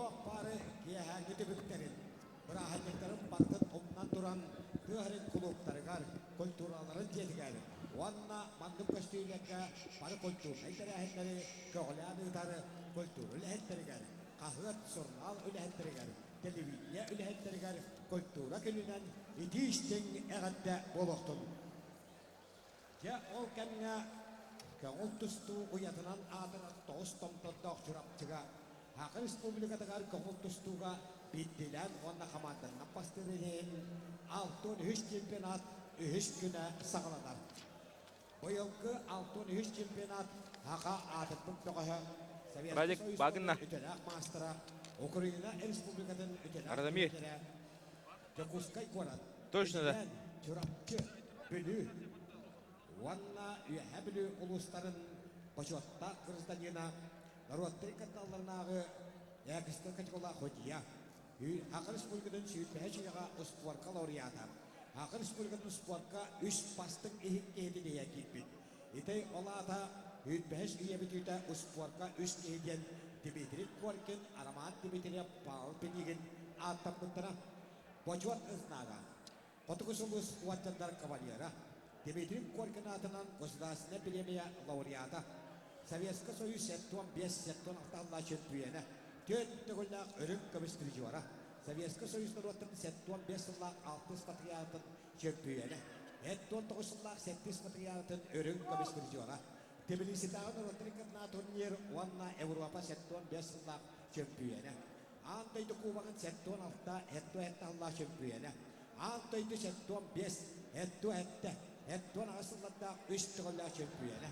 Туох баары киэһээҥҥи түбүктэрин, бырааһынньыктарын барытын умнан туран тыа сирин кулууптарыгар, культураларын дьиэтигэр уонна маннык көстүүлэргэ бары культурнай тэрээһиннэри көҕүлээн ыытар культура үлэһиттэригэр, хаһыат, сурунаал үлэһиттэригэр, телевидение үлэһиттэригэр культура күнүнэн итии-истиҥ эҕэрдэ буолуохтун! Дьэ, ол кэмҥэ көҥүл тустуу уйатынан аатырар тоҕус томтордоох Чурапчыга Саха Республикатыгар көҥүл тустууга биирдиилээн уонна хамаанданнан бастыыр иһин 63 чемпионат үһүс күнэ саҕаланар. Быйылгы 63 чемпионат Саха аатырбыт бөҕөһө Советский Радик Союз Багынна. үтүөлээх маастара, Украина Республикатын үтүөлээх Радомир. тренерэ Дьокуускай куорат, Точно да. Эдьигээн, Чурапчы, Бүлүү уонна Үөһээ Бүлүү улуустарын бочуоттаах гражданина, норуоттарын кытталларынааҕы Экстра категориялаах судьуйа, Саха Республикатын сүүрбэһэ чыйаҕа успуорка лауреата, Саха Республикатын успуорка үс бастыҥ иһит киһитин иһэ киирбит. Ити ол аата сүүрбэһис үйэ бүтүүтэ успуорка үс киһи диэн Дмитрий Коркин, Роман Дмитриев, Павел Пинигин ааттаммыттара. Бочуот знага Хотугу сулус уордьаннар кавалера, Дмитрий Коркин аатынан Государственнай премия лауреата, Советскай Союз 75-76 сыллаах чөмпүйүөнэ, түөрт төгүллээх үрүҥ көмүс призера, Советскай Союз норуоттарын 75 сыллаах алтыс патриотын чөмпүйүөнэ, 79 сыллаах сэттис патриотын үрүҥ көмүс призера, Тбилиситааҕы норуоттарын кытына турнир уонна Европа 75 сыллаах чөмпүйүөнэ, Аан дойду кубогын 76 77 сыллаах чөмпүйүөнэ, Аан дойду 75 77 78 сыллардаах үс төгүллээх чөмпүйүөнэ,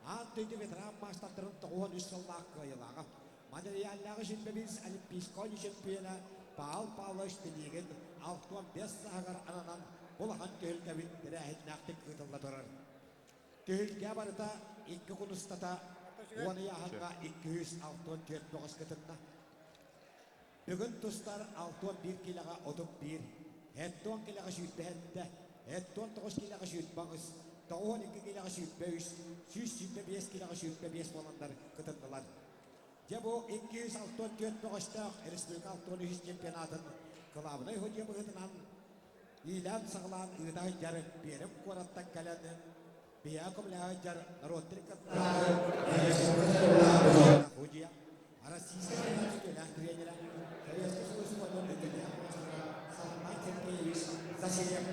Аан дойду ветеран маастардарын 93 сыллаах кыайыылааҕа, Монреаллааҕы 21 Олимпийскай чөмпүйүөнэ Павел Павлович Пинигин 65 сааһыгар ананан улахан түһүлгэбит тэрээһиннээхтик ыытылла турар. Түһүлгэ барыта икки күн устата уон ыйааһыҥҥа 264 бөҕөс кытынна. Бүгүн тустар 61 киилэҕэ 31, 70 киилэҕэ 27, 79 киилэҕэ 28, 92 киилэҕэ 23, 125 киилэҕэ 25 буоланнар кытыннылар. Дьэ бу 264 бөҕөстөөх республика 63 чемпионатын кылаабынай судья быһыытынан иилээн-саҕалаан ыыта сылдьар Пермь куораттан кэлэн биһиэхэ көмөлөһө сылдьар норуоттар судья, Российскай Федерация тренера, Советский Союз спортун үтүөлээх маастара Салман Сергеевич Засеев.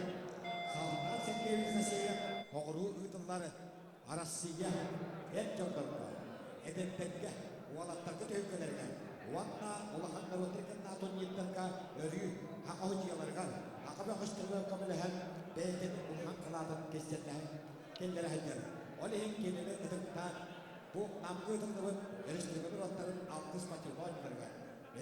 Салман Сергеевич Засеев оҕуруу ыытыллар Арассыыйа эр дьоннорго, эдэрдэргэ, уолаттарга түһүлгэлэригэр уонна улахан норуоттар кытта турнирдарга өрүү Саха судьуйаларыгар, Саха бөҕөстөрүгэр көмөлөһөн бэйэтин улахан кылаатын киллэрэ киллэрэ сылдьар. Ол иһин кинини ытыктаан бу Намҥа ыытыллыбыт республика норуоттарын алтыс спортивнай оонньууларыгар,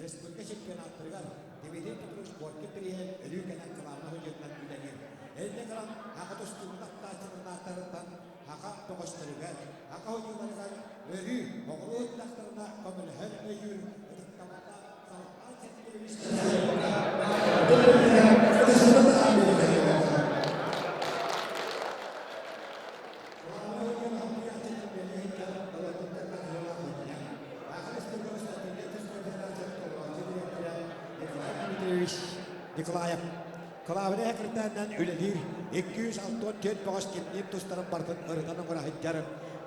республика чемпионаттарыгар Дмитрий Петрович Коркин бирииһин өрүү кэлэн кылаабынай судьуйатынан үлэлиир. Инньэ гынан Саха тустуутун аттааччыларын ааттарыттан Саха бөҕөстөрүгэр, саха судьуйаларыгар өрүү оҕуруо ыттахтарына көмөлөһөр өйүүр ытыктабыллаах Салҕаан Сергеевич Николаев Клавдия Кыртаанынан үлэлиир 264 бөҕөс кимниин тустарын барытын ырытан оҥоро сылдьар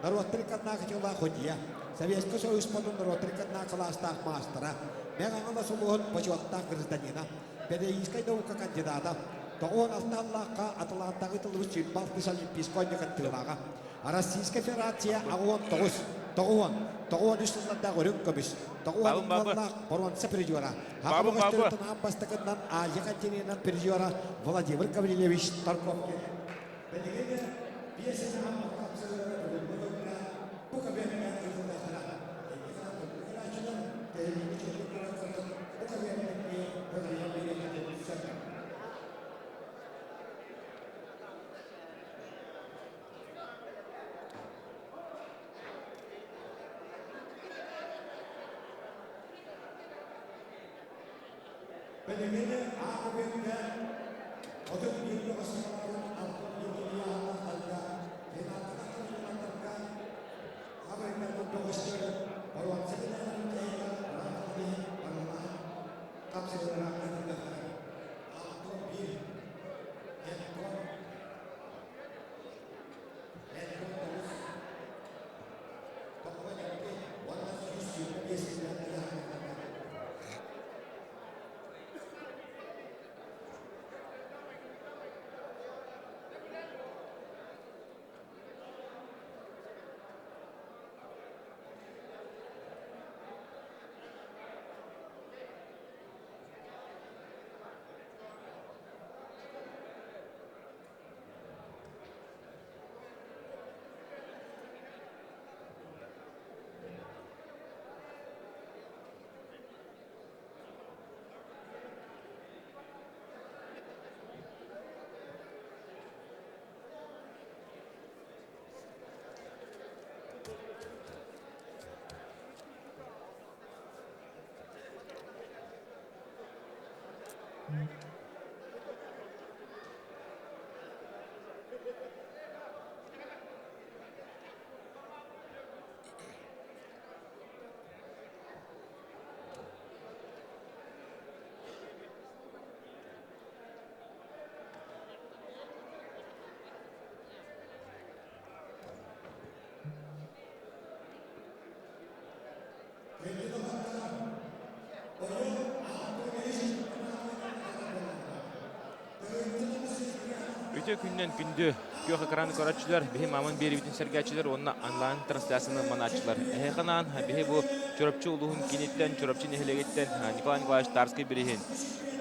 норуоттар иккарднаах судьуйа, Советскай Союз спордун норуоттар иккарднаах кылаастаах маастара, Мэҥэ Хаҥалас улууһун бочуоттаах гражданина, педагогическай наука кандидата, 96 сыллаахха Атлантаҕа ыытыллыбыт сүүрбэ алтыс Олимпийскай оонньуу кыттыылааҕа, Российскай Федерация 89, 90, 93 сыллардаах үрүҥ көмүс, Бабын бабы. 90 уоллаах боруонса призера, Саха Бабын бабы. бөҕөстөрүттэн аан бастакыннан Азия континенынан призера Владимир Гаврильевич Тарковкин. Билигин биэс саха бу кабинетка ыытыллыахтара. Бу кабинетка Билигин аах-үбүҥҥэ 31 бөҕөс алта финалга хабырыктарбыт бөҕөстөр боруонса медалын кэһиигэ барыллаан. Үтүө күннэн күндү күөх экраны көрөөччүлэр, биһи мааман биэриибитин сэргээччилэр уонна онлайн трансляцияны манааччылар. Эһиэхэ биһи бу Чурапчы улууһун киниттэн, Чурапчы нэһилиэгиттэн Николай Николаевич Тарский бириһин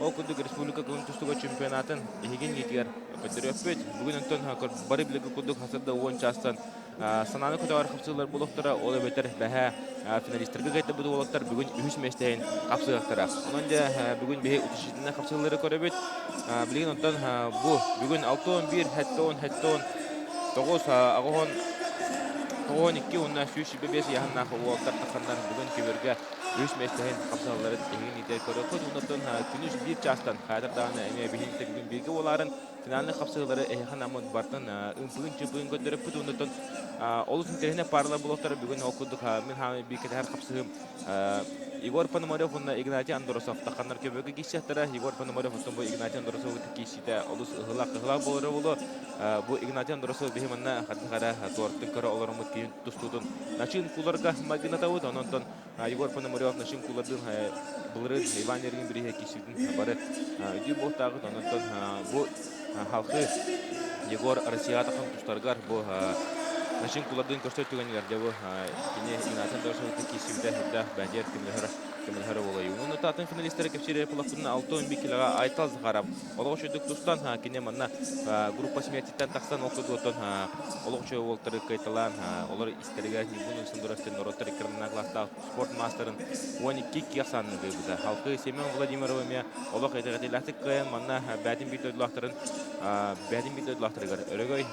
ол курдук республика кылын тустууга чемпионатын эһигин иитигэр көрдөрүөхпүт. Бүгүн онтон бары билиги курдук хасырда 10 чаастан санааны көтөҕөр хапсыылар буолуохтара, ол эбэтэр бэһэ финалистарга кыайтарбыт уолаттар бүгүн үһүс миэстэһин хапсыахтара. Онон дьэ бүгүн биһи утешительнай хапсыылары көрөбүт. Билигин онтон бу бүгүн 61, 70, 79, 80, 92 уонна 125 ыйааһыннаах уолаттар тахханнар бүгүн көбүөргэ үһүс миэстэһин хапсыһалларын эһигин иитэр көрөккүт. Онтон күнүс биир чаастан хаятар даҕаны эмиэ биһиги бүгүн бииргэ буолаарын финальнай хапсыһыылары эһиэхэ наммыт бартан ымпыгын-чымпыгын көрдөрөппүт. Онтон олус интэриэһинэй пааралар буолуохтара. Бүгүн ол курдук мин хаамай биир кэтэһэр хапсыһым Егор Пономарев уонна Игнатий Андросов тахханнар көбөкө киирсиэхтэрэ. Егор Пономарев оттон бу Игнатий Андросов киирсиитэ олус ыһылаах-ыһылаах буолара буолуо. Бу Игнатий Андросов биһи манна хардах эрэ туортын көрө олороммут киһин тустуутун начыын куларга майгынатабыт. Онон Егор Пономарев Нашин кулардыын былырыын Иван Ергин бирииһэ киирсибитин бары өйдүүр буолтааҕыт. Онон бу халқы Егор Россияҕа тахсан тустарыгар бу Нашин кулардыын көрсөр түгэнигэр дьэ бу кини Игнатий Андросовы киирсибитэ үрдээх бэдиэр көмөлөһөрө буолай. Уну атын финалистары кэпсиир пулахпытын 6-11 килоҕа Айтал Захаров олох үчүгдүк тустан кини манна группа смертиттэн тахсан ол курдук олох үчүгэй уолтары кыайталаан олор истэригэр Ньургун Александровтын норуоттар икки класстаах спорт маастарын 12 икки ахсаанын кыайбыта. Халкы Семен Владимиров эмиэ олох итэҕэтиилээхтик кыайан манна бээтин биир дойдулаахтарын бээтин биир дойдулаахтарыгар өрөгөй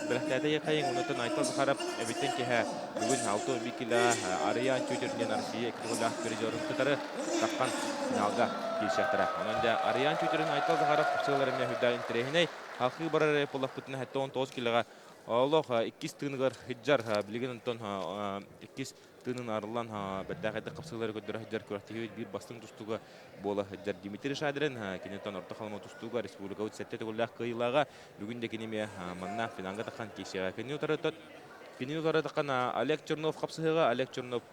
бэлэхтээтэ хайын онуттан Айтал Захаров эбиттэн киһэ бүгүн 6 кило Арыйаан Чүчүрден Россия икки төгүллээх призерын кытары таххан финалга киирсиэхтэрэ. Онон дьэ Арыйаан Чүчүрүн Айтал Захаров сыалар эмиэ үрдээх интэриэһинэй. Халхыы барар буоллахпытына 79 килоҕа олох иккис тыыныгар сылдьар. Билигин онтон иккис тыынын арыллан бэртээхэйдик хапсыылары көрдөрө сылдьар күрэхтэһии биир бастыҥ тустууга буола сылдьар Дмитрий Шадрин киниттэн орто халыма тустууга республикабыт сэттэ төгүллээх кыайыылааҕа бүгүн да кини эмиэ манна финалга таххан киирсиэҕэ. Кини утары Кинини утары таххан Олег Чернов хапсыһыаҕа. Олег Чернов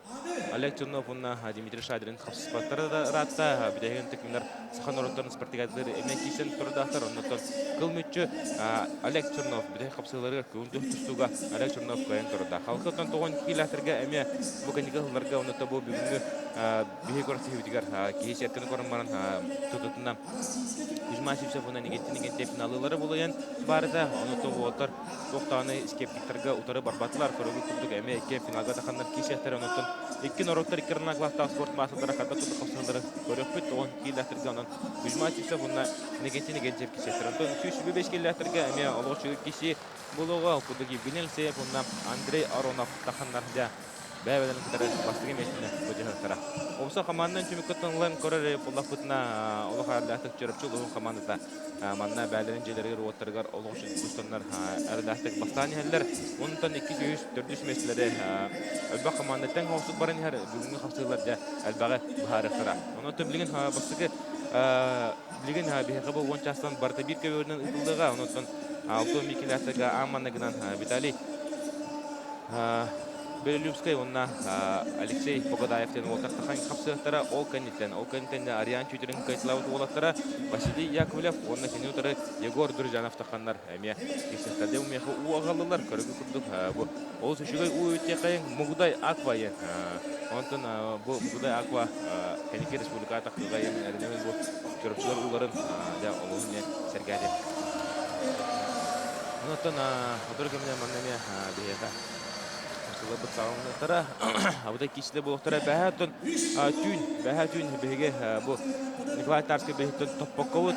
Олег Чернов уонна Дмитрий Шадрин хапсыспаттара да ыраатта. Бүтэһигин тыкминар саха норуоттарын спартакиадалар эмиэ киирсэн турдаахтар. Оннуттан кыл мүччү Олег Чернов бүтэһик хапсыһыыларыгар күн тустууга Олег Чернов кыайан турда. Халкы оттон тоҕон киилээхтэргэ эмиэ бу кэнники сылларга оннута бу бүгүҥҥү биһи көрсүһүүбүтүгэр киһи сетканы көрөн баран тутутуна Кузьма Сивцев уонна Никитин Никитин финалылары булуйан барыта. Онуттан уолаттар Туох даҕаны скептиктарга утары барбатылар. Көрөгү курдук эмиэ икки финалга таханнар киирсиэхтэрэ. Онон икки норуоттар икки ардынан кылаастаах спорт маастардара хайдах курдук хапсыһалларын көрүөхпүт. Оҕон кииллээхтэргэ онон Кузьма Сивцев уонна Иннокентий Иннокентьев киирсиэхтэрэ. Онтон 125 кииллээхтэргэ эмиэ олох үчүгэй киирсии буолуоҕа. Ол курдук Евгений Алексеев уонна Андрей Аронов таханнар дьэ бэйэ-бэйэлэрин кытары бастакы миэстэни былдьаһыахтара. Обсо хамаандан түмүккэ ылан көрөр буоллахпытына олох эрэллээхтик Чурапчы улууһун хамаандата манна бээлэрин дьиэлэригэр-уоттарыгар олох тустаннар эрэллээхтик бастаан иһэллэр. Онтон иккис, үһүс, төрдүс миэстэлэри элбэх хамаанда тэҥ оҥостук баран иһэр. Бүгүҥҥү хапсыылар дьэ элбэҕи быһаарыахтара. Онон билигин бастакы билигин биһиэхэ бу 10 чаастан барыта биир көбүөрүнэн ыытыллыаҕа. Онон Алтон Микелятыга аан манныгынан Виталий Белолюбскай уонна Алексей Погодаев диэн уолаттар тахан хапсыахтара. Ол кэнниттэн, ол кэнниттэн Ариан Чутерин кыайталаабыт уолаттара Василий Яковлев уонна кини утары Егор Друзьянов таханнар эмиэ киирсиэхтэр. Дьэ, миэхэ уу аҕаллылар. Көрөгү курдук бу олус үчүгэй уу үтиэхэйин Мугудай Аква диэн. Онтон бу Мугудай Аква кэнники республика тахтыга эрэнэбин бу чурапчылар ууларын дьэ олуһун диэн сэргээтим. Онтон сотору кэминэн манна эмиэ биһиэхэ. Кылабыт саҕаланыахтара, абытай киисилэ буолуохтара. Бэһээ оттон түүн, бэһээ түүн биһиги бу Николай Тарскай биһиттэн топпоккобут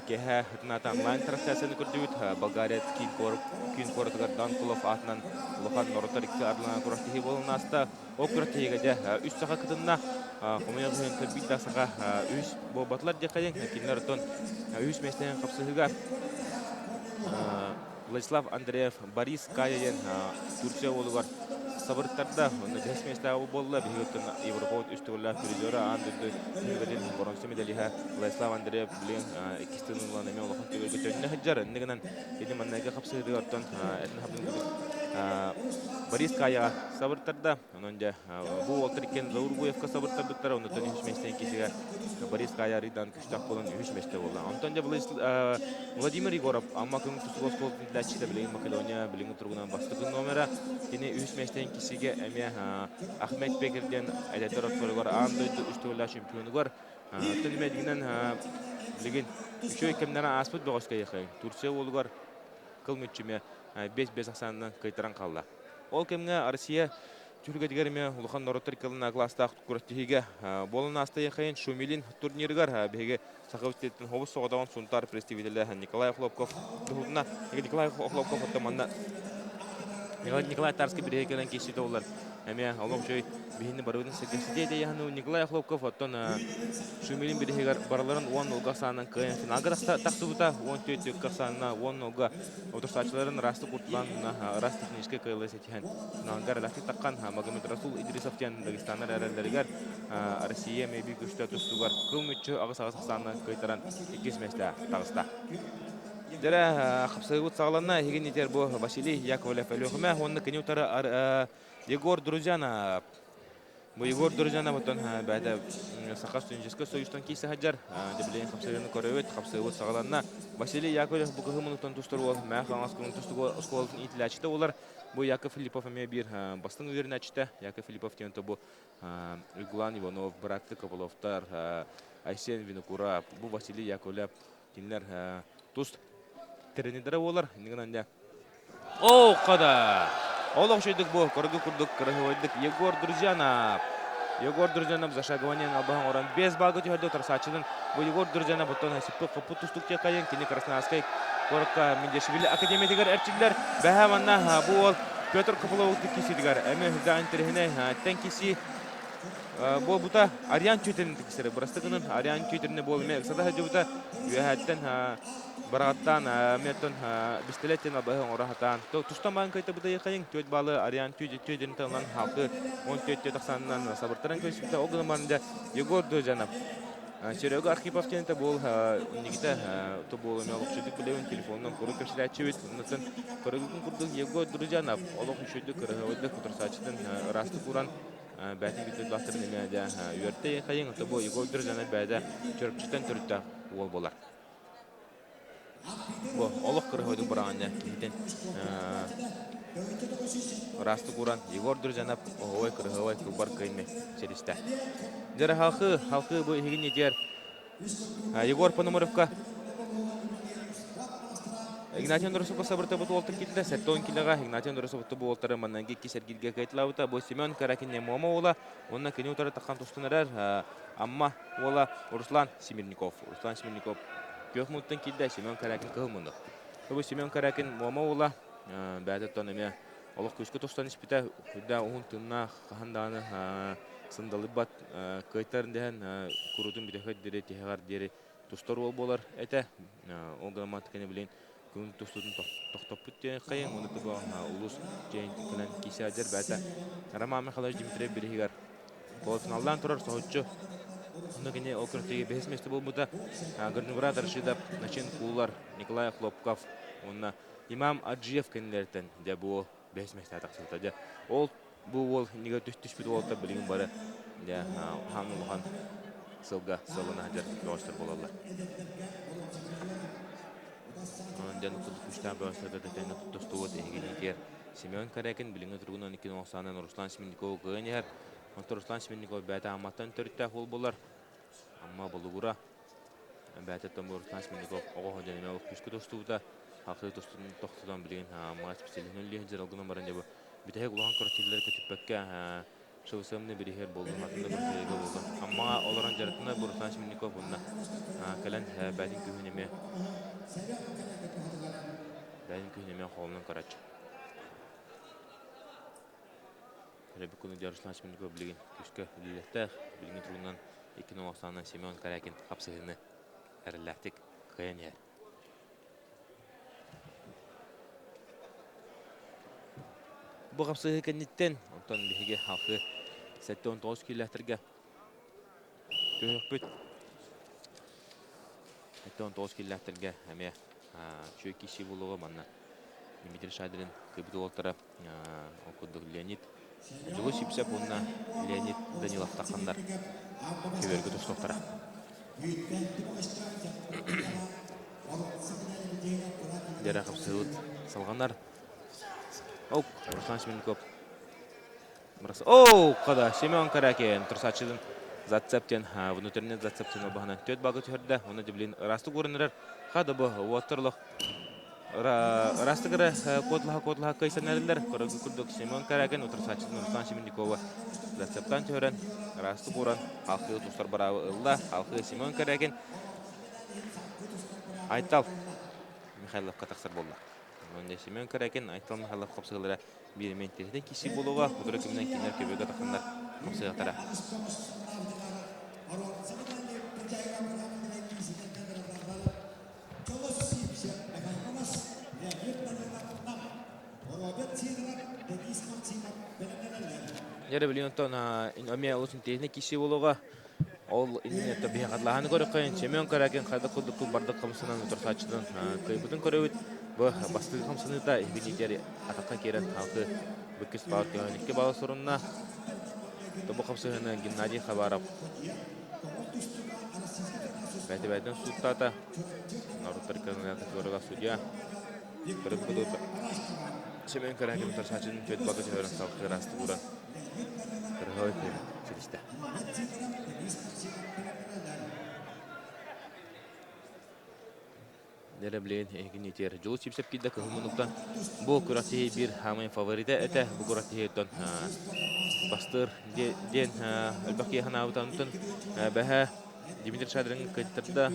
киэһэ ытынаата онлайн трансляцияны көрдүбүт. Болгария киин куоратыгар Дан Кулов аатынан улахан норуоттар икки ардыларынан күрэхтэһии буолан ааста. Ол күрэхтэһиигэ дьэ үс саха кытынна. Хомойуох иһин биир да саха үс буолбатылар диэххэ кинилэр оттон үс миэстэнэн хапсыһыыга Владислав Андреев, Борис Кая диэн Турция уолугар сабырыттарда. Онно бэһис миэстэҕэ буолла. Биһиги оттон Европа үс төгүллээх призера, аан дойду түһүлгэтин боронса медалиһа Владислав Андреев билигин иккис тыынын ылан эмиэ улахан түгөлгө төннө сылдьар. Инньэ гынан кини манныгы хапсыһыытыгар оттон этин хабын Борис Каяҕа сабырыттарда. Онон дьэ бу уолтар иккиэн Заур Гуевка сабыртарбыттара. Оннуттан үһүс миэстэни киһигэ Борис Кая арыйдаан күстээх буолан үһүс миэстэ буолла. Онтон дьэ Владимир Егоров Амма көҥүл тустууга оскуолатын иитиллээччитэ билигин Македония билиҥҥи туругунан бастакы номера. Кини үһүс миэстэни киһигэ эмиэ Ахмед Пекер диэн эдэрдэр ортолоругар аан дойду үс төгүллээх чемпионугар Оттон имэдигинэн билигин үчүгэй кэмнэрэ ааспыт бөҕөскө Ехай Турция уолугар кыл мүччүмэ 5-5 ахсаанынан кыайтаран хаалла. Ол кэмҥэ Россия түһүлгэтигэр эмиэ улахан норуоттар икки кылаастаах күрэхтэһиигэ буолан ааста Ехайын Шумилин турнирыгар биһиги Саха сириттэн хобус соҕотоҕун Сунтаар представителэ Николай Охлопков туһутуна Николай Охлопков оттон манна Николай Тарский бириһэ кэлэн киирситэ олар эмиэ олох үчүгэй биһини барыбытын сэргэхситиэ этэ Николай Охлопков оттон Шумилин бириһигэр барыларын 10 нулга ахсаанынан кыайан финалга тахсыбыта 14 түөккэ ахсаанына 10 нулга утарсааччыларын ыраастык куртулаан ыраас техническэй кыайылы ситиһэн финалга эрэлээхтик таххан Магомед Расул Идрисов диэн Дагестаннар эрэллэригэр Россия мэйби күстэ тустугар кыл мүччү аҕыс-аҕыс ахсаанынан кыайтаран иккис миэстэ таҕыста. Дьэрэ хапсыгыбыт саҕаланна. Эһигин итер бу Василий Яковлев Өлүөхүмэ уонна кини утары Егор Друзьяна. Бу Егор Друзьяна оттон бэйэтэ Саха студенческай союзтан киирсэ сылдьар. Дьэ билигин хапсыгыны көрөбүт, хапсыгыбыт саҕаланна. Василий Яковлев бу кыһыммытыттан тустар уол Мээх Хаҥас күн тустугу оскуолатын иитиллээччитэ буолар. Бу Яков Филиппов эмиэ биир бастыҥ үөрэнээччитэ. Яков Филиппов диэн бу Уйгулан Иванов, бырааттыы Копыловтар, Айсен Винокуров, бу Василий Яковлев кинилэр тус тренердэрэ буолар. Иннигинэн дьэ Оо, хада! Олох үчүгдүк бу, көргү курдук кырыһыбайдык Егор Друзьянов. Егор Друзьянов зашагывание албаһын орон 5 балга түһэрдэ утарсааччытын. Бу Егор Друзьянов оттон сиппит хоппут тустук тиэкайын кини Красноярскай куоракка Миндешвили академиятыгар эрчиллэр. Бэһэ манна бу уол Петр Копылов киситигэр эмиэ үрдээх интэриэһинэй тэн киси буолбута Ариан Чүтэрин кисери бырастыгынан Ариан Чүтэрини буол эмиэ ыксата сылдьыбыта үөһээттэн бараҕаттаан эмиэттэн бистэлэттэн абыһы оҥоро сатаан тустан баан кыайтабыта ыйхайын түөрт баалы Ариан Чүтэрин тылынан халкы 14 тахсанынан сабыртаран көрсүбүтэ ол гынан баран Егор Дожанов Серега Архипов диэн буол Никита то буол эмиэ олохсуйдук билэбин телефонунан куруук кэпсэтээччибит. Оннуттан көрөгүтүн курдук Егор Друзьянов олох үчүгэйдик кырыһабайдык утарсааччытын ыраастык уран бээтин бүтүн бастырын эмиэ дьэ үөртэ хайын то бу Егор Друзьянов бэйэтэ Чөрөпчүттэн төрүттээх уол буолар. Бу олох кырыһабайдык быраҕан киһитин ыраастык уран Егор Друзьянов оһуой кырыһабай кылбар кыймы сиристэ. Дьэрэ халқы, халқы бу иһигин нетер Егор Пономаревка Игнатий Андросов сабыртабыт уолтан киирдэ. 70 килоҕа Игнатий Андросов бу уолтары маннанги иккис эргииргэ кыайталаабыта. Бу Семен Каракин Муома уола. Уонна кини утары таххан тустан эрэр Амма уола Руслан Семерников. Руслан Семерников күөх муннуттан киирдэ, Семен Каракин кыһыл муннук. Бу Семен Каракин Муома уола бэйэтэ эмиэ олох күүскэ тустан испитэ. Үрдээх уһун тыыннаах хаһан даҕаны сындалыйбат кыайтарын дэһэн куруутун бүтэһик диэри тиһэҕэр диэри тустар уол буолар этэ. Ол гынан кини билин күн тустуутун тохтоппут диэн хайын уонна туга улус дьиэн кэлэн киисээдьэр бэйэтэ Роман Михайлович Дмитриев бириһигэр полуфиналлаан турар соһуччу. Онно кини ол күрэхтэһиигэ бэһис миэстэ буолбута. Горноград Рашидов, Начин Куулар, Николай Хлопков уонна Имам Аджиев кэннилэриттэн дьэ бу бэһис миэстэҕэ тахсыбыта. Дьэ ол бу уол иннигэр түспүт уолаттар билигин бары дьэ хаан улахан сылга сыаллана сылдьар бөҕөстөр буолаллар. Онон дьон курдук күүстээх бөҕөстөргө тэҥҥэ тустубут эһигини Семен Корякин билиҥҥи туругунан икки оҥсаанан Руслан Семенникову кыайан иһэр. Онтон Руслан Семенников бэйэтэ Амматтан төрүттээх уол буолар. Амма Болугура бэйэтэ Руслан Семенников оҕо сылдьан эмиэ олох күүскэ тустубута. Хахыы тустуутун тохтотон билигин Амма специалиһын үлэлиир дьаралгынан баран дьэ бу Бүтэһик улахан күрэхтэһиилэри көтүппэккэ ШВСМ-ны бириһиэр буоллун, атын да күрэхтэһиигэ буоллун. Аммаҕа олорон дьарыктанар Руслан Семенников уонна кэлэн бэйэтин күүһүн эмиэ бэйэтин күүһүн эмиэ холонон көрөөччү. Ребекуну Руслан Семенников билигин күүскэ үлэлиэхтээх. Билиҥҥи туругунан 2-0 ахсаанынан Семен Корякин хапсыһыыны эрэллээхтик кыайан иһэр. Бу хапсыһыы кэнниттэн, онтон биһиги халқы 79 киилээхтэргэ түһүөхпүт. 79 киилээхтэргэ эмиэ үчүгэй киирсии буолуоҕа манна Дмитрий Шадрин кыайбыт уолаттара ол курдук Леонид Дьулус Сипсеп уонна Леонид Данилов тахханнар көбүөргэ тустуохтара. Дьэрэ хапсыһыбыт салҕанар. Оу, Руслан Семенников. Оу, қада Семен Каракин тұрсачыдын зацептен, внутренний зацептен обаһынан төт багы түһэрдэ. Оны дебилин ырастык урынырар. Хада бу уоттарлық ырастык эрэ куотлаһа куотлаһа кыйсан эрэллэр. Көрөгү курдук Семен Каракин утарсааччытын Руслан Семенникова зацептан түһэрэн ырастык уран халқы тустар бараабы ылла. Халқы Семен Каракин Айтал Михайловка тахсар буолла. Онон Семен Каракин, Айтал Михайлов хапсыһылара биир эмиэ киси буолуоҕа, утары кимнэн кинилэр көбүөгэ тахсаннар хапсыһыахтара. Дьэ, билигин оттон эмиэ олус интэриэһинэй киирсии буолуоҕа. Ол иннинэ биһиэхэ көрөххөйүн Семен Корякин хайдах курдук бардык хамсанан утарсааччытын кыайбытын көрөбүт. Бу бастакы хамсаныыта Евгений атахха киирэн халкы быккис баал көһөн икки балл сурунна. Бу хамсаһыыны Геннадий Хабаров бэйэтэ-бэйэтин сууттаата. Норуттар категорияга судья. Семен Корякин утарсааччытын түөрт балга түһэрэн салгыы ыраастык ууран кырыһой ситистэ. Дьэ билигин эһигини Дьулус Сипсеп киирдэ кыһыл муннуктан бу күрэхтэһии биир хаамай фаворита этэ. Бу күрэхтэһииттэн бастыыр диэн элбэх киһи санаабыта. Онтон бэһэ Дмитрий Шадрин кыттарда.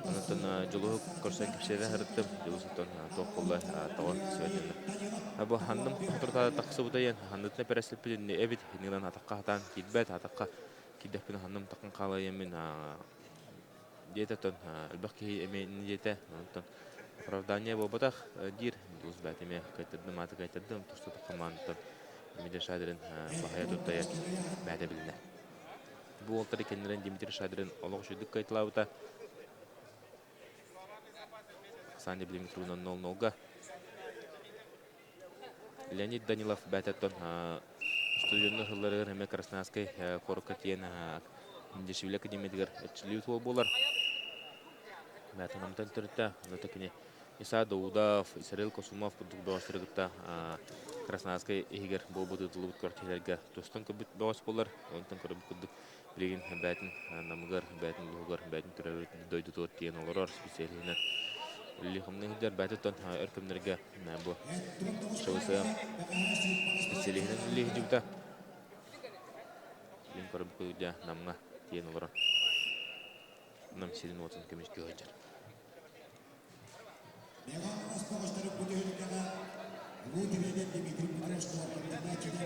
Онтон Дьулуһу көрсөн кэпсэтэ сырыттым. Дьулус оттон туох буолла тоҕо сибэтиннэ. Бу ханным хотурутаата тахсыбыта диэн ханнытына переслеппит эбит. Иннинэн атахха хатаан киирбэт, атахха киирдэхпинэ ханным таххан хаалайым диэтэ оттон элбэх киһи эмиэ инньэ диэтэ. Онтон оправдание буолбатах диир. Дьулус бэйэтэ эмиэ кыайтардым, ааты кыайтардым, тустуу хамаандаттан Дмитрий Шадрин баһыйа туттайа бэйэтэ билинэ. Бу уолтары кэннилэрин Дмитрий Шадрин олох үчүгдүк кыайталаабыта. Саня билиҥҥи туругунан 0-0-га. Леонид Данилов бэйэтэттэн студеннар сылларыгар эмиэ Красноярскай куоракка тиийэн Дешевле академиятыгар эрчиллибит уол буолар. Бэйэтин намтан төрүттэ. Онно кини Иса Даудов, Исарил Косумов курдук бөҕөстөрү кытта Красноярскай иһигэр буолбут ыытыллыбыт күрэхтэһиилэргэ тустан көрбүт бөҕөс буолар. Онтон көрбүт курдук билигин бэйэтин намыгар, бэйэтин улууһугар, бэйэтин төрөөбүт дойдутугар тиийэн олорор специалиһынан үлэлии-хамныы сылдьар. Бэйэтиттэн өр кэмнэргэ бу ШВС специалиһинэн үлэлии сылдьыбыта. Билигин көрбүт курдук Намҥа тиийэн олорор. Нам сирин-уотун көмүскүү сылдьар.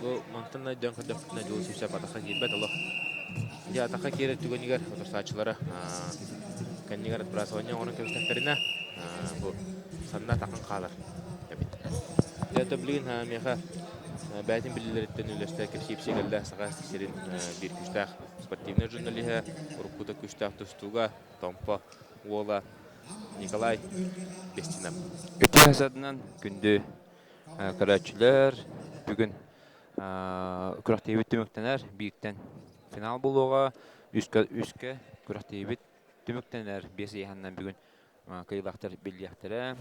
Бу мантан өйдөөн көрдөхпүтүнэ Дьулус Юсеп атахха киирбэт олох. Дьэ атахха киирэр түгэнигэр утарсааччылара кэннигэр отбрасывание оҥорон кэбистэхтэринэ бу санна атахын хаалар эбит. Дьэ то билигин миэхэ бэйэтин билиилэриттэн үллэстэ кэпсии кэллэ Саха сирин биир күүстээх спортивнай журналиһа, уруккута күүстээх тустууга Томпо уола Николай Бестинов. Үтүө садынан күндү көрөөччүлэр, бүгүн күрэхтэһиибит түмүктэнэр, бииртэн финал буолуоҕа, үскэ, үскэ күрэхтэһиибит түмүктэнэр, биэс ыйаһынынан бүгүн кыайыылаахтар биллиэхтэрэ.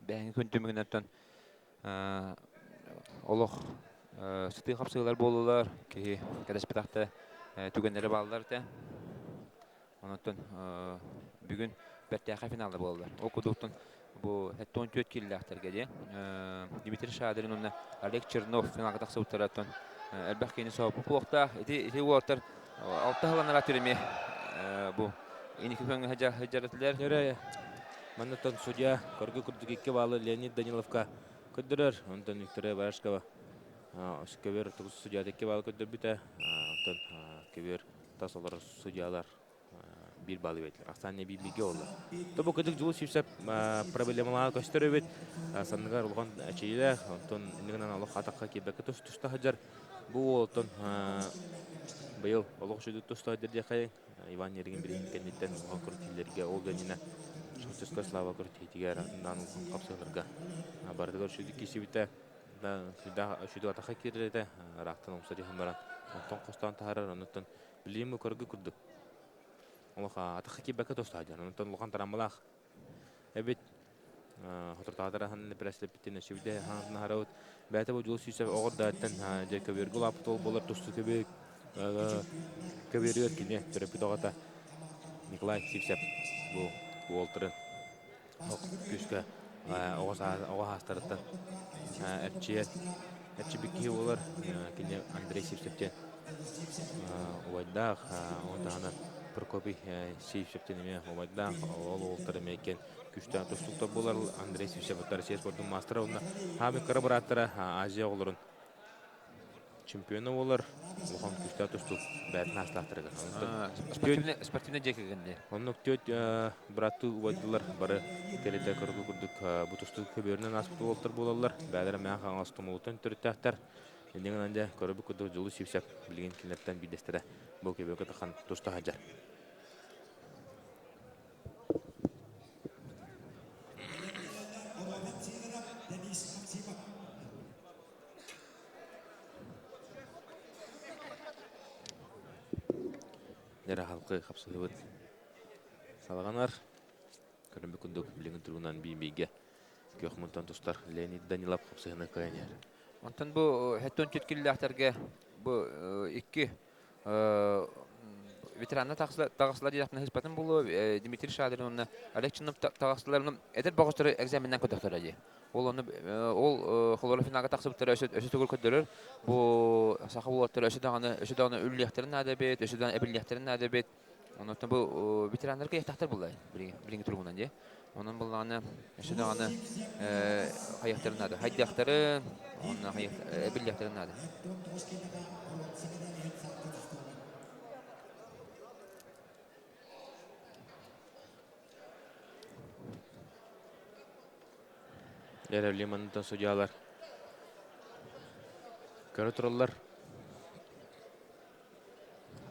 Бэһиҥҥи күн түмүгүнэн олох сытыы хапсыһыылар буоллулар, киһи кэтэспэтэхтэ түгэннэрэ бааллар этэ. Онон бүгүн бэртээхэй финалда буоллар. Ол курдуктун Бу 74 киилэлээхтэргэ дии. Дмитрий Шадрин уонна Олег Чернов финалга тахсыбыттара оттон элбэх киһини соһуппут буолуохтаах. Ити ити уолаттар алта сыланара түреми бу инники күөҥҥэ сылдьар этилэр. Эрэ маннаттан судья көргө курдук икки баалы Леонид Даниловка көрдөрөр. Онтон Виктория Барашкова көбөр тугус судья икки баалы көрдөрбүтэ. Онтон көбөр тас олорор судьялар биир балл биэрдилэр. Ахсаан биир бииргэ буолла. То бу кыдык Дьулус Сивцев проблемалаах көстөр эбит. Санныгар улахан эчэйиилээх, онтон иннигинэн олох атахха киирбэккэ туста сылдьар. Бу уол оттон быйыл олох үчүгэй туста сылдьар диэххэ Иван Еригин билигин кэнниттэн улахан көрүтүүлэргэ ол гэннинэ Шахтерская слава көрүтүүтүгэр атыннаан улахан хапсыһыыларга барытыгар үчүгэй киирсибитэ. Үчүгэй атахха киирэр этэ. Ыраахтан умса түһэн баран онтон хостоон таһаарар. Онуттан Билигин көргө курдук. Олох атахха киирбэккэ тостоо диэн. Онтон улахан тараммалаах эбит. Хотуртаатара ханна пресслеппитин өссүбүтэ хаантын харабыт. Бэйэтэ бу Дьулус Сүүсэп оҕо дааттан дьэ көбүөргэ улааппыт ол буолар тусту көбүө көбүөрүгэр кини төрөппүт оҕото Николай Сивцев бу уолтарын күүскэ оҕо оҕо саастарыттан эрчийэр эрчийбит киһи буолар. Кини Андрей Сивцев диэн убайдаах, ону таһынан Прокопий Сивцев диэн эмиэ убайдаах, ол уолтар эмиэ иккиэн күүстээх тустууктар буолар. Андрей Сивцев Россия спордун маастара уонна хаамыы кыра бырааттара Азия оҕолорун чемпиона буолар, улахан күүстээх тустуук бэйэтин аастаахтарыгар. Спортивный дьиэ кэргэннии. Оннук түөрт бырааттыы убайдылар бары кэлитэ көргө курдук бу тустуук көбүөрүнэн ааспыт уолаттар буолаллар. Бэйэлэрэ мээн хаҥас тумулуттан төрүттээхтэр. Инньэ гынан дьэ көрөбүт курдук Дьулус Сивцев билигин кинилэртэн биирдэстэрэ бу көбүөргэ тахан туста сылдьар. Дьэ халкы хапсыһыбыт салҕанар. Көрүммүт курдук билиҥҥи туругунан биир-бииргэ күөх мунтан тустар Леонид Данилов хапсыһыны кыайан иһэр. Онтон бу хэттон түткиллээхтэргэ бу икки ветеранна таҕысла диэхпинэ сыспатын буолуо Дмитрий Шадрин уонна Олег Чинов таҕыстылар эдэр бөҕөстөрү экзаменнан көтөхтөрө дии. Ол ону ол холоро финалга тахсыбыттара өссө өссө төгүл көрдөрөр. Бу саха уолаттара өссө даҕаны өссө даҕаны үллиэхтэрин наада эбит, өссө даҕаны эбиллиэхтэрин наада эбит. Онон бу ветераннар кыайыахтаахтар буолла билиҥҥи туругунан дии. Онон буллаҕына өссө даҕаны хайыахтарын наада. Хайдыахтарын, уонна эбиллиэхтэрин наада. Эрэлли маннытан судьялар көрө тураллар.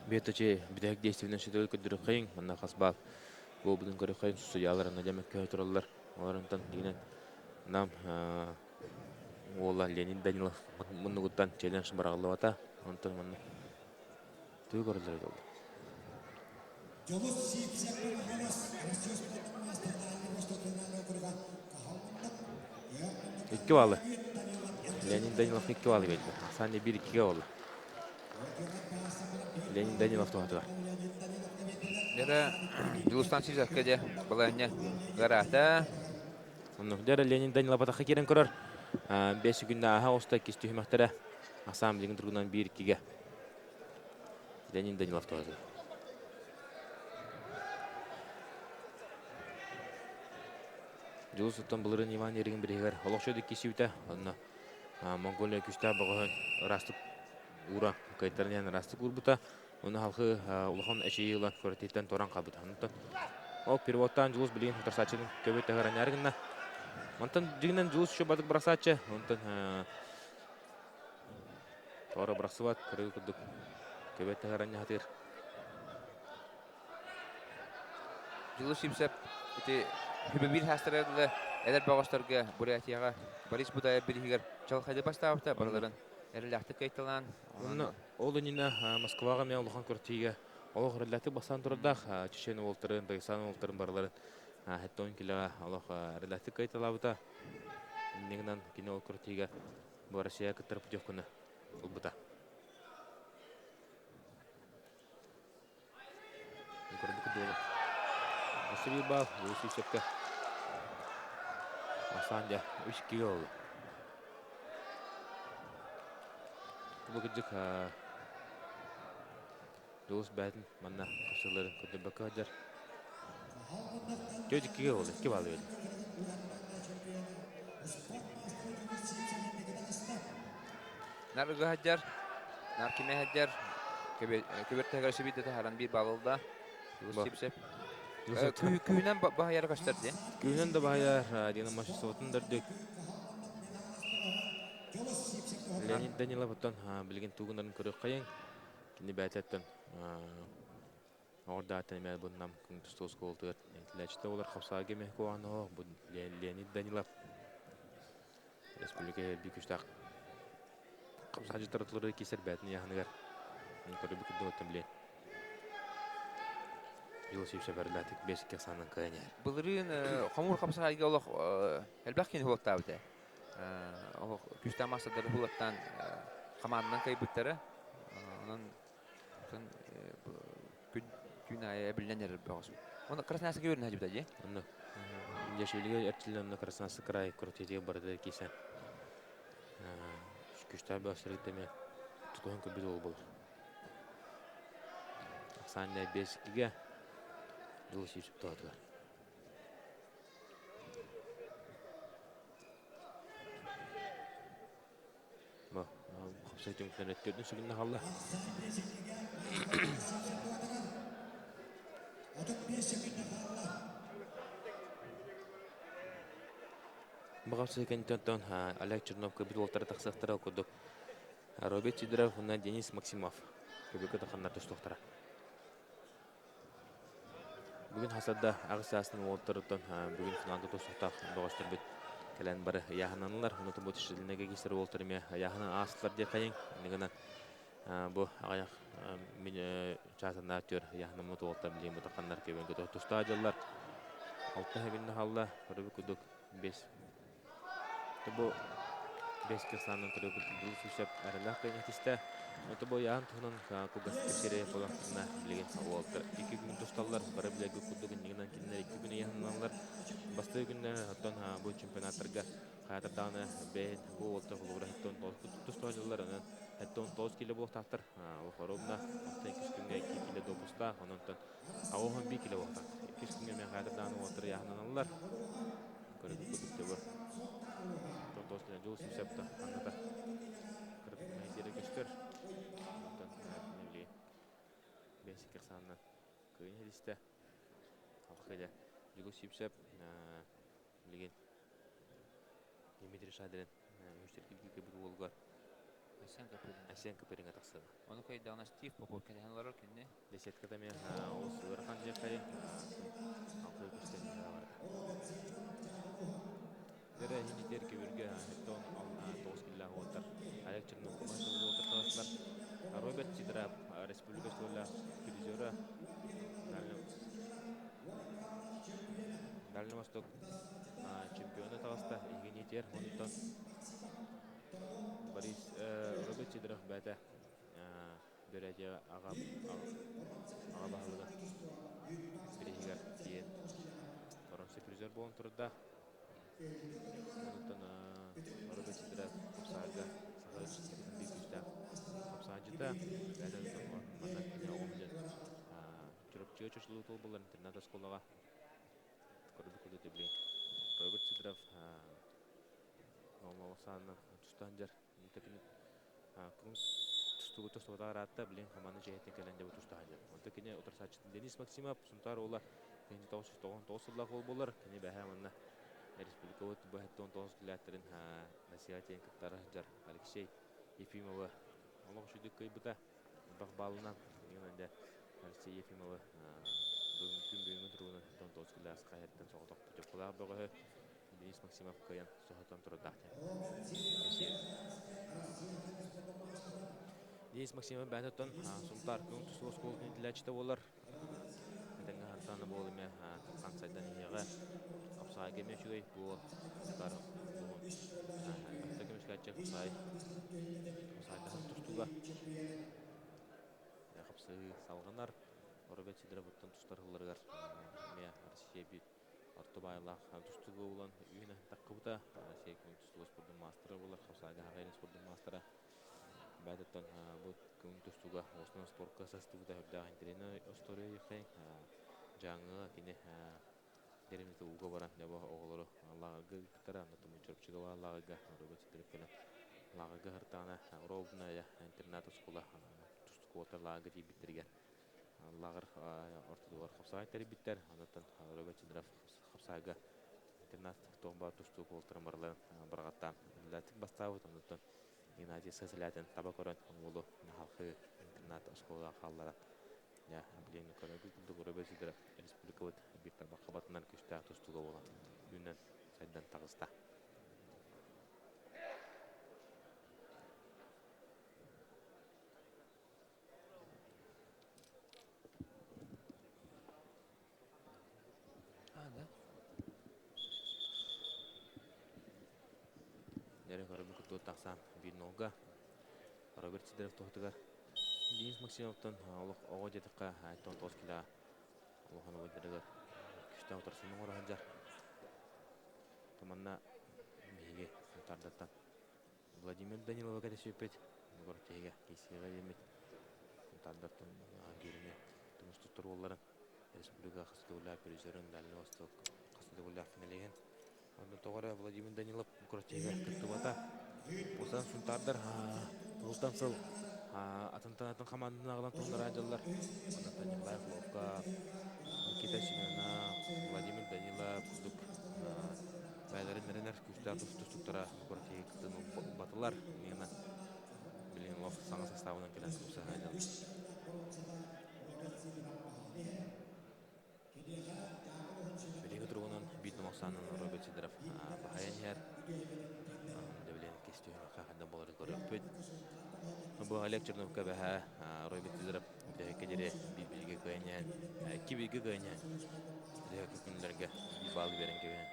Биэточи бүтэһик действиенэн сүтүгү көрдөрүөххэйиҥ, манна хас баал буолбутун көрүөххэйиҥ, судьялар анна дьэ мөккүһэ тураллар. Олорунтан дигинэн нам уола Леонид Данилов муннугуттан челлендж быраҕыллыбата. Онтон манна тугу көрөллөр эбит ол? Икки баллы. Леонид Данилов икки баллы биэрдэ. Ахсаан биир иккигэ буолла. Леонид Данилов туһатыгар. Дьэрэ Дьулустан Сизовка дьэ балаһыанньа ыараата. Оннук дьэрэ Леонид Данилов атахха киирэн көрөр. 5 күннэ ааһа оста иккис түһүмэхтэрэ. Ахсаан билигин тургунан биир иккигэ. Леонид Данилов туһатыгар. Дьулус оттон былырыын Иван Еригин бириһигэр олох үчүгэйдик киирсибитэ. Онно Монголия күүстээх бөҕөһүн ыраастык уура кыайтаран иһэн ыраастык уурбута. Ону халхы улахан эчэйии ылан квартираттан туран хаалбыта. Онтон ол переводтаан Дьулус билигин утарсааччытын көбүт таһыранньаары гынна. Онтон дьиҥинэн Дьулус еще батык бырахсааччы. Онтон тоҕо бырахсыбат кырыы курдук көбөт таһыранньаһатыыр. Дьулус Симсеп ити хүбүбиир хаастарыгар дылы эдэр бөҕөстөргө Бурятияҕа Борис Будаев бирииһигэр чалхайды бастаабыта барыларын эрэллээхтик кыайталаан. Онно ол иннинэ Москваҕа эмиэ улахан күрэхтэһиигэ олох эрэллээхтик бастаан турардаах Чечен уолтарын, Дагестан уолтарын барыларын 70 килоҕа олох эрэллээхтик кыайталаабыта. Инньэ гынан кини ол күрэхтэһиигэ бу Россия кыттар путевканы ылбыта. Көрбүт дуола. Өссө биир баал, Луи Сивцевкэ. Ахсаан дьэ 3-2 буолла. Бу кырдьык Дьулус бэйэтин манна хапсыыларын көрдөрбөккө сылдьар. 4-2 буолла, 2 балл биэрдэ. Нар ыга сылдьар, нар кимэ сылдьар, көбөр тэһигэр сүбүйдэ таһааран биир балл ылла. Дьулус Сипсеп. Күүһүнэн баһыйара көстөр диэн. Күүһүнэн да баһыйар, диэн мастерствотун да үрдүк. Леонид Данилов оттон билигин тугунарын көрүөххэйиҥ. Кини бэйэтиттэн оҕордааттан эмиэ бу Нам тустуу оскуолатыгар иитиллээччитэ буолар хапсаҕайга эмиэ куһаҕан бу Леонид Данилов республика биир күүстээх хапсаҕайдьыттар ортолоругар киирсэр бэйэтин ыйааһыныгар көрдөрбүт курдук оттон билиэн Дьыл сүүсэбэрлээтик 5-2 ахсаанынан кыайан иһэр. Былырыын хомуур хапсаҕайга олох элбэх киһини уһулаттаабыт ээ. Олох күүстээх маастардары уһулаттаан хамаанданан кыайбыттара. Онон күн күн аайы эбиллэн эрэр бөҕөс. Оны Красноярскай үөрэнэ сылдьыбыта дии. Онно Дьэшвилигэ эрчиллэн онно Красноярск край куртетигэ барыта киирсэн күүстээх бөҕөстөрү эмиэ тутуһан көрбүт уол буолар. Ахсаан 5-2-гэ Дьулус Юсуп туһатыгар. Бу хапсай түмүктэрин өттүрдүн сүгүннэ хаалла. Бу хапсай кэнниттэн Олег Чернов көбүт уолтара тахсыахтара курдук Роберт Сидоров уонна Денис Максимов көбүккэ таханнар тустуохтара. Бүгүн хасарда аҕыс саастан уолаттарыттан бүгүн финалга тустуохтаах бөҕөстөрбүт кэлэн бары ыйааһынанылар. Ону бу Шилинегэ киирсэр уолаттар эмиэ ыйааһынан аастылар диэх хайыҥ. Иннигинэн бу аҕыйах мин чаасаннаа түөр ыйааһынаммыт уолаттар билигин бутаханнар кэбин көтө тустаах дьыллар. Алта күннэ хаалла, көрүбүт курдук 5 Бу бэс кырсаанан көрөбүт дуу сүсэп эрэлээх кыайан Ото бу ыйааһын туһунан кылгас кэпсиэрэ буоллахтарына билигин уолаттар икки күн тусталлар, бары билэргэ курдук иннигинэн кинилэр икки күн ыйааһынналлар. Бастакы күннэр оттон бу чемпионаттарга хаатар даҕаны бэйэн бу уолаттар холобура 79 туста дьыллар, онон 79 кило буолуохтаахтар. Ровно оттон иккис күҥҥэ 2 кило допустаах, онон 81 кило буолуохтаахтар. Иккис күҥҥэ эмиэ хаатар даҕаны уолаттар ыйааһыннаналлар. Көрөбүт курдук төбө. Тонтос кэлэн дьол сүүсэпта ханната кырдык мэһэйдиэрэ көстөр. Онтон билигин бэсик сааннан кыайын иһилистэ. Алхыля Дьулу Сипсеп билигин Дмитрий Шадрин үһүстэр килбит уолугар Айсен Копырин. Айсен Копыриҥа тахсыаҕа. Ону кыайдаҕына Стив Попов кэтэһэн олорор кинини. Беседката эмиэ олус ыарахан диэххэй алты көстөн барда. Дэрэ иһин көбүргэ хеттон 9 киллээх уоттар Олег Чернов уоттар таҕыстылар. Роберт Сидоров республика суоллаах призера Дальний Восток чемпиона таҕыста Евгений Тер онтон Борис Роберт Сидоров бэйэтэ Бөрөтүө аҕа аҕа баһылыга бирииһигэр тиийэн боронсу призер буолан турда. Онуттан Роберт Сидоров хапсаҕайга Саха Республикатын биир күүстээх хапсаҕайдьыта. Бэйэтэ манна кини оҕом диэн Чурапчыга чочулуу буолар интернат оскуолаҕа көрбүт курдук билигин Роберт Сидоров Олоҕу тустаан дьар Күн тустуугу тустубатах ыраатта, билигин хамаанда дьиэтин кэлэн дьэ бу тустаһан дьэр. Онто кини утарсааччыта Денис Максимов, Сунтаар уола 1999 сыллаах уол буолар. Кини бэһээ манна республикабыт быһаттан 19 килээттэрин Россия тиэн кыттара сылдьар Алексей Ефимовы олох үчүгдүк кыайбыта. Элбэх баалынан дьэ Алексей Ефимовы бүгүн күн бүгүҥҥү туругунан 19 килээс хаһыаттан соҕотох путевкалаах бөҕөһү Денис Максимов кыайан соһутан турардаах диэн. Денис Максимов бэйэтиттэн Сунтаар күн тустуу оскуолатын иитиллээччитэ буолар. Этэҥҥэ хантаана буол эмиэ тахсан сайдан иһиэҕэ. Хапсаҕайга эмиэ үчүгэй буол. Сунтаар улууһун элбэхтэ көмүскээччи хапсаҕай хапсаҕайдаһар тустууга хапсыһыы салҕанар. Роберт Сидоров оттон тустар сылларыгар эмиэ Россия биир Орто баайылаах тустууга булан үүнэ таххыбыта. Россия күн тустууга спордун маастара буолар, хапсаайга хаҕайын спордун маастара. Бээтиттэн бу күн тустууга уосунан спорка састыбыта үрдээх интэриэһинэй остуоруйа Дьааҥыга кини дэриэбинэтэ ууга баран дьэ оҕолору лааҕырга ыыппыттара. Онно Чурапчыга баар лааҕырга Роберт Сидоров кэлэн лааҕырга сырыттаҕына ровная интернат оскуола тустуук уолаттар лааҕырга тиийбиттэригэр лааҕыр ортотугар хапсаҕай тэрийбиттэр. Онтон Роберт Сидоров хапсаҕайга интернат туох баар тустуук уолаттарын барыларын быраҕаттаан үлэлээтик бастаабыт. Онтон Геннадий Сысолятин таба көрөн уолу халхыы интернат оскуолаҕа хаалларан дьэ билигин көрөргүт курдук Роберт Сидоров республикабыт биир тарбахха батынан күүстээх тустууга буолан үүнэн сайдан таҕыста. А, да? Дэрэ көрөбүн курдук тахсан биир нолга Роберт Сидоров туһатыгар Денис Максимовтан олох оҕо диэтэххэ 19 кило улахан убайдарыгар күстээх утарсыыны оҥоро сылдьар. Манна биһиги Сунтаардартан Владимир Даниловы кэтэспиппит. Бүгүр тиһигэ киисиэҕэ диэммит Сунтаардартан киириме тумус туттар уолларын республика хас төгүллээх призерын Дальний Восток хас төгүллээх финалиһын. Онно тоҕо эрэ Владимир Данилов куротиһигэ кыттыбата. Усан Сунтаардар сылтан сыл атынтан атын хамаанданы аҕалан туһуннара дьаллар. Онтон Николай Фловка, Никита Семенов, Владимир Данилов курдук бэйэлэрин эрэнэр күүстээх тустууктара куротиһигэ кыттыыны ылбатылар. Иннинэ билигин олох саҥа составынан кэлэн тупсаһа дьаллар. Билиҥҥи туругунан биир номохсаанынан Роберт Сидоров баһайан иһэр. Дэбилиэн иккис түһүмэххэ хайдах буоларын көрүөхпүт. Бу Олег Черновка бэһэ Роберт Сидоров бүтэһиккэ диэри биир бииргэ кыайан иһэн, икки бииргэ кыайан иһэн, бүтэһик күннэргэ биир баал биэрэн кэбиһэн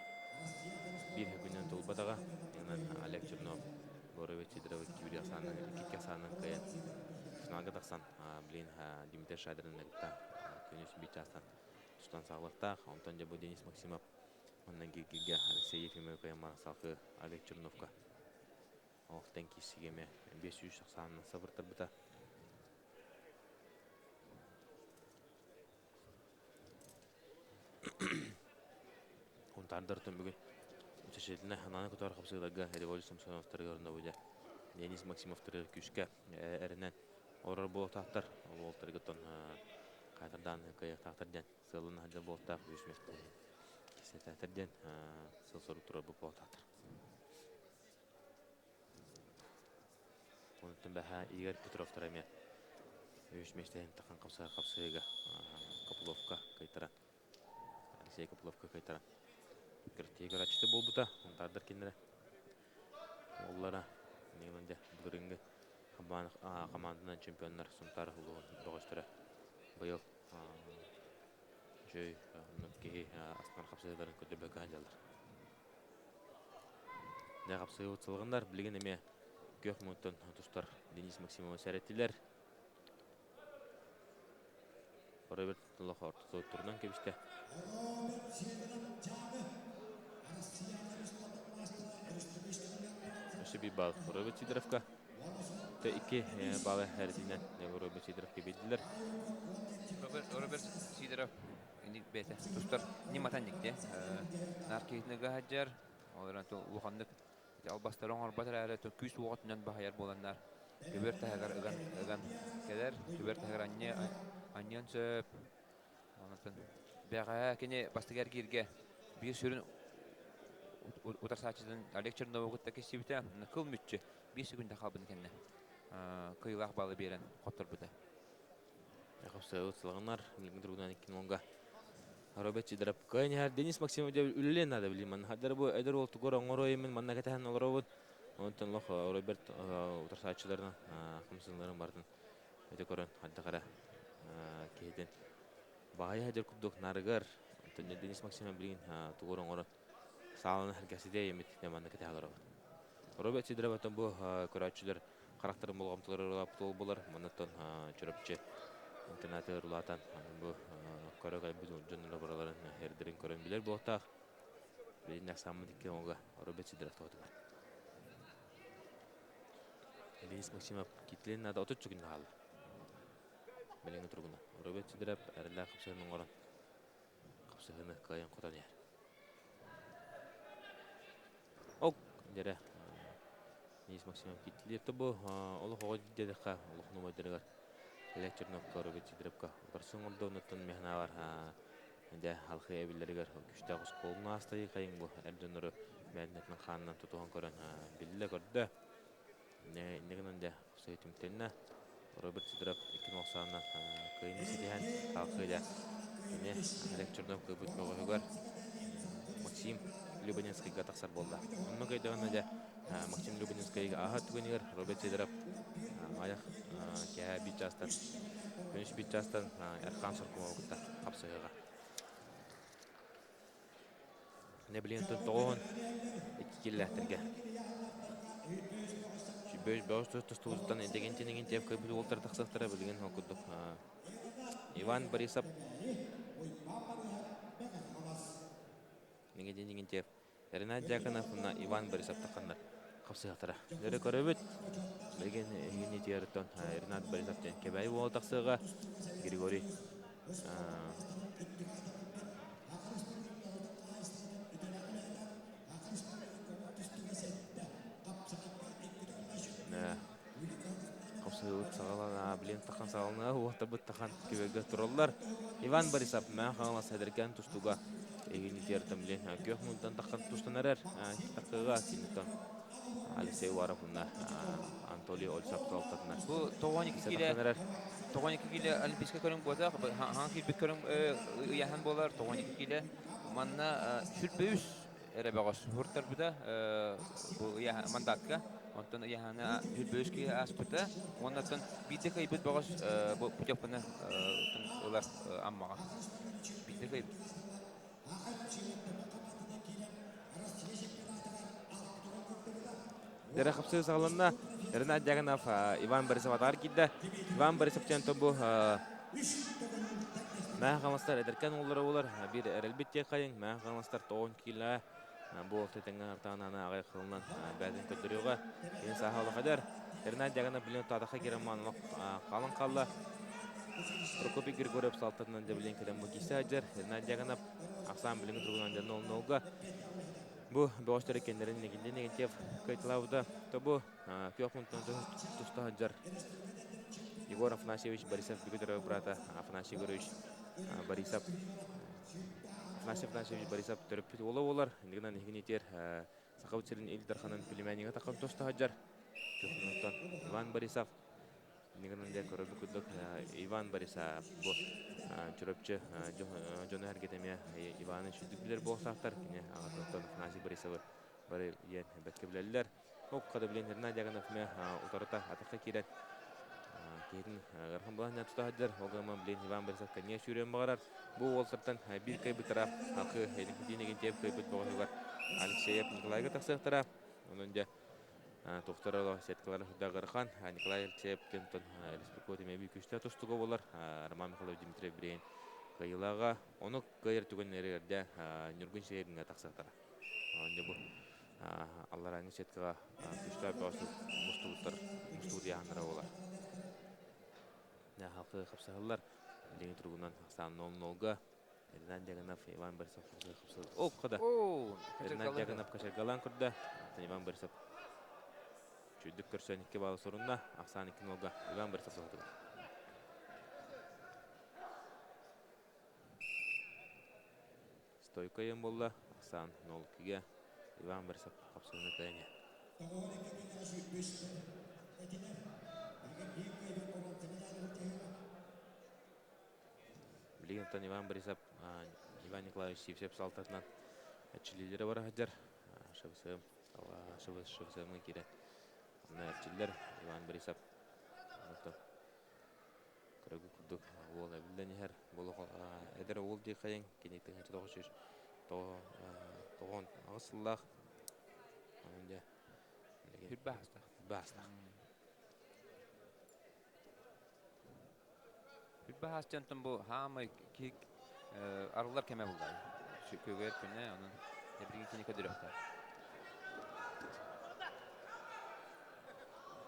биир күнүнэн тулбатаҕа. Онон Олег Чернов Роберт Сидоров икки биир ахсаанынан, икки ахсаанынан кыайан финалга тахсан Блин, Дмитрий Шадрин кытта күнүс биир чаастан тустан саҕалыахтаах. Онтон дьэ бу Денис Максимов уонна Гиргигэ Алексей Ефимов кыайан салгыы Олег Черновка олохтон киирсигэ эмиэ 500 ахсаанынан сабыртарбыта. Хунтаардар бүгүн Чечетина Хананы көтөр хапсыыларга Революция Самсоновтарыгар онно Денис Максимовтарыгар күүскэ эрэнэн Олорор буолуохтаахтар. Ол уолтаргыттан хаатырдаан кыайыахтаахтар диэн сыалын сылдьар буолуохтаах үс миэстэ кистэтээтэр диэн сыл-сорук турар буолуохтаахтар. Онтон бэһэ Игорь Петровтар эмиэ үс миэстэһин тахан хапсыһыыга Копыловка кыайтаран Алексей Копыловка кыайтаран Кыртига буолбута. Унтаардар кинилэрэ Уоллара Ньыгылын дьэ былырыыҥҥы хамаанданан чемпионнар Сунтаар улууһун бөҕөстөрө быйыл үчүгэй киһи астынан хапсыһыыларын көрдөрбөккө сылдьаллар. Дьэ хапсыһыыбыт сылгыннар билигин эмиэ күөх муҥуттан тустар Денис Максимовы сэрэттилэр. Роберт Тулах ортоту турунан кэбистэ. Өссө биир баал Роберт Сидоровка. Икки баалы эрэтинэн Роберт Сидоровка биэрдилэр. Роберт Сидоров инник бэйэтэ тустар ньыматан никте. Наркетинга сылдьар, ол эрэн улаханнык албастары оҥорбот эрээри күүс уоҕутунан баһыйар буоланнар көбүөр таһыгар ыган ыган кэлэр көбүөр таһыгар анньы анньыан сөп онтон бэҕэһээ кини бастакы эргииргэ биир сүрүн утарсааччытын Олег Чернову кытта киссибитэ кыл мүччү биир секунда хаалбытын кэннэ кыайыылаах баалы биэрэн хотторбута. Хапсыабыт сылаҕынар, билигин туругунан икки нолга Роберт Сидоров кыайан иһэр. Денис Максимов дьэ үлэлиэн наада билим. Манна хаддар бу эдэр уол тугу оҥоруо имин манна кэтэһэн олоробут. Онтон лох Роберт утарсааччыларын хамсыыларын барытын өтө көрөн хайдах эрэ киһитин баайа дьэр курдук нарыгар. Онтон Денис Максимов билигин тугу оҥорон сааланы сэргэситэ эмит манна кэтэһэ олоробут. Роберт Сидоров оттон бу көрөөччүлэр харахтарын болҕомтолоро улааппыт уол буолар. Маннаттан Чурапчы интернатыгар улаатан бу Көрө кэлбит дьоннор бараларын эрдэрин көрөн билэр буолтаах. Билин ахсааммыт икки оҥоға Роберт Сидоров тоҕотугар. Денис Максимов китлин надо 30 күн хаалла. Билиҥҥи туругунан Роберт Сидоров эрэллээх хапсыһын оҥорон хапсыһыны кыайан хотон иһэр. Ок, дьэрэ Денис Максимов китлиир тобу олох оҕо диэтэххэ олох нумайдарыгар Олег Черновка, Роберт Сидоровка утарсан оҥордо оннуттан механаабар дьэ халхыы эбиллэригэр күстээх оскуолун аастайыы хайыҥ бу эр дьоннору бэйэтин хаанынан тутуһан көрөн биллэ көрдө. Инньэ гынан дьэ хапсыһыы түмүктэннэ. Роберт Сидоров икки нуохсаанынан кыайыыны ситиһэн халхыы дьэ кини Олег Чернов кыайбыт бөҕөһүгэр Максим Любанинскайга тахсар буолла. Онно кыайдаҕына дьэ Максим Любанинскайга ааһар түгэнигэр Роберт Сидоров аҕыйах киэһэ биир чаастан күнүс биир чаастан Эрхан Соркумову кытта хапсыһыаҕа. Нэбилиэнтэн 92 киллээхтэргэ. Сүүрбэ бөҕөс тустубутуттан дэгин тиэп кыайбыт уолтар тахсыахтара билигин ол курдук Иван Борисов Нигин Ренат Дьяконов уонна Иван Борисов тахханнар хапсыһыахтара. Дөрө көрөбүт. Билигин эһигини тиэртон Ренат Борисов диэн Кэбээйи уола тахсыаҕа. Григорий Хапсыһыыбыт саҕалана, билин тахан саҕалана, уотабыт тахан күбэргэ тураллар. Иван Борисов Мэҥэ Хаҥалас эдэркээн тустууга эһигини тиэртэн билин күөх муунтан тахан тустан эрэр. Такыга киниттэн Алексей Уаров уонна Анатолий Ольсов салалтатынан. Бу 92 киилэ 92 киилэ олимпийскай көрүҥ буотах, хаһан киирбит көрүҥ ыйааһын буолар 92 киилэ. Манна 23 эрэ бөҕөс уһуртарбыта бу мандатка. Онтон ыйааһына 25 киһи ааспыта. Уонна оттон биирдэ кыайбыт бөҕөс бу путевканы ылар Аммаҕа. Биирдэ кыайбыт. Дэрэ хапсыы саҕаланна. Ренат Дьяконов Иван Борисов атаҕар киирдэ. Иван Борисов диэн бу Мэҥэ Хаҥаластар эдэркээн уоллара буолар. Биир эрэлбит диэххэйиҥ. Мэҥэ Хаҥаластар тоҕон киилэ бу уолта тэҥҥэ артаан аҕай кылынан бэйэтин көрдөрүөҕэ. Кини сааһа олох эдэр. Ренат Дьяконов билин таатахха киирэн маанылах хаалан хаалла. Прокопий Григорьев салтатынан дьэбилин кэлэн бу киирсэ сылдьар. Ренат Дьяконов ахсаан билиҥҥи туругунан дьэ 0-0-га Бу бөҕөстөр кэннэрин Нигинди Нигинтьев кыайталаабыта. То бу күөх мунтан туста сылдьар Егор Афанасьевич Борисов бүгүн брата Афанасий Егорович Борисов Афанасий Афанасьевич Борисов төрөппүт уола буолар. Иннигинэн иһигин Сахабыт сирин Ил Дарханын племяннига таххан туста сылдьар. Күөх мунтан Иван Борисов Иннигинэн дьэ көрөрбүт курдук Иван Борисов бу Чурапчы дьоно эргэтэ эмиэ Иваны сүрдүк билэр буолсаахтар. Кини аҕатыттан Афанасий Борисовы бары диэн бэркэ билэллэр. Ол билэн Ренат Дьяконов эмиэ утарыта атахха киирэн киһитин ыарахан былаан тута сылдьар. Ол гынан билин Иван Борисов кэннигэ сүүрүөн баҕарар. Бу уолтартан биир кыайбыттара Акы Эдин Игинтьев кыайбыт бөҕөһүгэр Алексеев Николайга тахсыахтара. Онон дьэ Туохтара сеткалара сүрдээх ыарахан. Николай Алексеев диэн республика эмиэ күүстээх тустууга буолар. Роман Михайлович Дмитриев билигин кыайыылааҕа. Ону кыайар түгэннэригэр дьэ Ньургун Сергеевҥа тахсыахтара. Дьэ бу алларааҥҥы сеткаҕа күүстээх бөҕөстөр мустубуттар, мустубут ыйааһыннара буолар. Халкы хапсыһаллар. Билиҥҥи туругунан ахсаан 0-0-га Ренат Дьяконов, Иван Борисов Ок, хода. Ренат Дьяконов качаргалаан көрдө. Иван Борисов чүйдүк көрсөн 2 балл сорунна. Ахсаан 2-0-га Иван Борисов соһутугар. Стойка ем болла. Ахсаан 0-2-ге Иван Борисов хапсыгыны кыайан. Билигин оттон Иван Борисов, Иван Николаевич Сивцев салтатынан эрчиллиилэрэ бара сылдьар. ШВСМ, ШВСМ-ҥа киирэн онно эрчиллэр Иван Борисов. Оттон көрөгү курдук уол эбиллэн иһэр. Эдэр уол дии хайыҥ, кини 1998 сыллаах. Дьэ, Хүрбаастах. Баастах. Хүрбаһаастан бу хаамай Арыллар кэмэ булла. Көгөр күнэ, онон билигин кини көдөрөхтөр.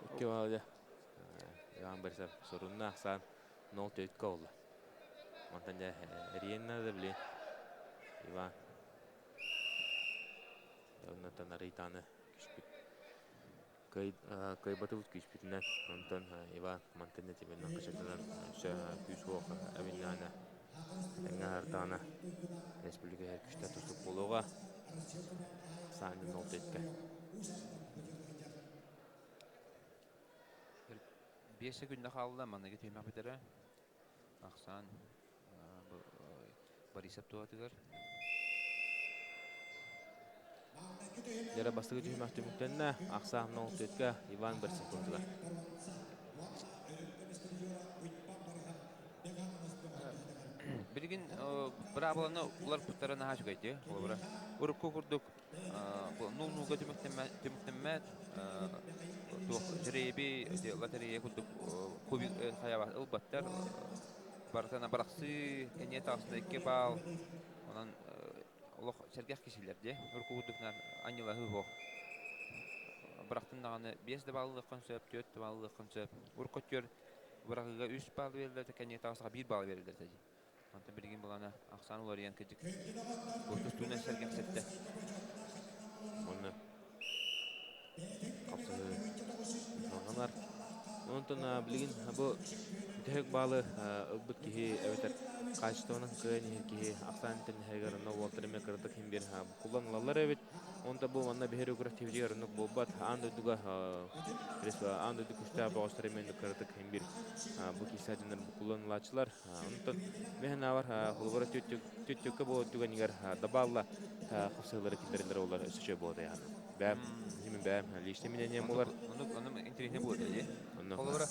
Икки баля. Иван Борисов сорунна ахсаан нол төткө олла. Онтон дьэ эриэн да били Иван. Оннотон арыйтааны күспүт. Кыайбатыбыт күүспүтүнэн. Онтон Иван мантан этибинэн кычатынан өссө күүс уох эбиннэҕинэ тэҥҥэ аһардаҕына республика иһэр күстэ тустук буолуоҕа. Саанньын нол төткө. 5 секунда хаалла, манныгы түһүмэх бүтэрэ. Ахсаан Борисов туһатыгар. Дьэрэ бастакы түһүмэх түмүктэннэ. Ахсаан нол төткө Иван Борисов туһатыгар. Билигин быраабыланы уларпыттара наһаа үчүгэй Холобура, урукку курдук нул-нулга түмүктэммэт, туох жребий, лотерея курдук хайабат ылбаттар. Барытына барахсыы, кэнниэ таҕыста 2 баал. Онон олох сэргэх кисилэр дии. Урукку курдук анньылаһыы суох. Бырахтын даҕаны 5 да бааллыаххын сөп, 4 да бааллыаххын сөп. Урукку өттүгэр быраҕыыга 3 баал берилэр, кэнниэ таҕыстаха 1 баал берилэр дии. Онтон билигин былаана ахсаан уларыйан кыдьык бу тустуунан сэргэхситтэ. Уонна хапсыһыы салҕанар. Онтон билигин бу бүтэһик баалы ылбыт киһи эбэтэр хаачыстыбанан кыайан иһэр киһи ахсаан тэнниһэригэр онно уолтар эмиэ кыратык иһин биир буккуллан ылаллар эбит. Онто бу манна биһири күрэхтэһиибитигэр оннук буолбат. Аан дойдуга аан дойду күстээх бөҕөстөр эмиэ кыратык иһин биир бу киһи дьоннор буккуллан ылааччылар. Онтон мин авар холобура түттүккэ буолар түгэнигэр дабаалла хапсыһыылары киллэрэллэр олар өссө буолар яһан. Бэм, химин бэм, личный мнение булар. Ону ону интересне буолар дии. Холобура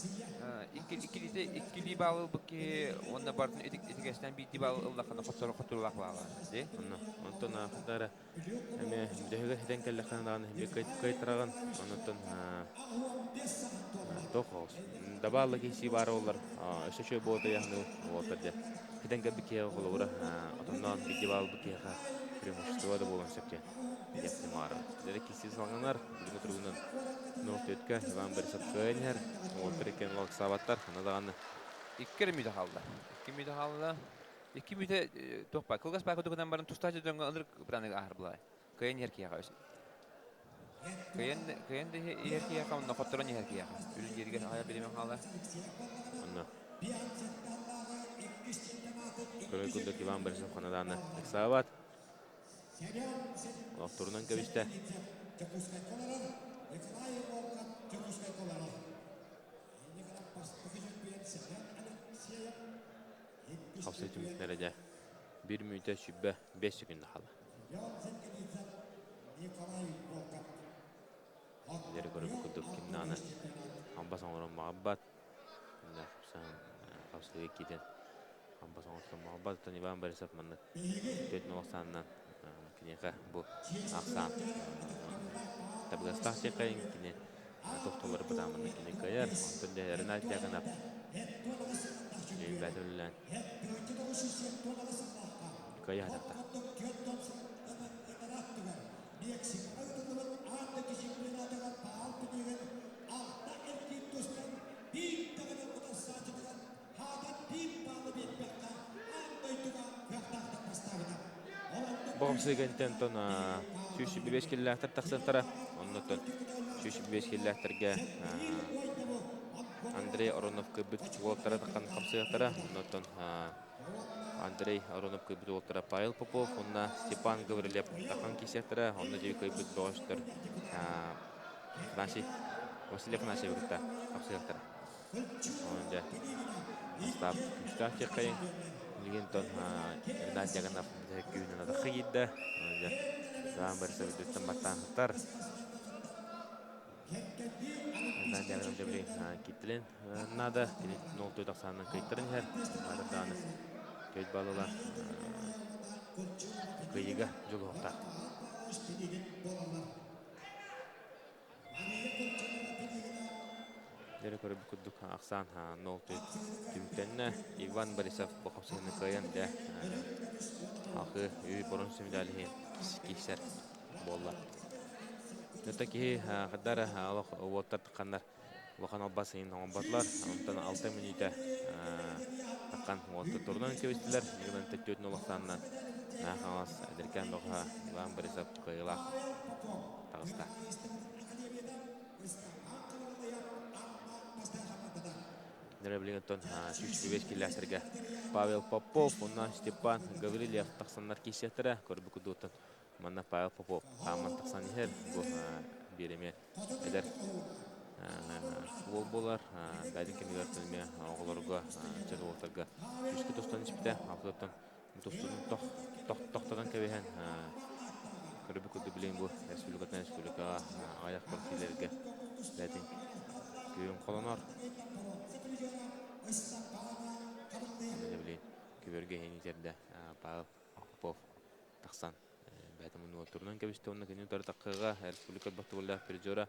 иккилиите иккилии баал ылбыт киһи уонна бартын итигэстэн биирдии баал ыллаххына хоттору хотторулаах баала дии. Онно онтон хадара Эмиэ дөһүгэр ситэн кэллэххинэ даҕаны эмиэ кыайтараҕын. Онуттан туох дабаалла киһи баара буоллар өссө үчүгэй буолуо яһны уолаттар дьэ ситэн кэлбит киһиэхэ холобура отонноон биирдии баалбыт киһиэхэ преимущество да буолуон сөп диэн диэхтим баҕарабын. Дьэ киһи салҕанар бүгүҥҥү туругунан 0-4-кэ Иван Борисов кыайан иһэр. Уолаттар иккиэн лалыксаабаттар. Аны даҕаны Икки эрэ мүтэ хаалла. Икки мүтэ хаалла. Икки мүтэ туох баа кылгас баа курдук гынан баран тустаах дьоҥҥо ынырык бытааннык ааһар былаай. Кыайан иһэр киһиэхэ өс. Кыайан кыайан да иһэр киһиэхэ онно хотторон иһэр киһиэхэ. Үрүн диэригэр аҕайа биримэн хаалар. Онно Көрөр курдук Иван Борисов ханадааны ыксаабат. Олохторунан кэбистэ. Хапсай түмүктэрэ дьэ 1 мүнүүтэ 25 секунда хаалла. Кинилэри көрөр курдук ким даҕаны хамбас оҥорон баҕарбат. Кинилэр хапсаһан хапсыга киирэн хамбас оҥортон баҕарбат. Оттон Иван Борисов маннык 4 ахсаанынан киниэхэ бу ахсаан табыгастаах диэххэйин кини тохтоллору бытааманна кини кыайар. Онтон дьэ Ренат Дьяконов бэйэтэ үлэлээн кыайа сатахта. Боҕомсуй кэнтэн тон 125 киллээхтэр тахсыахтара. Оннуттан 125 киллээхтэргэ Андрей Оронов кыйбыт уолаттара таххан хамсыахтара. Оннуттан Андрей Оронов кыйбыт уолаттара Павел Попов уонна Степан Гаврилев тахан киирсиэхтэрэ. Онно дьиэ кыйбыт бөҕөстөр Афанасий Василий Афанасьевы кытта хапсыахтара. Онон дьэ Остап күүстээх диэххэйиҥ. Билигин тон Ренат Дьаганов күүһүнэн атахха киирдэ. Онон дьэ Иван Борисов үрдүттэн баттаан сытар. Ренат Дьаганов дьэ билигин кииртилин наада. Кини 0-4 ахсаанынан кыайтаран иһэр. Баатыр даҕаны 4 балл ылан кыайыыга дьулуһуохтаах. Дьэрэ көрөбүт курдук ахсаан 0 түмүктэннэ. Иван Борисов бу хапсыһыыны кыайан дьэ халқы үй боронсу медаль иһин киирсэр буолла. Это киһи хаддар олох уоттар тахханнар улахан албас иһин оҥорботулар. Онтон 6 мүнүүтэ таххан уоттар турунан кэбистилэр. Игынан төттүөтүн олохтаанна Хаҥалас эдэркээн бөҕөһө Иван Борисов кыайыылаах таҕыста. Нөрөбүлүгүттэн 125 киллээстерге Павел Попов уонна Степан Гаврильев тахсаннар киирсиэхтэрэ. Көрбүт курдуктан манна Павел Попов хааман тахсан иһэр. Бу биир эмиэ эдэр уол буолар. Бэйэтин кэмигэр эмиэ оҕолорго, ыччат уолаттарга күүскэ тустан испитэ. Алтыттан тустуутун тохтотон кэбиһэн көрбүт курдук билигин бу республикаттан республикаҕа аҕыйах квартираларга бэйэтин күүһүн холонор. Билигин күбөргө иһин итэрдэ Павел Попов тахсан бэйэтин муннугар турунан кэбистэ уонна кини утары таххыга республика баттыбыллаах призера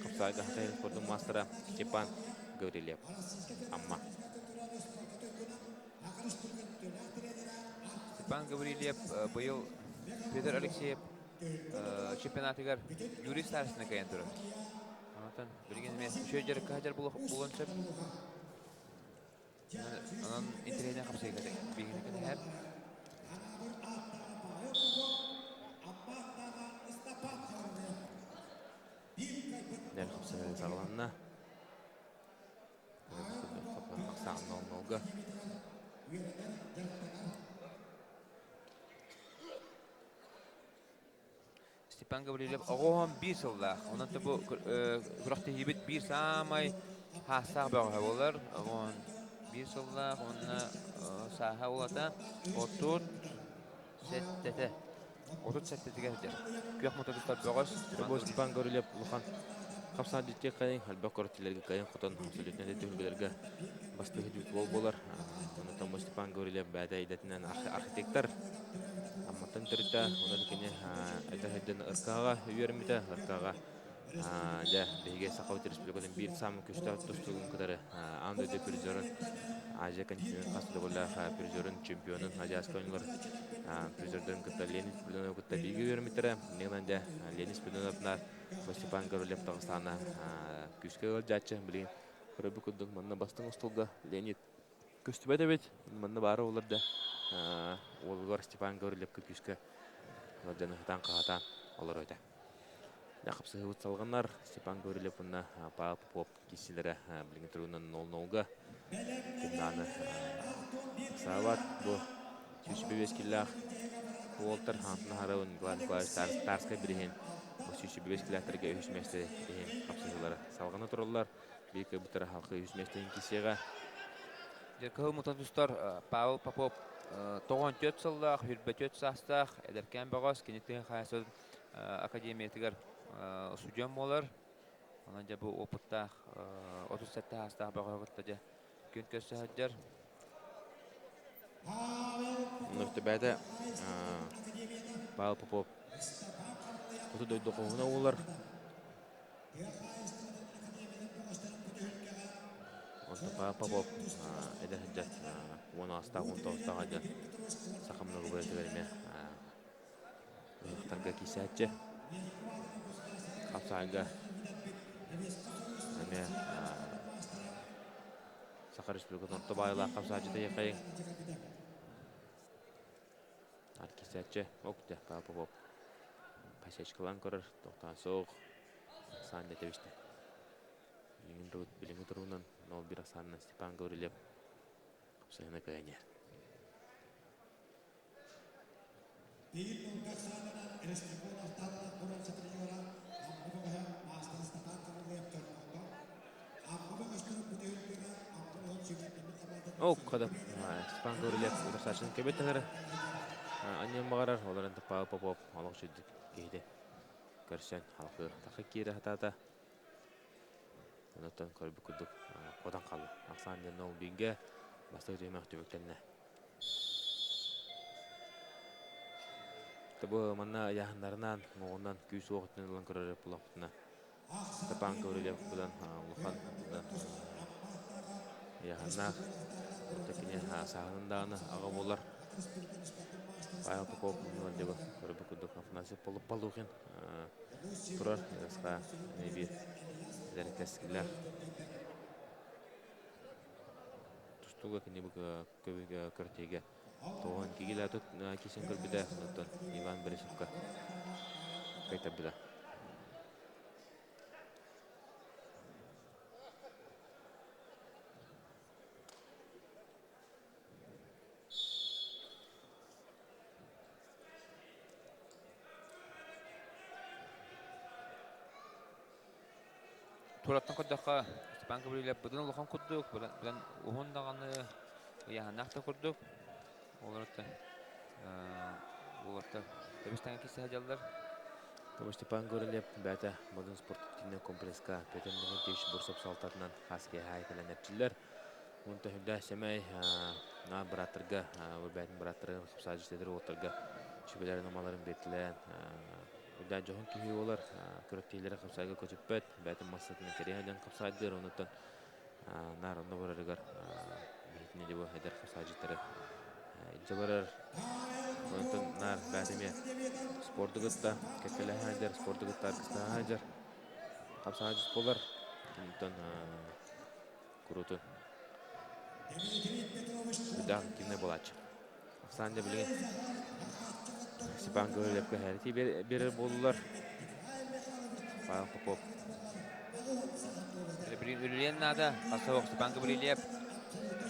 хапсаайга хатайын спордун маастара Степан Гаврильев Амма. Степан Гаврильев быйыл Петр Алексеев чемпионатыгар Юрий Старостина кыайан турар. Онтон билигин эмиэ үчүгэй дьарыкка сылдьар буолуон сөп. Онон интэриэһинэй хапсыйга биһигини кэтэһэр. Дэл хапсыһыы саҕаланна. Ахсааннолга. Степан Гаврильев оҕоһон биир сыллаах. Онон бу күрэхтэһиибит биир саамай хаастаах бөҕөһө буолар. Оҕоһон биир сыллаах уонна сааһа улата 37-тэ. 37-тигэр сылдьар. Күөх мототуттар бөҕөс. Бу Степан Гаврильев улахан хапсаан дьиттиэх кайын, элбэх көрөттүлэргэ кайын хотон абсолютно түһүлгэлэргэ бастыһы уол буолар. Онтон бу Степан Гаврильев бэйэтэ идэтинэн архитектор. Амматтан төрүттэ, онон кини эдэр сылдьан РК-ҕа үөрэммитэ. РК-ҕа дьэ биһиги Сахабыт Республикатын биир саамай күстээх тустуугун кытары аан дойду призерын, Азия континент хас да призерын, чемпионун, Азиатскай оонньуулар призердарын кытта Леонид Спиридонов кытта бииргэ үөрэммиттэрэ. Иннинэн дьэ Леонид Спиридоновна Степан Гаврильев таҕыстаҕына күүскэ ыалдьааччы. Билигин көрөбүт курдук манна бастыҥ остуолга Леонид көстүбэт эбит. Манна баара буолар да уолугар Степан Гаврильевка күүскэ ыалдьан ыһытаан-хаһатаан олорор этэ. Хапсыһыбыт салҕанар Степан Гаврильев уонна Павел Попов киирсиилэрэ билиҥҥи туругунан 0-0-га кимнааны саабат бу 105 киллээх уолтар Хантан Харабын Николай Николаевич Тарскай бириһин бу 105 киллээхтэргэ үһүс миэстэ иһин хапсыһыылара салҕана тураллар. Биир кыайбыттара халқы үһүс миэстэ иһин киирсиэҕэ. Дьэ, кыһыл мутан тустар Павел Попов 94 сыллаах, 24 саастаах эдэркээн бөҕөс, кини тыын хаайсыбыт академиятыгар устудьуон буолар. Онон дьэ бу опыттаах 37 саастаах бөҕөһү кытта дьэ күн көрсө сылдьар. Нөртөбөтө Павел Попов хоту дойду хоһуна уулар. Онтон Павел Попов эдэр сылдьар уон аҕыстаах, уон тоҕустаах сылдьар саха многоборьетыгар эмиэ Ыһыахтарга киирсээччи. Хапсаайга эмиэ Саха Республикатын орто баайылаах хапсааччыта Ехайын ар киирсээччи. Ок дьэ, Павел Попов косячкалаан көрөр, тохтоон суох. Саан дэтэ бистэ. Билиҥҥи туругунан 0-1 ахсаанынан Степан Гаврильев хапсаһыына кыайан иһэр. Биир сааланан республика автономнай куорат тренера Амма бөҕөһө маастар Степан Гаврильев дьоннорго Амма бөҕөстөрүн бүтүһүлгүнэ Амма бөҕөһүн сүүмэрдэммит хамаандатын Ол кадап Степан Гаврильев утарсааччыны кэбит таһара. Анньан баҕарар, олорон Павел Попов олох үчүгдүк киһити көрсөн халқы тахы киирэ хатаата. Онтон көрбүт курдук хотон хаалла. Ахсаан диэн ол бииргэ бастакы түһүмэх түмүктэннэ. Бу манна ыйааһыннарынан, уҥуоҕунан күүс-уох өттүнэн ылан көрөр буоллахпытына. Степан Гаврильев будан улахан будан яханнаах кини сааһынан даҕаны аҕа буолар. Павел Попов деп көрбүт курдук Афанасий Полухин турар ысха биир эдэр кэскиллээх тустууга кини бу көртиигэ тоҕон кигилэ тут кисин көрбүтэ оттон Иван Борисовка кайтарбыта. Тураттан көрдөххө, Степан Гаврильев быдан улахан курдук, быдан уһун даҕаны ыйааһыннаах да курдук. Олорто олорто тэбис-тэҥэ киирсэ сылдьаллар. Тому Степан Гаврильев бэйэтэ Модун спортивнай комплекска Петр Леонтьевич Бурцев салалтатынан хас киэһэ кэлэн эрчиллэр. Онтон сүрдээх сэмэй бырааттарга, бэйэтин бырааттарыгар хапсаадьыстыыр уолаттарга сүбэлэрин-амаларын биэртилээн үрдээх дьоһун киһи буолар. Күрэхтэһиилэри хапсаайга көтүппэт, бэйэтин массыынатын кэриэһэ диэн хапсаайдыыр. Онуттан наар онно барарыгар биһитини дьэ бу эдэр хапсаайдьыттары илдьэ барар. Онтон наар бэйэтэ эмиэ спорду кытта кэккэлэһэ сылдьар, спорду кытта аргыстаһа сылдьар хапсаайдьыт буолар. Онтон курутун Үрдээх активнай буолааччы. Оксана билигин Степан Гаврильевка хэрити биэрэр буоллулар. Павел Попов. Үлэлиэн наада. Хасоох Степан Гаврильев.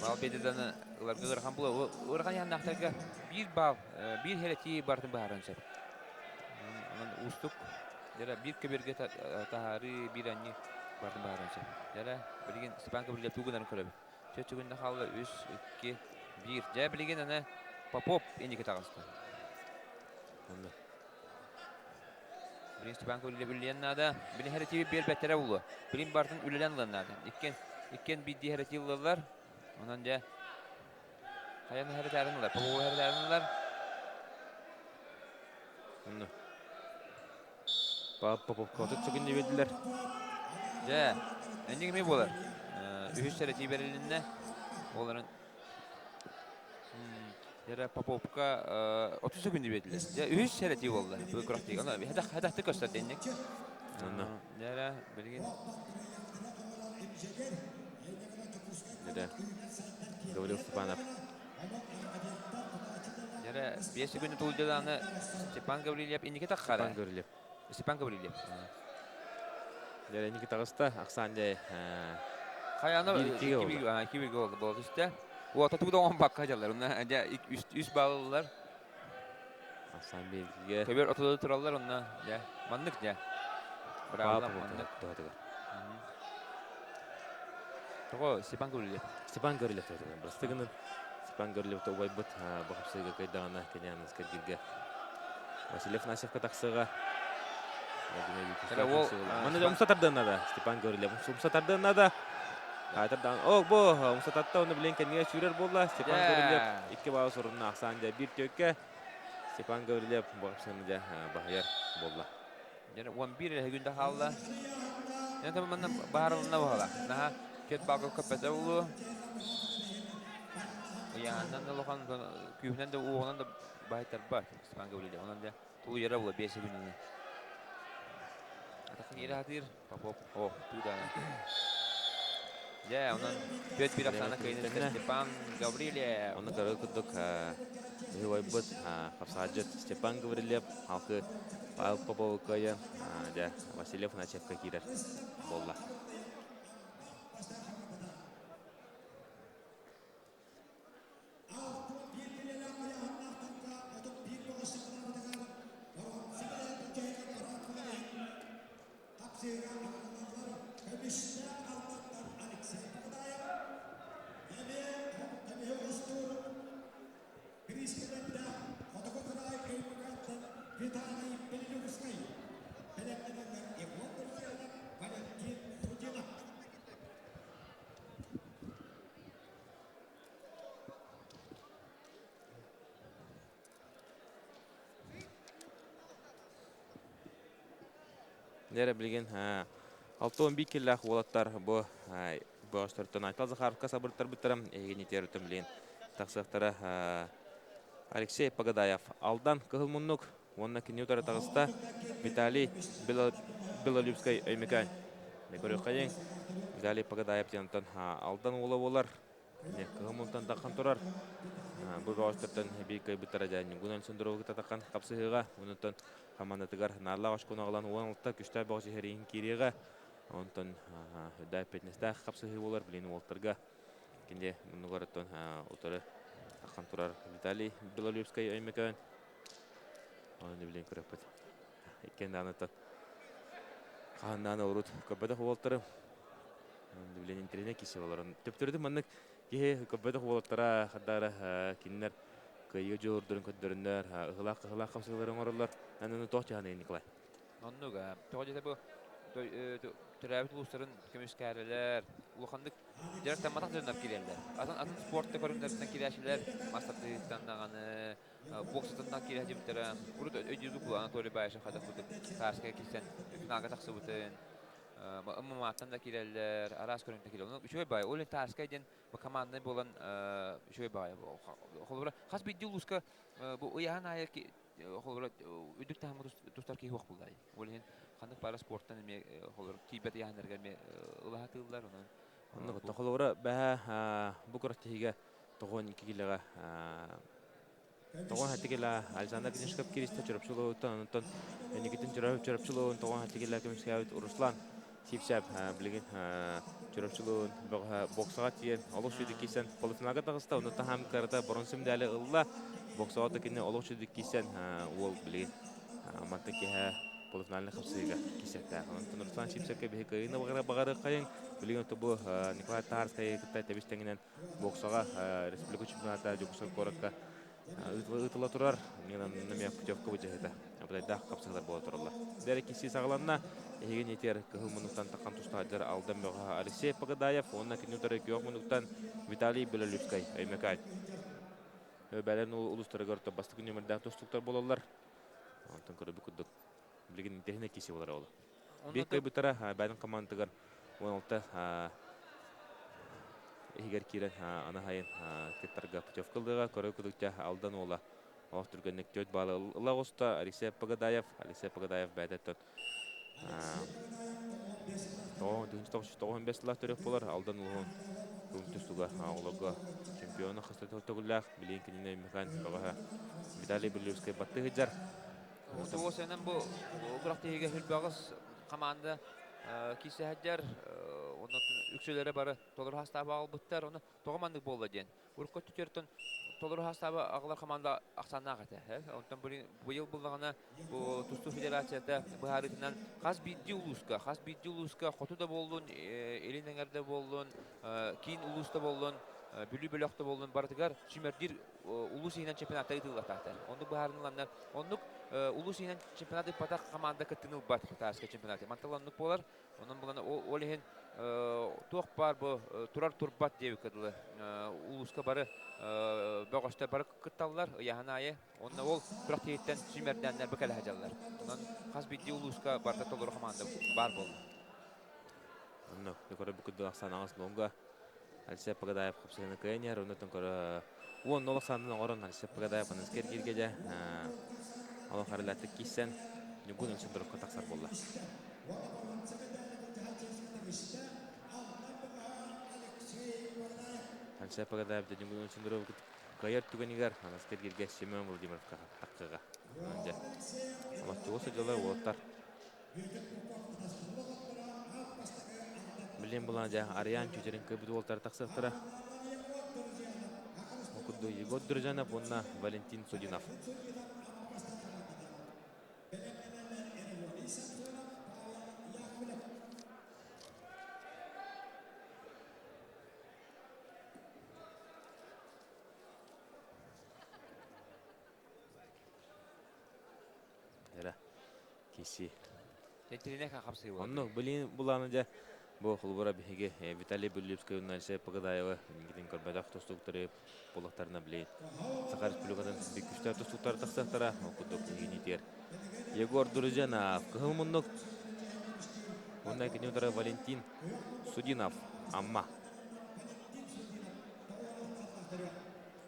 Баал бедеданы ыларга ыарахан була. Ыарахан яһаннаахтарга биир баал, биир хэрэтии бартын быһааран сөп. Онон уустук. Дьэ биир көбүөргэ таһаарыы, биир анньыы бартын быһааран сөп. Дьэ билигин Степан Гаврильев тугу гынарын көрөбүт. Чөчүгүннэ хаалла үс, икки, биир. Дьэ билигин аны Попов инники таҕыста. Онно. Билигин Степан Гаврильев үлэлиэн наада. Билин хэрэтииби биэрбэттэрэ буолуо. Билин бартын үлэлээн ылан наада. Иккиэн, иккиэн биирдии хэрэтии ыллаллар. Онон дьэ хайаны хэрэтээрин ылар, Попову хэрэтээрин ылар. Онно. Поповка сүгүн биэрдилэр. Дьэ, энник эмиэ буолар. Үһүс сэрэтии бэрилиннэ. Олорон Дьэ, Поповка 30 секунду биэрдилэр. Дьэ, үһүс сэрэтии буолла. Бу күрэхтиигэ. Ону хэтэх көстөр денник. Онно. Дьэ, билигин Дьэ, Гаврил Степанов. Дьэ, 5 секунду тулдьалааны Степан Гаврильев инники таххара. Степан Гаврильев. Степан Гаврильев. Дьэ, инники таҕыста. Ахсаан дьэ Хайаны биир иккигэ буолла. икки бииргэ буолла буола түстэ. Уота тугу да оҥорбакка дьаллар. Онно дьэ үс баллар. Ахсаан биир иккигэ. Көбөр отуда тураллар онно дьэ маннык дьэ. Браво маннык. Туһатыгар. Тоҕо Степан Гаврильев. Степан Гаврильев туһатыгар. Бастыгынан Степан Гаврильев убайбыт бу хапсыыга кыайдаҕына кини аныска эргиргэ Василий Афанасьевка тахсыаҕа. Манна умса тардыан наада. Степан Гаврильев умса тардыан наада. Хаайтардаан. О, бу умса татта, оны билен кэннигэ сүүрэр буолла. Степан Гаврильев икки баалы сорунна ахсаан дьэ биир түөккэ. Степан Гаврильев бу хапсыыны дьэ баһыйар буолла. Дьэ, 11 эрэ күндэ хаалла. Дьэ, манна баарылына буола. Наһаа кет баалга көппөтө буолуо. Ыйааннан да улахан күүһүнэн да уоҕунан да баайтарбат Степан Гаврильев. Онон дьэ тулуйара буолуо 5 күнүнэн. Атахын иирэ сатыыр. Попов. О, туудаана. Дьэ, онон 4-1 ахсаана кыайыыны Степан Гаврильев. Онно көрөр курдук убайбыт хапсаадьыт Степан Гаврильев халкы Павел Попову кыайан дьэ Васильев Начевка киирэр буолла. Дьэ билигин 61 киллээх уолаттар бу бөҕөстөртөн Айтал Захаровка сабыртарбыттара эһигини тиэртэн билин тахсыахтара Алексей Погодаев Алдан Кыһыл Муннук уонна кини утары таҕыста Виталий Белолюбскай Өймөкөөн. Көрүөххэйиҥ Виталий Погодаев диэн Алдан уола буолар. Кыһыл мунтан таххан турар. Бу бөҕөстөртөн биир кыайбыттара дьэ Ньургун Александровы кытта таххан хапсыһыыга. Онтон хамаандатыгар наарлаах очкону аҕалан 16 күстээх бөҕөс иһэриин киириэҕэ. Онтон үрдээх эппиэтинэстээх хапсыһыы буолар билин уолтарга. Кини муннугар оттон утары таххан турар Виталий Белолюбскай Өймөкөөн. Оны билин көрөппүт. Иккен даҕаны хаһан урут көрбөтөх уолтары билин интэринэ кисе олорон төптөрүтүн маннык киһи көрбөтөх уолаттара хардара кинилэр кыайыы дьулуурдарын көрдөрөннөр ыһылаах кыһылаах хапсыылары оҥороллор. Аны туох дьаһаныы Николай? Оннук тоҕо диэтэ бу төрөөбүт улуустарын көмүскээрэлэр улаханнык дьарыктамматах дьоннор киирэллэр. Атын атын спорт көрүҥнэриттэн киирээччилэр мас тардыһыыттан даҕаны боксатынан киирэ сылдьыбыттара. Урут өйдүүрбүт буолуо Анатолий Баишев хайдах курдук Тарскайга киирсэн финалга тахсыбытын ММА-ттан да киирэллэр, араас көрүҥтэн киирэллэр. Үчүгэй баҕайы. Ол иһин Тарскай диэн команднай буолан үчүгэй баҕайы. Холобура, хас биирдии улууска бу ыйааһын аайы холобура үрдүк таһымҥа тустар киһи суох буоллаҕай. Ол иһин ханнык баара спортан эмиэ холобура тиийбэт ыйааһыннарыгар эмиэ ылаһатыыллар. Онон Оннук холобура бэһэ бу күрэхтэһиигэ 92 килэҕэ тоҕон хаттикила Александр Книжков киристэ Чурапчылоуттан онтон Никитин Чурапчылоун тоҕон хаттикила көмүскээбит Руслан Сипсэп билигин Чурапчылоун боксаҕа тиийэн олох сүдүк киирсэн полуфиналга таҕыста онно таһаам кырата бронза медали ылла боксаҕа да кини олох сүдүк киирсэн уол билигин манта киһэ полуфинальнай хапсыыга киирсиэхтээх. Онтон Руслан Сипсэпкэ биһи кыайыыны баҕарыаххайыҥ. Билигин бу Николай Тарскай кытта тэбис тэҥинэн боксаҕа республика чемпионата Дьокуускай куоракка ыытыла турар. Эмиэ путевка быдьаһыта. Абытайдаах хапсыһылар буола тураллар. Дэрэ киси саҕаланна. Эһиги нетер кыһыл муннуктан таххан тустааччылар Алдан бөҕөһө Алексей Погодаев уонна кини утары күөх муннуктан Виталий Белолюбскай Өймөкөөн. Бэлэн улуустарыгар бастакы нүөмэрдээх тустууктар буолаллар. Онтон көрөбүт курдук билигин интэһинэ киси болар ол. Биир кыайбыттара бэйэтин командатыгар 16 иһигэр киирэн аны сайын кыттарга путевка ылыаҕа. Көрө кудукча Алдан уола олох түргэнник 4 баллы ыла оҕуста. Алексей Погодаев. Алексей Погодаев бэйэтэ 95 сыллаах төрүөх буолар. Алдан улуһун тустууга оҕолорго чемпиона хаста төгүллээх. Билигин кинини Михаил бөҕөһө Виталий Белювскай баттыы сылдьар. Туосенен бу күрэхтэһиигэ Хүлбэҕис хамаанда киирсэ сылдьар. Онон үксүлэрэ бары толору хастааба аҕалбыттар. Ону тоҕо маннык буолла диэн. Урукку өттүттэн толору хастааба аҕалар хамаанда ахсааннаах этэ. Онтон быйыл буллаҕына бу тустуу федерацията быһаарыытынан хас биирдии улууска, хас биирдии улууска хоту да буоллун, илин эҥэр да буоллун, киин улуус да буоллун, Бүлүү бөлөх да буоллун барытыгар сүүмэрдиир улуус иһинэн чемпионатта ыытыллыахтаахтар. Оннук быһаарыныланнар, оннук улуус иһинэн чемпионат ыыппатах хамаанда кыттыыны ылбат Татарскай чемпионаты. Мантан оннук буолар. Онон булан ол иһин туох баар бу турар турбат диэбиккэ дылы улууска бары бөҕөстөр бары кытталлар ыйааһын аайы. Онно ол күрэхтэһииттэн сүүмэрдээннэр бу кэлэ сылдьаллар. Онон хас биирдии улууска барыта толору хамаанда баар буолла. Онно көрө бүкүдү ахсаанаҕас лонга Алексей Погодаев хапсыһыны кыайан иһэр, оннуттан көрө уон олох санын оҥорон Алексей Погодаев аныскы эргииргэ дьэ олох арылааттык киирсэн Ньургун Александровка тахсар буолла. Алексей Погодаев дьэ Ньургун Александров кыайар түгэнигэр аныскы эргииргэ Семен Владимировка таххыга. Дьэ, олох чугас дьылы уолаттар Билин булан дьэ Ариан Чучерин кыайбыт уолтара тахсыахтара. Ол курдук Егор Дружанов уонна Валентин Судинов. Эрэ киси. Тэтиринэ хапсыы буолар. Онно билин булааны дьэ бу холобура биһиги Виталий Белюбскай уонна Алексей Погодаева мингитин көрбөтөх тустууктары булактарына билин Саха Республикатын биир күчтээх тустууктары тахсыахтара. Ол курдук биһигини тиэр Егор Друзьянов кыһыл муннук. Уонна кини утары Валентин Судинов, Амма.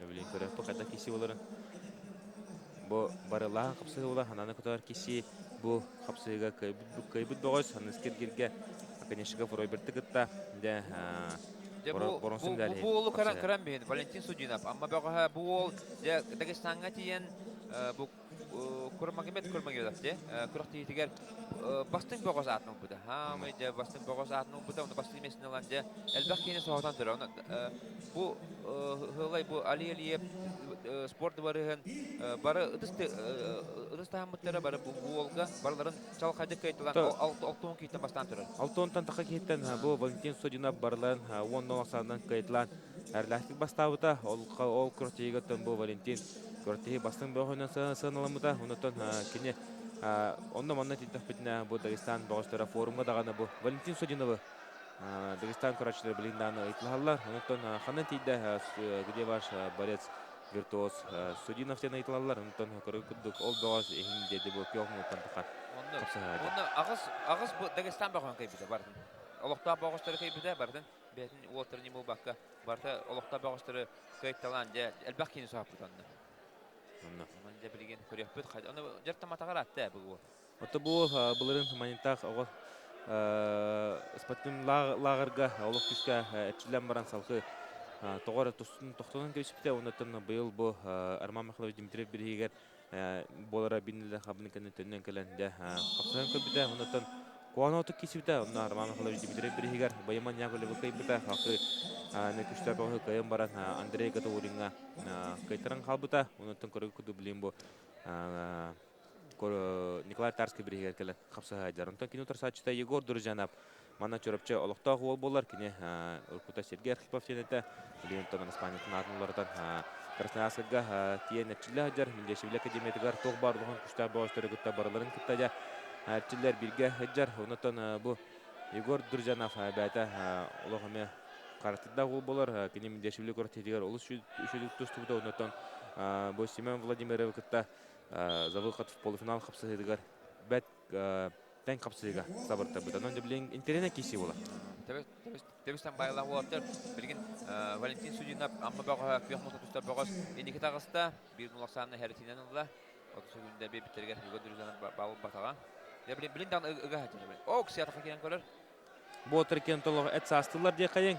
Билин көрөкпө хайда киси боларын. Бу барылаан хапсыһы була хананы кутар киси бу хапсыһыга кыайбыт бөҕөс Ханыскер Гирге Аконечников Роберты кытта дэ Бу бу уолу көрөн биһин Валентин Судинов Амма бөҕөһө бу уол дьэ Дагестаҥҥа тиийэн бу Курмагомед Курмагомедов дьэ күрэхтэһиитигэр бастыҥ бөҕөс аатын ылбыта. Хаамай дьэ бастыҥ бөҕөс аатын ылбыта, оны бастыҥ миэстэни ылан дьэ элбэх киһини соһутан турар. Бу Хылай бу Али Алиев спорт дыбарыһын бары ытыс таһаммыттара бары бу уолга барыларын чалхайдык кыайтылан алтуон киһиттэн бастаан турар. Алтуонтан таха киһиттэн бу Валентин Судинов барыларын уон саанан кыайтылаан эрлээхтик бастаабыта. Ол ол күрэхтэһиигэ бу Валентин күрэхтэһии бастыҥ бөҕөһүнэн сыаналаммыта. Онтон кини онно манна тиийдэхпитинэ бу Дагестан бөҕөстөрө форумҥа даҕаны бу Валентин Судиновы Дагестан көрөөччүлэр билигин даҕаны ыйыталаһаллар. Онтон ханна тиийдэ где ваш борец виртуоз Судинов диэн ыйыталаллар. Онтон көрөр курдук ол бөҕөс иһин диэди бу күөх муҥуттан таха хапсыһаады. Онно аҕыс аҕыс бу Дагестан бөҕөһүн кыйбыта барытын. Олохтоох бөҕөстөрү кыйбыта барытын бэйэтин уолтарын не буолбакка барыта олохтоох бөҕөстөрү кыайталаан дьэ элбэх киһини соһуппут онно. Онно. Онон дьэ билигин көрүөхпүт. Ону дьартаматаҕар атта бу уол. Ото бу былырын манитах оҕо спортивный лааҕырга олох күүскэ эрчиллэн баран салгыы тоҕо эрэ тохтонон кэбиспитэ. Оннуттан быйыл бу Роман Михайлович Дмитриев бириһигэр буолара биннилэ хабын кэннэ төннөн кэлэн дьэ хапсыһан көрбүтэ. Оннуттан куһаҕан отук киирсибитэ. Онно Роман Михайлович Дмитриев бириһигэр Байыман Яковлевы кыайбыта. Хакы күстээх бөҕөһү кыайан баран Андрей Гатаулиҥҥа кыайтаран хаалбыта. Оннуттан көрө курдук билим бу Николай Тарский бириһигэр кэлэн хапсыһаайдар. Онтон кини утарсааччыта Егор Друзьянов манна Чурапчы олохтоох уол буолар. Кини уруккута Сергей Архипов диэн этэ. Билигин онтон Испаниятын аатын уларытан Красноярскайга тиийэн эрчиллэ сылдьар. Миндешевиле академиятыгар туох баар улахан күстээх бөҕөстөрү кытта барыларын кытта дьэ эрчиллэр бииргэ сылдьар. Онтон бу Егор Друзьянов бэйэтэ олох эмиэ характырдаах уол буолар. Кини Миндешевиле күрэхтэһиитигэр олус үчүгэй тустубута. Онтон бу Семен Владимировы кытта за выход в полуфинал хапсыһыытыгар бэт тэҥ хапсыһыыга сабыртарбыт. Онон билигин интэриэһинэй киирсии буолар. Тэбистэн байлаах уолаттар билигин Валентин Судинов Амма бөҕөһө күөх мута тустар бөҕөс инники таҕыста. Биир нулахсаанна хэритинэн ылла. 30 секунда биэрбиттэригэр Егор Друзьянов баалбатаҕа. Билин даҕаны ыга хатыр. Ок, сиатаха киирэн көрөр. Буотар киэн толох эт саастылар диэххэйиҥ.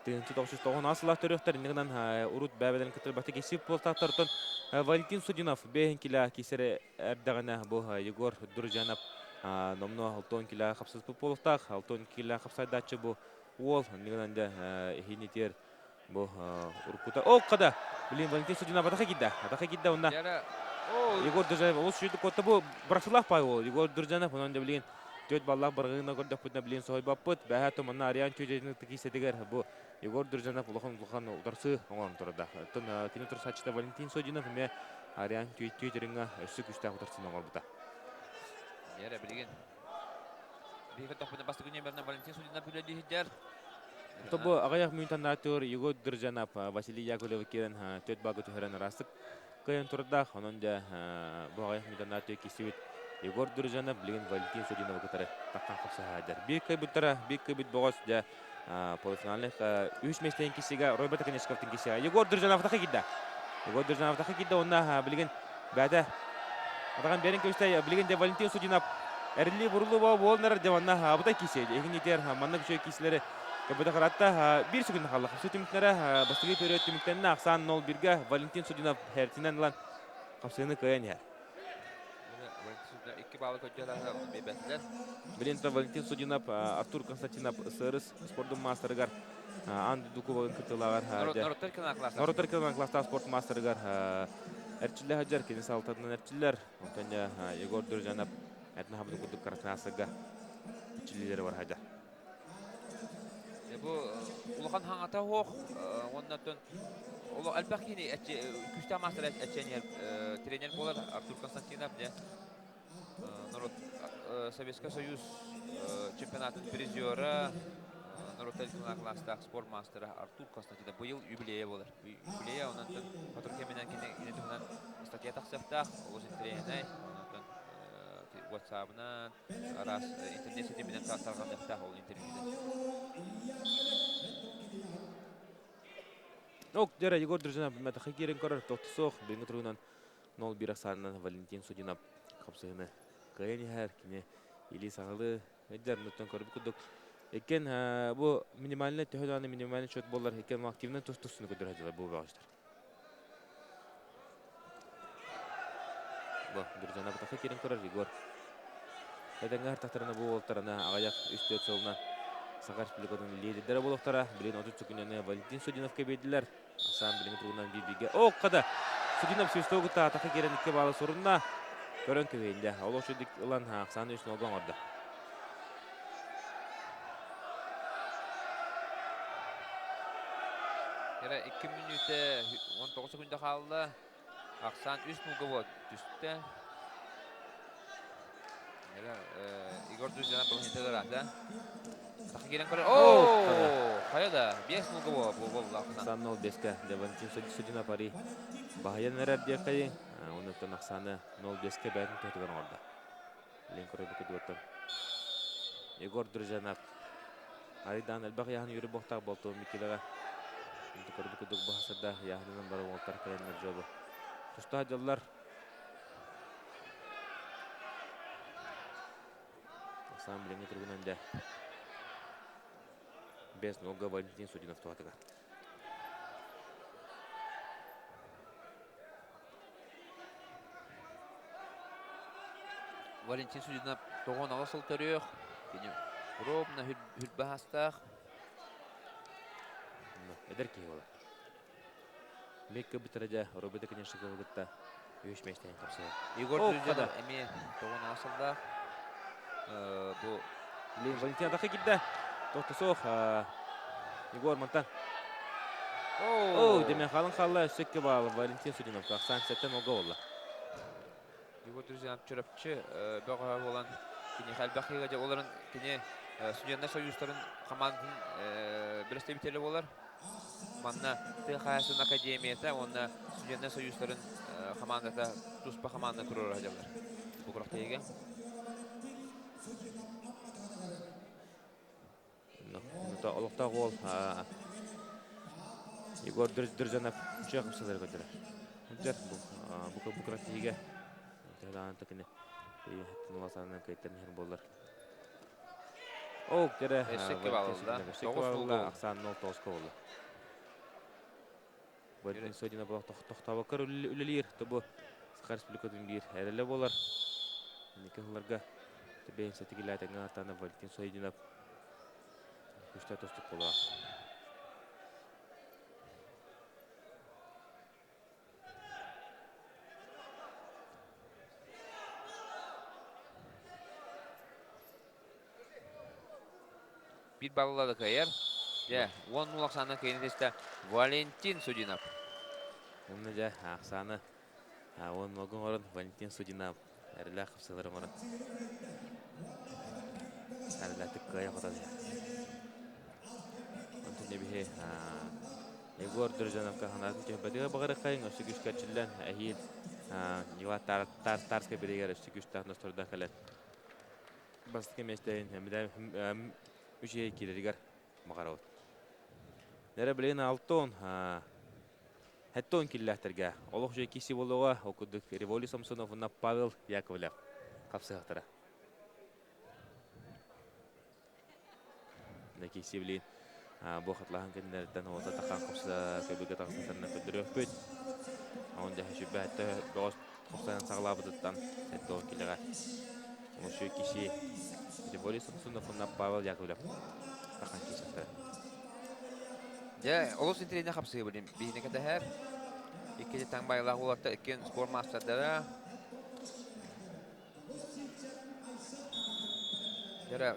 1990 сыллаах төрүөхтэр иннигинэн урут бэбэлэрин кытары баты кисип буолтаахтартан Валентин Судинов бэйэн килэ кисэре эрдэҕинэ бу Егор Друзьянов номнуо 6 килэ хапсыспыт буолуохтаах. 6 килэ хапсайдааччы бу уол иннигинэн да иһинитиэр бу уруккута ол када блин Валентин Судинов атаха киирдэ атаха киирдэ уонна Егор Друзьянов олус сүүрдүк куотта бу бырахсылаах пай уол Егор Друзьянов онон да билигин түөрт баллаах барҕыына көрдөхпүтүнэ билигин соһуйбаппыт бэһэ туманна Ариан Чүдьэтин киисэтигэр бу Егор Друзьянов улахан улахан утарсыы оҥорон турда. Оттон кини утарсааччыта Валентин Содинов эмиэ Ариан Чүдьэтиҥҥэ өссө күүстээх утарсыыны оҥорбута. Эрэ билигин биһиги тохпуна бастакы нүөмэринэн Валентин Судинов үлэлииһидэр. То бу аҕыйах мүнүүтэн наатыгар Егор Друзьянов Василий Яковлевы киирэн төрт балга түһэрэн араастык кыайан турдаах. Онон дьэ бу аҕыйах мүнүүтэн наатыгар киирсибит Егор Друзьянов билигин Валентин Судиновы кытары таххан хапсыһаайдар. Биир кыайбыттара, биир кыайбыт бөҕөс дьэ полуфинальных үһүс миэстэни киирсиигэ Роберт Оконешниковтын киирсиигэ Егор Друзьянов атаха киирдэ. Егор Друзьянов атаха киирдэ уонна билигин бэйэтэ атаҕын биэрэн кэбистэ. Билигин дьэ Валентин Судинов эриллии-буруллуу буолан эрэр дьэ манна абытай киирсиэ. Иһин манна күчүө киирсилэри көбөтө харатта. Биир секунд хаалла. Хапсы түмүктэрэ бастакы период түмүктэннэ. Ахсаан 0-1-гэ Валентин Судинов хертинэн ылан хапсыыны кыайан иһэр. Икки баллы көрдөрөр биэрбэтилэр. Билин Валентин Судинов, Артур Константинов СРС спордун маастарыгар Аан дойду кубогын кыттыылааҕар Норуоттар класстаах Норуоттар класстаах спорт маастарыгар эрчиллэ сылдьар, кини салалтатынан эрчиллэр. Онтон Егор Друзьянов этин хабын курдук Красноярскайга эрчиллиилэри бар сылдьар. Бу улахан хаҥата суох уонна олох элбэх киһини күүстээх маастар эччэньэр тренер буолар Артур Константинов дьэ народ Советский Союз чемпионатын призера норуоттар класстаах спорт маастара Артур Константинов быйыл юбилейа буолар. Юбилейа онон сотору кэминэн кини туһунан статья тахсыахтаах, олус интэриэһинэй. Онон WhatsApp-ынан, араас интернет ситиминэн тарҕаныахтаах ол интервьюда. Ок, дьэрэ Егор Дружинов мэтахы киирэн көрөр тохтусуох билиҥҥи туругунан 0-1 ахсаанынан Валентин Судинов хапсыһыны кыайан иһэр. Кини илии саҕалыы Эдэр нуттан көрбүт курдук. Иккен бу минимальный төһө даҕаны минимальный счет буоллар, иккен активный тус-тусуну көрдөрө сылдьаллар бу бөҕөстөр. Бу Дружина бутаха киирэн көрөр Егор. Эдэҥҥэ артахтарына бу уолтарына аҕыйах 3-4 сылынан Саха Республикатын лидердэрэ буолуохтара. Билигин 30 секунданы Валентин Судиновка биэрдилэр. Ахсаан билиҥҥи туругунан биир-бииргэ. О, хада! Судинов свистогу таатаха киирэн икки баалы сурунна. Көрөн көһүйэллэ. Олох үчүгдүк ылан ахсааны үс нолга оҥордо. Эрэ 2 мүнүүтэ 19 секунда хаалла. Ахсаан үс нолга вот түстэ. Эрэ Егор Друзьяна балаһыйда ыраата. Саха киирэн көрөр. Оо! Хайа да, 5 нолга буолла Ахсан. Ахсаан 0-5-ке. Валентин Судина пари баһыйан эрэр диэххэй. Онуттан Ахсааны 0-5-ке бэйэтин туһатыгар оҥордо. Лен көрөбүкү дуоттан. Егор Дружанов Арыйдаан элбэх ыйааһын үөрү буохтаах болтуон Микилеҕэ. Инти көрбүт курдук баһасырда ыйааһынынан бары уолтар кэлэннэр дьолу. Тустаах дьоллар Саам билиҥҥи туругунан дьэ без нога Валентин Судинов туһатыгар. Валентин Судинов тоҕон аҕыс сыл төрүөх, кини ровно хүрбэ аастаах. Эдэр киһи буолар. Мекка бүтэрэ дьэ, Роберто Конешниковы кытта үһүс миэстэһин хапсыһар. Егор Друзьянов эмиэ тоҕон аҕыс сыллаах. Бу Блин, Валентин атаха киирдэ. Тохтосуох. Егор мантан. О, демен халын халла өссө икки баалы Валентин Судинов. Ахсаан сэттэн олга болла. Егор Друзьянов Чурапчы бөҕөһө буолан киниэхэ элбэх ыга олорон кини студеннар союзтарын командатын представителэ буолар. Манна тыа хаһаайыстыбатын академията уонна студеннар союзтарын командата туспа команда туруора сылдьаллар. Бу күрэхтэһиигэ. Олохтоох уол Егор Друзьянов үчүгэй хапсалары көрдөрөр. Дьэр бу бу күрэхтэһиигэ төһөлөөн такини уласанан кыйтан иһэр буоллар. Ол кэрэ Өссө икки баллда. Өссө балла ахсаан 0-9 болла. Валентин Содина була тохтообоккор үлэлиир. Бу Саха Республикатын биир эрэлэ буолар. Инники сылларга бэйэн сэтигилээтиҥҥэ артаана Валентин Сойдинов күстэ тостук буолуо. Биир баллады кыайар. Дьэ, 10 ахсаанынан кыайыны тестэ Валентин Судинов. Онно дьэ, ахсааны уон нолга оҥорон Валентин Судинов эрэлээх хапсыылары оҥорон эрэлээхтик кыайа хотон иһэр. Онтон дьэ биһи Егор Дружановка санаатын түһэрбэтигэр баҕарыаххайыҥ, өссө күүскэ эрчиллэн эһиил Николай Тарскай бириигэр өссө күүстээх носторда кэлэн бастакы миэстэ үчүгэй киирэригэр баҕарабыт. Нэрэ билигин алтон Хэттон киллээхтэргэ олох үчүгэй киси буолуоҕа, ол курдук Револи Самсонов уонна Павел Яковлев хапсыһахтара. Киси билигин бу хатлаһан кэннилэриттэн уота тахан хапса көбүгэ тахсытарына көрдөрүөхпүт. Он дьэ сүбэһэттэ бөҕөс хапсайан саҕалаабытыттан сэттэ килэҕэ Олох киси Револи Самсонов уонна Павел Яковлев тахан кисэхтэрэ. Дьэ, олус интэриэһинэй хапсыһыы билим. Биһини кэтэһэр. Иккити таҥ байлаах уолаттар иккиэн спорт маастардара. Дьэ,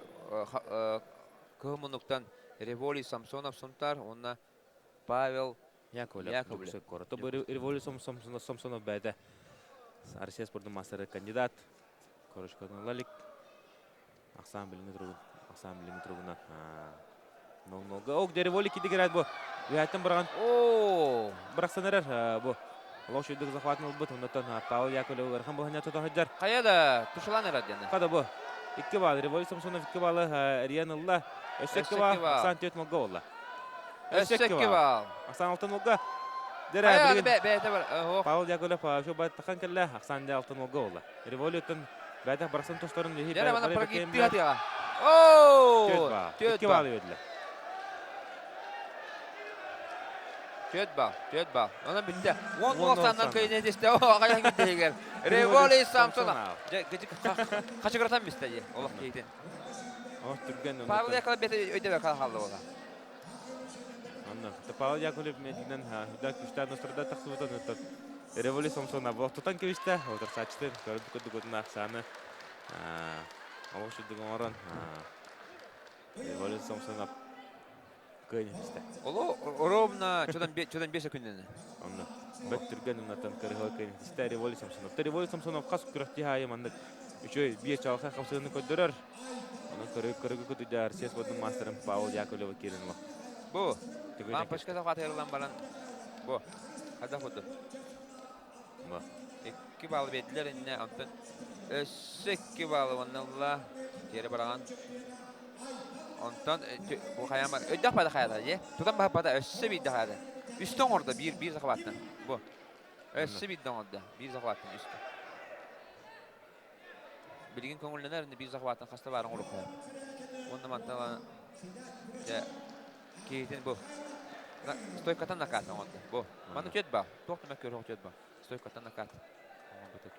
кыһыл муннуктан Револий Самсонов Сунтар уонна Павел Яковлев. Яковлев. Корото Револий Самсонов бэйэтэ Россия спордун маастара кандидат. Корочканы лалик. Ахсаан билиҥҥи туругун, ахсаан билиҥҥи туругунан нол-нолга. Ок, Револий кидигират бу. Үһэттэн быраҕан Оо! бырахсан эрэр бу. Олох шүйдік захватын ылбыт, оннотон Павел Яковлев ыарахан быһыня тута сылдьар. Хайа да тушулан эрэр диэн. Хада бу. 2 балл. Револий Самсонов 2 баллы эрийэн ылла. Өссө 2 балл. Оксан 4 молга болла. Өссө 2 балл. Оксан 6 молга. Дэрэ билигин Павел Яковлев şu баттахан кэллэ. Оксан де 6 молга болла. Революттан бэйдэх барсан тустарын лиһи Дэрэ мана прогиб тыа. Оо! 2 балл бердилер. 4 балл, 4 балл. Онон бүттэ. 10 уолсаннан көйнө десте, о, ағаян китегер. Револи Самсонов. Хачыгыратан бисте же, олох кейтин. Ох, түрген. Павел Яковлев бете өйдөбө қалды ола. Анна, Павел Яковлев мединен хүдә күштә нострда тахсыбытан өттөт. Револи Самсонов тутан кебисте, отырсачты, көрүп көдүгөтүн аксаны. Олох шүдүгөн орон. Револи Самсонов кыайын истэ. Оло ровно чодан бесе күннен. Онно бөт түргэн уннаттан кырыһы кыайын истэ Револи Самсонов. Револи Самсонов хас күрэхти хаайы маннык үчүгэй биир чалха хапсыгыны көрдөрөр. Онон көрү көрүгү көтүдэр сес бодун мастерын Павел Яковлева киирин олох. Бу. Лампочка захватырылан баран. Бу. Хада худу. Бу. 2 балл бердилер инне онтон өссө 2 баллы оннулла тиэри бараҕан. Онтон бу хайаан өйдөөх бада хайата дии. Тутан баһаппата өссө биирдэ хайата. Үстэ оҥордо биир биир захваттан. Бу. Өссө биирдэ оҥордо. Биир захваттан үстэ. Билигин көҥүллэнэр биир захваттан хаста баарын оҥоруохха. Уонна мантан дьэ киһитин бу стойкатан накат оҥордо. Бу. Манна түөт баа. Туох да мөккүөр түөт баа. Стойкаттан накат.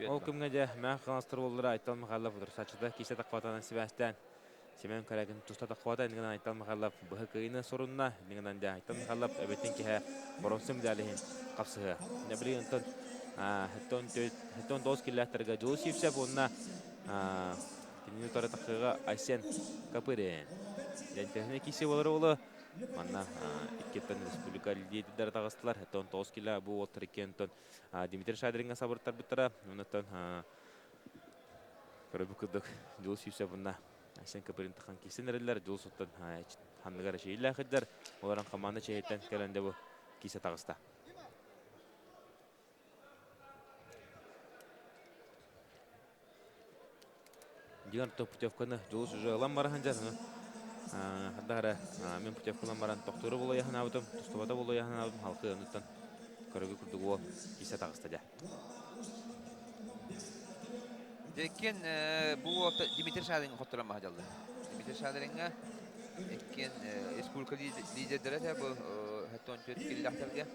Ол кэмҥэ дьэ мээх хаҥастар буоллара Айтал Михайлов утарсааччыта киисэ таххатанан сибээстээн Семен Корякин туста таххата иннигинэн Айтал Михайлов быһа кыайыыны сурунна. Иннигинэн дьэ Айтал Михайлов эбэтин киһэ боронсум дьаалиһин хапсыһыа. Дьэ билигин онтон 79 киллээхтэргэ Дьулус Сивцев уонна кинини утары тахсыыга Айсен Копырин. Дьэ кисе болар олы Манна иккиттэн республика лидердэрэ таҕыстылар. 19 кило бу уолтар иккиэнтэн Дмитрий Шадриҥҥа сабыртарбыттара. Онуттан көрөбүт курдук Дьулус Юсефовна Айсен Копырин тахан киирсэн эрэллэр. Дьулус оттон ханныгар эчэйиллээх сылдьар. Олорон команда чэйиттэн кэлэн дэ бу киисэ таҕыста. Диган то путевканы Дьулус уже ылан баран дьар. Хардара мен путевка ылан баран тохтууру булуйаһынаабытым, тустубата булуйаһынаабытым халкы онуттан көрөгү курдук уол киисэ таҕыста дьэ. Деккен бу уолта Дмитрий Шадрин хотторон маһадьалла. Дмитрий Шадринга эккен республика лидердэрэ те бу 74 киллэхтэргэ.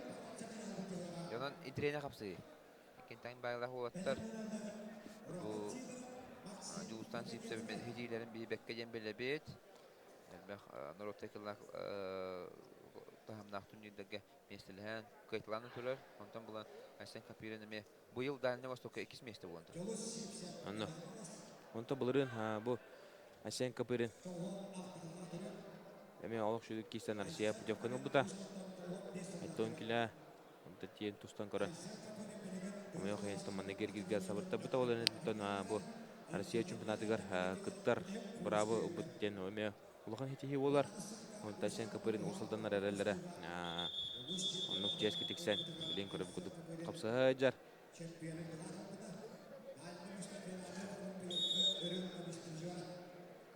Онон интриэне хапсыы. Иккинтэн байлах уолаттар бу Дьулустан Сивцев хитиилэрин биһибэккэ диэн билэбит. Элбэх норуоттай кыллаах таһымнаах турнирдарга миэстэлэһэн кыайталаан турар. Онтон булан Айсен Копырин эмиэ быйыл Дальний Востокка иккис миэстэ буолан турар. Онно. Онто былырыын бу Айсен Копырин эмиэ олох шүдүк киистэн Россия путевканы ылбыта. Оттон килэ Онто тиэн тустан көрөн Омойох Хейнстон манна киргизгэ сабыртарбыта ол энэтиттэн бу Россия чемпионатыгар кыттар быраабы ылбыт диэн эмиэ улахан хитиһии буолар. Онтон Сен Копырин усулданнар эрэллэрэ оннук чиэски тиксэн билин көрөбүт курдук хапсыһа сылдьар.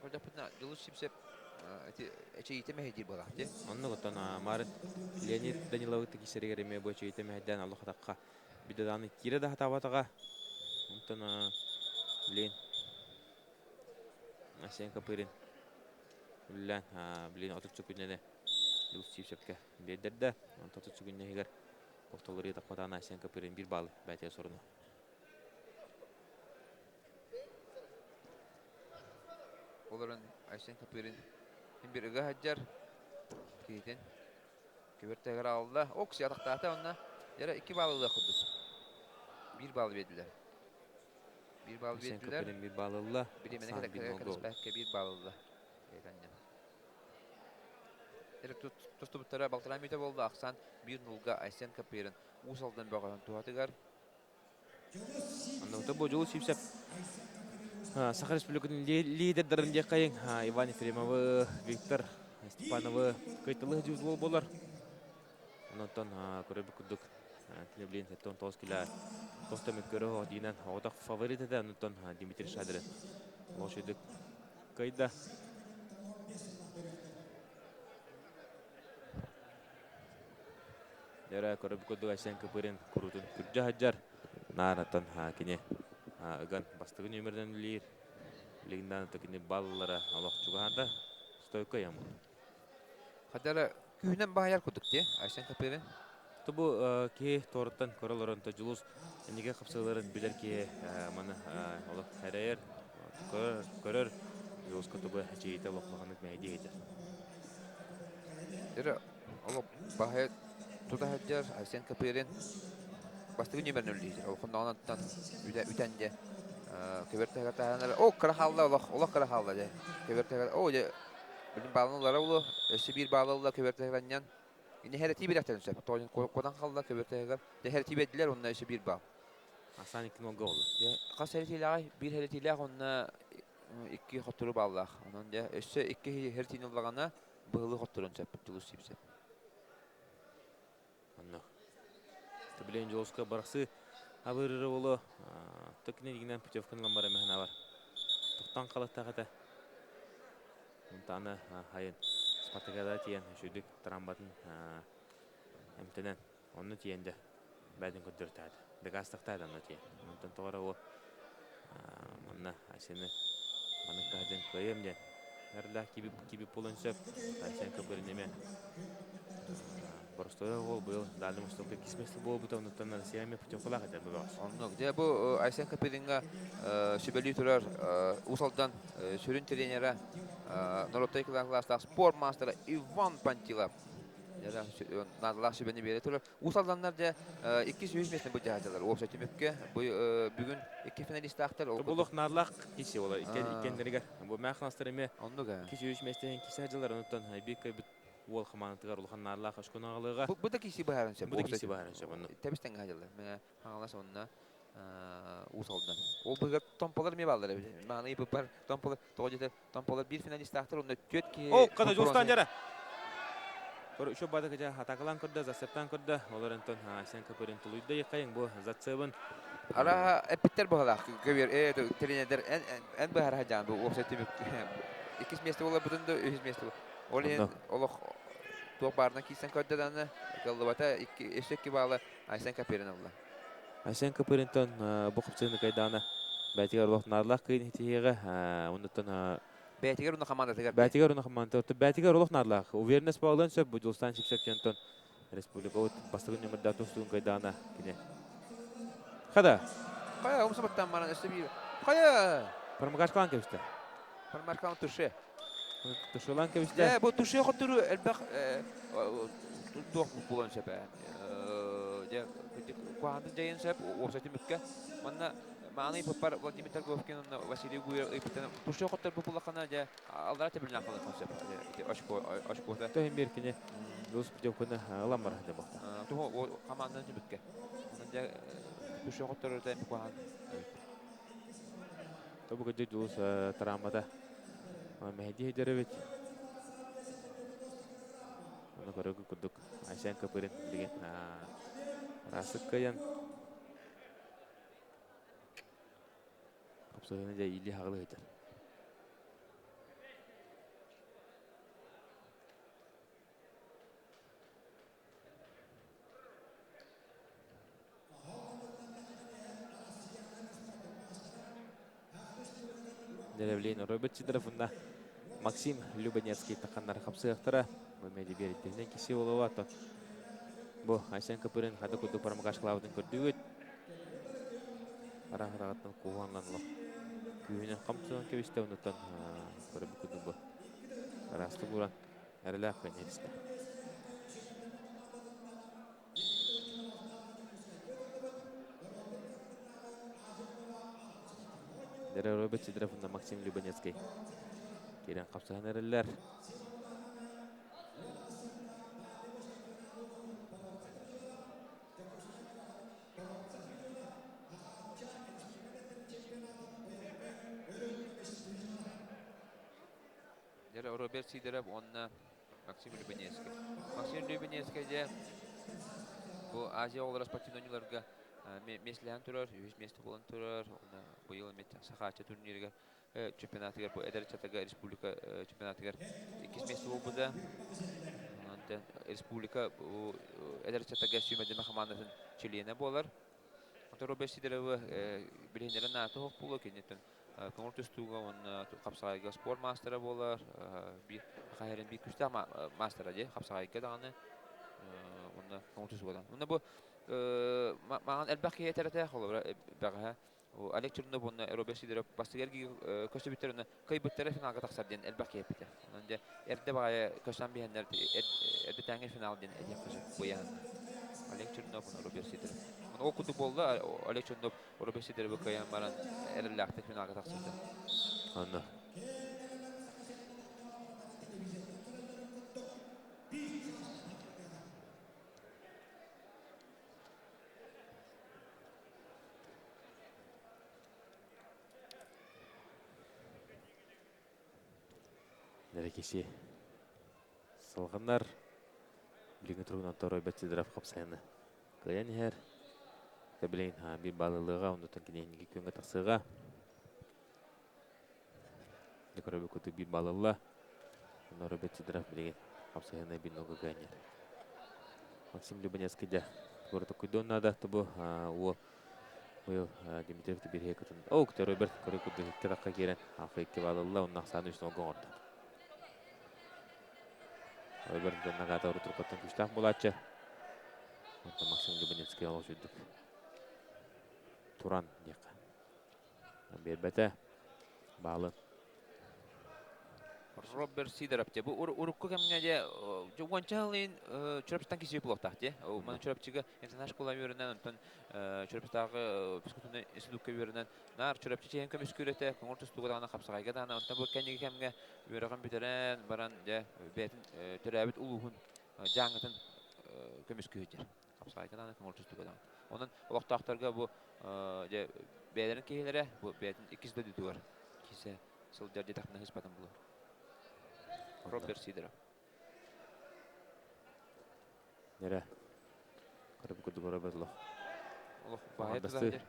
Көрдөхпүтүнэ Дьулус Сипсеп эчэйиитэ мэһэйдиир буолаах дии. Оннук оттон Марын Леонид Даниловы кисэригэр эмиэ бу эчэйиитэ мэһэйдээн олох атахха бидадааны киирэ да хатаабатаҕа. Онтон блин Асен Копырин үллээн блин 30 күннэни Дьулус Сипсепке биэрдэрдэ. Онтон 30 күннэһигэр ортолору тахпатаан Асен Копырин бир баалы бээтэ соруна. Олорон Айсен Копырин bir ыга сылдьар киһитин көбөр аҕалла. Окси атахтаата онно Яра 2 балл ылыах курдук. 1 балл биэрдилэр. 1 балл Айсен биэрдилэр. Копырин бир балл ылла. Бириэмэни Сан бир гол. кэтэспэккэ 1 балл ылла. Тустубуттара балтараа мүтэ буолла. Ахсан 1-0-га Айсен Копырин Уус Алдан бөҕөһүн туһатыгар. Онно бу Дьулус Сивцев Саха Республикатын лидердарын диэххэйиҥ Иван Ефремовы, Виктор Степановы кыйтылы дьуз болар. Онтон көрөбүт курдук. Кини билин 79 кило тохтомик көрө диинен оҕотох фаворит этэ онтон Дмитрий Шадрин лошадык кыайда. Дьэрэ көрөбүт курдук Айсен Кыпырин курутун күрдьэ сылдьар. Наар кини ыган бастакы нүөмэринэн үлэлиир. Билигин кини баллара олох чугаһаата. Стойка ямут. Хадара күүһүнэн баһайар курдук дии Айсен Кыпырин. Бу киһи туоруттан көрө олорон Дьулус энигэ хапсыыларын билэр киһи маны олох эрэйэр, көрөр Дьулуска тугу эчийитэ олох улаханнык мэһэйдии иһитэр. Дьэрэ олох баһайа тута сылдьар Айсен Копырин бастакы нүөмэрин үллиир. Ол хонноҕунан үтэн дьэ көбөр таһыгар таһаанар о кыра хаалла олох олох кыра хаалла дьэ көбөр таһыгар о дьэ билин баалын ылара улу өссө биир баалы ылла көбөр таһыгар анньан Ини хэрэтии бирэхтэрин сөп. Тоҕо куотан хаалла көбөр таһыгар. Дьэ хэрэтии биэрдилэр уонна өссө биир баал. Асан икки нолга болла. Дьэ хас хэрэтиилээҕий? Биир хэрэтиилээх уонна икки хоттору бааллаах. Онон дьэ өссө икки хэрэтиини ыллаҕына быһылы хотторун сөп, Дьулус Сипсеп. Онно. Билен Дьулуска барахсы абырыры болу тыкны дигинен путевканы ылан бар эмэһин бар. Тохтон халаттах этэ. Мунтааны хайын Спартакиада тиийэн үчүгдүк трамбатын эмтэнэн онно тиийэн дьэ бэйэтин көрдөртөөтө. Дакаастахтаата онно тиийэн. Онтон тоҕо эрэ ол манна Айсены маннык таһдьан кыайыам диэн эрэллээх киби буолуон сөп. Айсен Копырин эмиэ боростуой уол быйыл Дальний Востокка иккис место буолбута, оннуттан Россия эмиэ путевкалаах этэ бөҕөс. Оннук. Дьэ бу Айсен Копыриҥҥа сүбэлии турар Уус Алдан сүрүн тренера, норуоттай кылаастаах спорт маастара Иван Пантилов наадалаах сүбэни биэрэ турар. Уус Алданнар дьэ иккис үһүс миэстэни былдьаһааччылар. Уопсай түмүккэ бу бүгүн икки финалистаахтар. Бу олох наадалаах киси ола иккеннэригэр. Бу мэхнастар эмиэ Оннук иккис үһүс миэстэһин киси сылдьалар. Онуттан биир кыайбыт уол хамаанатыгар улахан наадалаах очкону аҕалыаҕа. Бу да киси быһааран сөп. Бу да киси быһааран сөп онно. Тэбис тэҥҥэ сылдьаллар. Мэ Хаҥалас уонна Уус Алдан. Ол быһыгар томполор эмиэ бааллар эбит. Мааны ыйыппыппар томполор тоҕо диэтэр томполор биир финалистаахтар уонна түөрт киһи О, када Жустан жара. Еще бада кыжа атакалан көрдө, зацептан көрдө. Олар онтон Айсен Копырин тулуйда йыкайын бу зацебын. Араха эппиттер быһалаах көбүөр тренердер эн эн быһара жаан бу уопсай түмүк иккис место буоларбытын да үһүс место ол иһин олох туох баарынан киирсэн көрдө даҕаны кыаллыбата икки өссө икки баалы Айсен Копырин ылла. Айсен Копыринтон бу хапсыыны кайдаана бэйэтигэр олох наадалаах кыйын итиһиэҕэ оннуттан Бэйэтигэр уна хамаандатыгар бэйэтигэр уна хамаандатыгар бэйэтигэр олох наадалаах уверенность буолуон сөп бу Дьулустаан Сипсепчентон республикабыт бастакы нөмүрдээх тустуун кайдаана кини хада Хайа умсубаттан баран өссө биир хайа Промокашкалаан кэбистэ. Промокашкалаан туше. Тушелаан кэбистэ. Дьэ, бу туше хотуру элбэх туох буолуон сөп ээ. Дьэ, куһаҕаннык дьайыан сөп уопсай түмүккэ. Манна мааны ыйыппыппар Владимир Торговкин уонна Василий Гуев ыйыппыттан туше хотторбут буллаххына дьэ аллара тэбилинэн халыаххын сөп. Ити очкота. Төһүн биэр кини Дус путевканы ылан барар дьэ буолта. Туһу хамаандан түмүккэ. Онон дьэ туше хотторута эми куһаҕан. Тобу кырдьык Дьулус травмата мэһэйдии сылдьар эбит. Ону көрөргө курдук Айсен Копырин билигин араастык кыайан хапсыһыыны дьэ иилии-хаҕылыы сылдьар. Деревлин Роберт Сидоров уонна Максим Любонецкий таханнар хапсыахтара. Бу меди биэриттиһинэн киси олова бу Айсен Копырин хата курдук промокашкалаабытын көрдүгүт. Араһараҕыттан куһуоннан олох күүһүнэн хамсыан кэбистэ оннуттан көрөбүт курдук бу араастык уран эрэлээх көнньүстэ. Роберт Сидоров уонна Максим Любонецкий киирэн хапсыһан эрэллэр. Дьэ, Роберт Сидоров уонна Максим Любенецкий. Максим Любенецкий дьэ Бу Азия оҕолоро спортивнай оонньууларга миэстэлэһэн турар, үһүс миэстэ буолан турар. Уонна быйыл эмиэ Сахаачча турнирыгар чемпионатыгар бу эдэр ыччаттарга республика чемпионатыгар иккис миэстэ буолбута. Онтон республика эдэр ыччаттарга сүүмэрдэмэ хамаандатын чилиэнэ буолар. Онтон Роберт Сидоровы билиһиннэрэн наата суох буолуо киниттэн көҥүл тустууга уонна хапсаҕайга спорт маастара буолар. Биир хаһыырын биир күүстээх маастара дии хапсаҕайга даҕаны уонна көҥүл тустууга даҕаны. Уонна бу маҕан элбэх киһи этэр этэ холобура бэҕэһээ Олег Чернов уонна Роберт Сидоров бастакы эргииргэ көрсүбүттэр уонна кыайбыттара финалга тахсар диэн элбэх киһи эппитэ. Онон дьэ эрдэ баҕайы көрсөн биһэннэр эрдэтээҥи финал диэн этиэххэ сөп бу ыйааһыҥҥа. Олег Чернов уонна Роберт Сидоров. Ол курдук буолла Олег Чернов Роберт Сидоровы кыайан баран эрэллээхтик финалга тахсыбыта. Онно. Нэрэ киси салҕанар билиҥҥи туругунан Роберт Сидоров хапсайаны кыайан иһэр. Билигин биир баалылыаҕа, оннуттан кини инники күөҥҥэ тахсыаҕа. Көрөбүт курдук биир баалылла. Онно Роберт Сидоров билигин хапсайаны биир нолга кыайан иһэр. Максим Любанецкий дьэ туора наада тобу уол быйыл Дмитриев бириһэ кытын. О, Роберт көрө курдук икки атахха киирэн алфа икки баалылла, онно ахсааны үс нолга оҥордо. Роберт Нагата урутуркаттан күүстээх буолааччы. Онтон Максим Любанецкий олус үрдүк туран диэххэ. Биэрбэтэ. Баалын. Роберт Сидоров дьэ бу урукку кэмҥэ дьэ уонча сылын Чурапчыттан киһи буолуохтаах дьэ. Маны Чурапчыга интернат школа үөрэнэн, онтон Чурапчытааҕы физкультурнай институкка үөрэнэн наар Чурапчы чиэһин көмүскүүр этэ, көҥүл тустууга даҕаны хапсаҕайга даҕаны. Онтон бу кэнники кэмҥэ үөрэҕин бүтэрэн баран дьэ бэйэтин төрөөбүт улууһун Дьааҥытын көмүскүү сылдьар. Хапсаҕайга даҕаны, көҥүл тустууга даҕаны. Онон олохтоохторго бу дьэ бэйэлэрин киһилэрэ бу бэйэтин иккис дойдутугар киирсэ сылдьар диэтэхпинэ сыыспатым буолуо. Роберт Сидоров. Нэрэ. Көрөбүт курдук Роберт олох. Олох баһайа тутар.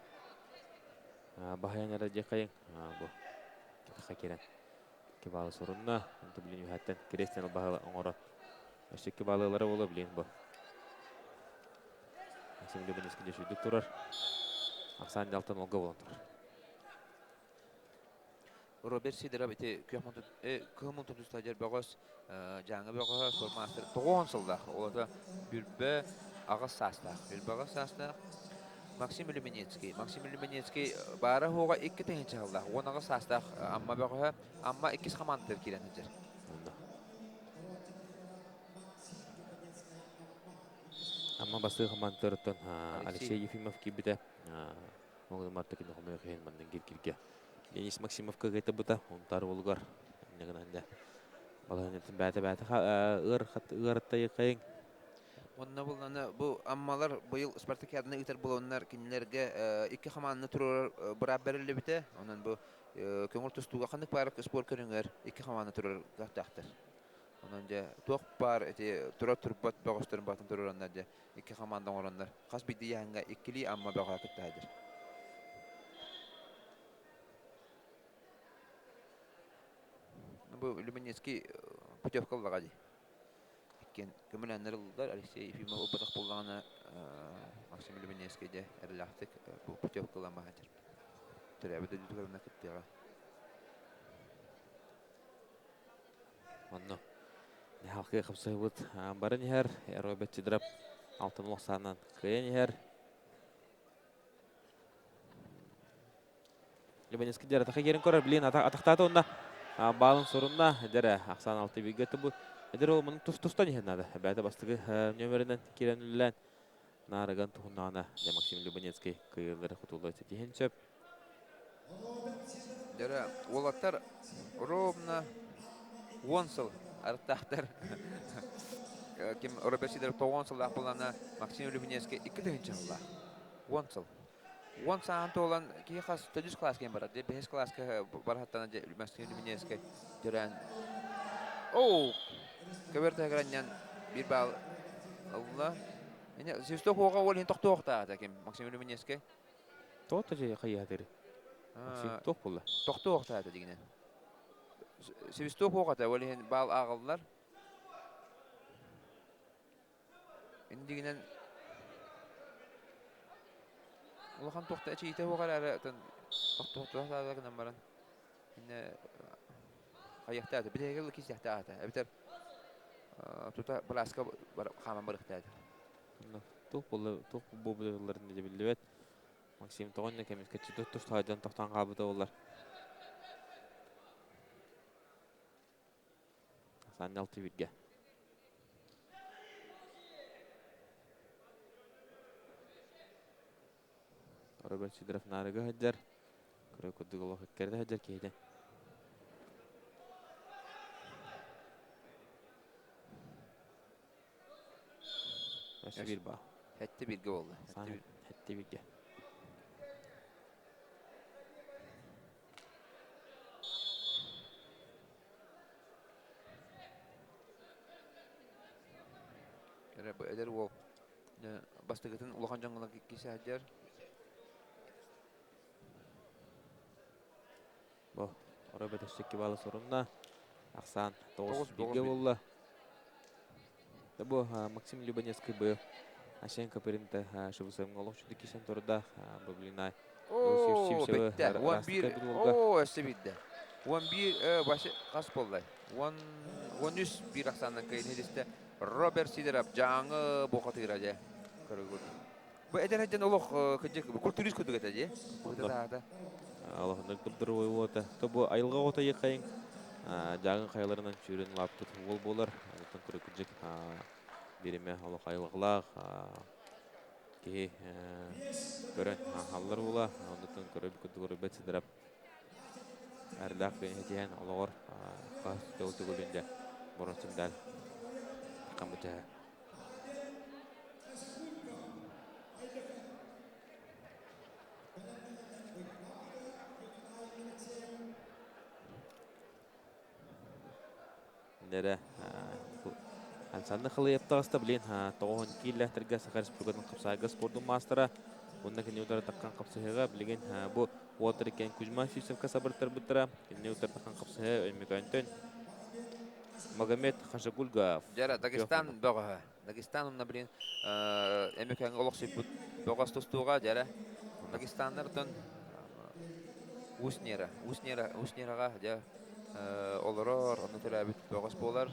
Баһайан эрэ диэххэйиҥ. Бу киирэн икки баалы сурунна. Онто билин үһэттэн Кирестен баһыла оҥорон. Өссө икки баалыылара буолуо билин бу. Максим Любанецкий дьэ сүүрдүк турар. Ахсаан дьалтан олга буолан турар. Роберт Сидоров ити күөх кыһыл мунтун тустааччы бөҕөс Дьааҥы бөҕөһө спортмастер тоҕуон сыллаах олото бүрбэ аҕыс саастаах бүрбэ аҕыс саастаах Максим Люменецкий Максим Люменецкий баара суоҕа икки тыһыынча сыллаах уон аҕыс саастаах Амма бөҕөһө Амма иккис хамаандатыгар киирэн сылдьар. Амма бастакы хамаандатыттан Алексей Ефимов киирбитэ. Ол Марта кино хомойуох иһин маннык киркиргэ Денис Максимов кыгыйтабыта Унтаар уолугар иннигинэн дьэ балаһыанньатын бээтэ бээтэ ыар ыарыттайыкайыҥ. Онно буллана бу Аммалар быйыл спартакиаданы ыытар буоланнар кинилэргэ икки хамаанданы туруорар быраап бэриллибитэ. Онон бу көҥүл тустууга ханнык баар спорт көрүҥэр икки хамаанда турар кыахтаахтар. Онон дьэ туох баар ити турар турбат бөҕөстөрүн баатын туруораннар дьэ икки хамаанда оҥороннор хас биирдии ыйааһыҥҥа иккилии Амма бөҕөһө кытта сылдьар. Бу Люменецкий путевка ыллаҕа дии. Иккиэн көмөлөөннөр ыллылар. Алексей Ефимов ылбатах буоллаҕына Максим Люменецкий дьэ эрэлээхтик бу путевка ылан баһааччар. Төрөөбүт дойдутугар уонна кыттыаҕа. Онно халкы хапсыһыбыт баран иһэр. Роберт Сидоров алтын олохсаанан кыайан иһэр. Лебенецкий дьэр атаха киирэн көрөр. Билин атахтаата уонна баалын сурунна. Дьэрэ ахсаан алты бииргэ бу эдэр ол мунун тус-тустан иһэн наада. Бэйэтэ бастакы нөмеринэн киирэн үлэлээн наарыган туһуннаҕына дьэ Максим Любанецкий кыайыылары хотулла ситиһин сөп. Дьэрэ уолаттар ровно 10 сыл арыттаахтар. Ким Роберт Сидоров 90 сыллаах буоллаҕына Максим Любанецкий 2 тыһыынча сыллаах. 10 сыл. Уон сааһын туолан киһи хас төрдүс кылааска кэлэн барар. Дьэ бэһис кылааска барахаттана дьэ Максим Люменецкэй төрөөн Оу! Көбөр таһыгар анньан биир баал ылла. Свисток хуоға ол хин тохтуохтаата ким Максим Люминецкий. Тоото же хайыһатыр. Максим туох буолла? Тохтуохтаата дигинен. Свисток хуоҕата ол иһин баал ааҕыллар. Индигинен улахан туохта эчийитэ суох эрээри тохтуохтаата гынан баран инне хайыахтаата битэһигэр кисиэхтаата эбэтэр тута былааска хааман барыахтаата. Туох буолла туох буолбутун биллибэт. Максим тоҕо иннэ кэмискэччи тустаайдан тохтоон хаалбыта буоллар. Санньал Тибиргэ. Роберт Сидоров наарыга сылдьар. Көрө курдук олох иккэрдэ сылдьар киһитэ. Өссө биир баа. Хэтти бирге болду. Хэтти бирге. Эдэр уол бастакытын улахан дьоҥҥо кисе сылдьар. Бу Роберт өссө баалы сорунна. Ахсаан 9 бииргэ буолла. Бу Максим Любанецкий быйыл Асен Капыринта шыбысымҥа олох чудо кисэн турда. Бу блинай Оо, бүттэ. 11 Оо, өссө биирдэ. 11 башы хас буоллай? 10 13 биир ахсаанынан кыайын иһилистэ. Роберт Сидоров Дьааҥы бухатыыра дьэ. Көрөгүт. Бу эдэр сылдьан олох кырдьык культурист курдук этэ дии. Быһыта Олохуннук дыбдырой уота. То бу айылҕа оҕото йыхайын дьааҥы хайаларынан сүүрэн улааппыт уол буолар. Онтон кырдьык бириме олох айылҕалаах киһи көрөн хааллар буола. Онтон көрөбүт курдук көрбөт сыдырап Ардах бэйэтиһэн олоҕор хас тыл төгүлүн дьэ боронсундаал хаммытыһа. Нэрэ Александр Халыев таҕыста билин тоҕуһун кииллэхтэргэ Саха Республикатын хапсаайга спордун маастара уонна кини утары таххан хапсыһыыга билигин бу уолтар иккиэн Кузьма Сивцевка сабыртарбыттара кинини утары таххан хапсыһыы Өймөкөөнтөн Магомед Хашагульгов. Дьара Дагестан бөҕөһө. Дагестан онно билин Өймөкөөҥҥө олохсуйбут бөҕөс тустууга дьара Дагестаннартан Усть-Нера, Усть-Нера, Усть-Нераҕа дьэ олорор, онно төрөөбүт бөҕөс буолар.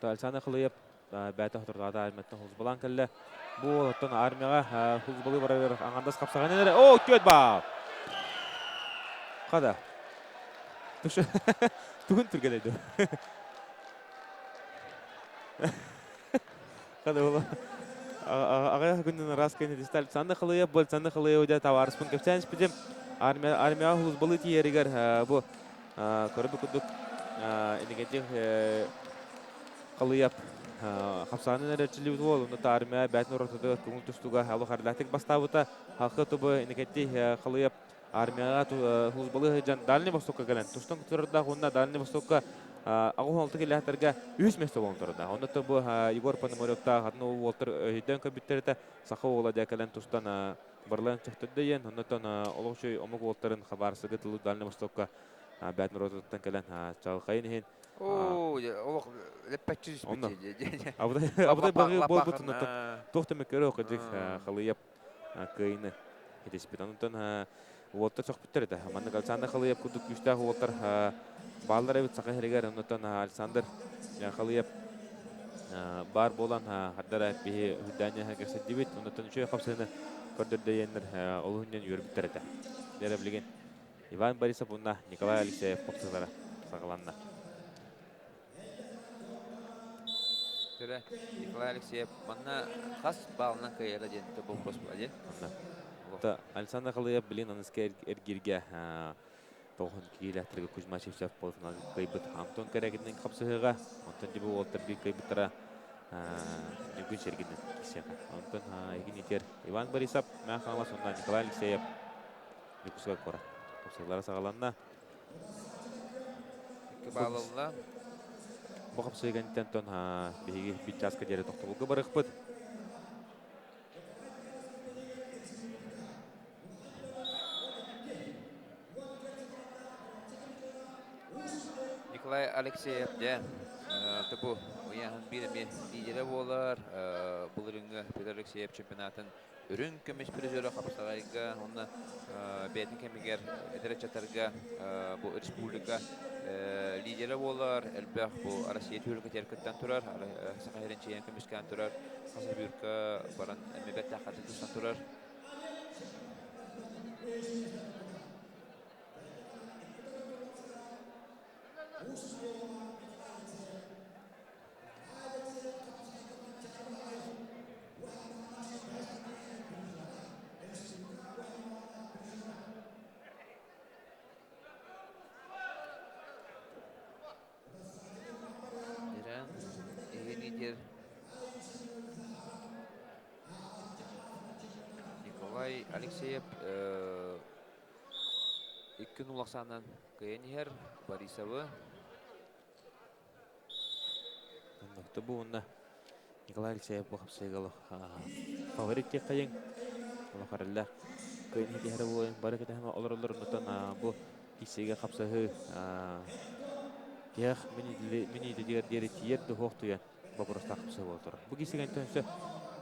Александр Хлыев бэйэтэ соторутааҕыта армияттан хулсбалаан кэллэ. Бу оттон армияҕа хулсбалыы барарыгар аҥардас хапсаҕайынан эрэ. О, түөт баа! Хада. Тугун түргэнэй дуу? Хада була. Аҕыйах күнүн араас кэннэ Александр Халыев бу Александр Халыев дьэ табаарыспын кэпсээн испитим. Армия армияҕа хулусбалыы тиийэригэр бу көрбүт курдук иннигэтих Халыйап хапсаанын эрэрчилибит уол онно армия бээтин орототугар көҥүл тустууга олох эрэлээхтик бастаабыта. Халқы тубу инникетти Халыйап армияҕа службалыы сылдьан Дальний Востокка кэлэн тустан турардаах уонна Дальний Востокка 86 килэхтэргэ үһүс миэстэ буолан турардаах. Онно бу Егор Пономаревтаах атын уолтар өйдөөн көрбүттэр этэ. Саха уола дьэ кэлэн тустан барлаан сөхтөрдө диэн. Оннотон олох үчүгэй омук уолтарын хабаарсыгы тылы Дальний Востокка бэт народуттан кэлэн чалхайын иһин Оо, олох лэппэччи түспүт. Абытай багы буолбутун туох да мөккөрө кырдьык халыйап кыайыны итиспит. Онтон уолтар сөхпүттэр этэ. Маннык Александр Халыев курдук күүстээх уолтар бааллар эбит Саха сиригэр. Онтон Александр Халыев баар буолан хардара биһи үрдээн кэпсэттибит. Онтон үчүгэй хапсыһыны көрдөрдөйөннөр олуһунньан үөрбүттэр этэ. Дьэ билигин Иван Борисов уонна Николай Алексеев хапсыһыылара саҕаланна. Төрө Николай Алексеев манна хас баалынан кыайара диэн вопрос була диэн. Александр Халыев билин аныска эргиргэ тоҕун киилэхтэргэ Кузьма Чевчев полуфиналга кыайбыт Антон Кэрэгинин хапсыһыыга, онтон дьэ бу уолтар биир кыайбыттара Ньургун Сергинин киирсиэҕэ. Онтон икин Иван Борисов, Мэҥэ Хаҥалас уонна Николай Алексеев Дьокуускай куорат. Хапсыһыылара саҕаланна. Икки баал ылла. Бу хапсыһыы кэнниттэн биһиги биир чааска диэри тохтобулга барыахпыт. Николай Алексеев дьэ бу ыйааһын биир эмиэ лидерэ буолар. Былырыыҥҥы Петр Алексеев чемпионатын үрүҥ көмүс призера хапсаҕайга уонна бэйэтин кэмигэр эдэр ыччаттарга бу республика лидерэ буолар. Элбэх бу Россия түһүлгэтигэр кыттан турар, Саха сирин чиэһин көмүскээн турар, Хасавюрка баран эмиэ бэртээххэ тустан турар. Ирэн, иһин Николай Алексеев икки нул ахсаанынан кыайан иһэр Борисовы. Оннукта бу уонна Николай Алексеев бу хапсыйга фаворит диэххэйиҥ. Олох эрэллээх кыайан иһэр буолан бары кэтэһэн олороллор оннуттан бу киссигэ хапсаһыы тиһэх миниитигэр диэри тиийэр да суох туйан боппуруостаах хапсыһыы буола турар. Бу киссигэн төһөнсө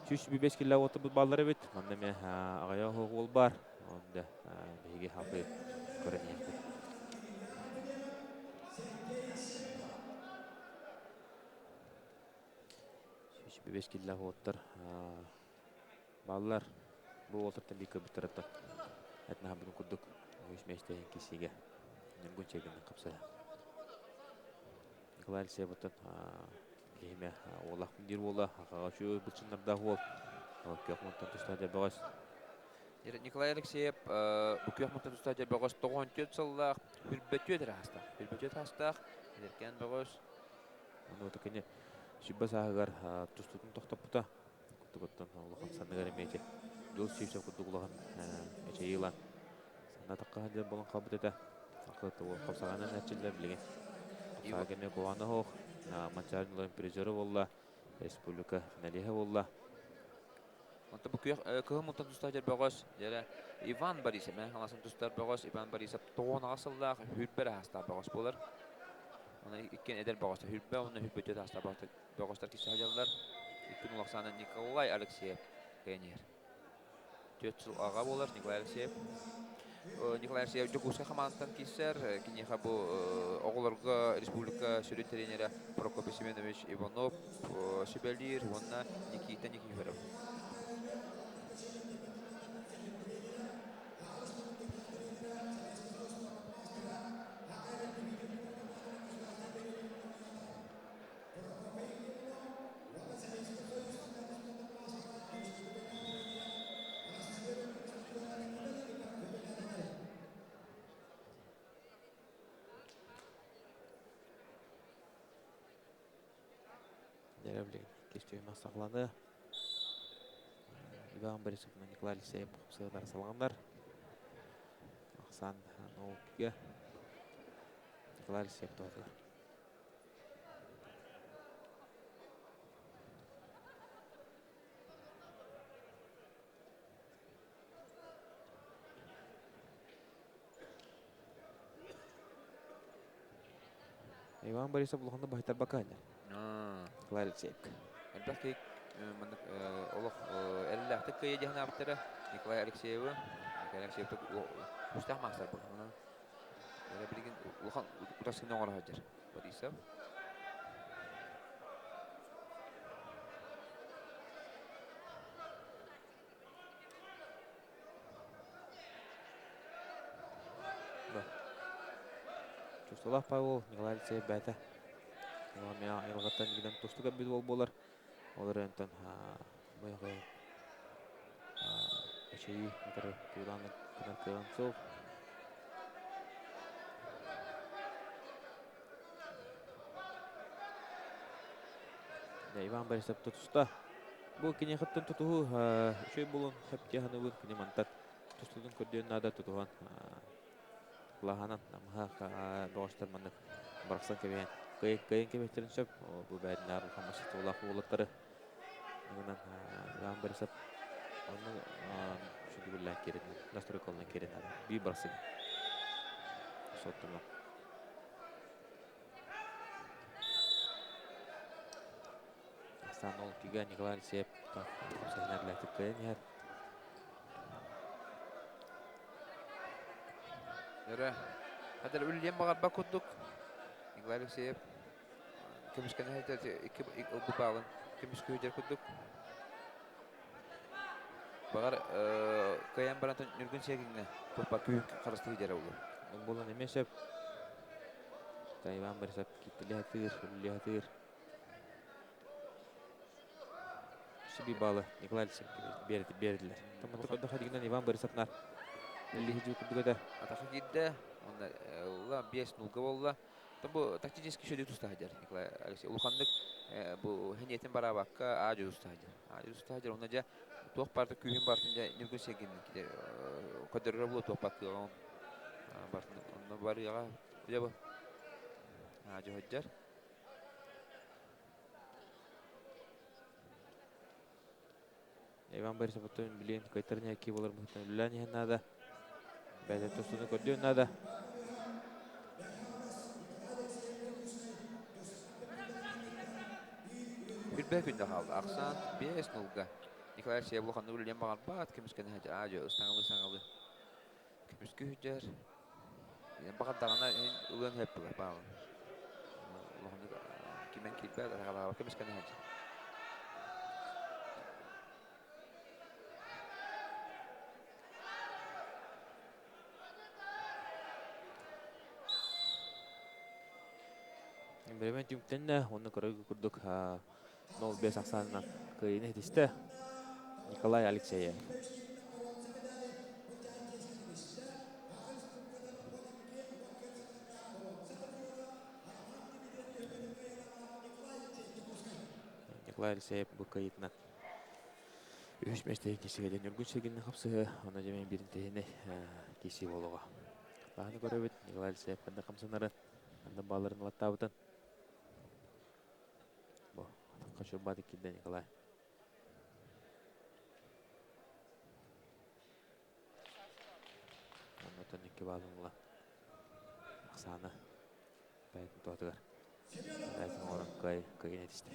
105 киллээх уоттарбыт бааллар эбит. Манна эмиэ аҕыйах уол баар. Онда биһиги халқы көрөн иһэхпит. 105 киллээх уоттар бааллар. Бу уолтартан биир көрбүттэраттан этнаһабытын курдук үс миэстэһин киссигэ Ньургун Чегинин хапсыһа. Николай Алексеевыттан киһиме уолах диир уола хахаҕа үчүгэй былчыннардаах уол күөх мунтан тустаах дьэрбэҕэс Николай Алексеев бу күөх мунтан тустаах дьэрбэҕэс 94 сыллаах хүрбөтүөт эрэ аастаах хүрбөтүөт аастаах эдэркээн бөҕөс Ону кини сүбэ сааһыгар тустуутун тохтоппута курдугуттан улахан санныгар эмиэ ити дьол сүүсэ курдук улахан эчэйии ылан санаатахха сылдьар буолан хаалбыт этэ. Хапсаҕайынан эрчиллэр билигин. Хапсаҕайга эмиэ куһаҕана суох. Манчаары Ньуларын призера буолла, республика финалиһа буолла. Онтон бу күөх кыһыл мунтан тустар бөҕөс дьэрэ Иван Борисов мэ хаҥасын тустар бөҕөс Иван Борисов тоҕуонаҕа сыллаах хүрбэр аһастаах бөҕөс буолар. Оны иккиэн эдэр бөҕөс хүрбэ уонна хүрбөтүөт аһастаах бөҕөстөр киирсэ сылдьаллар. Иккин улахсаана Николай Алексеев кэниэр. Түөрт сыл аҕа буолар Николай Алексеев. Николай Алексеев Дьокуускай хамаандаттан киирсэр. Киниэхэ бу оҕолорго республика сүрүн тренерэ Прокопий Семенович Иванов сүбэлиир уонна Никита Никифоров. Дьэ, кестүөмэх саҕаланыы. Иван Борисов Николай Алексеев сыаллара салҕаннар. Ахсаан наукига Николай Алексеев туһатылар. Иван Борисов улаханнык баһыйтарбакка иһэллэр. Николай Алексеевка. Элбэх киһи маннык олох эрэллээхтик кыайа диэн санаабыттара Николай Алексеевы. Николай Алексеев күүстээх маастар буолла. Эрэ билигин улахан утарсыыны оҥоро сылдьар Борисов. Чувстволаах Павел Николай Алексеев бэйэтэ айылҕаттан билэн тустук эбит уол буолар. Ол эрэн эчэйии утары туулаан гынар кыаҕын суох. Иван Борисов тутуста. Бу киниэхэттэн тутуһуу үчүгэй буолуон сөп дии саныыбын. Кини мантан тустуутун көрдүөн наада тутуһан кылааһынан намыһах бөҕөстөр маннык барахсан кэбиһэн кыайан кэбиһиэхтэрин сөп. Бу бэйэтинээҕэр улахан мастерстволаах уолаттары Онон Иван Борисов онно сүдүгүллээн киирэн настройкалынан киирэн биир барсык соттума. Ахсаан ол кигэ Николай Алексеев хапсыһынар кыайан иһэр. Өрө. Хадыр үллиэн баҕарба курдук. Николай Алексеев көмүскэнэ икки ылбыт баалын көмүскүүдэр курдук. Баҕар кыайан баран Ньургун Сиэгиҥҥэ туппа күүһүн харыстыы дьэрэ улуу. Буолан эмиэ сөп. Иван Борисов киттилиһатыыр, үллиһатыыр. Сиби баалы Николай Алексеев бердилер. Томмото көрдөхө дигинен Иван Борисов нар үллиһи курдук этэ. Атаха киирдэ. Онно ылла 5-0 болла. Бу тактический шөдү тустаһадьар Николай Алексеев. Улаханнык бу хениэтин бараабакка аадьы тустаһадьар. Аадьы тустаһадьар. Онно дьэ туох барыта күүһүн бартын дьэ Ньургун Сергин көрдөрөрө буолуо туох бар кыаҕын бартын онно барыаҕа дьэ бу аадьы сылдьар. Иван Борисов оттон билигин кыайтаран иһэр буолар быһыытынан үлэлээн иһэн наада. Бэйэтэ тустууну көрдүөн наада. Үрбэ күндэ хаалла. Ахсаан 5-0-га. Николай Алексеев улаханнык үлэлиэн баҕарбат. Көмүскэнэ сылдьар. Аа, ыстаҥалыы ыстаҥалыы. Көмүскүү сылдьар. Баҕардаҕына ылыан сөп буолар баалын. Улаханнык кимэн киирбэт, атаҕалаабакка көмүскэнэ сылдьар. Бириэмэ түмүктэннэ уонна көрөргө курдук 0-5 ахсаанынан кыайыыны ситистэ Николай Алексеев. Николай Алексеев бу кыайыытынан үһүс миэстэҕэ киирсигэ Ньургун Сергин хапсыһы, онно дьэ биирин тэһини киирсии буолуоҕа. Баһаны көрөбүт, Николай Алексеев ханна хамсанарын, ханна бааларын ылаттаабытын. Бу, хачурбааты киирдэ Николай. Оннотон икки баалын ыла. Оксана бэйэтин туһатыгар бэйэтин оҥорон кыайын этистэ.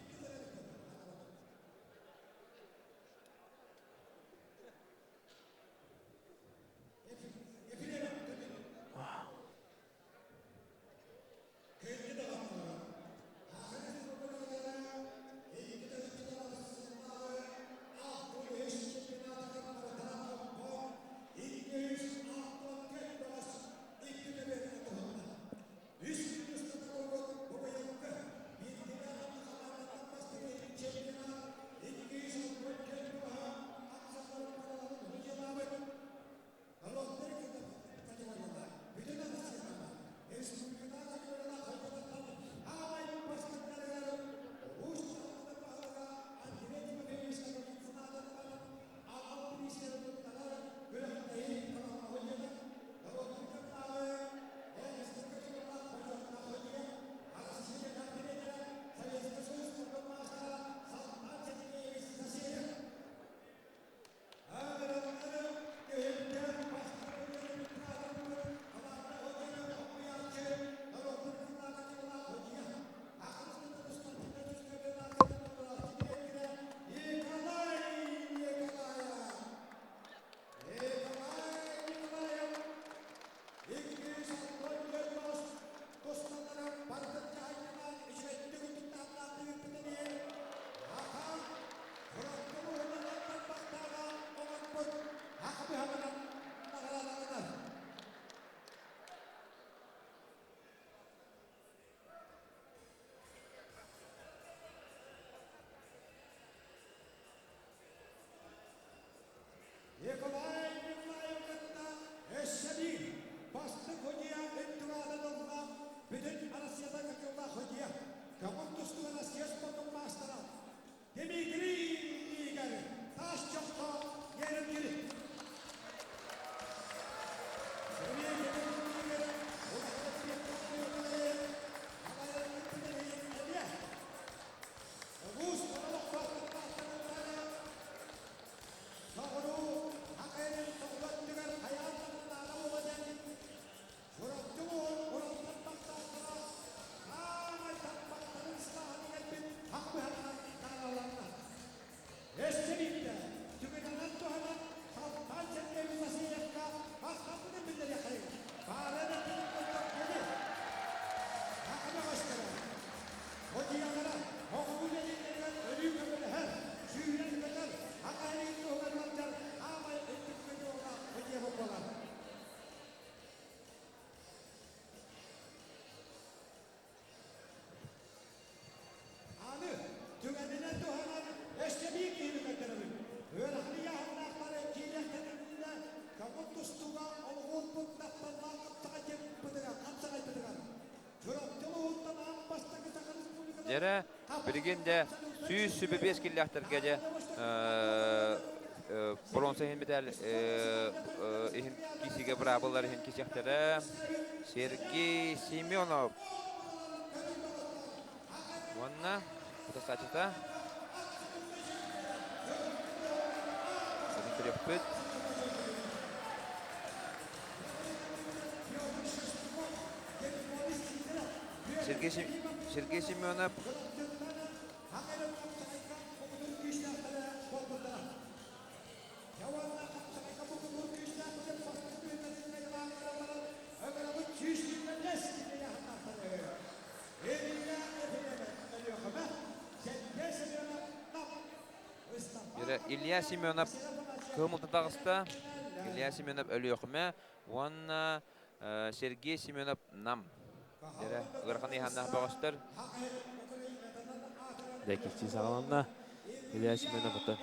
Дьэрэ, билигин дьэ 125 киллээхтэргэ дьэ бронза иһин мэтээл иһин киисигэ быраабылар иһин кисиэхтэрэ. Сергей Семенов уонна утасааччыта көрүөхпүт. Сергей, Сергей Семенов Илья Семенов кыһымылта таҕыста. Илья Семенов Өлүөхүмэ уонна Сергей Семенов Нам. Дэрэ ыарахан ыйаһаннаах бөҕөстөр. Дэ саҕаланна. Илья Семенов оттон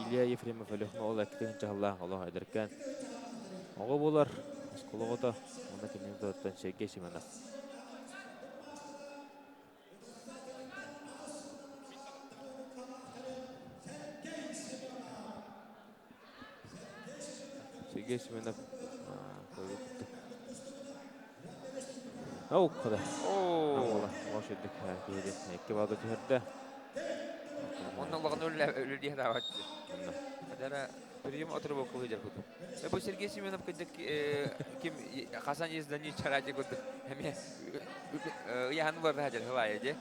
Илья Ефремов Өлүөхүмэ ол эктин чаһыллаах олох эдэркээн оҕо буолар. Оскуола оҕото. Онно кинини туттан Сергей Семенов. Сергей Семенов Оу, куда? Оо. Ош үрдүк киһи икки балга түһэрдэ. Онно улахан үлэлиэ даабат. Адара прием отрывок кылыдьар куту. Бу Сергей Семенов кырдьык ким Хасан Ездани чараати курдук эмиэ ыйаһан барда хадьар хылаайа дии.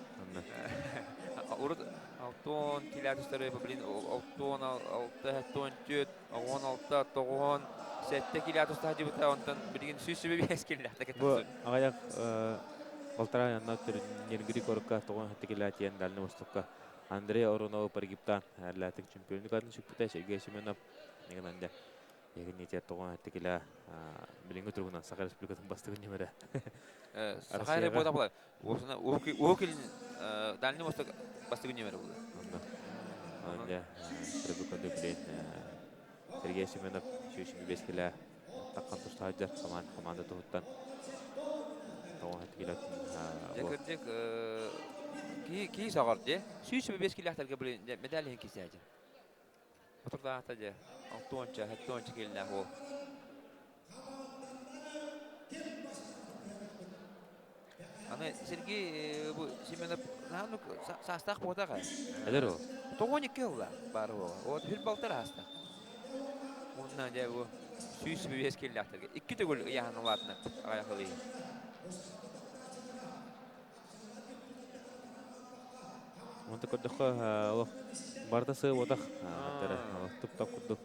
Урут алтон километры, блин, алтон алта, 14, 16, 9, 7 километр саһдьыбыта, онтон билигин 125 километр. Бу аҕыйах полтора анна Нергри корукка тоҕон хатты килаатиен Дальний Востокка Андрей Оронов Паргиптан әрләтик чемпионы катын сүкпүтэ Сергей Семенов негенанде егиннитер тоҕон хатты кила билиҥҥи туругунан Саха Республикатын бастыгын нөмөрө. Саха Республиката була. Уһук Илин Дальний Восток бастыгын нөмөрө була. Онно Республикада билин Сергей Семенов 125 килэ таққан тустаһадьар команда туһуттан тоҕон хатты килэ. Дьэ кырдьык кии саҕар дьэ 125 килэхтэргэ блин медаль иһин кисээдьэ. Отурдаата дьэ алтуонча, сэттуонча киилэлээх уол. Аны Сергей бу Семенов наһаа саастаах буотах ээ. Эдэр ол. 92 ылла баар уола. Вот хүл балтар ааста. Уонна дьэ бу 105 киилэлээхтэргэ икки төгүл ыйааһын улаатына аҕыйах ылыы. Онто көрдөххө олох барыта сыа-уотах туп-тап курдук.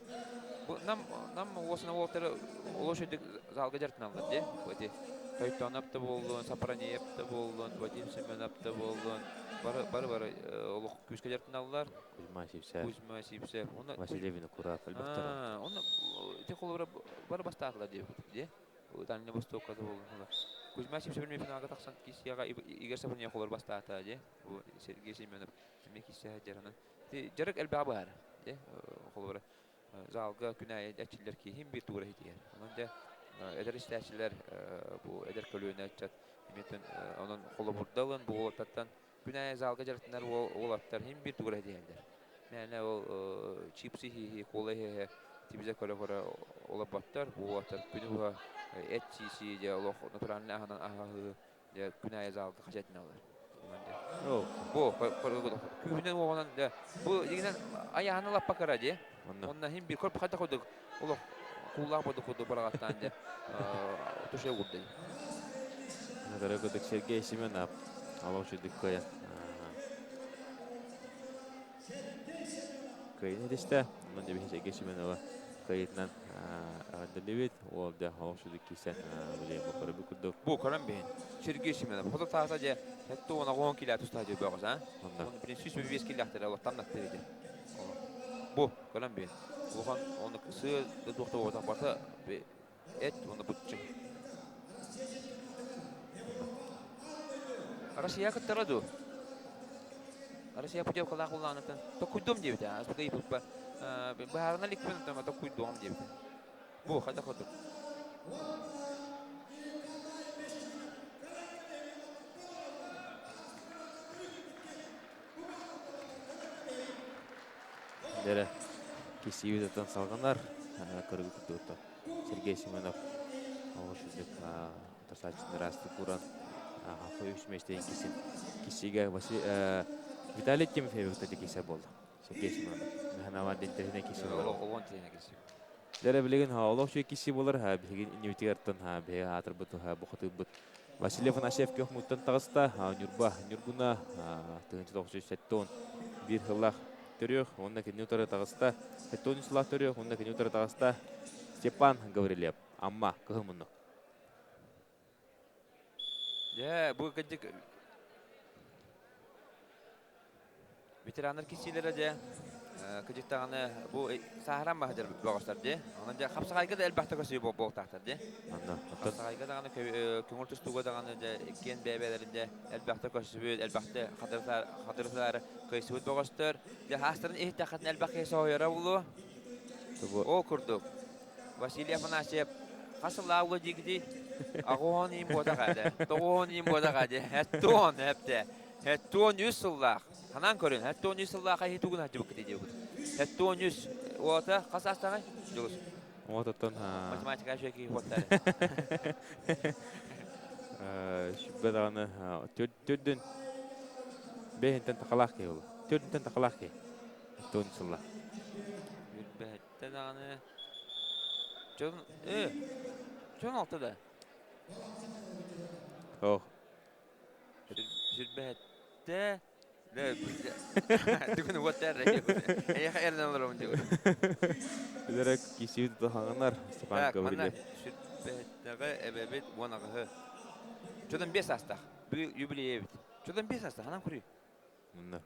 Бу нам нам уосуна уолтары олус үрдүк залга дьарытыналлар дии. Бу ити Тойтоонап да буоллун, Сапраниев да буоллун, Вадим Семенов да буоллун, бары бары бары олох күүскэ дьарытыналлар. Кузьма Сивцев. Кузьма Сивцев. Онно Василий Винокуров элбэхтэр. Онно ити холобура бары бастаатылар диэбит дии. Дальний Востокка да буоллун. Кузьма Сивцев финалга тахсан киссияҕа Игорь Сапраниев холор бастаата дии. Бу Сергей Семенов эмиэ киссия дьарынан. Дьарык элбэҕэ баар. Дии холобура залга күн аайы эрчиллэр киһим биир тугура иһитиһэр. Онон дьэ эдэр истээччилэр бу эдэр көлүөнэ ыччат эмиэтин онон холобурда ылан бу уолаттартан күн аайы залга дьарыктанар уолаттар иһин биир тугура иһитиһэллэр. Мээнэ ол чипсы иһи, кола иһэ тибизэ көрө-көрө олорботтор. Бу уолаттар күнү быһа эт сии-сии дьэ олох натуральный аһынан аһаһыы дьэ күн аайы залга хачатыналар. Бу күүһүнэн уоҕунан дьэ бу дигинэн айаһаны лаппа кыра дии. Онно иһин биир корп хайдах курдук олох кууллаах бурдук курдук быраҕаттаан дьэ туше уурда. Көрө курдук Сергей Семенов олох үчүгдүк кыайан кыайын этистэ. Онон дьэ Сергей Семенова кыайыытынан эҕэрдэлиибит. Уол дьэ олох үчүгдүк киирсэн билиэн бу көрөбүт курдук. Бу көрөн биһин Сергей Семенов хоту тааса дьэ 79 килэ тустаа дьэ бөҕөс а. Оны билин 105 килэхтэрэ олохтан наттыр ити. Бу көрөн биһин. Улахан оны сыа туохта буолбатах барта эт уонна бутчу. Россия кыттара дуу? Россия путевкалаах буллаанытын токуйдум диэбитэ. Аспыта ыйыппыппа быһаарына иликпин токуйдуом диэбитэ. Бу хайдах курдук? Киссиибит салҕанар көрүгү курдук Сергей Семенов олус үрдүк тасааччыны ыраастык ууран үс миэстэ кисин киссиигэ Виталий Тимофеев кисе буолла. Сергей Семенов. Механаван дентэринэ киси буолар. Олон тиһинэ киси. Дэрэ билигин олох үчүгэй киси буолар биһигин иннибитигэртэн биһиги аатырбыт бухатыырбыт Василий Афанасьев күөх мууттан таҕыста. Ньурба Ньургуна 1971 сыллаах төрүөх уонна кини утары таҕыста. 73 сыллаах төрүөх уонна кини утары таҕыста Степан Гаврильев. Амма кыһыл муннук. Дьэ, бу кырдьык ветераннар киссиилэрэ дьэ кырдьык даҕаны бу сааһыран баһыдьар бөҕөстөр дии. Онон дьэ хапсаҕайга да элбэхтэ көсүү буолтаахтар дии. Хапсаҕайга даҕаны көҥүл тустууга даҕаны дьэ иккиэн бэйэ-бэйэлэрин дьэ элбэхтэ көрсүбүт, элбэхтэ хатырытаары кыайсыбыт бөҕөстөр. Дьэ хаастарын иһиттэххитинэ элбэх киһи соһуйара буолуо. Ол курдук Василий Афанасьев хас сыллаах диигитий? Аҕыһон иин буотах этэ. Тоҕуһон иин буотах этэ. Хэттуон эпте. Хэттуон үс сыллаах. Ханан көрүн. Хэттуон үс сыллаах айы тугун хатыбыккыт диэбит. Хэттуон үс уота хас астаҕай? Дьулус. Уотаттан Математика үчүгэй киһи уоттар. Сүбэ даҕаны төрдүн бэһинтэн тахалаах киһи ол. Төрдүнтэн тахалаах киһи. Туон сылла. Үрбэһэттэ даҕаны Дьон дьон алта да. Ох. Сүрбэһэттэ Бүгүн уоттар эйиэхэ эрэнэн олоробун диэбит. Билэрэ кисиит хаҥанар Степан Так, манна Гаврильев. сүрбэһэттэҕэ эбэбит 18-ы. Чодон 5 саастаах. Бүгүн юбилейбит. Чодон 5 саастаах, ханан көрүй?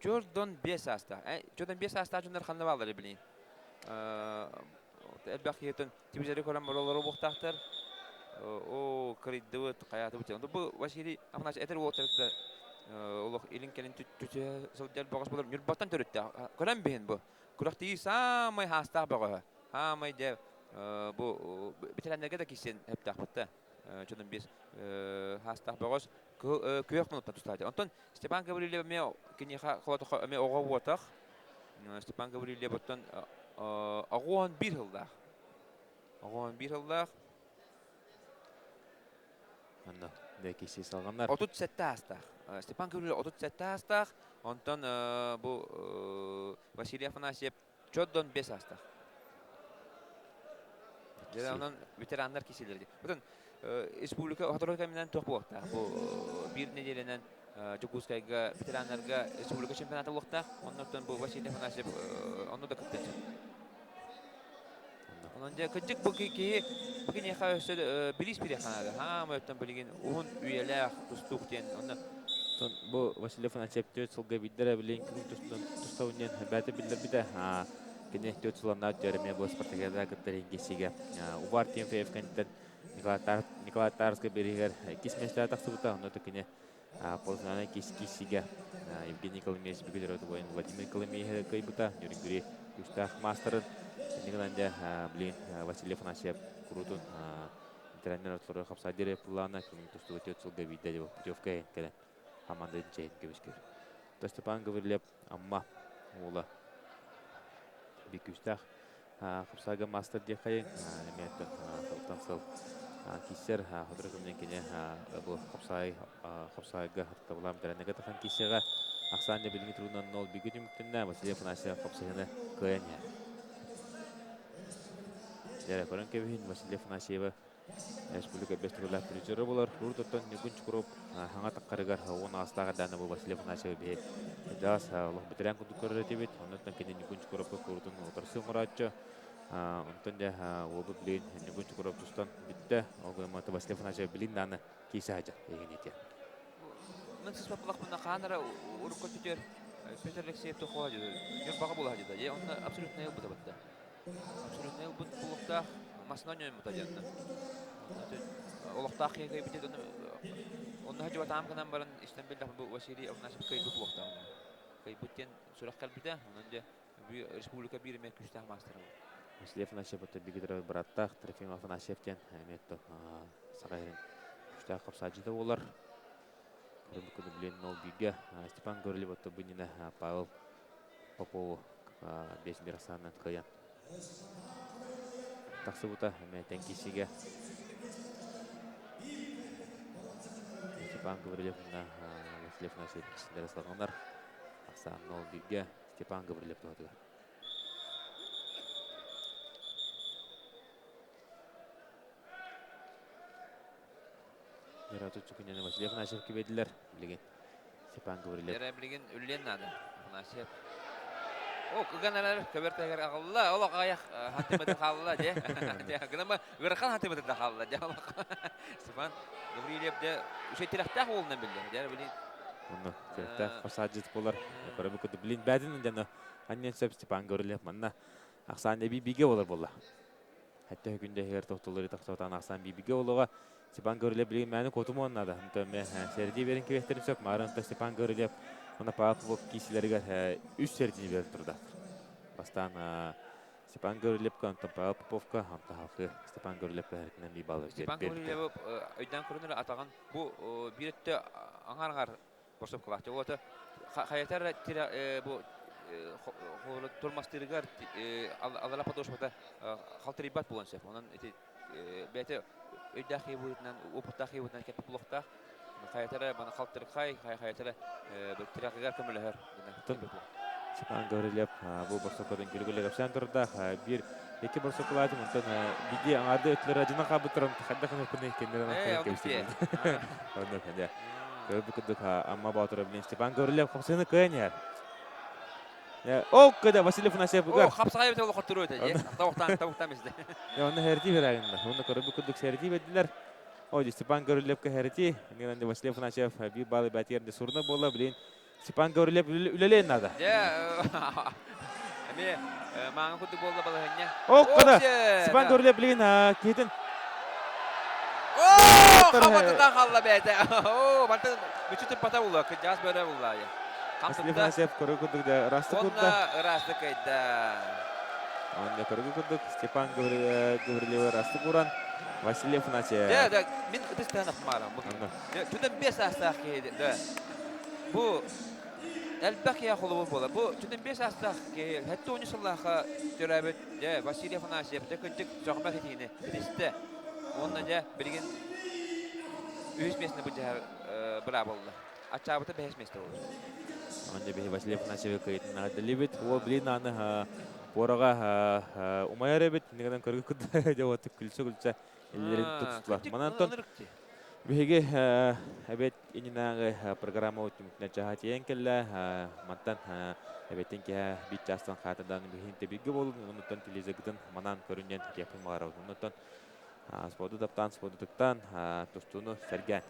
Чордон 5 саастаах. Чодон 5 саастаах дьоннор ханна бааллар билин. Элбэх киһитин телевизоры көрөн олору буохтаахтар. О, кырыйдыбыт, хайаатыбыт. Бу Василий Афанасьевич этэр уолаттар олох илин-кэлин түтүһэ сылдьар бөҕөс болор Ньурбаттан төрүттээх. Көрөн биһин бу. Күрэхтии саамай хаастаах бөҕөһө. Хаамай дьэ бу бэтэрээннэргэ да киирсэн сөптөөхпүт да. Чодон 5 хаастаах бөҕөс күөх мунуттан тустаачы. Онтон Степан Гаврильев эмиэ киниэхэ холотохо эмиэ оҕо буотах. Степан Гаврильев оттон оҕуон биир сыллаах. Оҕуон биир сыллаах. Онно киси салҕанар. 37 аастаах. Степан Гаврильев 37 аастаах. Онтон бу Василий Афанасьев чоддон 5 аастаах. Дьэ, онон ветераннар кисилэр. Потом республика сотору кэминэн туох буолуохтаах? Бу биир нэдиэлэнэн Дьокуускайга ветераннарга республика чемпионата буолуохтаах. Оннуттан бу Василий Афанасьев онно да кыттыан сөп. Онон дьэ кырдьык бу киһи бу киниэхэ өссө билиис бириэх наада. Хаамай оттон билигин уһун үйэлээх тустуук диэн онно Бу Василий Афанасьев түөрт сылга биирдэрэ билигин күн тустабын диэн бэйэтэ биллэрбитэ. Кини түөрт сыланнаах Дьэремия бу спартакиада кыттар иһин Увар Тимофеев кэнниттэн Николай Тарскай бириһигэр иккис миэстэҕэ тахсыбыта. Онно кини полуфиналга киссигэ Евгений Коломеец бүгүн воин Владимир Коломеевы кыайбыта. Нюрнгри күүстээх маастарын иннигинэн дьэ билигин Василий Афанасьев куруутун ветераннар ортолоругар хапсаа диэри пуллаана күнүн тустууга түөрт сылга биирдэ путевка кэлэн хамаандатын чэйин көмүскүүр. Степан Гаврильев Амма уола биир күүстээх хапсаага маастар диэххэйин эмиэ сылтан сыл кииссэр сотору кэминэн кини бу хапсаай хапсаайга хаттабылаан бэтэрэннэргэ тахан кииссэҕэ ахсаан билиҥҥи туругунан нол бигэ түмүктэннэ Василий Афанасьев хапсыһыны кыайан иһэр. Дьэ, көрөн кэбиһин Василий Афанасьева Республика бэс төгүллээх призера буолар. Урут Ньургун Чукуров хаҥа таххарыгар уон аҕыстаах эрдэҕинэ бу Василий Афанасьевы биһи дьаас олох бэтэрээн курдук көрөр этибит. Оннуттан кини Ньургун Чукуровка куурутун утарсыы оҥорооччу. Онтон дьэ уолбут билигин Ньургун Чукуров тустан бүттэ. Ол гынан Василий Афанасьев билин дааны киирсэ сылдьар эйигин Мин сыспаппылахпына хаан эрэ урукку өттүтүгэр Петр Алексеев тухуа Ньурбаҕа буола сылдьыта. Дьэ онно абсолютно ылбыта бытта. Абсолютно ылбыт буолуохтаах масына ньоймута диэн. Олохтоох киһи кыайбыт онно сылдьыбатаҕым гынан баран истэн биллэхпин бу Василий Афанасьев кыайбыт буолуохтаах. Кыайбыт диэн сурах кэлбитэ. Онон дьэ республика биир эмиэ күүстээх маастара буолар. Василий Афанасьев это биги быраттаах Трофим Афанасьев диэн эмиэ саха иһин күүстээх хапсааччыта буолар. Көрбүккүнү билин нол бииргэ Степан Гаврилев быннина Павел Попову 5 мирасанан кыайан. Тахсыбыта эмиэ тэҥкисигэ. Степан Гаврильев уонна Василий Афанасьевич киһилэрэ салҕанар. Ахсаан 0-1-гэ Степан Гаврильев туһатыгар. Верату Чукуньяны Василий Афанасьев кибедилер. Билигин Степан Гаврильев. Эрэ билигин үллен надо. Афанасьев. О, кыган эрэр көбөр тегер аҕалла, олох аҕыйах сантиметр хаалла дьэ. Гынама ыарахан сантиметр да хаалла дьэ олох. Степан Гаврильев дьэ үчүгэй тирэхтээх уолунан биллэр. Дьэ билин Онно тирэхтээх фасадьыт буолар. Көрөбү курдук билин бэдин дьоно анньан сөп Степан Гаврильев манна ахсаан эби биге болар болла. Хатта күндэ иһигэр тохтуллары тахсыбатаан ахсаан биибигэ олоҕа Степан Гаврильев билигин мээнэ куотумуон наада. Онтон сэрдии берин кибиэхтэрин сөп. Маарынта Степан Гаврильев уонна Павел Попов киисилэригэр үс сэрдиини берэн турда. Бастаан Степан Гаврильевка, онтон Павел Поповка, онтон халқы Степан Гаврильевка хэритинэн бии баллар Степан Гаврильев өйдөөн көрүнэр атаҕын бу биир өттө аҥар-аҥар борсопкалаах. Ол хайатар бу турмастыырыгар алара подошвата халтырыйбат буолан сөп. Онон ити бэйэтэ өйдөөх киһи быһыытынан, опыттаах киһи быһыытынан кэппит буолуохтаах. Хайатара маны халтырхай, хайатара тирэҕигэр көмөлөһөр. Степан Гаврильев бу борсокотун күлүгүлэ кэпсээн турда. Биир икки борсокулаатым онтон биди аңарды өттүлэр ажынан хаабыттарым хайдах ынырпыны кеннерен ахтан кэбистим. Онно дьэ. Көрбүт курдук Амма Боотура билин Степан Гаврильев хапсыны кыайан иһэр. О, кыда Василий Афанасьев О, хапсаҕай эбит олохоттуру этэ дьэ. Тавуктан тавуктан бизде. Онно херти берагында. Онно көрбүт курдук серти бердилер. О, Степан Гаврильевка херти. Нинан Василий Афанасьев бир балы бәтиерде сурна бола билин Степан Гаврильев үлэлээн наада. Дьэ, эмиэ мааҥы курдук буолла балаһыанньа. О, када! Степан Гаврильев билигин киһитин О, хабатытан халла бэйэтэ. О, мантан мүччү туппата буолла, кырдьаҕас бөрө булла. Василий Афанасьев көрө курдук да ырастык курда. Онно ырастык кыйда. Онно көргү курдук Степан Гаврильев ырастык уран Василий Афанасьев. Да, да, мин ытыс тыһан ахмаарам. Түтэн 5 саастаах киһи да. Бу элбэх киһи холобур буолар. Бу түтэн 5 саастаах киһи 73 сыллаахха төрөөбүт дьэ Василий Афанасьев дьэ кырдьык сөҕүмэр ситиһиини ситистэ. Уонна дьэ билигин үһүс миэстэни былдьаһар быраа буолла. Аччаабыта бэһис миэстэ буолар. Онно биһи Василий Афанасьевы кыйытын наҕардалыбыт. Уол билин аны пуораҕа умайар эбит. Иннигинэн көргө курдук дьэ вот күлсэ-күлсэ иллэрин тутустулар. Манан биһиги эбет иннинээҕи программа түмүктүнэн чаһа тиийэн кэллэ. Мантан эбеттин киһэ биир чаастан хаатырдаан биһин тэбиргэ буолун, оннуттан телевизоргытын манан көрүн диэн киэппин баҕарабын. Оннуттан спорду таптаан, спорду тыктаан, тустууну сэргээн.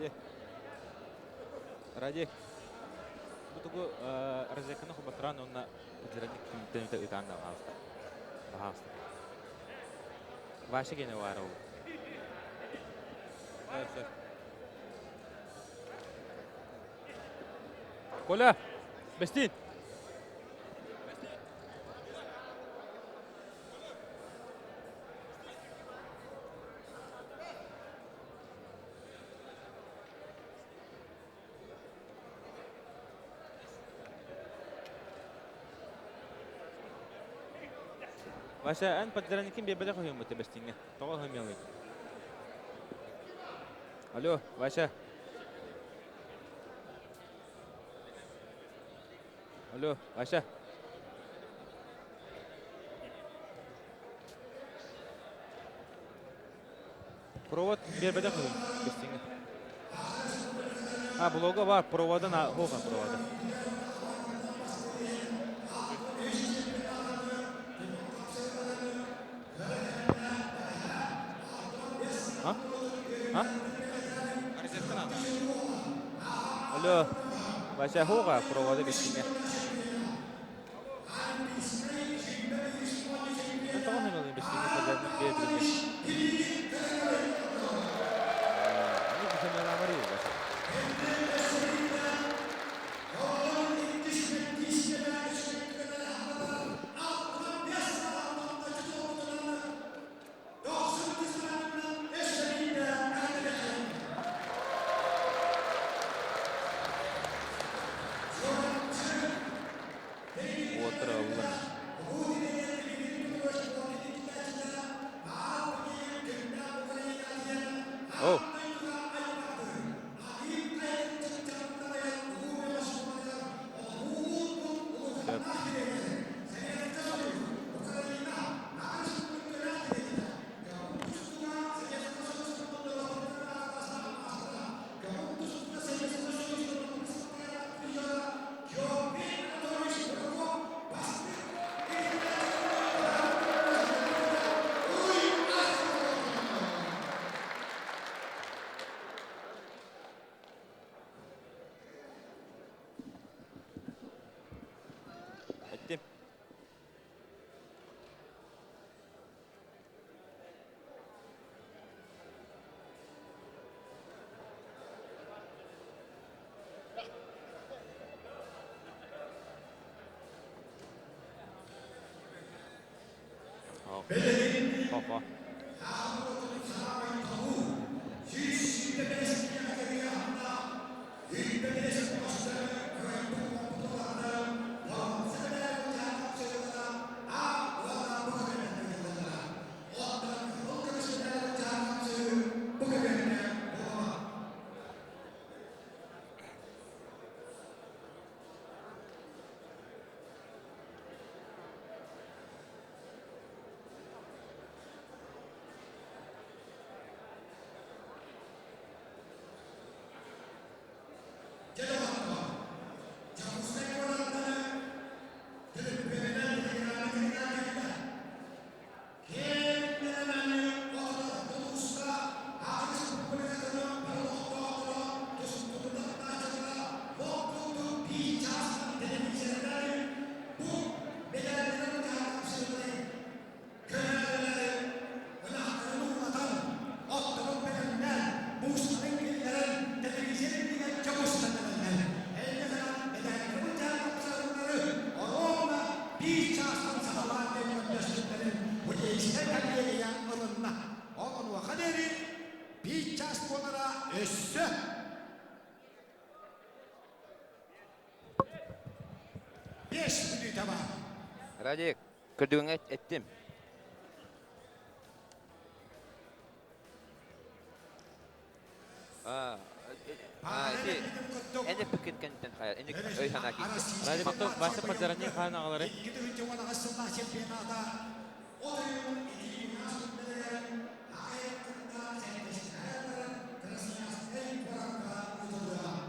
Ради. Ради. Бу тугу розетканы хобатыран уонна подзиральник түмүктэн ытаан да хаалта. Пожалуйста. Вася гене бар ол. Сөп. Коля, Бестин. Вася, эн подзираникин биэрбэтэх үһүммүт Бэстиҥҥэ. Тоҕо ыһымыалый? Алло, Вася. Алло, Вася. Провод биэрбэтэх үһү Бэстиҥҥэ. А, блога бар, провода на хоха провода. А? А? Алло, Вася хоха провода Бэстиҥҥэ. Тоҕо ханылын Бэстиҥҥэ хозяин биэрбитин. Уоттара ыллан. О! Сөп. Эттим. Хо-хо. Радик, көрдүгүҥ эттим. Ити эн эппиккин кэнниттэн хайа ини өй санаа киирдэ. Радик оттон Вася Подзарани хаан аҕалары.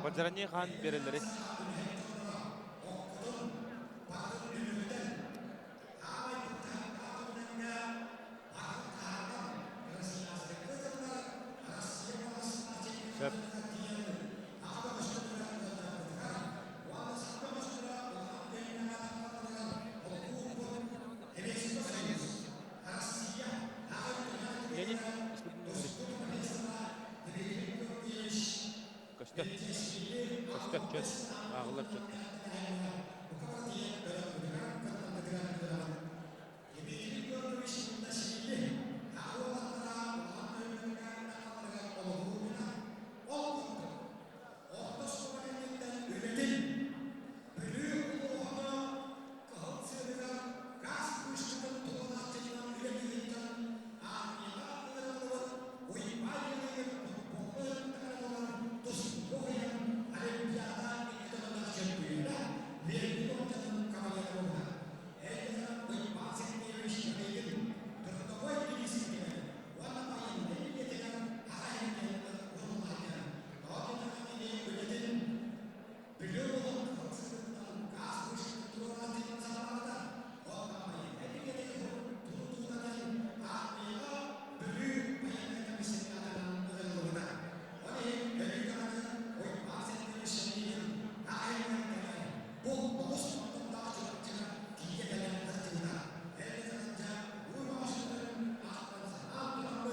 Подзарани хаан берелери. Сөп. Ити Көстөр. Көстөр чөт. Ааҕыллар чөт.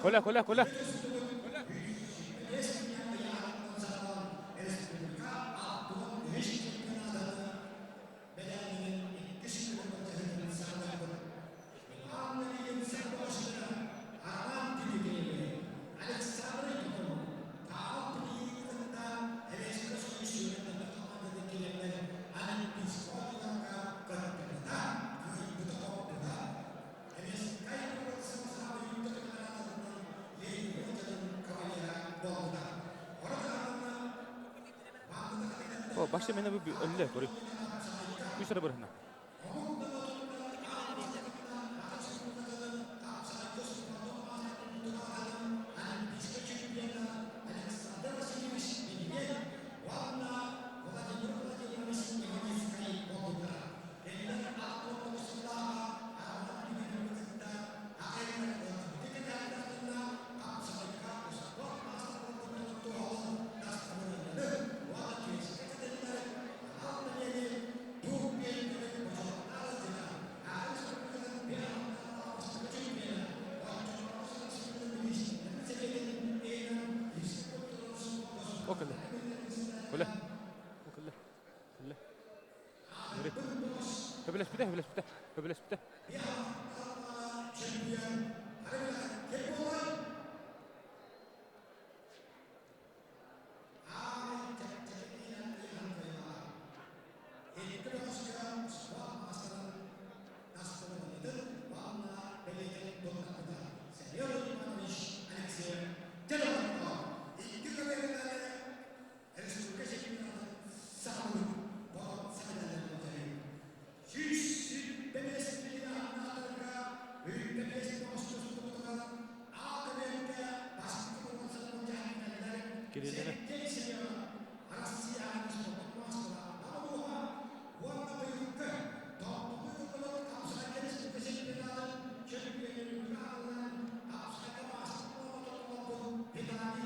Коля, Коля, Коля. О, башта мені бу өллө, көрү. Үс эрэ бырыһына. О, кэллэ. Кэллэ. О, кэллэ. Кэллэ. Хөбүлэспитэ, хөбүлэспитэ, хөбүлэспитэ. Кириллини.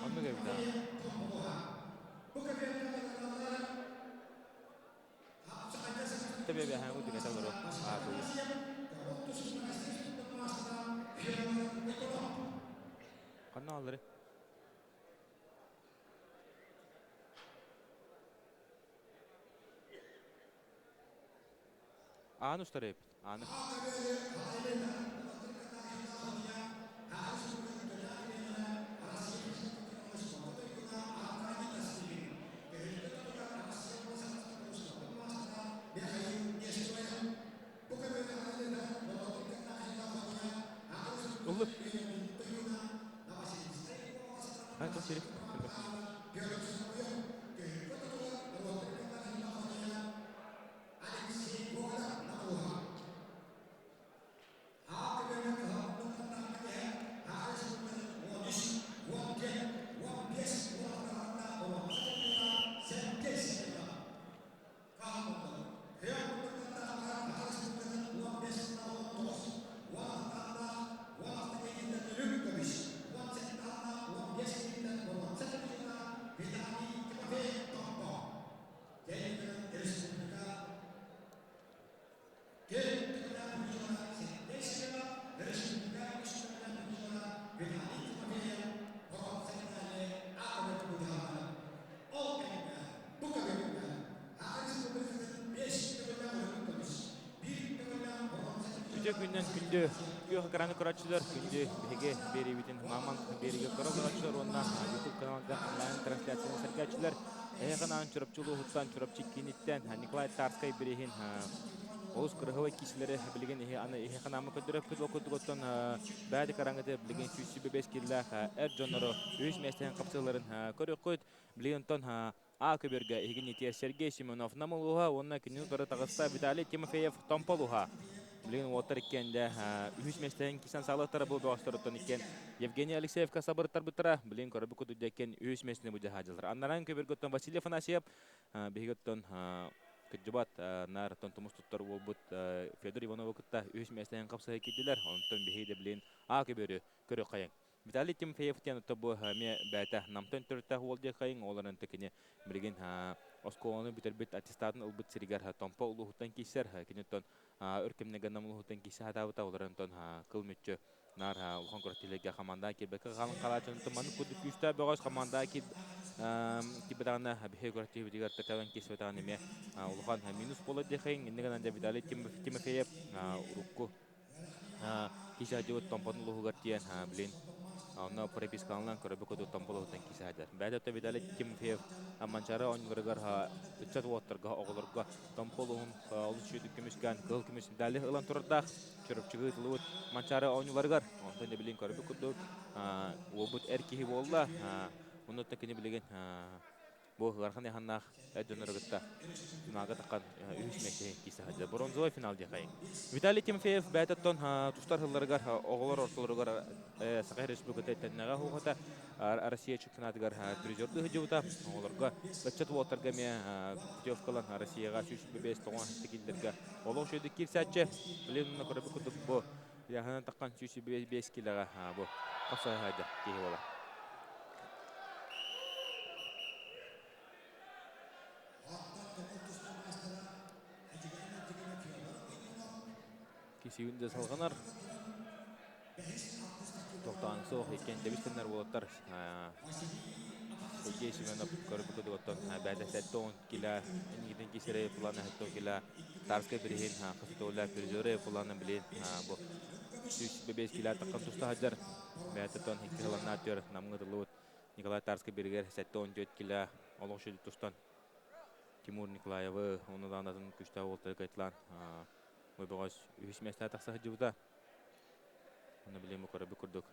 Оннук эбит аа. Тэбэ бэһэҥ үтүгэтэ олоро аатыйы. Ханна аллары? Аан устар эбит. Ааны. Ыллык. Ай, тыл сири. Үтүө күнүнэн күндү күөх экраны көрөөччүлэр, күндү биһиги биэриибитин Мамонт биэриигэ көрө олорооччулар уонна YouTube каналга онлайн трансляцияны сэргээччилэр. Эһиэхэ анаан Чурапчы улууһуттан, Чурапчы кииниттэн Николай Тарскай бирииһин олус кыраһыабай киисэлэри билигин иһи аны иһи ханаамы көрдөрөппүт. Ол курдук оттон бэйэ караңыты билигин 125 киллээх эр дьоннору үһүс миэстэһин хапсыыларын көрүөххүт. Билигин онтон А көбүөргэ иһигин итиэр Сергей Семенов Нам улууһа уонна кинини утары таҕыста Виталий Тимофеев Томпо улууһа. Билигин уолаттар иккиэн дэ үһүс миэстэһин кисэн саалыктара бу бөҕөстөрүттэн иккиэн Евгений Алексеевка сабырыттарбыттара. Билигин көрөбүт курдук иккиэн үһүс миэстэни бу дьаһаадьылар. Аннаран көбүөргөттөн Василий Афанасьев биһигиттэн кырдьыбат наар тумус туттар уолбут Федор Ивановы кытта үһүс миэстэһин хапсыһа киирдилэр. Онтон биһиги де билигин А көбүөрү көрүөххэйиҥ. Виталий Тимофеев диэн бу эмиэ бэйэтэ Намтан төрүттээх уол диэххэйиҥ, ол эрэн кини билигин оскуоланы бүтэрбит аттестатын ылбыт сиригэр Томпо улууһуттан киирсэр. Киниттэн өр кэмнэргэ Нам улууһуттан киирсэ сатаабыта, ол эрэн кыл мүччү наар улахан күрэхтэһиилэргэ хамаандаҕа киирбэккэ хаалан хаалааччы. Маннык курдук күүстээх бөҕөс хамаандаҕа киирбэтэҕинэ биһиги күрэхтэһиибитигэр кэлэн киирсибэтэҕинэ эмиэ улахан минус буолар диэххэйиҥ. Инньэ гынан Виталий Тимофеев урукку Киһи сылдьыбыт Томпотун улууһугар тиийэн, блин, онно пропискаланан көрөбүт курдук Томпо улууһуттан киһи сылдьар. Бэйэтэ Виталий Тимофеев Манчаары оонньууларыгар ыччат уолаттарга, оҕолорго Томпо улууһун олус үчүгэйдик көмүскээн, кыһыл көмүс медали ылан турардаах. Чурапчыга ыытыллыбыт Манчаары оонньууларыгар. Онтон да билин көрөбүт курдук уолбут эр киһи буолла. Оннуттан кини билигин Бу ыарахан ыйааһыннаах эр дьоннору кытта финалга таххан үһүс миэстэһин киирсэ сылдьар. Бронзовай финал диэхэйин. Виталий Тимофеев бэйэтэ тустар сылларыгар оҕолор ортолоругар Саха Республиката тэннэҕэ хуохата Россия чемпионатыгар призердыы сылдьыбыта. Оҕолорго ыччат уолаттарга эмиэ путевкалан Россияҕа 105 киллэргэ олох үчүгэйдик киирсээччи. Билин көрөбүт курдук бу ыйааһынан таххан 105 килэҕэ бу хапсаһыһайда киһи буолар. Кисиүн да салҕанар. Тохтоон суох иккиэн тэбис-тэннэр уолаттар Сергей Семенов көрбүт кудугуттан бэйэтэ 70 кило иннигитин кисерей плана 70 кило Тарскай бириһин хасытоула призеры плана билин бу 105 кило таххан туста сылдьар. Бэйэтэ икки сыланна түөр намҥа тыллыбыт Николай Тарскай биригэр 74 кило олох үчүгэй тустан Тимур Николаевы уонна даҕаны күстээх уолтары кыайталаан бөҕөс үһүс миэстэҕэ тахса сылдьыбыта. Онно билигин бу көрөрбүт курдук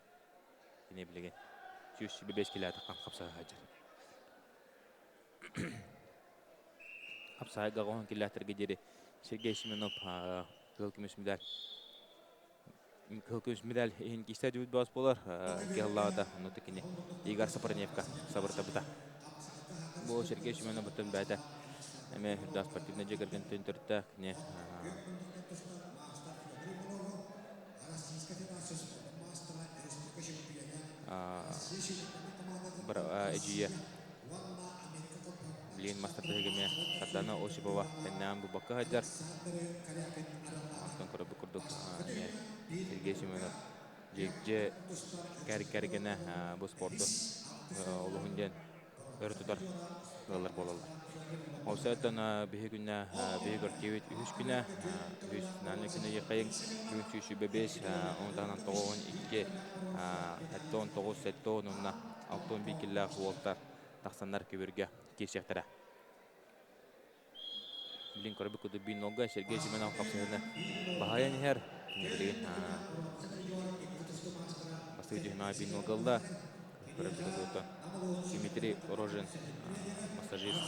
кини билигин 105 кило таххан хапсаһа сылдьар. Хапсаһайга оҕоһон киллээтэргэ диэри Сергей Семенов кыһыл көмүс медаль кыһыл көмүс медаль иһин киистэ дебют баас буолар кыһаллаабыта онно кини Игорь Сапроневка сабыртабыта. Бу Сергей Семенов бутун бэйэтэ эмиэ үрдээх спортивнай дьиэ кэргэнтэн төрүттээх кини эдьиийэ Блин мастер эмиэ Сардана Осипова тэннээн булбакка сылдьар. Онтон көрөрбүт курдук эмиэ Сергей Семенов дьиэ кэргэнэ бу спорду олуһун диэн өрө тутар ыаллар буолаллар. Ол сыаттан биһи күнэ биһи көртүүбүт үһүс күнэ үһүс финальный күнэ ехайын бүгүн 125 оны таһынан 92 79 70 уонна 61 киллээх уолтар тахсаннар көбүргэ киирсиэхтэрэ. Билин көрбүт курдук биир нолга Сергей Семенов хапсыһыны баһайан иһэр. Кини билигин бастакы түһүмэҕи биир нолга ылла. Көрбүт курдук Дмитрий Рожин массажист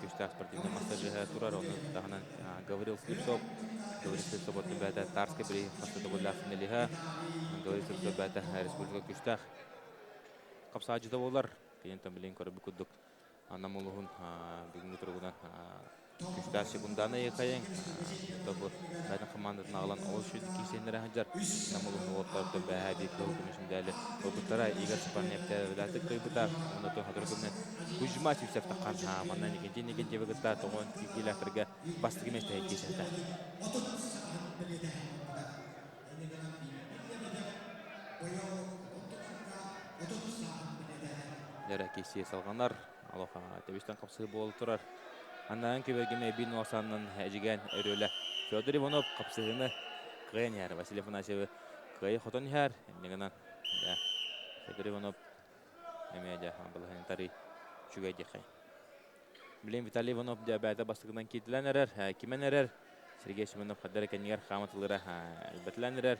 күүстээх спортивный массажиһа турар. Ону таһынан Гаврил Слепцов Гаврил Слепцов оттон бэйэтэ Тарскай бирииһин хас да финалиһа. Гаврил Слепцов бэйэтэ республика күүстээх хапсааччыта буолар. Киниттэн билин көрбүт курдук Нам улуһун бүгүҥҥү туругунан күүстээх секунданы ыйыкайыҥ. Бу бэйэтин хамаандатын аҕалан олус үчүгэй киирсэннэрэ сылдьар. Нам улуһун уолаттарыттан бэҕэһээ биир кыһыл көмүс мэдээли ылбыттара. Игорь Сапарнев кыайбыта. Уонна сотору кэминэн Кузьма Сивцев таххан манна Никитин Никитьевы кытта тоҕон киирсиилээхтэргэ бастакы миэстэҕэ киирсибитэ. Дьэрэ киирсии салҕанар. Олох тэбистэн хапсыы буола турар. Аннаан күбэгим эбии нуосаннан эдьигээн өрүөлэ Федор Иванов хапсыһыыны Кыайан иһэр. Василий Афанасьевы кыайы хотон иһэр. Инньэ гынан Федор Иванов эмиэ дьэ балаһыанньа тарый үчүгэй диэххэй. Билин Виталий Иванов дьэ бэйэтэ бастакынан киирдилэн эрэр, кимэн эрэр. Сергей Семенов хаддар кэннигэр хааматылыра элбэтилэн эрэр.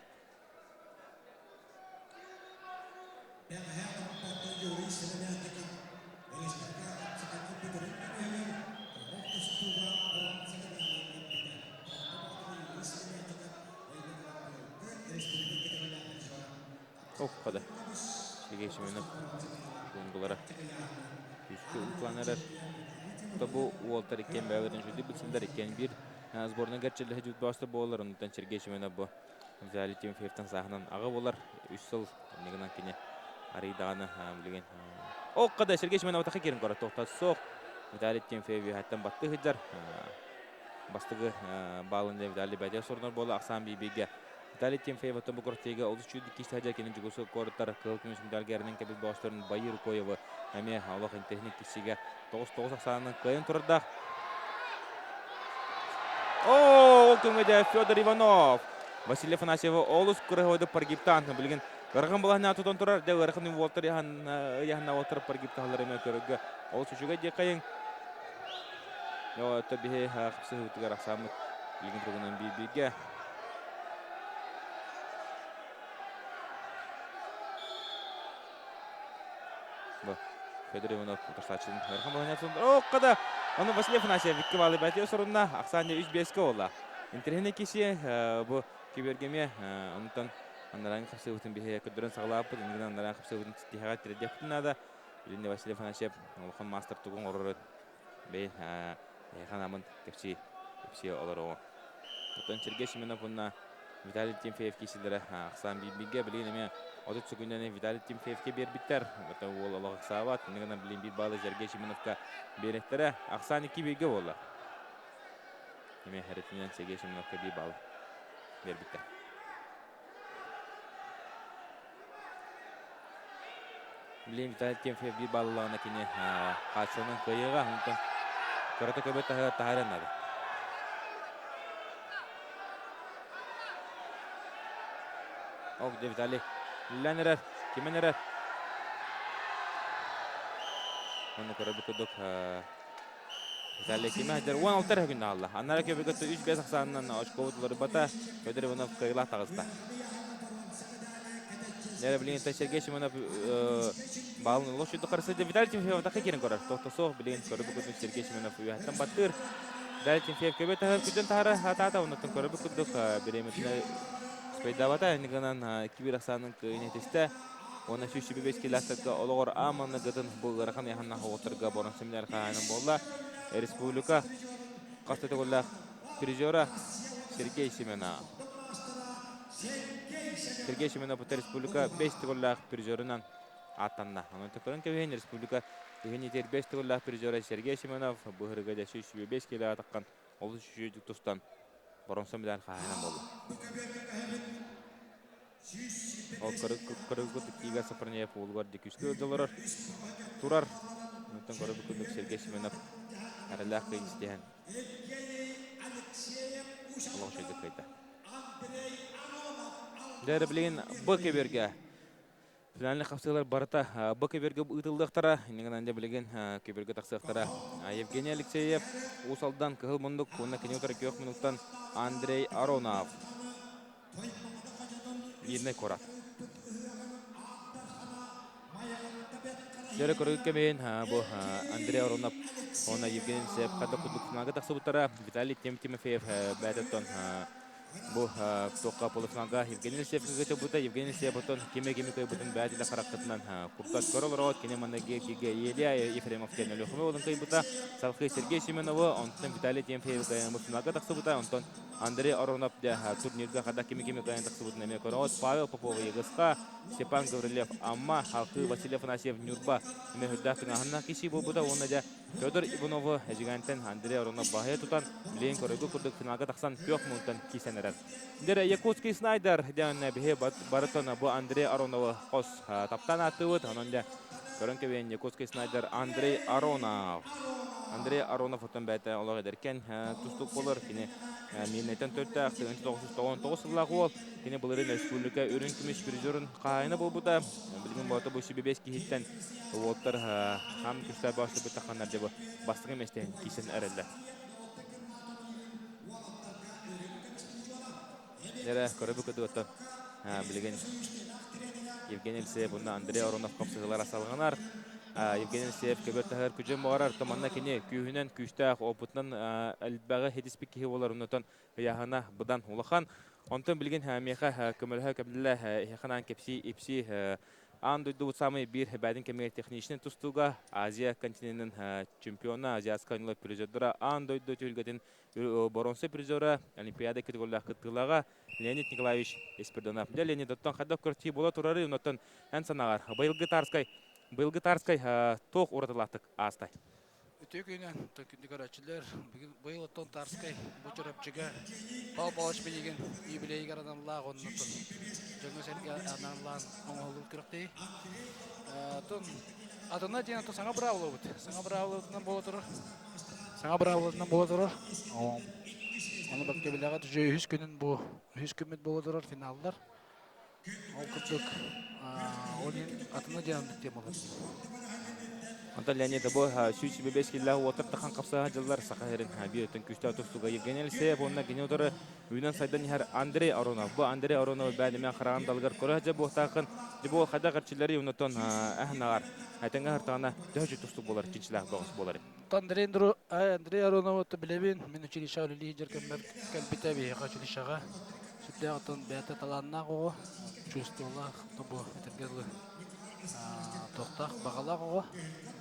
Ох, Сергей Семенов буондулара күүскэ уклан эрэр. Бу уолтар иккиэн бэйэлэрин үчүгэй билсэллэр, иккиэн биир сборнай гэрчиллэһэ дьүт буолар. Онтон Сергей Семенов бу Виталий Тимофеевтан сааһынан аҕа буолар. Үс сыл иннигинэн кини арый даҕаны билигин Окко да Сергей Семенов атахы киирин көрө тоқтат суох. Виталий Тимофеев үөһэттэн батты сылдьар. Бастыгы баалын Виталий бэйэтэ сорунар буола ахсаан биибигэ. Виталий Тимофеев оттон бу куртига олус чүйдүк киирсэ сылдьар кини дьугусу куораттар кыһыл көмүс медальга эрэнэн кэлбит боосторун Байыр Коевы эмиэ олох интэриэһинэй киирсиигэ 9-9 ахсаанынан кыайан турардаах. О, ол көҥөдө Федор Иванов. Василий Афанасьевы олус кырыһыбыды паргиптаан билигин ыарахан балаһына тутан турар. Дэ ыарахан уолтар ыйаһына уолтар паргиптаһалар эмэ көрөргө олус үчүгэй диэххэйиҥ. Өттө биһи хапсыһыбытыгар ахсааммыт билигин туругунан биир-бииргэ. Федор Иванов утарсааччытын ыарахан балаһынньа Оокка да ону Василий Афанасьев икки баалы бэтиэ сорунна. Ахсаанньа 3-5-ке буолла. Интэриэһинэй киси бу кибергеме онтон анарааҥы хапсыыбытын биһи көрдөрөн саҕалааппыт. Иннигинэн анарааҥы хапсыыбытын тиһэҕэ тириэрдиэхпитин наада. Билинни Василий Афанасьев улахан маастар тугун оҥорорун бэй эһиэхэ кэпсии кэпсии олоруоҕу. Оттон Сергей Семенов уонна Виталий Тимофеев киирсиилэрэ ахсаан биирбигэ билигин эмиэ 30 секундэни Виталий Тимофеевке биэрбиттэр. Это уол олох ыксаабат. Инньэ гынан билигин биир баалы Сергей Семеновка биэриэхтэрэ. Ахсаан икки бииргэ буолла. Эмиэ эрэтинэн Сергей Семеновка биир баалы биэрбиттэр. Билигин Виталий Тимофеев биир бааллааҕына кини хааччылынан кыайыаҕа, онтон кырата көбө таһаарыан наада. Ок, дьэ Виталий үллээн эрэр, кимэн эрэр. Онно көрөрбүт курдук Виталий кимэ сылдьар 16 эрэ күн хаалла. Аннара көбүгө 3-5 ахсаанынан очкобут уларыйбата. Федор Иванов кыайыылаах таҕыста. Нэрэ билигин Сергей Симонов баалын олох сүрдүк харысыйда. Виталий Тимофеев атахха киирэн көрөр. Тохтосуох билигин көрбүт курдук Сергей Симонов үөһэттэн баттыыр. Виталий Тимофеев көбө таһар күдэн таһара хатаата. Оннуттан көрбүт курдук бириэмэтинэ спайдаабата. Инник гынан 2-1 ахсаанын кыайын этистэ. Уонна 125 километрга олоҕор ааманныгытын бу ыарахан ыйаһыннаах оҕотторго борон семинар хаһаайынан буолла. Республика хас да төгүллээх призера Сергей Семенов. Сергей Семенов республика 5 төгүллээх призерынан ааттанна. Онон төкөрөн кэбиһин республика иһин итер 5 төгүллээх призера Сергей Семенов быһырыга дьэ 125 кило таххан олус үчүгэйдик тустан боронса медаль хаһаайынан буолла. Ол кыргы тикиигэ Сопронеев уолугар дикүскэ ыалдьалларар турар. Онтон көрөбүт курдук Сергей Семенов эрэлээх кыайыы ситиһэн олох үчүгэйдик кыайда. Дьэ билигин Б көбүөргэ финальный хапсыылар барыта Б көбүөргэ ыытыллыахтара. Инньэ гынан дьэ билигин көбүөргэ тахсыахтара. Евгений Алексеев Уус Алдан Кыһыл Мундук уонна кини утары күөх муннуктан Андрей Аронов. Мирнэй куорат. Дьэрэ көрүк кэмин бу Андрей Аронов уонна Евгений Алексеев хадда курдук финалга тахсыбыттара. Виталий Тимофеев бэйэтиттэн бу туохха полуфиналга Евгений Алексеевка кытыбыта. Евгений Алексеев оттон кими-кими кыайбытын бэйэтэ да хараххытынан курдат көрө олороот. Кини манна Георгий Илья Ефремов диэн Өлүөхүмэ уолун кыайбыта. Салхыы Сергей Семеновы, онтон Виталий Тимофеев финалга тахсыбыта. Онтон Андрей Оронов дьэ турнирга хата кими-кими кыайан тахсыбытын эмиэ көрөҕүт. Павел Попов Егыска, Степан Гаврильев Амма, Халкы Василий Афанасьев Ньурба эмиэ үрдээх тыҥааһыннаах киһи буолбута уонна дьэ Федор Ивановы Эдьигээнтэн Андрей Оронов баһыйа тутан, билигин көрөргө курдук финалга тахсан күөх муунтан киирсэн эрэр. Дьэ Якутский Снайдер диэн биһи барытын бу Андрей Ароновы хос таптаан ааттыыбыт. Онон дьэ көрөн кэбиһэн Якутский Снайдер Андрей Аронов. Андрей Аронов оттон бэйэтэ олох эдэркэн тустуук буолар. Кини Миирнэйтэн төрүттээх 1999 сыллаах уол. Кини былырыын республика үрүҥ көмүс призерун хаһаайына буолбута. Билигин боото бу 25 киһиттэн уолтар хам күстээх баҕастыбыт тахханнар дьэ бу бастакы миэстэһин киирсэн эрэллэр. Эрэ көрөбү кыдыоттан билигин Евгений Алексеев уонна Андрей Аронов хапсыһыылара салҕанар. Евгений Алексеев көбөр таһыгар күдьүн баҕарар. Манна кини күүһүнэн, күүстээх опытынан элбэҕи хитиспит киһи буолар. Оннотон ыйааһына быдан улахан. Онтон билигин миэхэ көмөлөһө кэбилэ эһиэхэ кэпсии ипси аан дойдубут самый биир бэйдин кэмигэр техничный тустууга Азия континенын чемпиона, азиатскай оонньуулар призердара, аан дойду түһүлгэтин боруонса призера, Олимпиада категориялаах кыттыылааҕа Леонид Николаевич Испирдонов. Дьэ, Леонид, оттон хайдах көрсүү буола турарый, онтон эн санааҕар быйылгы Тарскай, быйылгы Тарскай туох уратылаахтык аастай? Үтүө күнүнэн, күндү көрөөччүлэр. Бүгүн быйыл оттон Тарскай бу Чурапчыга Павел Павлович билигин юбилейыгар аналлаах оннуттан дьоҥҥо-сэргэ аналлаан оҥоһуллубут күрэхтэһии. Оттон атына диэн оттон саҥа быраабылабыт. Саҥа быраабылабытынан буола турар. Саҥа быраабылатынан буола турар. Ону баккебилэҕэ үһүс күнүн бу үһүс күммүт буола турар финаллар. Ол курдук ол иһин атына диэн темалар. Онтон Леонид бу 125 киллээх уотар тахан хапсаһа дьыллар Саха сирин биир өттүн күүстээх тустууга Евгений Алексеев уонна кини утары үүнэн сайдан иһэр Андрей Аронов. Бу Андрей Аронов бэйдэмэн хараҕын далыгар көрө дьэ буохтаахын дьэ бу хайдах эрчиллэри оннотон эһнаҕар этэҥҥэ сыртаҕына төһө тустук буолар чинчилээх бөҕөс буолар. Андрей Андрей Ароновы билэбин. Мин училищеҕа үлэлии сылдьар кэммэр кэлбитэ биһиэхэ училищеҕа. Сүрдээх оттон бэйэтэ талааннаах оҕо, чувстволаах, бу этэргэ дылы туохтаах баҕалаах оҕо.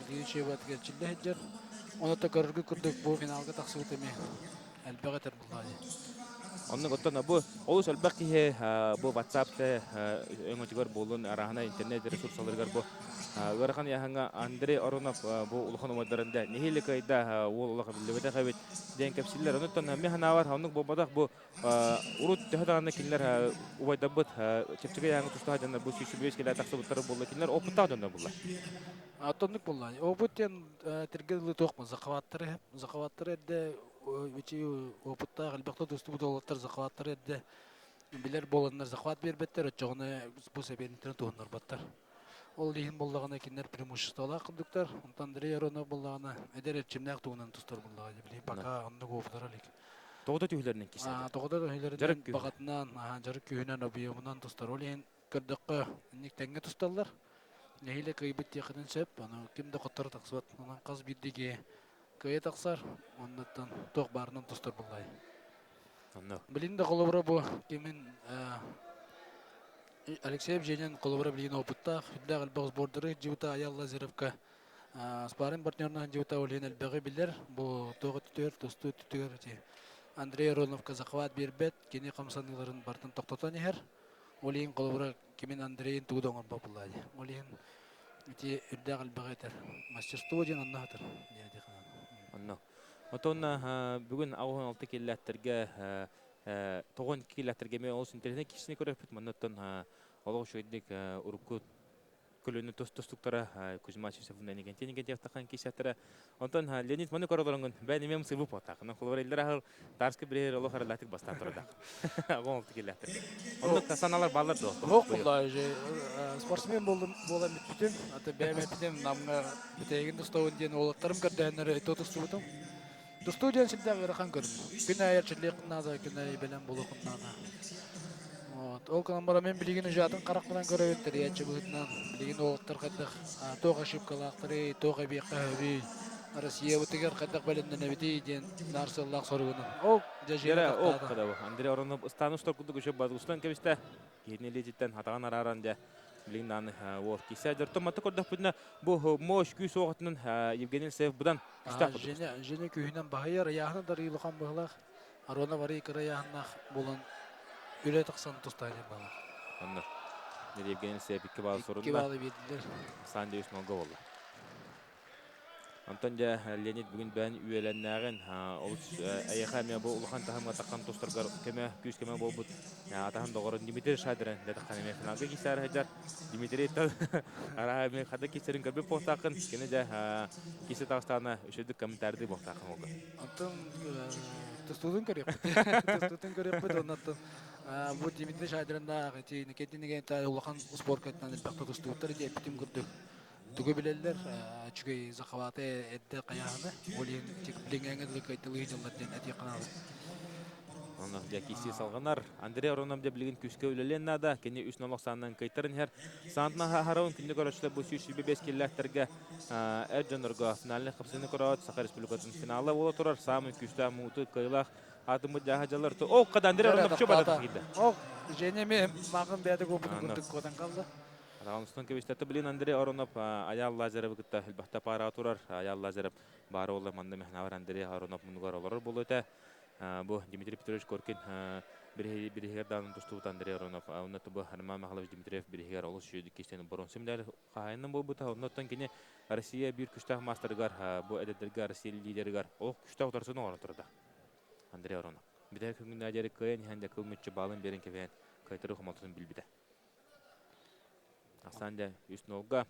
Билигин учебатыгар эрчиллэ сылдьар. Ону да көрөргүт курдук бу финалга тахсыбыт эмиэ элбэх этэр буллаа дии. Оннук оттон бу олус элбэх киһи бу WhatsApp өҥөтүгэр буоллун арааһына интернет ресурсаларыгар бу ыарахан ыйааһыҥҥа Андрей Оронов бу улахан умайдарын да нэһиилэ кыайда уол улахан биллибэтэх эбит диэн кэпсииллэр. Онуттан мин санаабар оннук буолбатах бу урут төһө даҕаны кинилэр убайдарбыт чэпчэки ыйааһыҥҥа тустаах дьоннор бу 125 килэ тахсыбыттара буолла кинилэр опыттаах дьоннор булла. Оттоннук булла. Опыт диэн тиргэ дылы туох захваттары захваттары эрдэ Ичи опыттаах элбэхтэ тустубут уолаттар захваттары эрдэ билэр буоланнар захват биэрбэттэр, оччоҕуна бу сэбиэннэрин туһуннарбаттар. Ол иһин буоллаҕына кинилэр преимуществолаах курдуктар. Онтон Андрей Аронов буоллаҕына эдэр эрчимнээх туһунан тустар буоллаҕа билигин пока оннук опытара илик. Тоҕото түһүлэринэн кисээтэ. Тоҕото түһүлэринэн баҕатынан, дьарык күүһүнэн, объемунан тустар. Ол иһин көрдөххө, инник тэҥҥэ тусталлар. Нэһиилэ кыайбыт диэххитин сөп. Аны ким да хотторо тахсыбат. Онон хас биирдии киһи кыайа тахсар, оннуттан туох баарынан тустар буллай. Онно. Билин да холобура бу кимин Алексей Евгеньевич холобура билигин опыттаах, үрдээх элбэх сбордары дьыбыта Аял Лазаревка спарринг партнерынан дьыбыта ол иһин элбэҕи билэр. Бу туох өттүгэр, тустуу өттүгэр Андрей Ароновка захват биэрбэт, кини хамсаныыларын барытын тохтотон иһэр. Ол иһин холобура кимин Андрейын тугу да оҥорбот буоллаа дии. Ол иһин ити үрдээх элбэҕи этэр. Мастерство диэн онно сытар диэн Онно. Отон бүгүн 86 киллээттэргэ тоҕон киллээттэргэ эмиэ олус интэриэһинэй киһисини көрөппүт. Манна олох үчүгэйдик урукку көлөнү тостуктара Кузьма Чисовна Никентий Никентьевтахан кисэттэрэ. Онтон Леонид маны көрөлөрөнгөн бэйэн эмиэ сыбы потак. Холобур иллэр аһыл Тарска бириһер олох аралаатык бастаан турдах. Оҕон олты киллэхтэр. Оннук саналар баллар дуо? Ох булла же спортсмен болдум буолан бүттүм. Аты бэйэм эппитим намга бүтэйигин тустабын диэн уолаттарым көрдөһөннөр ito тустубутум. Тустуу диэн сүрдээх ыарахан көрүҥ. Күн аайы эрчиллиэххин наада, күн аайы бэлэм буолуоххун наада. Вот. Ол гынан баран мен билигин уже атын харахпынан көрөбүн тэрийээччи быһыытынан. Билигин уолаттар хайдах туох ошибкалаахтарый, туох эбиэххэ сөбүй, Россиябытыгар хайдах бэлэмнэнэбитий диэн наар сыаллаах соругунан. Ол дьэ ол кадабы. Андрей Оронов ыстаан устар курдук үчү устан кэбистэ. Киһини илиититтэн хатаҕын арааран дьэ билигин дааны уол кисе дьортон матта көрдөхпүтүнэ бу мощь күүс уоҕутунан Евгений Алексеев быдан күстээх курдук. Женя Женя күүһүнэн баһыйар, ыйааһына да улахан быһылаах. Арона барый кыра ыйааһыннаах буолан үлэ тахсан тустаан балар. Онно. Евгений Алексеев 2 балл Икки сурунна. баллы биэрдилэр. Сан 9 нолга болла. Онтон дьэ Леонид бүгүн бэйэн үөлэннээҕин олус эйиэхэ эмиэ бу улахан таһымҥа таххан тустаргар көмө, күүс-көмө буолбут атаһын доҕорун Дмитрий Шадрин дэтаххан эмиэ финалга киирсээр сылдьар. Дмитрий араа эмиэ хата киирсэрин көрбүт буолтааххын, кини дьэ киирсэ таҕыстаҕына үчүгдүк комментарийдыы буолтааххын олга. Онтон тустуутун көрүөхпүт. Тустуутун көрүөхпүт, оннуттан бу Дмитрий Шадриннаах ити Никитин улахан спорткатынан элбэхтэ тустубуттар диэппитим курдук. Тугу билэллэр, үчүгэй захваты эрдэ хайааһыны, ол иһин билиҥҥээҥҥэ дылы кыайталыы дьыллар диэн этиэххэ наада. Онно дьэ киирсии салҕанар. Андрей Аронов дьэ билигин күүскэ үлэлиэн наада. Кини үс нолох саанынан кыайтаран иһэр. Саантына Харовын күндү көрөөччүлэр бу 125 киллээхтэргэ эр дьоннорго финальнай хапсыһыыны көрөөт Саха Республикатын финала буола турар. Саамай күүстээх муҥутуур кыайыылаах аатыммыт дьааһа дьаллар. Ол қада Андрей Аронов чөп бата киирдэ. Ол Женя эмиэ мааҕын бэйэтэ куоппутун курдук куотан қалды. Атаҕын кэбистэ. Блин Андрей Аронов Аял Лазаревы кытта элбэхтэ паараҕа турар. Аял Лазарев баара буолла манна Мехнавар Андрей Аронов муннугар олорор буолуо этэ. Бу Дмитрий Петрович Коркин бириһигэр даҕаны тустубут Андрей Аронов. Онно бу Роман Михайлович Дмитриев бириһигэр олус үчүгэйдик кистэн боруонса медаль хаһаайынан буолбута. Оннуттан кини Россия биир күчтээх маастарыгар, бу эдэрдэргэ Россия лидеригэр олох күчтээх утарсыыны оҥорон турда. Андрей Аронов. Бүтэһик күҥҥүнэ диэри кыайан иһэн дьэ кыл мүччү баалын биэрэн кэбиһэн кыайтарыы хомолтотун билбитэ. Ахсаан дьэ үс нолга.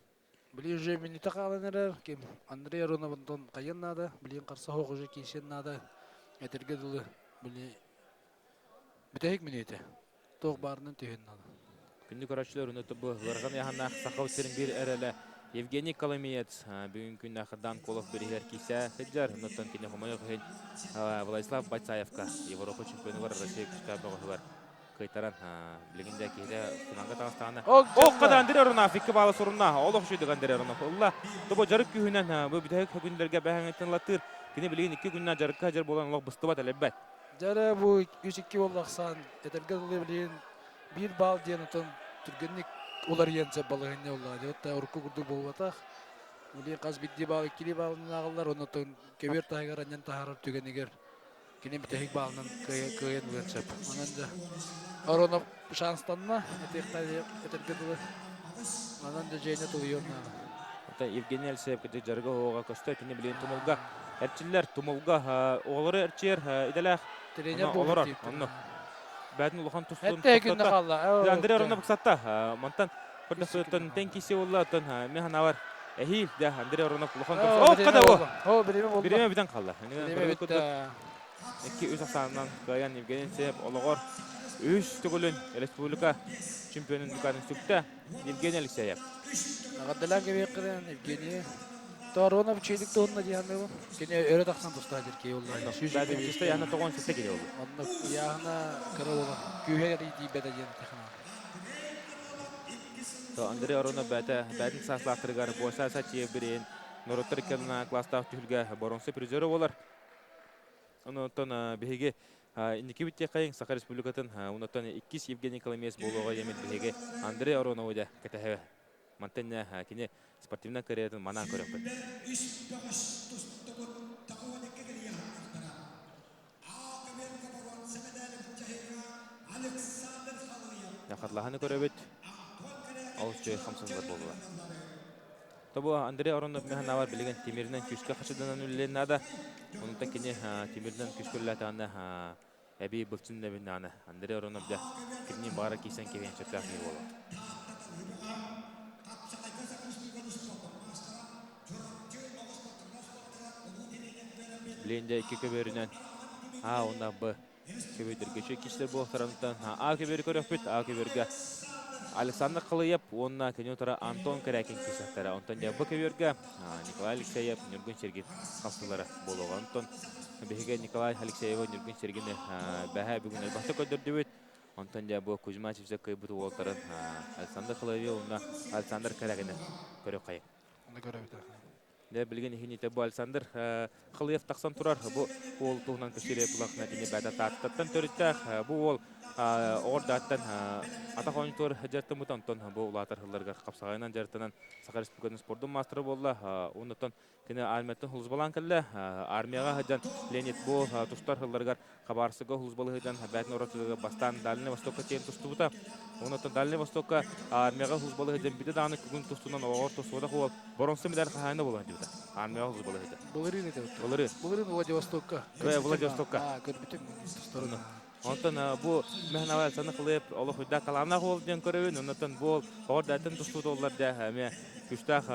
Били уже минута хаалан эрэр ким Андрей Аронов онтон хайыан наада, билигин харса суох уже киирсиэн наада. Этэргэ дылы били бүтэһик мүнүүтэ туох баарынан түһүөн наада. Күндү көрөөччүлэр, уну бу ыарахан ыйааһыннаах Саха сирин биир эрэлэ Евгений Коломиец бүгүн күн Дан Колов бириһигэр киирсэ сылдьар. Оннуттан кини хомойуох иһин Владислав Бацаевка Европа чемпионугар Россия күчтээх бөҕөһүгэр кыайтаран билигин да киһитэ финалга таҕыстаҕына Ох, Андрей Аронов икки баала сурунна. Олох үчүгэй Андрей Аронов ылла. Тобо дьарык күүһүнэн бу бүтэһик күннэргэ бэһэҥиттэн латтыыр. Кини билигин икки күннээх дьарыкка дьар буолан олох быстыбат элбэт. Дьэ бу 3-2 буоллахсан этэргэ дылы билигин биир баал диэн отон түргэнник уларыйан сөп балаһыанньа буоллаҕа. Дьэ отта урукку курдук буолбатах. Билигин хас биирдии баал иккилии баалынан ааҕыллар, оннуттан көбүөр таһыгар анньан таһаарар түгэнигэр кини бүтэһик баалынан кыайан ылыан сөп. Онон дьэ Аронов шанстанна, этэргэ дылы. Онон дьэ Женя тулуйуон наада. Оттон Евгений Алексеев кытта дьарыга оҕоҕо көстөр. Кини билигин Тумулга эрчиллэр. Тумулга оҕолору эрчийэр идэлээх. Тренер олорор. Онно. Бээтин улахан тустуун Этте күннэ хаалла. Андрей Аронов ыксатта. Мантан көрдөспөттөн тен киси болла. Оттон мен ханавар эһиил да Андрей Аронов улахан О, када бу. О, бириме болду. Бириме бүтэн қалла. Икки үс ахсаанынан кыайан Евгений Сеев олоҕор үс төгүлүн республика чемпионун дукатын сүктэ Евгений Алексеев. Эҕэрдэлээн кэбиэххинэн Евгений Торонов үчүгэйдик туһунна диэххэ Кини өрө тахсан тустаах диркей болла. Чисто яна тоҕон сетте кире болду. Онно яһына кыра болан күүһэ тиийбэтэ диэн технология. Андрей Аронов бәтэ бәтин сааслаахтарыгар Боса Сачиев бириин норуоттар икки класстаах түһүлгэ боронсо призеры болар. Онтон биһиги инники бүттиэххэйиҥ Саха Республикатын онтон иккис Евгений Коломеец буолуоҕа диэммит биһиги Андрей Аронову дьэ кэтэһэ мантан кини спортивнай карьератын манаан көрөхпүт. Хатылаһаны көрөбүт. Ол үчүгэй хамсанылар буолуо. Тобу Андрей Аронов механавар билигин тимиринэн күүскэ хачыданан үлэлиэн наада. Онтон кини тимиринэн күүскэ үлэлээтэҕинэ эбии былчын нэбиннэҕинэ Андрей Аронов дьэ кимниин баҕара киирсэн киһиэн сөптөөх киһи буолуо. Билигин дьэ икки көбүөрүнэн А уонна Б көбүөрдэргэ үчүгэй киирсэр буолуохтарыттан А көбүөрү көрүөхпүт. А көбүөргэ Александр Халыев уонна кини утары Антон Корякин киирсэхтэрэ. Онтон дьэ Б көбүөргэ Николай Алексеев, Ньургун Сергин хастылара буолуоҕа. Онтон биһиги Николай Алексеевы, Ньургун Сергини бэһээ бүгүн элбэхтик көрдөрдүбүт. Онтон дьэ бу Кузьма Чипсек кыайбыт уолтарын Александр Халыевы уонна Александр Корякины көрүөххэйиҥ. Оны көрөбүт. Дьэ, билигин иһиниитэ бу Александр Халыев тахсан турар. Бу уол туһунан көстүүрэ булахна кини бэйэтэ Тааттаттан төрүттээх. Бу уол оҕордааттан атах оонньуутугар дьарыктаммыта. Онтон бу улаатар сылларыгар хапсаҕайынан дьарыктанан Саха Республикатын спордун маастара буолла. Оннуттан кини армияттан сулууспалаан кэллэ. Армияҕа сылдьан Леонид бу тустар сылларыгар Хабаровскайга сулууспалыы сылдьан бэйэтин оротугар бастаан Дальнай Востокка тиийэн тустубута. Онон Дальнай Востокка армияҕа сулууспалыы сылдьан бүтэ даҕаны күгүн тустунан оҕоҕор тустубатах уол боронсу медаль хаһаайына буолан дьыбыта. хадьыбыта. Армияҕа службалаһыта. Былырыын этэ. Былырыын. Былырыын Владивостокка. Владивостокка. Аа, көрбүтүм тустарын. Онтон бу Мехнава Александр Хлеб олох үрдээх талааннаах уол диэн көрөбүн. Оннотон бу уол оҕордаатын тустуут уоллар дэ эмиэ күстээх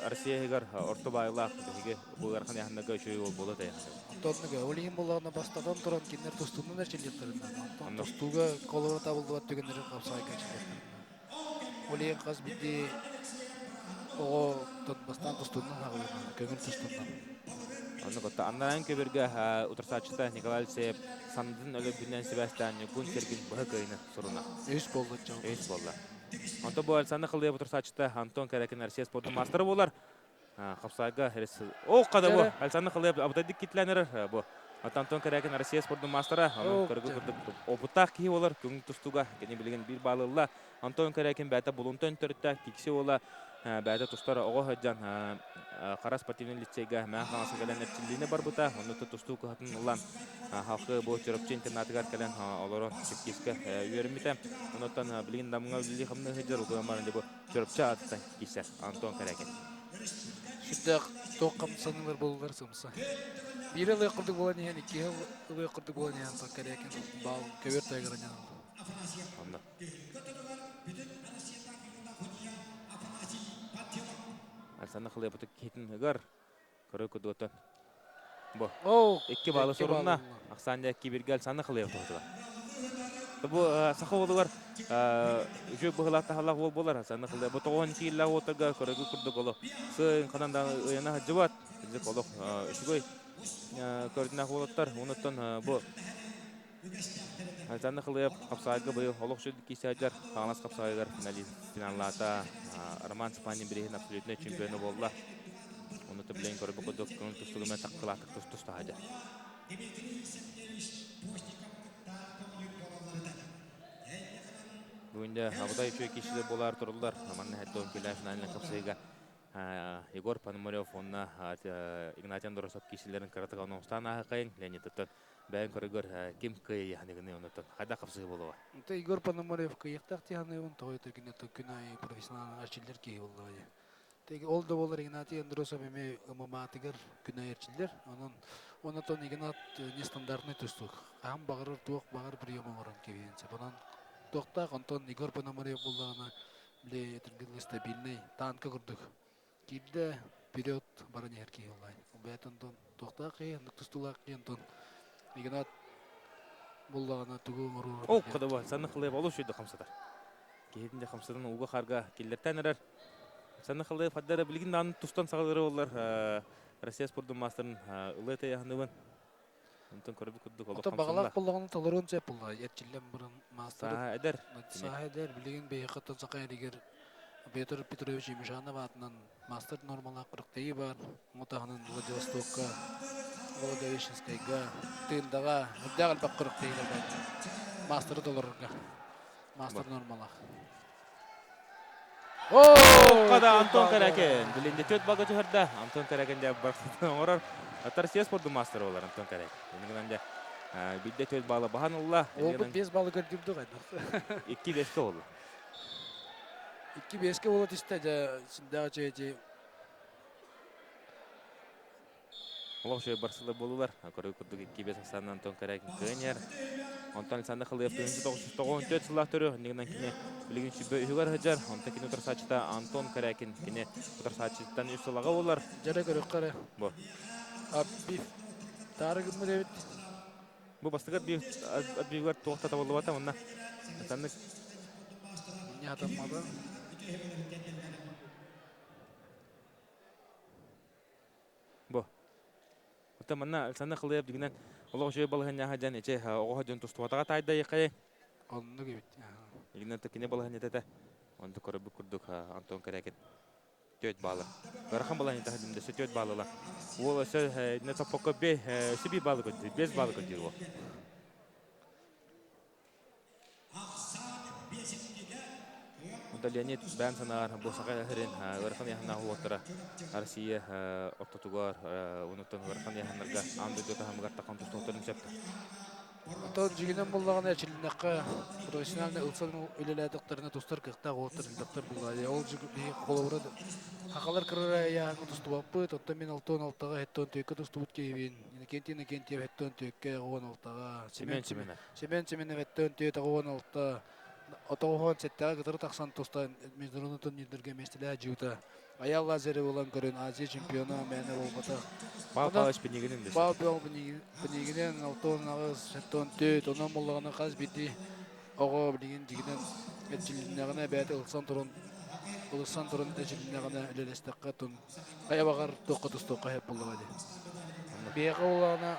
Россияһыгар орто баайлаах биһиги бу ыарахан яханнарга үчүгэй уол буола тайаханабыт. Онтон ол иһин буоллаҕына бастатан туран кинилэр тустуунан эрчиллиэхтэрин Онтон тустууга холоро табыллыбат түгэннэри хапсаайга эрчиллиэхтэрин Ол иһин хас биирдии оҕо бастаан тустуунан аҕыйынан, көҥүл тустуунан. Оннук отто аннараан көбөргө утарсааччыта Николай Алексеев сандын өлөрбүнэн сибээстээн Ньургун Сергин быһа кыайыны суруна. Үс буолла чал. Үс буолла. Онто бу Александр Халыев утарсааччыта Антон Карякин Россия спордун маастара буолар. Хапсайга О, қада бу. Александр Халыев абытайдык китлән эрэр бу. Антон Корякин Россия спордун маастара. Онон көргө курдук опыттаах киһи болар көҥүл тустууга кини билигин биир баалылла. Антон Корякин бэйэтэ Булунтан төрүттээх кикси уола бэйэтэ тустар оҕо сылдьан Хара спортивный лицейгэ Мэҥэ Хаҥаласка кэлэн эрчиллиини барбыта. Онно тустуу кыһатын ылан халқы бу Чурапчы интернатыгар кэлэн олорон чеккискэ үөрэммитэ. Онуттан билигин Намҥа үлэлии хамныы сылдьар улуган баран бу Чурапчы аатыттан киирсэр Антон Корякин. Сүрдээх туох хамсаныылар буоллулар сымса. Биир ылыах курдук буолан иһэн, икки ылыах курдук буолан иһэн Антон Корякин баал көбүөр тайгара Онно. Александр Хлебов киһитин ыгар көрө кудуотан бу икки баалы сурунна Ахсаан кибирге Александр Хлебов туһутугар. Бу саха уолугар үчүгэй быһылаах таһалаах уол буолар Александр Хлебов. Бу тоҕон кииллээх уотарга көрөгү курдук олох сыын ханан да ыйана сылдьыбат. Кырдьык олох үчүгэй көрдүнээх уолаттар. Онуттан бу Александр Хлеб хапсаайга быйыл олох сүрдүк киисээдьэр Хаҥалас хапсаайыгар финаллаата. Роман Степанин бириһин абсолютнай чемпиона буолла. Ону билэн көрбүт курдук көҥүл тустугумен таккылаатык тустаһадьа. Бүгүн де абытай үчүгэй киһилэр буолар туруллар. Манна хэттон килэ финальный хапсыыга Егор Пономарев уонна Игнатий Андросов киһилэрин кыратык оноҥстаан ааһыкайын Леонидтан бэйэн көрүгэр ким кыайыаныгыны онуттан хайдах хапсыы буолуо? Онто Егор Пономарев кыайыахтаах тиһаныыбын тоҕо өтөргүнэ күн аайы профессионал эрчиллэр киһи буоллаҕа. Ол да буоллар Игнатий Андросов эмиэ ММА-тыгар күн аайы эрчиллэр. Онон онотон Игнат нестандартный тустуук. Хаһан баҕарар туох баҕар прием оҥорон кэбиһиэн сөп. Онон туохтаах онтон Егор Пономарев буоллаҕына били этэргэ стабильный танка курдук киирдэ вперед баран иһэр киһи буоллай. Бэйэтин онтон туохтаах киһи, оннук тустуулаах киһи онтон Игнат буллаҕына тугу оҥоруо Ол кодоба санны хылыйып олус үчүгэй хамсатар. Киһитин де хамсатан ууга харга киллэртэн эрэр. Санны хылыйып хаддара билигин даҕаны тустан саҕалыыры боллар Россия спордун маастарын ылыа тайаһыныбын. Онтон көрбүт курдук олох Ото хамсанна. баҕалаах буллаҕына толоруон сөп булла. Эрчиллэн баран маастары Сааһа эдэр. Сааһа эдэр билигин биһиэхэ саха эригэр Петр Петрович Емельянов аатынан мастер нормалаах күрэхтэһии баар. Ону таһынан Владивостокка, Благовещенскайга, Тындаҕа үрдээх элбэх күрэхтэһиилэр баар. Мастеры толорорго. Мастер нормалаах. О, Антон Карякин. Билинде төт балга түһэрдэ. Антон Карякин дэ барсытын оҥорор. Россия спордун мастера болар Антон Карякин. Инигинэн дэ бидде төт бала бахан ылла. Уолбут 5 баллы көрдүрдү хайдах. 2-5-ке болла. 2-5-ке буола түстэ дьэ сүрдээх үчүгэй дии. Олох үчүгэй барсылар буоллулар. Көрүү курдук 2-5 ахсаанынан Антон Корякин кыайан Онтон Александр Халыев 1994 сыллаах төрү, иннигинэн кини билигин сүбэ үһүгэр сылдьар. Онтон кини утарсааччыта Антон Корякин кини утарсааччыттан үс сылаҕа буолар. Дьэрэ көрүөххэ эрэ. Бу. Аббив. Таары гыммыт эбит. Бу бастакы отбивыгар туох да табыллыбата уонна атаннык Не атаммады. Бу. Оттон манна Александр Хлыев дигинэн олох үчүгэй балаһыанньаҕа дьон эчи оҕо дьон тустубатаҕа таайдайыххай. Оннук эбит. Игинэн кини балаһыанньата этэ. Онту көрбүт курдук Антон Корякин Түөрт баалы. Ыарахан балаһыанньа таһырдым өссө түөрт баалыла. Уол өссө иннэ топпокко өссө биир баалы көрдүүр, биэс баалы көрдүүр уол. Онто Леонид бэйэм санааҕар бу саха сирин ыарахан ыйааһыннаах уолаттара Россия ортотугар, онуттан ыарахан ыйааһыннарга аан дойду таһымыгар тахан тустуохтарын сөп. Оттон дьиҥинэн буоллаҕына эрчилиннэххэ профессиональнай ылсан үлэлээтэхтэринэ тустар кыахтаах уолаттар элбэхтэр буолаайа. Ол биһи холобура хахалар кырара ыйааһыҥҥа тустубаппыт, оттон мин 66-ҕа 74-кэ тустубут киһибин. Иннокентий Иннокентьев 74-кэ 16-ҕа, Семен Семенов. Семен Семенов 74-ҕэ 16, 97-ҕэ кытары тахсан тустан международный турнирдарга миэстэлээх дьыыта. Аял Лазарев ылан көрөн Азия чемпиона мээнэ буолбатах. Павел Павлович Пинигинин дэсэ. Павел Павлович Пинигинин 68, 74, онон буоллаҕына хас биирдии оҕо билигин дьигинэн эрчилиннэҕинэ бэйэтэ ылсан туран ылсан туран эрчилиннэҕинэ үлэлэстэххэ тун хайа баҕар туохха тустуохха сөп буоллаҕа дии. Биһиэхэ буоллаҕына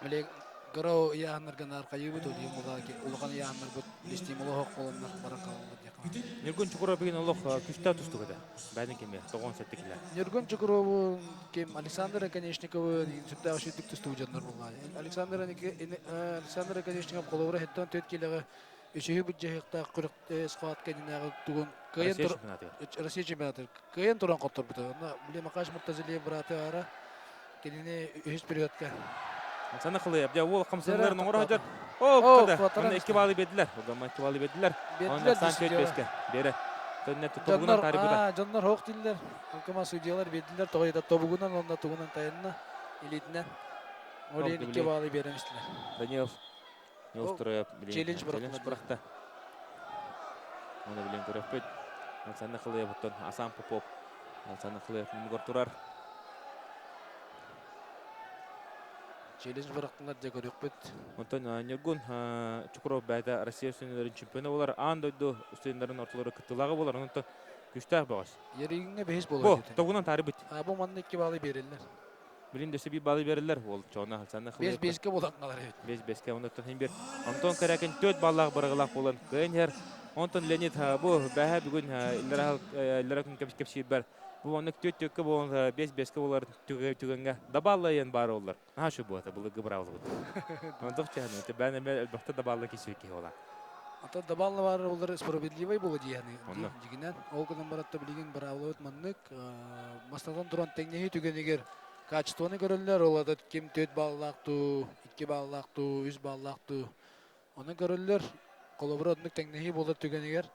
били кыра ыйааһыннарга наар хайыыбыт ол иһин буоллаҕа улахан ыйааһыннарбыт стимул оһох буоланнар баран хаалаллар диэххэ. Ньургун Чукуров бүгүн олох күстээх тустук этэ. Бэйэтин кими? 97 килэ. Ньургун Чукурову ким Александр Оконешниковы сүрдээх үчүгдүк тустуу дьоннор буолла. Александр Александр Оконешников холобура 74 килэҕэ үсүһү былдьаһыахтаах күрэх схватка иннинээҕи тугун кыайан Россия чемпионатыгар. Россия чемпионатыгар кыайан туран хотторбута. Онно били Макаш Муртазалиев бырааты аара кинини үһүс периодка Сана Хылыев дьэ уол хамсаныларын оҥоро сылдьар. О, О, када. куотаран Онно икки баалы биэрдилэр. Угамма икки баалы биэрдилэр. Онно биэрдилэр сан дии төрт бэскэ. Биэрэ. Төннө тобугунан Дьоннор, таарыйбыта. аа, дьоннор хоох дииллэр. Онкума судьялар биэрдилэр, тоҕо диэтэ тобугунан уонна тугунан тайанна, илиитинэн. Ол Ол иһин икки били баалы биэрэн истилэр. Данилов Ол Неустроев билин челлендж челлендж бырахтылар дии. бырахта. Оны билин көрөппүт. Александр Хылыевыттан Асан Попов. Александр Хылыев мунугар турар. Челлендж бырахтылар дьэ көрүөхпүт. Онтон Ньургун Чукров бэйэтэ Россия студеннарын чемпиона болар, аан дойду студеннарын ортолоро кыттыылааҕа болар. Онтон күстээх бөҕөс. Еригиҥҥэ бэһис буолар Бу, диэтэ. тобугунан таарыбыт. А бу манна икки баалы биэрэллэр. Билин дөссө биир баалы береллер. Ол чоона Александр Бес Хылыевка. беске буолан қалар эбит. Бес беске онтон хин бир. Антон Корякин төрт баллаах барыгылаах болан кыайан иһэр. Онтон Леонид бу бэһэ бүгүн иллара күн кэпсиирбэр бу оннук төрт төккө болон бес беске болар түгэҥҥэ дабааллайан баар оллар. Наһаа үчүгэй буолата былыргы быраабылабыт. Онтох чаһын бээн эмэ элбэхтэ дабаалла кисүү киһи ола. Ата дабаалла баар олар справедливай буола диэни Онно. дьигинэн. Ол гынан баратта билигин быраабылабыт маннык бастатан туран тэҥнэһии түгэнигэр качествоны көрөллөр, ол ата ким 4 баллаах дуу, 2 баллаах дуу, 3 баллаах дуу. Ону көрөллөр. Холобура оннук тэҥнэһии буолар түгэнигэр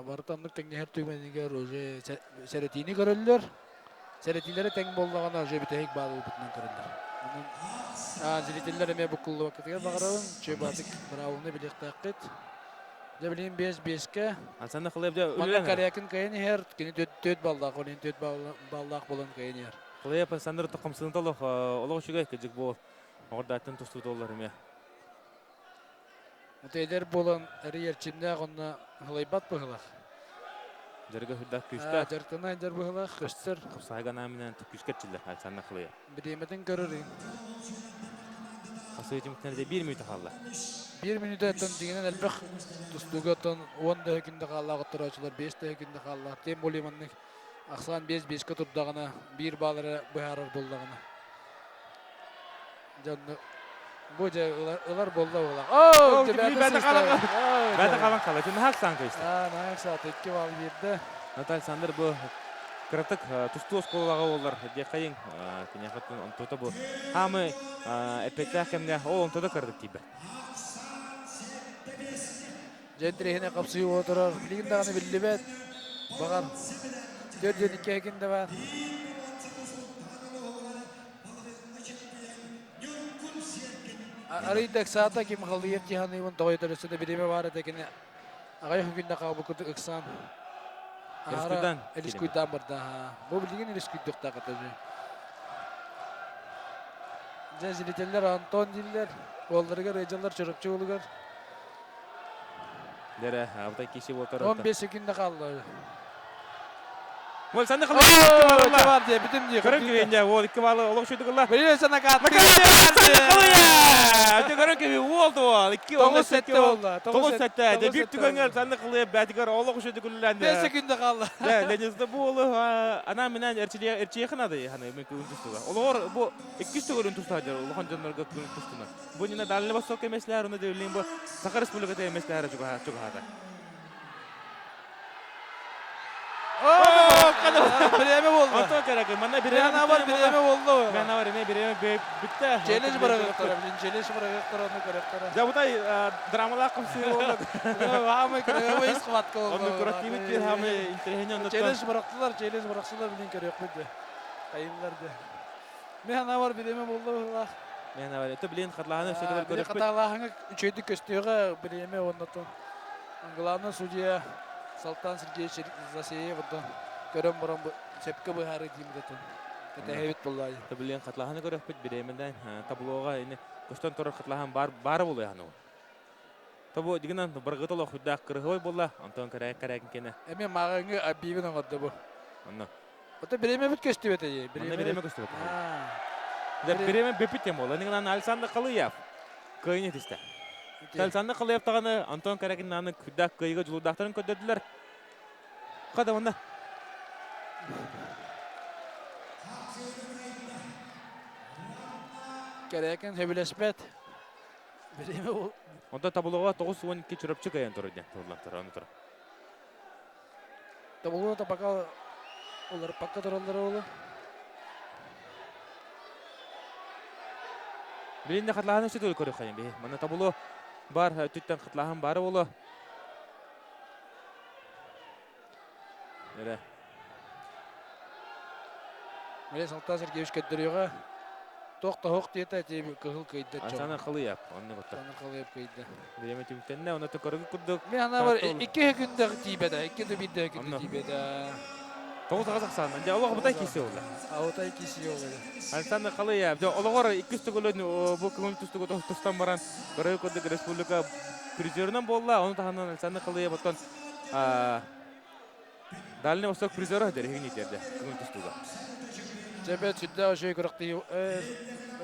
барыта оннук тэҥнэһэр түгэнигэр уже сэрэтиини көрөллөр. Сэрэтиилэрэ тэҥ буоллаҕына уже бүтэһик баал ылбытынан көрөллөр. Онон зрителлэр эмиэ буккуллубаккытыгар баҕарабын. Чөбатык быраабыланы билиэхтээххит. Дьэ билигин 5-5-кэ. Александр Хылыев дьэ Манна үлэлэн Корякин кыайан иһэр, кини 4 баллаах, ол иһин 4 баллаах буолан кыайан иһэр. Хылыев Александр тохомсуунта олох олох үчүгэй кыдьык буол. Оҕордааттан тустуута оллар эмиэ. Вот эдэр буолан эрий эрчимнээх онно ылайбат быһылах. Дьарыга сүрдээх күүстээх. Дьарыктана дьар быһылах көстөр. Хапсаайга анаан күүскэ эрчиллэр Александр Хылыев. Бириэмэтин көрөр. Хасыы түмүктэнэрде биир мүнүүтэ хаалла. Биир мүнүүтэ оттон дьиҥинэн элбэх тустууга оттон 10 да күндэ хааллаах оттороочулар 5 да күндэ хааллаах. Тем более маннык ахсаан 5-5-ке турдаҕына биир баал эрэ быһаарар буоллаҕына. Дьонну бу дьэ ылар буолла буолла. Оо, бэйэтэ хаалан бэйэтэ хаалан хаалла. Наһаа ыксаан кэбистэ. Аа, наһаа ыксаата. Икки баал биэрдэ. Наталья Александр бу кыратык тустуу оскуолаҕа буоллар диэххэйиҥ. Киниэхэ онтута бу хаамы эппиэттээх кэмҥэ ол онто да кыратык тиийбэт. Дьэ интэриэһинэй хапсыһыы буола турар. Билигин даҕаны биллибэт. Баҕар, 4-2 экин да баар. Арыйда ыксаата ким халыйар тиһаныыбын тоҕо өтөрөсө да бириэмэ баар этэ кини аҕай күннэ хаалбыт курдук ыксаан Элискуйдаан Элискуйдаан барда бу билигин элискуйдуохтаах этэ дьэ зрителлэр Антон дииллэр уолларыгар ыалдьаллар Чурапчы уолугар Дэрэ, алтай киси буолтар. 15 секунда хаалла. Ол санны Оо, кылы бар дии, бүтүм дии. Көрөн кибиэннэ, уол икки баалы олох шүтүк ылла. Билиэ санакаат. Санны көрөн киби уол дуол. Икки Тоҕус сэттэ буолла. Тоҕус сэттэ. Дэ биир түгэҥҥэ санны кылыя бээтигэр олох шүтүк үллэн. 5 секунда хаалла. Дэ, Ленизда буолу ана менен эрчилия эрчиэхин ады ханы мен күн тустуга. Олоор бу иккис төгүлүн тустаажар улахан дьоннорго күн тустуна. Бу нина Дальний Восток эмеслэр, уну дэвлин бу Саха Республиката эмеслэр чугаһата. Хада. Бириэмэ буолла. Антон Каракин, манна бириэмэ Мен бар бириэмэ буолла. Мен бар эме бириэмэ бүттэ. Челлендж бырагыктара, билин челлендж бырагыктара, оны көрөктөрө. Жабытай драмалаах кымсыы буолла. Хамай көрөбө ис хватка болду. Онну куративит бир хамай интересне оннуттан. Челлендж бырактылар, челлендж быраксылар билин көрөкпүт де. Кайыллар де. Мен бар бириэмэ буолла быһылаах. Мен бар. Это билин хатлааны өссө көрөкпүт. Хаталааһыңа үчөйдүк көстүөҕэ бириэмэ оннотон. Главный судья Салтан Сергеевич Засеев оттон көрөн баран сөпкө быһаары диимит отон. Кэтэһэбит буоллаа. Билин хатлаһаны көрөкпүт бириэмеден таблоға ини көстөн турар хатлаһан бар бар болуяны. Тобу дигинен баргыт олох хүддәк кырыһой буолла. Онтон кэрэ кэрэ кене. Эми мағыңы абибин оҥорду бу. Онно. Ото бириэмэ бит көстүбэт эйи. Манна бириэмэ көстүбэт. Да бириэмэ бепит тем буолла. Нигинен Александр Калыев кыйны тисте. Александр Калыев таганы Антон Каракин наны күддәк кыйга жулудаактарын көддөдүлөр. Када онна. Кэрээкен сөбүлэспэт. Бириэмэ бу. Онто табулуга 9-12 чурапчы кайан турар ден. Турлан тура, оны тура. Табулуга та пока олар пока тураллар олу. Билинде хатлаһан өсө төл көрө хайын бе. Мана табулу бар түттен хатлаһан бары болу. Эре. Миле Салтан Сергеевич көддөрүөҕэ. Туох да хоох диэтэ ти кыһыл кыйда. Ансана Халыяп, онны готта. Ансана Халыяп кыйда. Биреме түмтенне, оны көрүгү курдук. Мен ана бар икки күндө тиибеде, икки да бирде күндө тиибеде. Тоғыз ағыз ақсан, жа олоғы бұтай кисе олы. Аутай кисе олы. Александр Халыяп, жа олоғыр икки үстігілін бұл көңіл түстігі тұстан баран көрүгү курдук республика призерінен болла, оны таханан Александр Халыяп оттон Дальний Восток призері дәрігін етерді көңіл түстігі. Жебе сүдді өшөй көрөктүй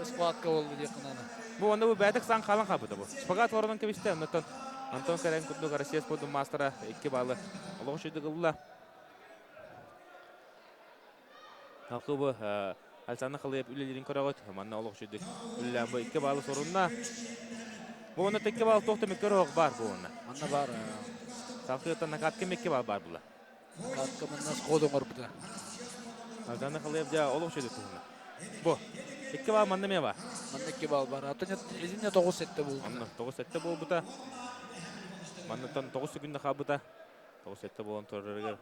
схватка болду дия кынаны. Бу онда бу бәтик сан халан хабыды бу. Шпагат орнын кебисте, оннотон Антон Карен курдук Россия спортун мастера 2 баллы. Олоҕу шүйді кылла. Халкы бу Александр Халыев үлелерин көрөгөт. Манна олоҕу шүйді үлелен бу 2 баллы сорунна. Бу онда 2 балл тоқты меккер оқ бар бу онна. Манна бар. Салкыттан накатка мекке бар бар була. Катка манна сходу горбута. Александр Халыев жа олоҕу шүйді туһуна. Бу 2 балл манна ме бар. Манна 2 балл бар. Атын изинне 9 сетте болду. Манна 9 сетте болбута. Маннатан 9 күндө хабыта. 9 сетте болон турарыгар.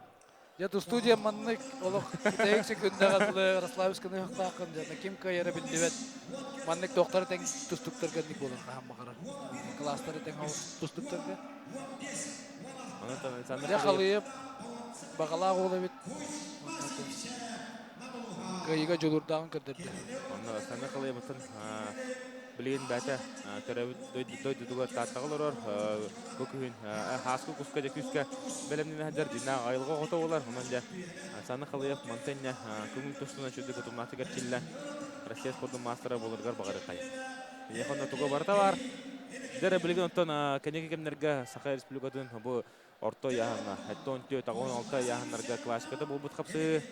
Я ту студия маннык олох тегик секундага Ярославсканы хактакын жана ким кайра билдибет. Маннык доктор тең тустуктарга ник болон хам багара. Класстары тең тустуктарга. Анатан Александр Я Халыев багалаах уола бит. Кыйыга жулурдагын көрдөрдү. Онно Александр Халыев оттон билген бәтә төрөбүт дойдутугар тааттагыл орор бу күһүн хааскы куска дьэ күскэ бэлэмнэнэ сылдьар дьиннээх айылҕа оҕото буолар. Онон дьэ Александр Халыев мантан көҥүл тустууна чүрдүк утумнаахтык эрчиллэн Россия спордун маастара буоларыгар баҕарыаххайын. Ийэх онно туга барыта бар. Дьэ билигин оттон кэнники кэмнэргэ Саха Республикатын бу орто ыйааһыҥҥа 74-86 ыйааһыннарга классиката буолбут хапсыы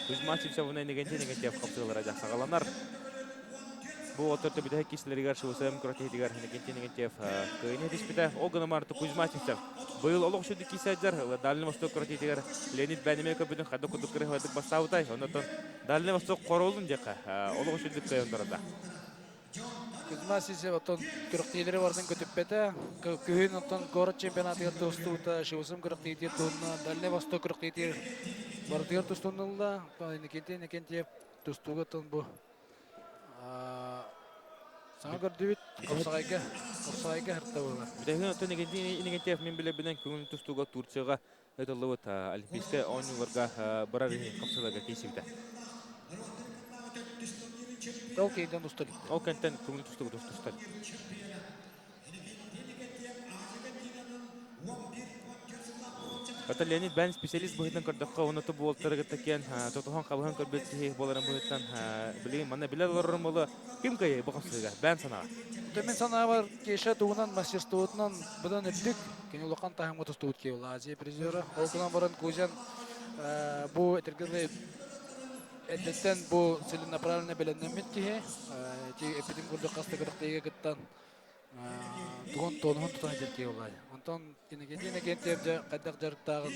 Кузьма Чипсевна Иннокентий Иннокентьев хапсыылара саҕаланар. Бу отторто бүтэһик киселеригэр ШВСМ күрэхтэһиитигэр Иннокентий Иннокентьев кыайыны түспүтэ. Ол гынан Кузьма Чипсев быйыл олох сүрдүк киисээддэр Дальний Восток күрэхтэһиитигэр Леонид Бэнимэ көбүтүн хайдах курдук кырыһыбатык бастаабытай. Оннотон Дальний Восток хоруолун диэххэ олох сүрдүк кыайан Кузьма Сисев оттон күрэхтэһиилэри барытын көтүппэтэ. Күһүн оттон город чемпионатыгар тустуута, ШВСМ күрэхтэһиитигэр туһунна, Дальний Восток күрэхтэһиитигэр барытыгар тустуннулла. Иннокентий Иннокентьев тустууга оттон бу саҥа көрдүбүт хапсаҕайга хапсаҕайга хырта буолар. Бүтэһигин оттон Иннокентий Иннокентьев мин билэрбинэн көҥүл тустууга Турцияга ыытыллыбыт Олимпийскай оонньууларга барар иһин хапсыыларга киирсибитэ. Ол кейден устар итте. Ол кэнтэн көҥүл тустууга тустар. Ата Леонид бэйэн специалист быһыытынан көрдөххө, уонна ту буолтарыгар такиан тотуһан хабыһан көрбүт киһи буоларын быһыытынан билигин манна билэр олорорум буолуо. Ким кыайыай бу хапсыыга? Бэйэн санааҕа. Мен санаабар Кеша тугунан мастерствотунан быдан үрдүк. Кини улахан таһымга тустубут киһи Азия призера. Ол гынан баран Кузян бу этэргэ эрдэттэн бу целенаправленно бэлэмнэммит киһи. Эппитим курдук хаста күрэхтэһиигэ кыттан тугун туонуһун тутан сылдьар киһи буолла. Онтон Иннокентий Иннокентьев дьэ хайдах дьарыктааҕын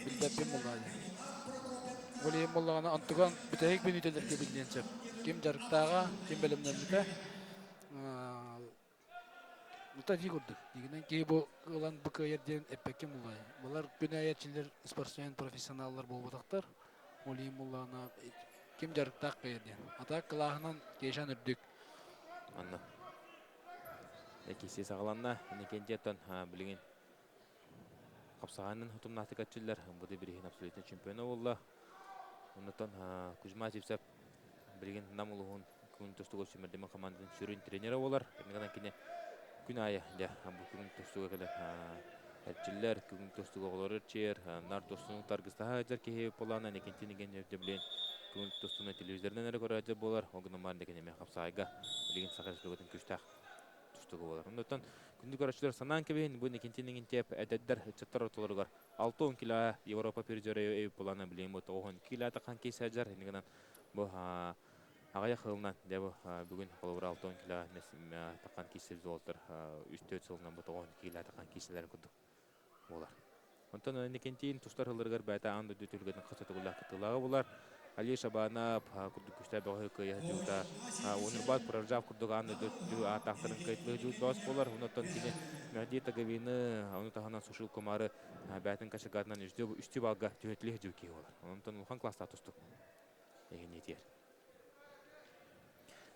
Билбэппин буоллаҕа дии. Ол иһин буоллаҕына онтуган бүтэһик мүнүүтэлэргэ биллиэн сөп. Ким дьарыктааҕа, ким бэлэмнэммитэ Бута дии курдук. Дигинэн киһи бу ылан бу кыайар диэн эппэккин буллай. Балар күн аайы спортсмен профессионаллар буолбатахтар. Ол иһин буллаҕына ким дьарыктаах кыайар диэн. А так кылааһынан Кешан үрдүк. Манна. Экиси саҕаланна. Инникинтиэттэн билигин хапсаҕайынан утумнаахтык аччыллар. Бу билигин абсолютно чемпиона буолла. Оннуттан Кузьма Сивцев билигин Нам улууһун күн тустууга сүүмэрдэммит хамаандатын сүрүн тренерэ буолар. Иннигинэн кини күн аайы дьэ бу күн тустууга кэлэн эрчиллэр, күн тустууга оҕолору эрчийэр, нар тустууну таргыстаһа сылдьар киһи буолаана Никитин Еген билин күн тустууну телевизорынан эрэ көрөөччү буолар. Ол гынан баран декин эмиэ хапсаайга билигин Саха Республикатын күүстээх тустууга буолар. Оннуттан күндү көрөөччүлэр санаан кэбиһин бу Никитин Игинтиэп эдэрдэр ыччаттар ортолоругар 60 кило Европа призера эбит буолаана билигин бу 90 кило тахан киһи сылдьар. Иннигинэн бу аҕыйах сылынан дьэ бу бүгүн холобур 60 кило тахан киирсэр золотор 3-4 сылынан бу 90 кило тахан киирсэлэрин курдук буолар. Онтон Никентин тустар сылларыгар бэйэтэ аан дойду түһүлгэтин хас төгүллээх кыттыылааҕа булар. Али Шабанов курдук күстээх бөҕөһү кыайа сылдьыбыта. Унурбат Пуражав курдук аан дойду ааттаахтарын кыайтылыы сылдьыбыт бөҕөс буолар. Онтон кини Мехди Таговины, ону таһынан Сушил Кумары бэйэтин кашагатынан үстүү балга түһэтилии сылдьыбыт киһи буолар. Онтон улахан класстаах тустук эһиниэтиэр.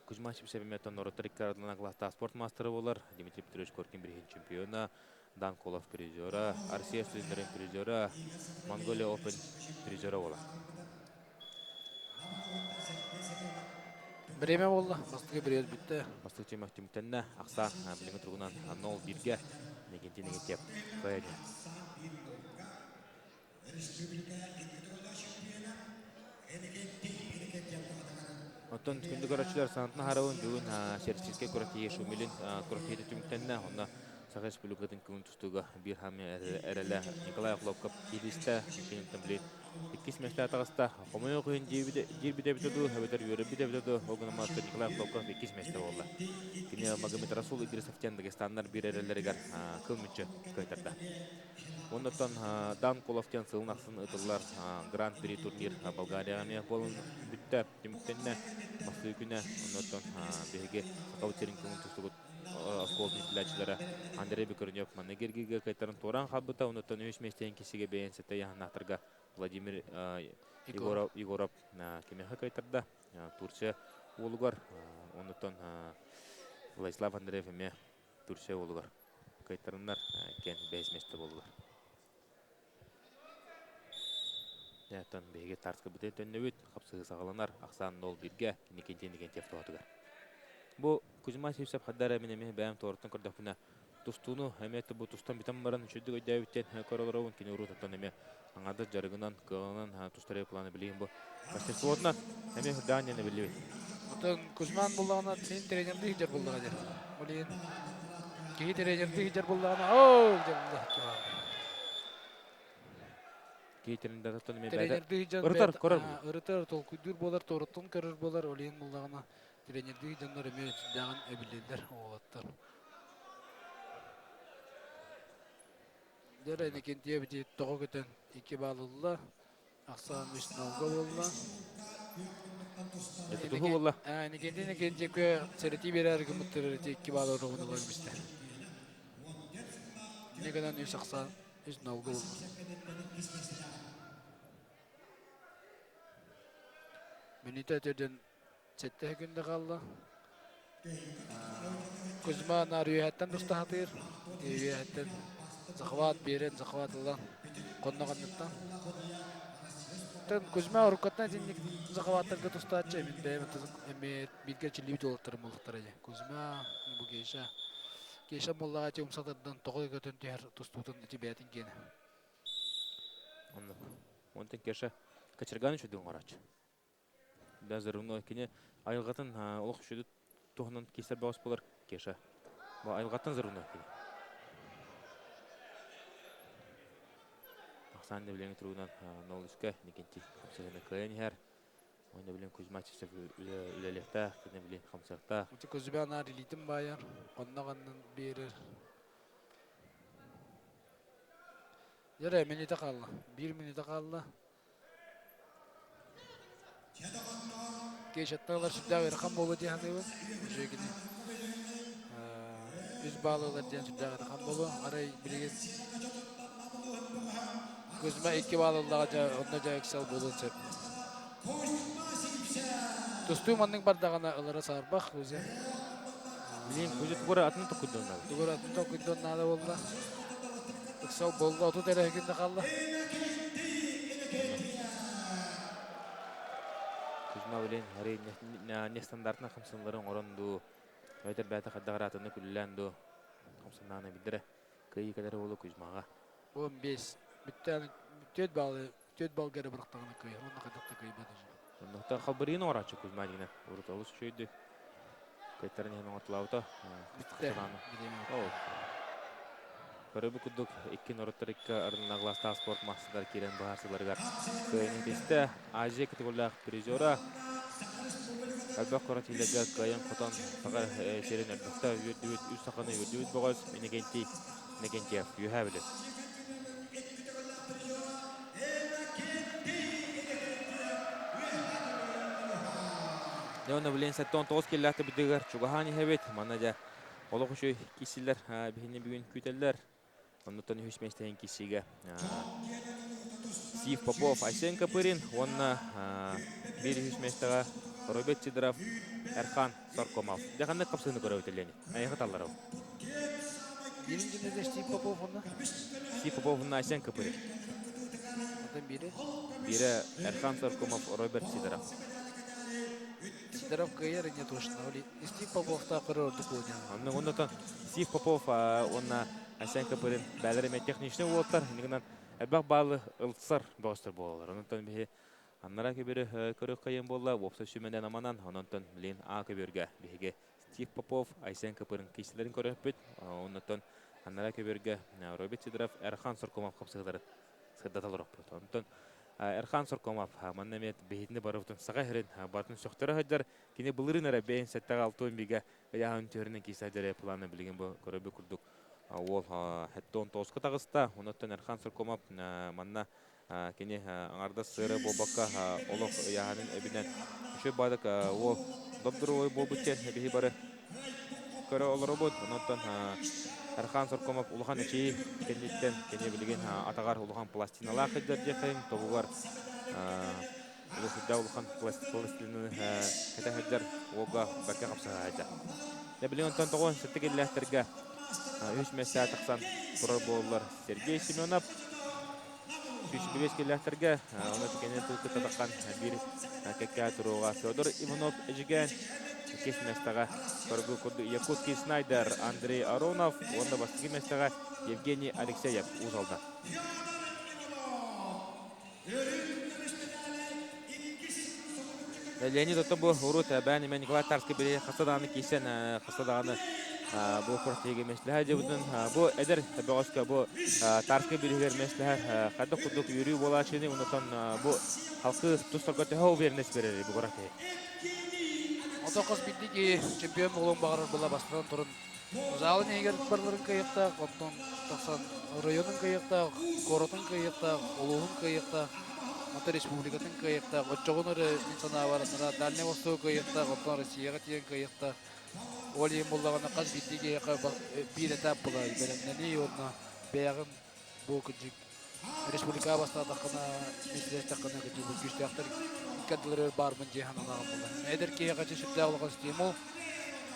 Кузьма Сипсевиметтон норуоттар икки ардынан класстаах спорт маастара буолар. Дмитрий Петрович Коркин билигин чемпиона, Дан Колов призера, Россия студенттарын призера, Монголия Open призера буолар. Время буолла. Бастакы период бүттэ. Бастакы түмэх түмүктэннэ. Ахсаан билиҥҥи туругунан 0-1-ге Негентин Негентьев кыайа. Оттон күндү көрөөччүлэр санатына харабын бүгүн Серчинскэй күрэхтэһии Шумилин күрэхтэһиитэ түмүктэннэ. Онно Саха Республикатын көҥүл тустууга биир хаамыы эрэлэ Николай Охлопков кииристэ. Киниттэн билигин иккис миэстэҕэ таҕыста. Хомойуох иһин диирбит эбитэ дуу, эбэтэр үөрэрбит эбитэ дуу, ол гынан баран Николай Охлопков иккис миэстэ буолла. Кини Магомед Расул Идрисовтен Дагестаннар биир эрэллэригэр кыл мүччү кыайтарда. Оннуттан Дан Кулов диэн сылын ахсын ыытыллар Гран-при турнир Болгарияҕа эмиэ буолан бүттэ, түмүктэннэ. Бастакы күнэ. Оннуттан биһиги Сахабыт сирин көҥүл тустубут оскуолатын иитиллээччилэрэ Андрей Бекренев манна Гергига кыайтаран туораан хаалбыта. Оннуттан үһүс миэстэни киһигэ бэйэн сэтэ яһаннаахтарга Владимир Егоров, Егоров кимиэхэ кыайтарда. Турция уолугар. Оннуттан Владислав Андреев эмиэ Турция уолугар кыайтарыннар иккиэн бэһис миэстэ буоллулар. Оттон биһиги Тарскабытын төннөбүт, хапсыһыы саҕаланар, ахсаан 0-1-гэ Никентий Никентьев туһатыгар. Бу Кузьма Сивцев хаддар мин эмиэ бэйэм туораттан көрдөхпүнэ тустууну эмиэ бу тустан бүтэн баран үчүгдүк өйдөөбүттэн көрө олоробун кини уруутуттан эмиэ аҥаардас дьарыгынан кыаҕынан тустар планы билигин бу мастерствотунан эмиэ үрдээн диэн биллибит. Оттон Кузьман буллаҕына син тренердии сылдьар буллаҕа дьэ. Ол иһин киһи тренердии сылдьар буллаҕына оо дьэ булла. Киһи тренердаттан эмиэ Тренердии сылдьан ырытар көрөр ырытар толкуйдуур буолар, туораттан көрөр буолар, ол иһин буллаҕына тренердии дьоннор эмиэ сүрдээҕин эбиллэллэр уолаттар. Дьэ Иннокентьевич тоҕо көтөн икки баал ылла. Ахсаан үс нолга буолла. Тутуһу буолла. Иннокентий Иннокентьевка сэрэтии биэрээри гыммыттар ити икки баал оруобуна ылар мистэ. Инньэ гынан үс ахсаан үс нолга буолла. Мүнүүтэ өтөрдөн Сэттэ күндэ хаалла. Кузьма наар үөһэттэн туста сатыыр. Үөһэттэн захват биэрэн, захват ылан хонно ханныттан. Кузьма уруккаттан итинник захваттарга тустааччы мин бэйэм эмиэ бииргэ чилиибит уолаттарым буолуохтара дии. Кузьма, бу Кеша. Кеша буоллаҕа ити умса тардан тоҕо көтөн түһэр тустуутун ити бэйэтин киэнэ. Оннук. Онтон Кеша Кочерган үчүгэй оҥорооччу. Да, Зарывной кини айылҕатын олох үчүгэй туһунан киирсэр бөҕөс буолар Кеша. Бу айылҕаттан Зарывной кини. Ахсаан нэбилиэҥи туругунан 0-3-кэ Никентий хамсыгыны кыайан иһэр. Уонна билин Кузьма Чистов үлэлиэхтээх, кини билин хамсыахтаах. Ити Кузьма наар илиитин баайар, онно ханнын биэрэр. Дьэ мүнүүтэ хаалла. Биир мүнүүтэ хаалла. Кешеттен ылар сүрдээх ыарахан буолуо дии саныыбын. Уже кини үс баалы ылар диэн сүрдээх ыарахан буолуо. Арай билигин Кузьма икки баал ыллаҕа дьэ онно дьэ ыксал буолуон сөп. Тустуу маннык бардаҕына ылара саарбах Кузя. Билигин Кузя тугура атын токуйдуон наада. Тугура атын токуйдуон наада буолла. Ыксал буолла, 30 эрэ секунда хаалла. Кузьма билин арый нестандартный хамсанылары оҥорон дуу, эбэтэр бэйэтэ хайдах араатыны күллээн дуу хамсаннааны билдэрэ. Кыайыы кэлэр уолу Кузьмаҕа. 15. Бүттээн 4 баллы 4 баллга эрэ бырахтаҕына кыайар. Уонна хайдах да кыайбат уже. Оннуктан халбарыйын оҥорааччы Кузьма дигинэн. Урут олус үчүгэйдик кыайтаран иһэн оҥортулаабыта. Бүттэ. Ол. Көрөбү курдук икки норуттар икки ардынагластаах спорт маастардар киирэн быһаарсыыларыгар кыайан итистэ. Азия категориялаах призера элбэх көрөтүүлэргэ кыайан-хотон саха сирин элбэхтэ үөрдүбүт үс саханы үөрдүбүт бөҕөс Иннокентий Иннокентьев үөһээ Бүлүү. Дьэ уонна билигин 79 киллээх быдыгар чугаһаан иһэбит. Манна дьэ олох үчүгэй киирсилэр биһини бүгүн күүтэллэр. Оннуттан үһүс миэстэһин киирсиигэ Стив Попов, Айсен Копырин уонна биир үһүс миэстэҕэ Роберт Сидоров, Эрхан Соркомов. Дьэ ханнык хапсыыны көрөбүт Леонид? Эйиэхэ талларабын. Биирин дьиннэде Стив Попов онно? Стив Попов уонна Айсен Копырин. Онтон биири? Биирэ Эрхан Соркомов, Роберт Сидоров. Сидоров кыайар не точно. Стив Поповтаах көрөр ордук буолуо. Онно оннотон Стив Попов уонна Айсен Копырин бээлэр эмиэ техничный уолаттар иннигинэн элбэх баалы ылсар бөҕөстөр буолаллар. Онтон биһи аннара көбүрү көрүөх кыйын буолла, уопсай сүмэнэн аманан, ононтон билин А көбүргэ биһиги Стив Попов, Айсен Копырин киисилэрин көрөппүт. Оннотон аннара көбүргэ Роберт Сидоров, Эрхан Соркомов хапсыһыларын сырдата олороппут. Онтон Эрхан Соркомов манна эмиэ биһитини барыбытын саха иһэрин барытын сөхтөрө сылдьар. Кини былырыын эрэ бэйэн сэттэҕэ алтыан бигэ ыйааһын түһэринэн киирсэ дьэрэ планы билигин бу көрөбү курдук уол хэттон тоска таҕыста. Онуттан Эрхан Соркомов манна кини аҥардас сыара буолбакка олох ыйааһынын эбинэн үчүгэй баадык уол доп-доруобай буолбут диэн биһи бары көрө олоробут. Онон Архан Соркомов улахан эчии кэнниттэн кини билигин атаҕар улахан пластиналаах сылдьар диэххин тобугар улусурда улахан пластинаны кэтэ сылдьар уолга бэркэ хапсыһа сылдьар. Дьэ билигин онтон тоҕо сыттык иллээхтэргэ үс миэстэ тахсан турар буоллар Сергей Семенов 105 киллээхтэргэ оны кини тыл кытта биир кэккэ туруоҕа Федор Иванов Эдьигээн иккис миэстэҕэ Торгу курдук Якутский Снайдер Андрей Аронов уонна бастакы миэстэҕэ Евгений Алексеев Уус Алдан. Леонид оттон бу урут бээн имэ Николай Тарский били хаста даҕаны киирсэн хаста даҕаны бу куртиги миэстэлэһэ дьыбытын бу эдэр бөҕөскө бу Тарский билигэр миэстэлэһэр хайдах курдук үөрүү буолааччыны онтон бу халкы тустарга төһө уверенность берер бу куртиги. Ото хас биирдии чемпион буолуон баҕарар була бастатан туран залын иһигэр барыларын кыайыахтаах, онтон тахсан районун кыайыахтаах, куоратын кыайыахтаах, улууһун кыайыахтаах, онтон республикатын кыайыахтаах. Оччоҕун эрэ мин санаабар анараа Дальнай Восток кыайыахтаах, оттон Россияҕа тиийэн кыайыахтаах. Ол иһин буоллаҕына хас биирдии киһиэхэ биир этап буолар бэлэмнэнии уонна бэйэҕин бу кырдьык республикаҕа бастаатаххына, миэстэлэстэххинэ кырдьык бу күүстээхтэр икки ардыларыгар баарбын дии сананаҕын буолар. Эдэр киһиэхэ чэ сүрдээх улахан стимул.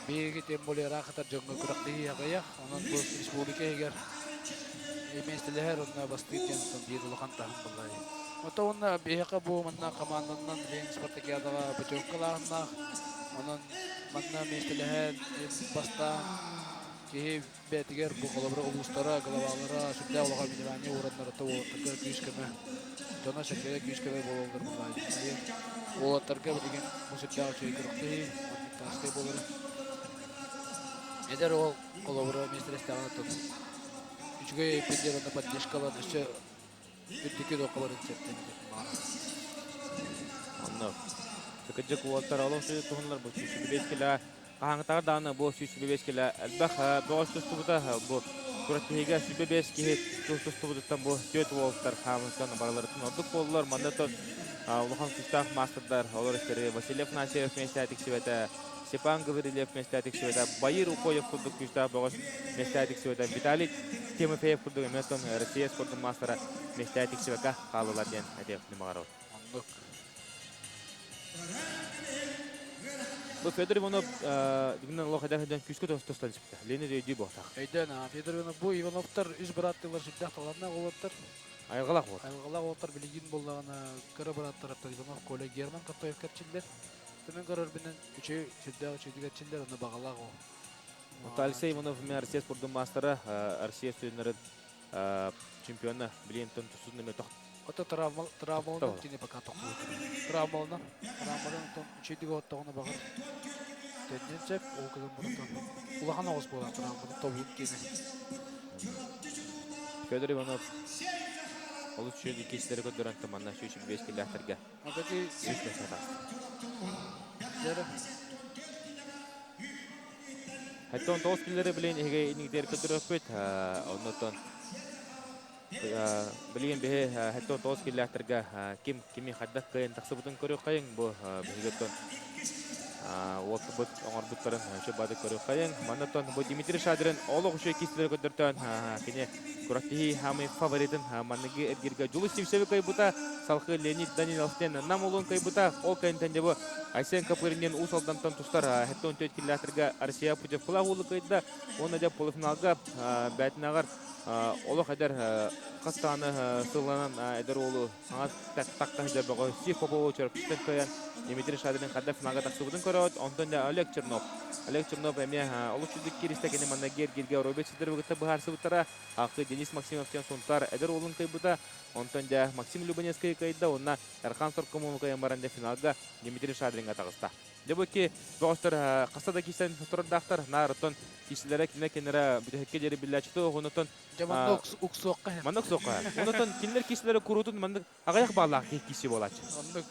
Биһиги тем более ыраах сытар дьоҥҥо күрэхтэһии аҕыйах. Онон бу республика иһигэр миэстэлэһэр уонна бастыыр диэн биир улахан таһым буолла. Ото уонна биһиэхэ бу манна команданан Ленин спартакиадаҕа путевкалааһыннаах. Онон манна миэстэлэһэн бастаан киһи бэйэтигэр бу холобура улуустара, главалара сүрдээх улахан внимание уураннарыта уолаттарга күүс-көмө, дьоно-сэргэтэ күүс-көмө буолаллар буолаайы. Уолаттарга билигин бу сүрдээх үчүгэй күрэхтэһии, маннык буолара. Эдэр уол холобура миэстэлэстэҕинэ оттон үчүгэй эппиттэр уонна поддержкалар өссө үрдүкү дуоккаларын сөптөн Онно кырдьык уолаттар олох туһуннар бу сүүс килэ хаһааҥҥытааҕар даҕаны бу 125 килэ элбэх бөҕөс тустубута бу. Күрэхтэһиигэ 25 киһи тустубутуттан бу түөрт уолаттар хаамыттан барыларыттан ордук буоллулар. Манна улахан күүстээх маастардар олор истэри Василий Афанасьев миэстэ тиксибэтэ, Степан Гаврильев миэстэ тиксибэтэ, Байыр Укоев курдук күүстээх бөҕөс миэстэ тиксибэтэ, Виталий Тимофеев курдук эмиэ Россия спордун маастара миэстэ тиксибэккэ хааллылар диэн этиэхпин баҕарабын. Оннук. Бу Федор Иванов дигинен олох эдэр сылдьан күүскэ тостон испитэ. Леонид өйдүү буолтах. Өйдөөн, Федор Иванов бу Ивановтар үс бырааттыылар сүрдээх талааннаах уолаттар. Айылҕалаах уол. Айылҕалаах уолаттар билигин буоллаҕына кыра бырааттарыттан Иванов Коля Герман Катоев кэрчиллэр. Түмэн көрөрбүнэн үчүгэй сүрдээх үчүгэйдик эрчиллэр, онно баҕалаах уол. Оттон Алексей Иванов эмиэ Россия спордун маастара, Россия студеннарын чемпиона билиэнтэн тустун эмиэ Ото травмаланан кини пока тохтуу. Травмаланан, травмадан оттон үчүгэйдик оттоҕуна баҕар төннүөн сөп, ол гынан баран улахан оҕус буолар травмадан тобугун киэнэ. Федор Иванов олус үчүгэй иккистэри көрдөрөн манна 105 киллээхтэргэ үс миэстэ таҕыста. Хаттон тоҕус киллэри билин эһиги иннигитигэр көрдөрүөхпүт. Оннуттан билигин биһи хаттон тоҕус киллээхтэргэ ким кими хайдах кыайан тахсыбытын көрүөххэйиҥ. Бу биһигиттэн уотбут оҥорбуттарын чөбады көрүөххэйиҥ. Маннаттан бу Дмитрий Шадрин олох үчүгэй кистэлэри көрдөртөөн кини күрэхтэһии хаамый фаворитын манныгы эргиргэ Дьулус Сивцеви кыайбыта, салхы Леонид Данилов диэн Нам улуун кыайбыта. Ол кэнниттэн дьэ бу Айсен Копырин диэн Уус Алдантан тустар 74 километрга Россия путевкалаах уулу кыайда. Уонна дьэ полуфиналга бээтинэҕэр олох эдэр хас даҕаны сылланан эдэр уолу саҥа тахта сылдьар бөҕө Стив Попову Чурапчыттан кыайан Дмитрий Шадрин хадда финалга тахсыбытын көрөөт, онтон дьэ Олег Чернов. Олег Чернов эмиэ олус үрдүк кииристэ кини манна Гергиргэ Роберт Сидоровы кытта быһаарсыбыттара. Ахы Денис Максимов диэн Сунтаар эдэр уолун кыайбыта. Онтон дьэ Максим Любанецкий кыайда уонна Эрхан Соркомову кыайан баран дьэ финалга Дмитрий Шадринга таҕыста. Дьэ бу икки бөҕөстөр хаста да киирсэн турардаахтар. Наар оттон киирсилэрэ кинилэр кинилэрэ бүтэһиккэ диэри биллээччи онтон Дьэ манна уксуохха маннык уксуохха. Онтон кинилэр киирсилэрэ куруутун маннык аҕыйах бааллаах киирсии буолааччы. Оннук.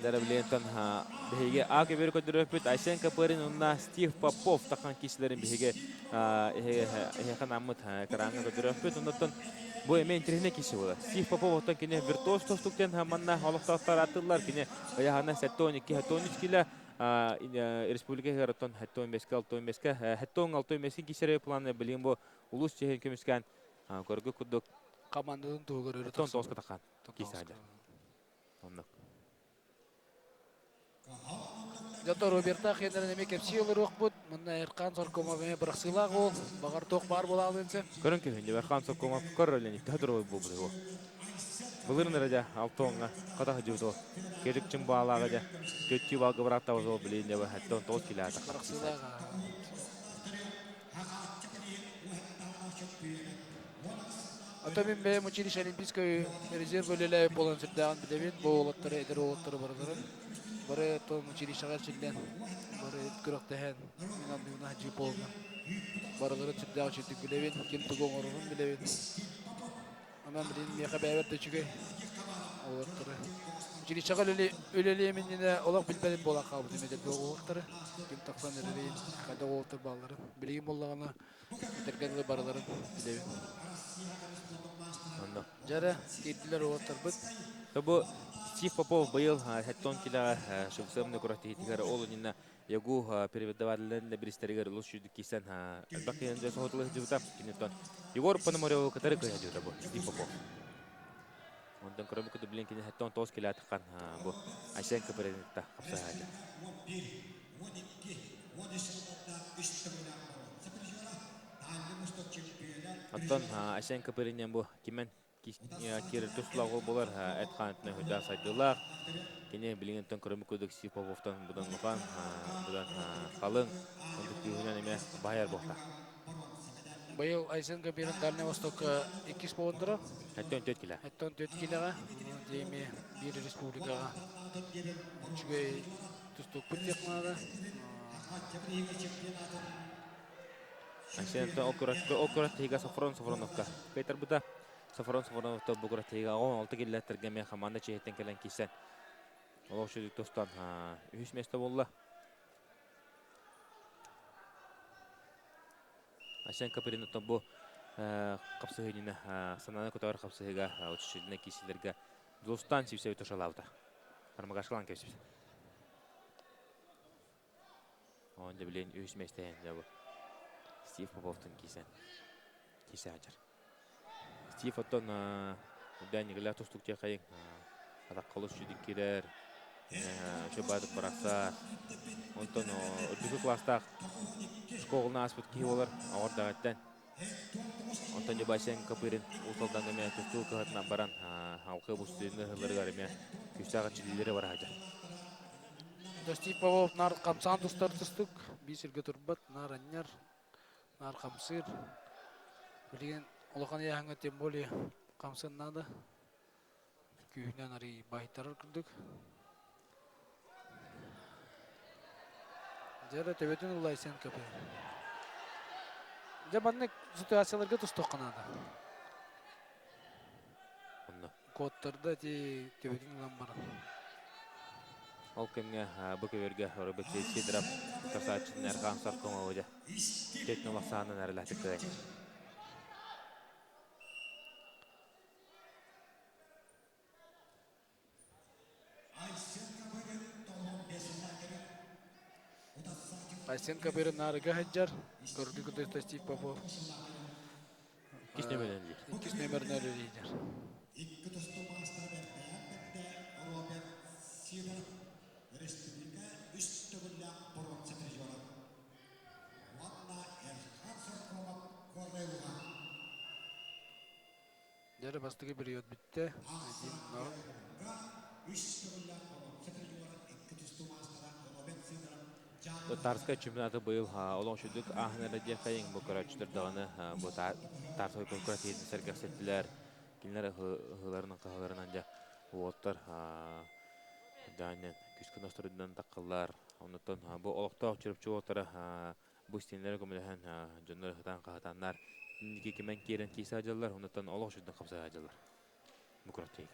Дороблентон биһиги А көбүөрү көрдөрөппүт Айсен Копырин уонна Стив Попов тахан киирсилэрин биһиги эһиэхэ наммыт экраҥҥа көрдөрөппүт. Оннуттан бу эмиэ интэриэһинэй киирсии буолар. Стив Попов оттон кини виртуоз тостук диэн манна олохтоохтор ааттыыллар. Кини ыйааһына 72-73 кило республика иһигэр 75-ке 65-ке 76 киирсэр планы билигин бу улуус чиэһин көмүскээн көргө курдук командатын туһугар өрө тон тоҕуска таххан киирсээдэ. Оннук. Дьонтон Робертаах хиэннэрин эмиэ кэпсии олоруохпут. Манна Эрхан Соркомов эмиэ бырахсыылаах уол. Баҕар туох баар буолаалыан сөп. Көрөн киһи Эрхан Соркомов көр Леонид төһө дорогой буолбут его. Былырын эрэ дьэ алтоҥҥа хата сылдьыбыт ол. Кежик чымбаалааҕа дьэ төттүү балга бырааттабыз ол билин дьэ хэттон тоҕус километр. Бырахсыылаах. Ото мин бэйэм училище Олимпийскай резерв үлэлээбит буолан сүрдээҕин билэбин. Бу уолаттары, эдэр уолаттары барыларын. Бары оттон училищеҕа эрчиллэн, бары күрэхтэһэн, мин анныгына сылдьыы буолла. Барыларын сүрдээх үчүгдүк билэбин, ким тугу оҥорорун билэбин. Онон билигин миэхэ бэйэбэр да үчүгэй уолаттары. Училищеҕа үлэлиэм иннинэ олох билбэтим буолан хаалбытым эдэргэ уолаттары. Ким тахсан эрэрин, хайдах уолаттар баалларын. Билигин буоллаҕына этэргэ дылы барыларын билэбин. Онно. Дьэ киирдилэр уолаттарбыт. Бу Стив Попов быйыл 70 килоҕа шевцевный күрэхтэһиитигэр ол иннинэ Ягу преподавателлэрин да биристэригэр олус үчүгдүк киирсэн элбэх киһини дьэ соһутула сылдьыбыта. Киниттэн Егор Пономареву кытары кыайа сылдьыбыта бу Стив Попов. Онтон көрөмү кытта билин кини 79 километрхан бу Айсен Капыринытта хапсаһаачы. Оттон Айсен Капыринен бу кимен киирэр тустулаах уол буолар эт хаантына үрдээх сайдыылаах. Кини билигин көрөмү курдук Стив Поповтан будан улахан, будан халыҥ, онтук күүһүнэн эмиэ баһыйар буолта. Быйыл Айсен Габирин Дальний Востокка иккис буолундура. 74 кило. 74 килоҕа. Деми биир республикаҕа үчүгэй тустукпут диэх наада. Айсен ол күрэхтэһиигэ Софрон Софроновка кыайтарбыта. Софрон Софроновта бу күрэхтэһиигэ 16 киллэртэргэ эмиэ хамаанда чиэһиттэн кэлэн киирсэн олох үчүгэй тустан үһүс миэстэ буолла. Айсен Копырин оттон бу хапсыһыынньына санааны көтөҕөр хапсыһыыга учительнай киисилэргэ Дулустан Сивцеви тушалаабыта. Армагашкалаан кэбиспит. Оон дьэ билин үһүс миэстэһин дьэ бу Стив Поповтун киисэн киисе сылдьар. Стив оттон үрдээн ньыгыла тустук диэххэйиҥ атахха олус үчүгэй киирэр үчүгэй баатык бырахсар. Онтон үрдүкү кылаастаах школаны ааспыт киһи буолар оҕордаҕыттан. Онтон Дьыбайсен Копырин Уус Алдаҥҥа эмиэ тустуу кыһатынан баран алгыы бустууну ыһылларыгар эмиэ күүстээх эрчиллиилэри бара сылдьар. Стив Попов наар хамсаан тустар тустук, биир сиргэ турбат, наар анньар, наар хамсыыр. Билигин улахан ыйааһыҥҥа тем более хамсыан наада. Күүһүнэн арый баһыйтарар курдук. Дьэ эрэ төбөтүн ылла Айсен Копырин. Дьэ маннык ситуацияларга тустуохха наада. Онно. Куоттарда ити төбөтүн ылан баран. Ол кэмҥэ бу көбүөргэ Роберт Сидоров утарсааччытын Эрхан Саркомовы дьэ Четин улахсаанын эрэлээхтик кыайан. Айсен Копырин наарыга сылдьар. Көргү кытта Стив Попов. Иккис нөмеринэн диир. Иккис нөмеринэн үлэлиир. Икки тустуу маастара бэртээхэй бэрдэ Роберт Сидоров республика үс төгүллээх боруонса призера уонна Эрхан Соркомов Корелла. Дьэ бастакы период бүттэ. Один ноль. Үс төгүллээх боруонса призера икки тустуу маастара Роберт Сидоров Тарскай чемпионаты быйыл олох үчүгдүк ааһан эрэ диэххэйиҥ. Бу көрөөччүлэр даҕаны бу Тарскай күрэхтэһиитин сэргэхситтилэр. Кинилэр ыһыыларынан хаһыыларынан дьэ уолаттар даанньан күүскэ носторунан таххаллар. Оннуттан бу олохтоох Чурапчы уолаттара бу истиэнэлэри көмөлөһөн дьоннор ыһытаан хаһытааннар инники кимэн киирэн киирсэ сылдьаллар. Оннуттан олох үчүгдүк хапса сылдьаллар. Бу күрэхтэһиигэ.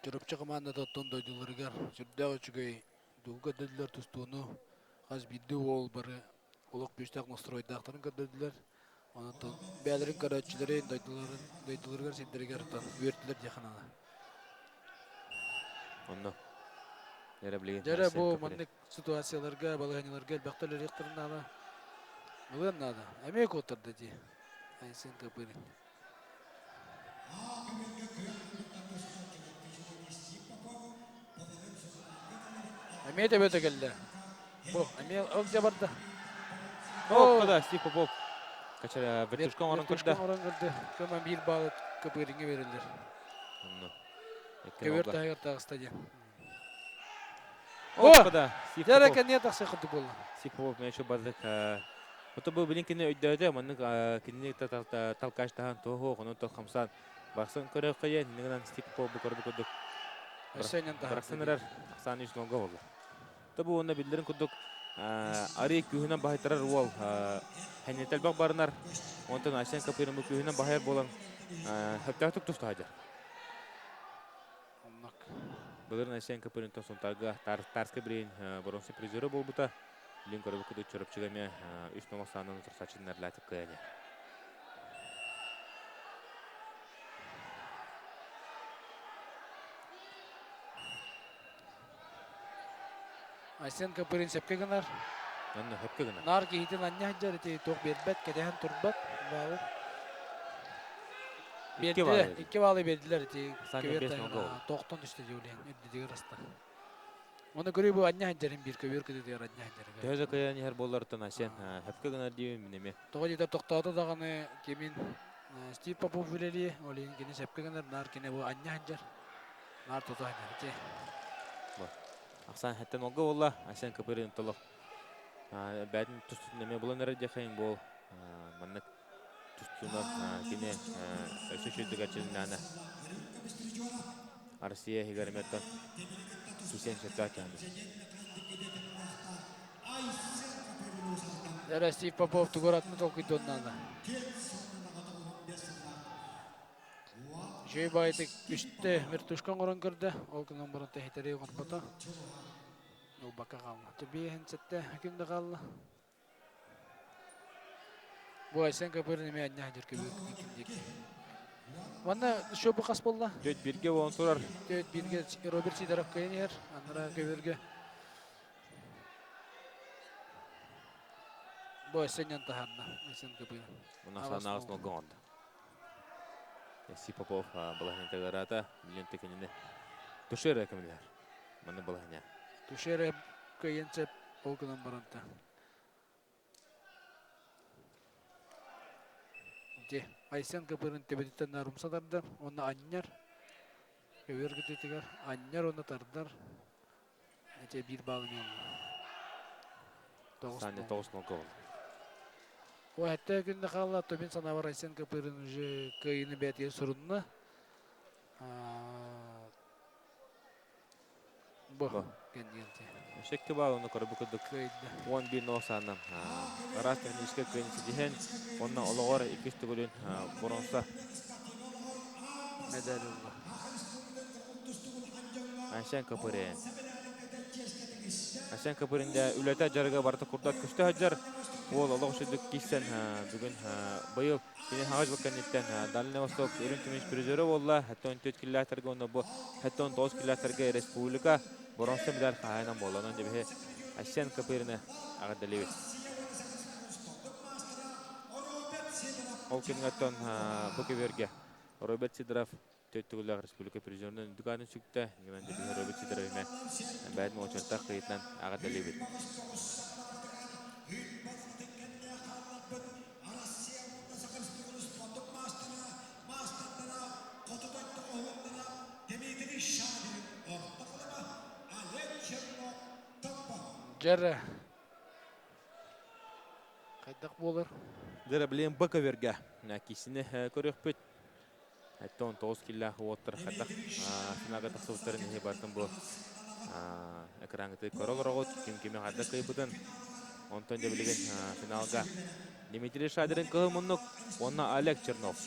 Чурапчы хамаандата оттон дойдуларыгар сүрдээх үчүгэй дугу көрдөрдүлэр тустууну хас биирдии уол бары олох күүстээх настройдаахтарын көрдөрдүлэр. Онон бэйэлэрин көрөөччүлэрин дойдуларын дойдуларыгар сирдэригэр оттон үөртүлэр диэххэ наада. Онно Дьэрэ билигин Дьэрэ бу маннык ситуацияларга, балаһыанньаларга элбэхтэ үлэлиэхтэрин наада. Ылыан наада. Эмиэ куоттарда дии. Айсен Копырин. Эмиэ төбөтө кэллэ. Бу эмиэ ол дьэ барда. О, да, Стив Попов. Качара вертушка оҥорон көрдө. Оҥорон көрдө. Көмө биир баалы Копыриҥҥа берилэр. Онно. Көбүөр таһыгар таҕыста диэн. О, да, Стив Дьэ Попов. кэнниэ тахса курдук буолла. Стив Попов мен еще бардык. Ото бу билин кини өйдөөтө, маннык кинини талкаштаһан туоһу, онон тол хамсаан барсан көрөөххөйө, нигынан Стив Попов бу көрбүт курдук. Өссө инен Барахсан эрэр ахсаан үс нолга болла. То бу уонна биллэрин курдук арый күүһүнэн баһыйтарар уол хэннэтэлбэх барынар, онтон Айсен Копырин бу күүһүнэн баһыйар буолан сөптөөхтүк туста сылдьар. Оннук. Былырын Айсен Копыринтон Сунтаарга Тарскай билигин боруонса призера буолбута. Билин көрөбүт курдук Чурапчыга эмиэ үс ноҥос саанан утарсааччыннар кыайан. Айсен Копырин сөпкө гынар. Онно сөпкө гынар. Наар киһитин анньа сылдьар ити туох биэрбэт, кэтэһэн турбат. Баалы. Биэрдилэр, икки баалы биэрдилэр ити көбүөр тохтон түстэ дьулиэн үрдүгэр аста. Оны көрүү бу анньа сылдьарын биир көбүөр кытытыгар анньа сылдьар. Төһө да кыайан иһэр буоллартан Айсен сөпкө гынар диибин мин эмиэ. Тоҕо диэтэр тохтоото даҕаны кимин Стив Попов үлэлии, ол иһин кини сөпкө гынар, наар кини бу анньа сылдьар. Наар тото сылдьар ити. Ахсаан хэттэн олго буолла, Айсен Копырин толох бээтин тустутун эмиэ булан эрэр диэххин буол маннык тустуунан кини өссө үчүгдүк эрчилиннэҕинэ Россия иһигэр эмиэ кисиэн сөптөөх киһи. Эрэ Стив Попов тугу атын толкуйдуон наада. Үчүгэй баҕайытык үстэ вертушка оҥорон көрдө. Ол гынан баран тэһитэри оҥорбото. Ылбакка хаалла. Биэһин сэттэ күн да хаалла. Бу Айсен Копырин эмиэ анньа сылдьар көбүөр диэки. Манна еще бу хас буолла? Төт бирге болон турар. Төт бирге Роберт Сидоров кыйын иһэр. Аннара көбүөргө. Бу Айсен таһанна. Айсен Копырин. Мына санаагыс нолго оҥордо. Си Попов балаһыня тагыраата, билен текенини Тушера көмөлөһөр. Манна балаһыня. Тушера кыйын сеп ол гынан баранта. Дьэ, Айсен Копырин төбөтүттэн нарымса тардар уонна анньар. Көбүөр кытыытыгар анньар уонна тардар. Эчэ биир баалын ылла. Саня 9-0 гол. Ой, хэтте күннэ хаалла, то мин санаабар Айсен Копырин уже кыайыыны бэйэтигэр сурунна. Бу кэнниэнти. Шекке баал оны көрбү курдук 11 нол саанан араас техническэй кыайын ситиһэн, онно олоҕор иккис төгүлүн боронса медаль ылла. Айсен Копырин. Айсен Копырин да үлэтэ дьарыга барыта курдат көстө сылдьар. Уол олох үчүгдүк киирсэн бүгүн быйыл Кини хаҥас бу кэнниттэн Дальний Восток үрүҥ көмүс призерэ буолла. 74 километрга уонна бу 79 километрга республика боронса медаль хаһаайынан буолла. Онон дьэбиһи Айсен Копырины аҕардалыбыт. Ол кэмҥэ бу көбүөргэ Роберт Сидоров төрт төгүллээх республика призерынан үрдүк аатын сүктэ. Инэн дьэбиһи Роберт Сидоров эмэ бэйэтин уочараттаах кыйытынан аҕардалыбыт. Россия уонна Саха Республикатын спордун маастара, маастардара, хоту дойду оһуоннара Дмитрий Шадрин орто халыма, Олег Чернов Томпо. Дьэрэ хайдах буолар? Дьэрэ билигин Б көбүөргэ киисини көрүөхпүт. 19 киллээх уоттар хайдах финалга тахсыбыттарын иһи барытын бу экраҥҥытыгар көрө олороҕут. Ким кими хайдах кыайбытын. Онтон дьэ билигин финалга Дмитрий Шадрин кыһыл муннук уонна Олег Чернов.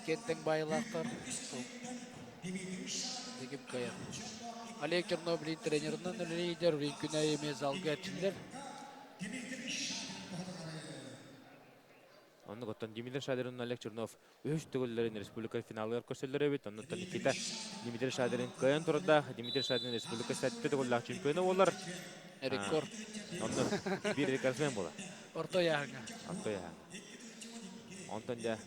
Кентең баайылаахтар. Дигим кыайар. Олег Чернов билин тренерынан үлэлиир, билин күнэ эмиэ залга эрчиллэр. Оннук оттон Дмитрий Шадрин Олег Чернов үһүс төгүллэрин республика финалыгар көрсөллөр эбит. Оннуттан Никита Дмитрий Шадрин кыайан турардаах. Дмитрий Шадрин республика сэттэ төгүллээх чемпиона буолар. Рекорд. Онно биир рекордсмен буолар. Орто ыйааһыҥҥа. Орто ыйааһыҥҥа. Онтон дьэ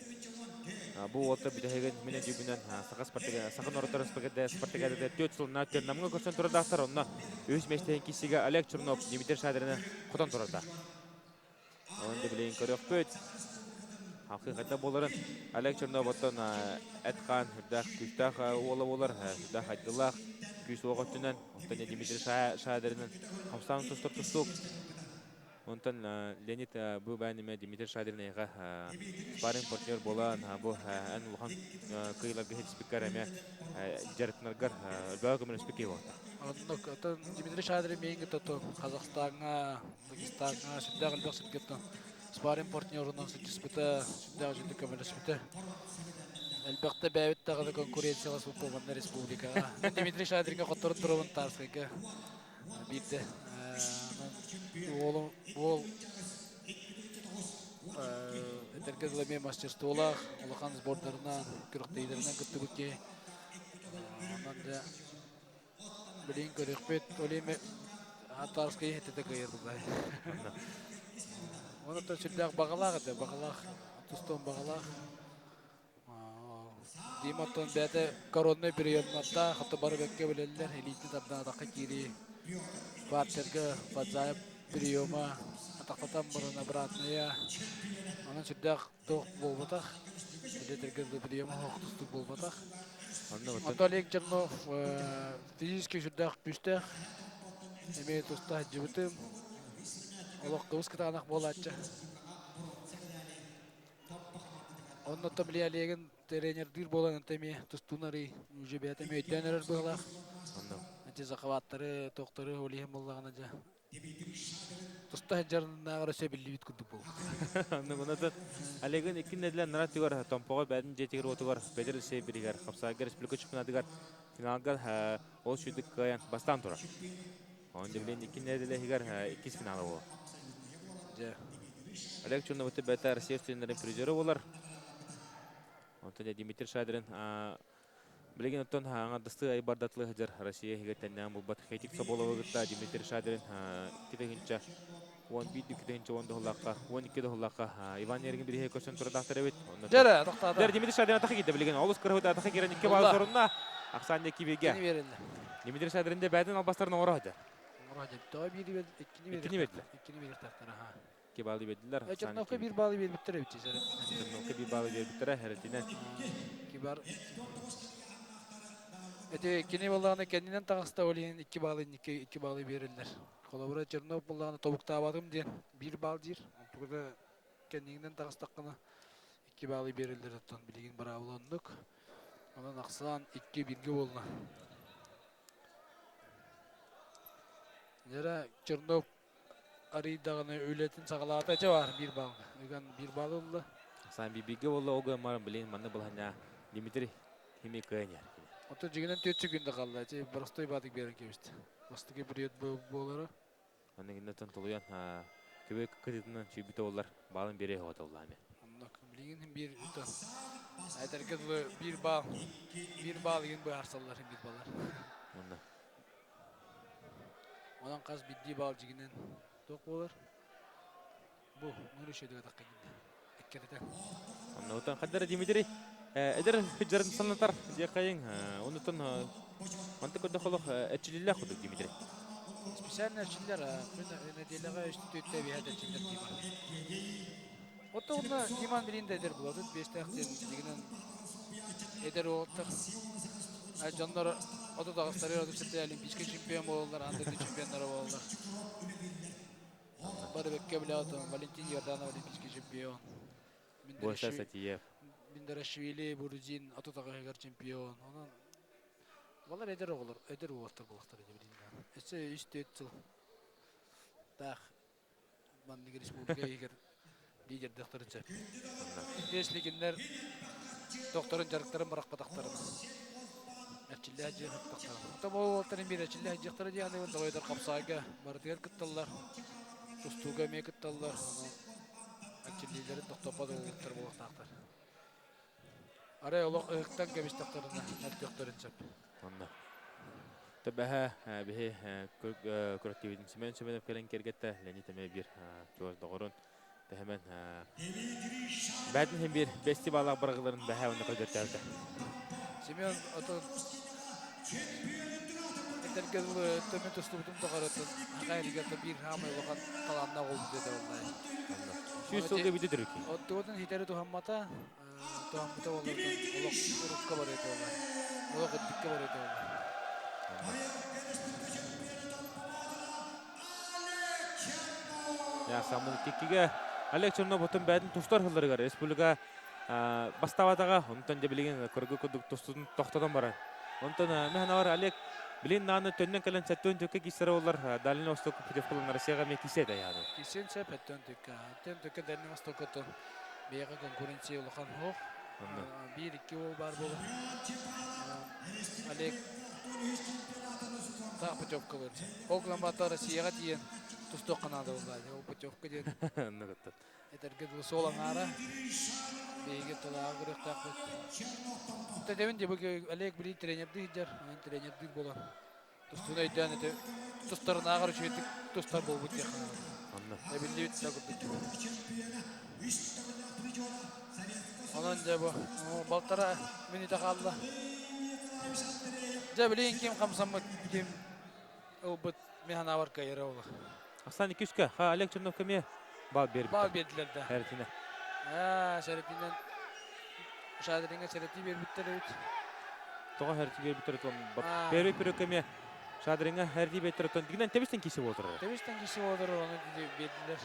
бу уолта бүтэһигин мин өйдүүбүнэн саха спартак саха норуоттарын спартакиадата түөрт сылынан Намҥа көрсөн турардаахтар. Онно үһүс миэстэһин киирсиигэ Олег Чернов Дмитрий Шадрины хотон турардаах. Онон да билигин көрүөхпүт. Хакыйката буоларын Олег Чернов оттон эт-хаан үрдээх күүстээх уола буолар, үрдээх айдылаах күүс уох өттүнэн, оттон Дмитрий Шадринын хамсаан тустар тустуук. Онтон Леонид бу бэйэниме Дмитрий Шадрин эйиэхэ спарринг партнер буолан, бу эн улахан кыайыыларга ситиспиккэр эмиэ дьарыктанаргар өлбөҕө көмөлөспүт киһи буолта. Оннук, оттон Дмитрий Шадрин миигин кытта Казахстаҥҥа Дагестаҥҥа сүрдээх элбэх сиргэ спарринг партнерунан сылдьыспыта, сүрдээх үчүгэй көмөлөспүтэ. Элбэхтэ бэйэбит даҕаны конкуренцияласпыппыт манна республикаҕа. Дмитрий Шадринга хотторон турабын Тарскайга биирдэ. Уолум уол этэргэ дылы эмиэ мастерстволаах, улахан сбордарынан, күрэхтэһиилэринэн кыттыбыт киһи. Онон дьэ Билигин көрүөхпүт, ол иһин Татарскай иһитэ кыайар буллай. Онон сүрдээх баҕалаах этэ, баҕалаах, тустуон баҕалаах. Дима оттон бэйэтэ коронный приемнардаах, хата бары бэккэ билэллэр, илиитин тардаатахха киирии партерга Бадзаев приема атахтатан баран обратная. Онон сүрдээх туох буолбатах, билэтэргэ приема суох тустуук буолбатах. Онтон Олег Чернов физически сүрдээх күүстээх, эмиэ туста сылдьыбытым. Олох кыбыс кытаанах буолааччы. Оннуттан били Олегин тренердиир буолан онто эмиэ тустуунарый уже бэйэтэ эмиэ өйдөөн эрэр быһыылаах. Ити захваттары, туохтары ол иһин буоллаҕына дьэ Туста сылдьарынааҕар өссө биллибит курдук буолбут. Оннугунатын Олегын икки нэдилэ нара түгэр Томпоҕо бэйэтин дьиэтигэр-уотугар Петр Алексеевич хапсаайга республика чемпионатыгар финалга ол сүүрдүк кыайан бастаан турар. Онон билигин икки нэдилэ иһигэр иккис финала буолар. Дьэ. Олег Чернов бэйэтэ Россия студеннарын призера буолар. Онтон Дмитрий Шадрин билигин оттон аҥардастыы айбардатылыы сылдьар Россия иһигэр тэннээн булбат Хетик Соболовы кытта Дмитрий Шадрин 2 тыһыынча 11 2 тыһыынча 10 доһуллаахха 12 доһуллаахха Иван Ерген бириһэ көрсөн турдаахтар эбит. Дьэрэ, тохтоото. Дэр Дмитрий Шадрин атаха киирдэ билигин. Олус кырыһыт атаха киирэн 2 баал сорунна. Ахсаан диэки бииргэ. Кини берилdi. Дмитрий Шадрин де бэйэтин албастарын оҥоро сылдьар. Оҥоро сылдьар. Тоҕо биири иккини Иккини бердилэр. Иккини биэриэхтээхтэр, аха. 2 баалы бердилэр. Черновка 1 баалы биэрбиттэр эбит Черновка 1 баалы биэрбиттэрэ Херетинен. Кибар Эти кини буоллаҕына кэннинэн таҕыста ол иһин 2 баалы 2 баалы биэрэллэр. Холобура Чернов буоллаҕына тобуктаабатым диэн 1 баал диир. Онтугута кэннигинэн таҕыстаххына 2 баалы биэрэллэр оттон билигин быраабыла оннук. Онон ахсаан 2 бииргэ буолла. Дьэрэ Чернов арыйдаҕына үлэтин саҕалаата дьэ баар биир баалга. Ыган биир баал ылла. Сан бииргэ буолла ол гынан блин манна былаһанньа Дмитрий хими кыайан Ото дьигинэн 4 секунда қалла. Че простой баатык берен кебисти. Бастакы период буолара. Манна гиннаттан толуйан көбө кытытынан сүйбүтэ боллар баалын бере хоҕотоллаами. Оннук билигин биир Этэргэ дылы биир баал биир баал игин быһаарсаллар биир баллар. Онно. Онон хас биирдии баал дьигинэн туох буолар? Бу нур үшөдүгө тахха киирдэ. Иккитэтэ. Оннуттан хаддара Дмитрий эдэр хыджарын санатар диэххэйиҥ. Оннуттан мантык көрдөх олох эрчиллиллээх курдук Дмитрий. Специально эрчиллэр күн нэдиэлэҕэ үс түттэ биһэт эрчиллэр Диман. Отто онно Диман билин да эдэр буолар. Биэстээх диэн дигинэн эдэр уолаттар дьоннор 38-тары 37 олимпийский чемпион буолаллар, аан дойду чемпионнара буолаллар. Бары бэккэ билэҕит Валентин Йорданов олимпийский чемпион. Гоша Сатиев. Миндарашвили, Бурдин 38-ыгар чемпион. Онон балар эдэр оҕолор, эдэр уолаттар буолуохтара дии билигин. Өссө 3-4 сыл таах маннык республика иһигэр лидердээхтэрин сөп. Если кинилэр тохторун дьарыктарын бырахпатахтарына эрчиллээх дьиэ хаттахтарына. Оттон бу уолаттарын биир эрчиллээх дьиэхтэрэ диэн аныгын тоҕойдор хапсаайга барытыгар кытталлар, тустууга эмиэ кытталлар. Онон эрчиллиилэрин тохтоппот уолаттар буолуохтаахтар. Арай олох ыһыктан кэбистэхтэринэ мөлтөхтөрүн сөп. Онно. Төбөһө биһи көрөктүүбүтүн Семен Семенов кэлэн кэргэтте Леонид эмиэ биир чугас доҕорун тэһэмэн бээтин иһин биир фестиваллаах бырагыларын бэһэ онно көдөртөөбүтэ. Семен отон этэргэ дылы төмө тустубутум тухарытын хакайрыгата биир хаамай улахан талааннаах уол диэтэ буоллай. 100 сылга бүтэ түрүкки. Оттугутун хитэри туһаммата, туһаммыта буоллар олох урукка барыта буоллар. Олох үрдүккэ барыта буоллар. Я самын иккиге Олег Чернов отун бэйэтин тустар сылларыгар республика бастаабатаҕа, онтон дьэ билигин кыргы курдук тустуутун тохтотон баран. Онтон механавар Олег билин нааны төннөн кэлэн сэттүөн төккө киирсэрэ боллар Дальний Восток путевкалан Россияға эмиэ киирсэ этэ яаны. Киирсиэн сөп өттөн төккө. Өттөн төккө Дальний Востокко бэйэҕэ конкуренция улахан суох. Биир-икки уол баар буолар. Олег таах путевкалыыр. Ол гынан баран Россияҕа тиийэн тустуохха наада буолла. Ол путевка диэн этэргэ дылы суол аҥаара. Биһиги тылааҕы көрүөхтээхпит. Тэтэбин дии бу Олег билии тренердии сылдьар, онон тренердиир буолан тустууну өйдөөн ити тустарынааҕар үчүгэйдик тустар буолбут диэххэ наада. Онно. Эбиллибит да курдук. Онон дьэ бу балтара мүнүүтэ хаалла. Дьэ билигин ким хамсаммыт, ким ылбыт мин санаабар кыайара буолар. Ахсан иккискэ ха Олег Черновка эмиэ баал биэрбит. Баал биэрдилэр да. Сэрэтинэ. Аа, сэрэтинэн Шадриҥҥа сэрэтии биэрбиттэр эбит. Тоҕо сэрэтии биэрбиттэр отон первый перекка эмиэ Шадриҥҥа сэрэтии биэрбиттэр отон дигинэн тэбистэн кисе буолтурар. Тэбистэн кисе буолтурар ону биэрдилэр.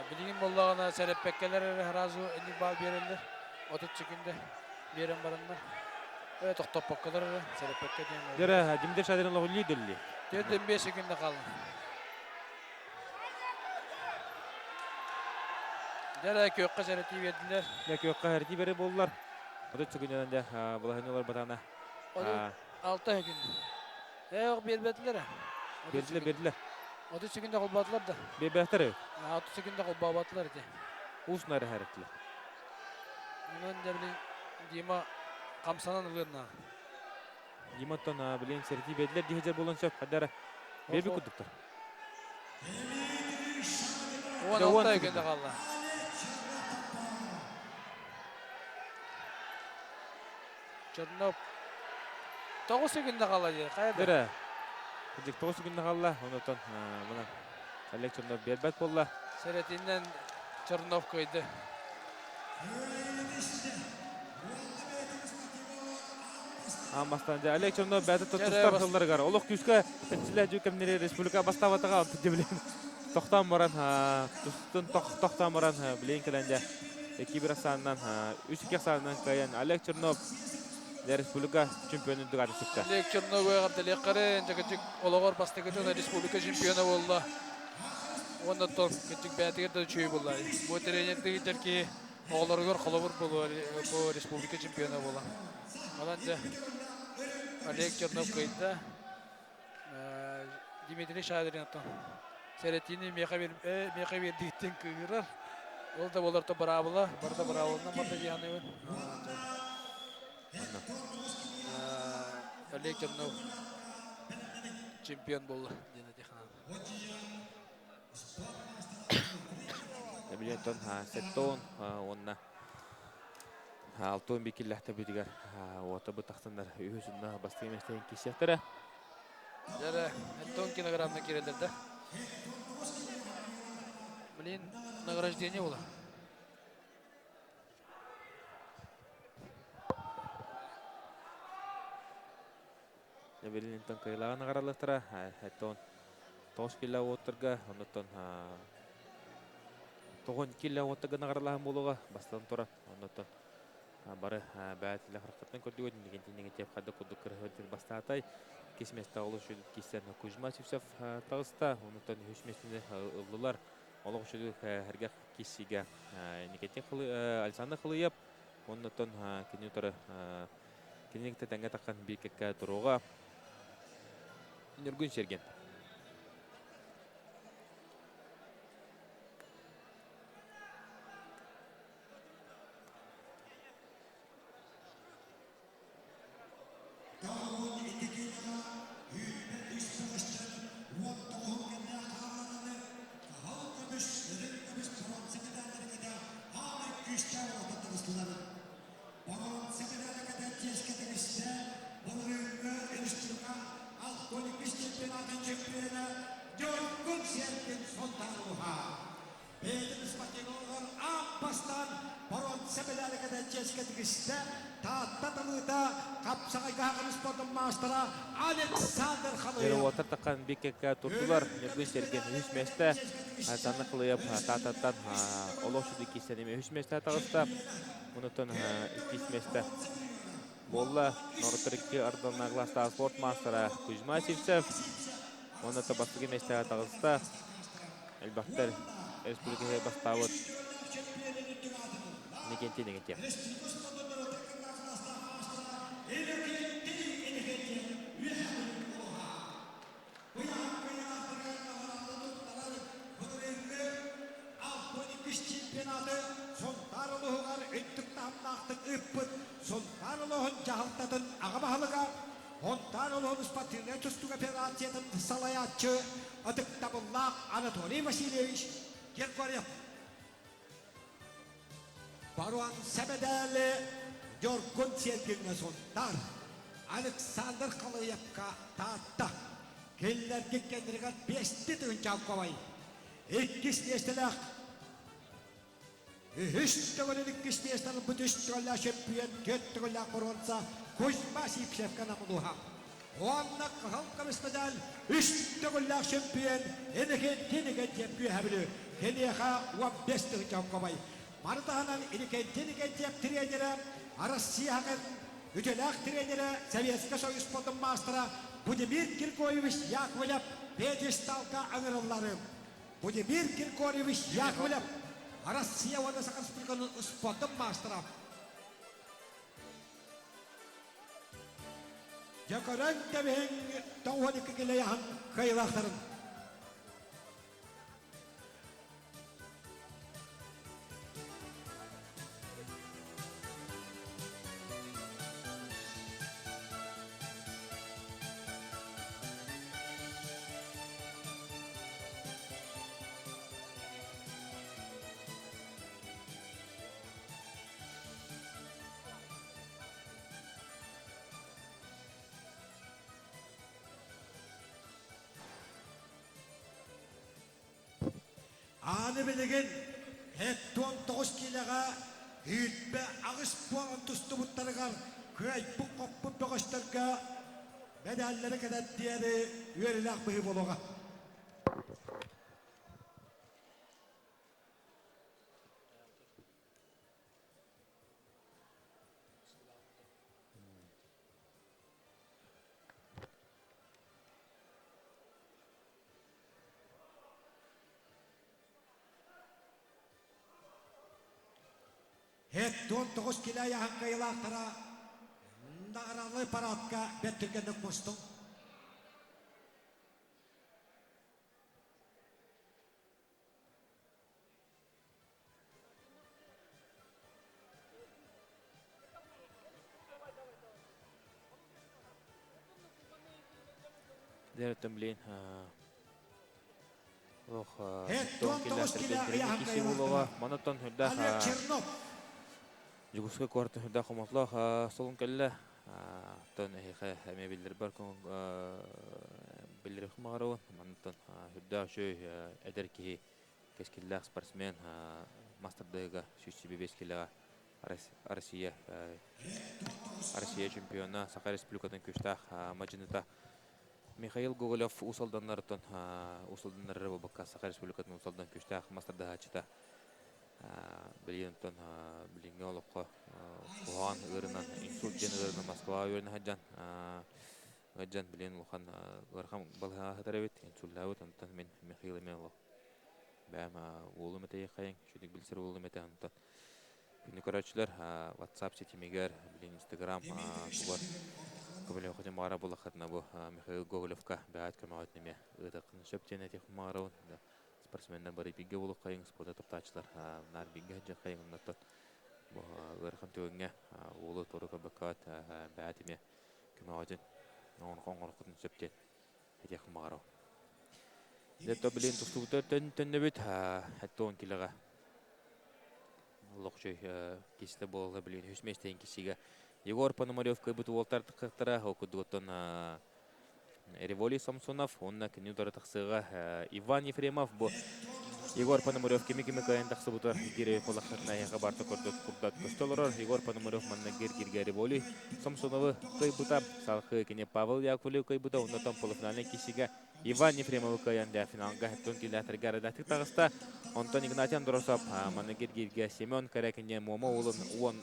Билигин буоллаҕына сэрэппэккэлэр эрэ сразу инник баал биэрэллэр. 30 секунда биэрэн бараннар. Э тохтоппокколор эрэ сэрэппэккэ диэн. Дьэрэ Дмитрий Шадрин лоҕуллуу дөлли. 45 секунда хаалла. Дьэ күөххэ сэрэтии биэрдилэр. Дьэ күөххэ сэрэтии бэрэ буоллар. 30 секундынан дьэ балаһыанньалар батаана. 6 секунд. Ээ биэрбэтилэр. Биэрдилэр, биэрдилэр. 30 секунда холбоотулар да. Биэрбэхтэр. 30 секунда холбообатылар ити. Уус нары хэрэтилэр. Онон дьэ билин Дима хамсанан ылыанна. Диматтан билин сэртии бэдлэр диһэдэр буолан сөп хадара. Бэби курдуктар. 16 секунда қалла. Чернов 9 секунда қалла дии. Хайа да. Дөрө. Кырдьык 9 секунда қалла. Онотон мына Олег Чернов биэрбэт буолла. Сэрэтинэн Чернов кыайды. Аан бастаан дьэ Олег Чернов бэйэтэ тустар сылларыгар олох күүскэ эрчиллэ дьүү кэмнэри республика бастаабатаҕа онтон билин тохтоон баран тустун тохтоон баран билин кэлэн дьэ 2-1 ахсаанынан 3-2 ахсаанынан кыайан Олег Чернов республика чемпионун үрдүк ааты сүктэ. Олег Чернов эҕэрдэлиэххэрин дьэ олоҕор бастакытын республика чемпиона буолла. Уонна тон кырдьык бэйэтигэр да үчүгэй буолла. Бу тренердигитэр киһи оҕолоругар холобур буолуо бу республика чемпиона буолан. Онон дьэ Олег Чернов кыайда. Дмитрий Шадрин оттон сэрэтиини миэхэ миэхэ биэрдигиттэн кыыһырар. Ол да буолар то быраабыла, барыта быраабыланан барда дии саныыбын. Олег Чернов чемпион буолла диэн этиэххэ Билиэнтон сеттон уонна алтон бикиллэхтэ битигэр уота бытахтаннар үһүс унна бастыҥ миэстэтин киирсиэхтэрэ. Дьэ, Антон килограммна киирэллэр да. Блин, награждение было. Билинтон кыайылааҕын аҕаралыахтара. Оттон 9 кило уоттарга, оннуттан 9 кило уоттарга наҕаралаһан буолуоҕа бастан туран. Оннуттан бары бэйэтилэ харахтартан көрдүгүт, иннигин хайда курдук кырыһыт бастаатай. Иккис места олус үчүгэй киирсэн Кузьма Сивцев таҕыста. Оннуттан үһүс местини ыллылар. Олох үчүгэй эргэх киссигэ Никитин Александр Хылыев. Оннуттан кини утары Кинини кытта тэҥҥэ таххан биир кэккэ туруоҕа. Ньургун Сергин. Уотар таххан биккекке турдулар. Ньургун Сергин үһүс миэстэ. Александр Хлыев Таататтан олох сүдү киирсэн үһүс миэстэ таҕыста. Онтон иккис миэстэ буолла. Норуттар икки ардыларынан класстаах спорт маастара Кузьма Сивцев. Уонна бастакы миэстэҕэ таҕыста. Элбэхтэр республикаҕа бастаабыт Никентий Никентьев. Сунтаар улууһун дьаһалтатын аҕа баһылыга, Сунтаар улууһун спортивнай тустуук операциятын салайааччы ытыктабыллаах Анатолий Васильевич Григорьев. Барон Сэмэдээли Ньургун Сергиҥҥэ Сунтаар, Александр Халыевка Таатта. Кинилэргэ кэннигэр биэсти тыһыынча Иккис миэстэлээх Үһүс төгүлүн иккис миэстэ ылбыт үс төгүллээх чөмпүйүөн, түөрт төгүллээх боруонса Кузьма Сивцевка намылуһа. Уонна кыһыл көмүс медаль үс төгүллээх чөмпүйүөн Иннокентий Никентьев Үөһэ Бүлүү. Киниэхэ 15 тыһыынча солкуобай. Маны таһынан Иннокентий Никентьев тренерэ Россияҕа үтүөлээх тренерэ Советскай Союз спордун маастара Будимир Киркоевич Яковлев пьедесталга ыҥырыллары. Будимир Киркорьевич Яковлев, Россия уонна Саха Республикатын спордун маастара. Дьэ көрөн кэбиһиҥ 92 килэйэһин кыайыылаахтарын. Аны билигин 79 киилэҕэ 28 буолан тустубуттарыгар кыайбыт-хоппут бөҕөстөргө мэдээллэри кэтэрдиэри үөрүүлээх быһыы буолуоҕа. 79 килэ айаһын кыайыылаахтара наҕараалай парадка бэрт түргэнник мустуҥ. Дэртэн билин Ох, тоон киллэртэрбин киси булуга. Манаттан хүрдэх Дьокуускай куораттан хүрдэх хомотлоох солун кэллэ. Тон эһиэхэ эмиэ биллэрбэр биллэрих маҕарабын. Манаттан хүрдээх үчүгэй эдэр киһи кэскиллээх спортсмен мастардыыга 175 килоҕа Россия Россия чемпиона, Саха Республикатын күүстээх мадьыныта Михаил Гоголев Уус Алданнарыттан Уус Алданнары буолбакка Саха Республикатын Уус Алдан күүстээх мастардаһааччыта билигин онтон билиҥҥи олоххо куһаҕан ыарынан инсульт диэн ыарынан Москваҕа үөрэнэ сылдьан ыалдьан билигин улахан ыарахан балыһаҕа сытар эбит инсульнаабыт онтон мин Михаил эмиэ олох бэйэм уолум этэйиэххэйиҥ үчүгдүк билсэр уолум этэ онтон күнү көрөөччүлэр WhatsApp ситимигэр билигин Instagram тугар көмөлөөхүтүн баҕара булаххытына бу Михаил Гоголевка бэйэт көмөҕүтүн эмиэ ыытыаххын сөп диэн этиэхпин баҕарабын. Спортсменнар бары бииргэ буолуоххайыҥ, спорта таптааччылар наар бииргэ сылдьыаххайыҥ оннуттан бу ыарахан түгэҥҥэ уолу туора көрбөккөт бэйэт эмиэ көмөҕүтүн оҥороххутун сөп диэн этиэхпин баҕарабын. Дьэ, билигин тустубута төннөбүт 70 килоҕа олох үчүгэй киистэ буолла билигин үһүс миэстэһин киссигэ Егор Пономарев кыайбыт уолтар тахсыахтара ол курдук оттон Револий Самсонов уонна кини утары тахсыаҕа Иван Ефремов бу Егор Пономарев кими-кими кыайан тахсыбытар гире холахтарына эһиэхэ барта көрдөт курдат көстө олорор Егор Пономарев манна гир-гиргэ Револий Самсоновы кыайбыта салхыы кини Павел Яковлев кыайбыта оннотон полуфинальнай киссигэ Иван Ефремовы кыайан дэ финалга хэттон киллээтэргэ арыдатык таҕыста. Онтон Игнатий Андросов манна гиргиргэ Семен Корякин Муома уолун уон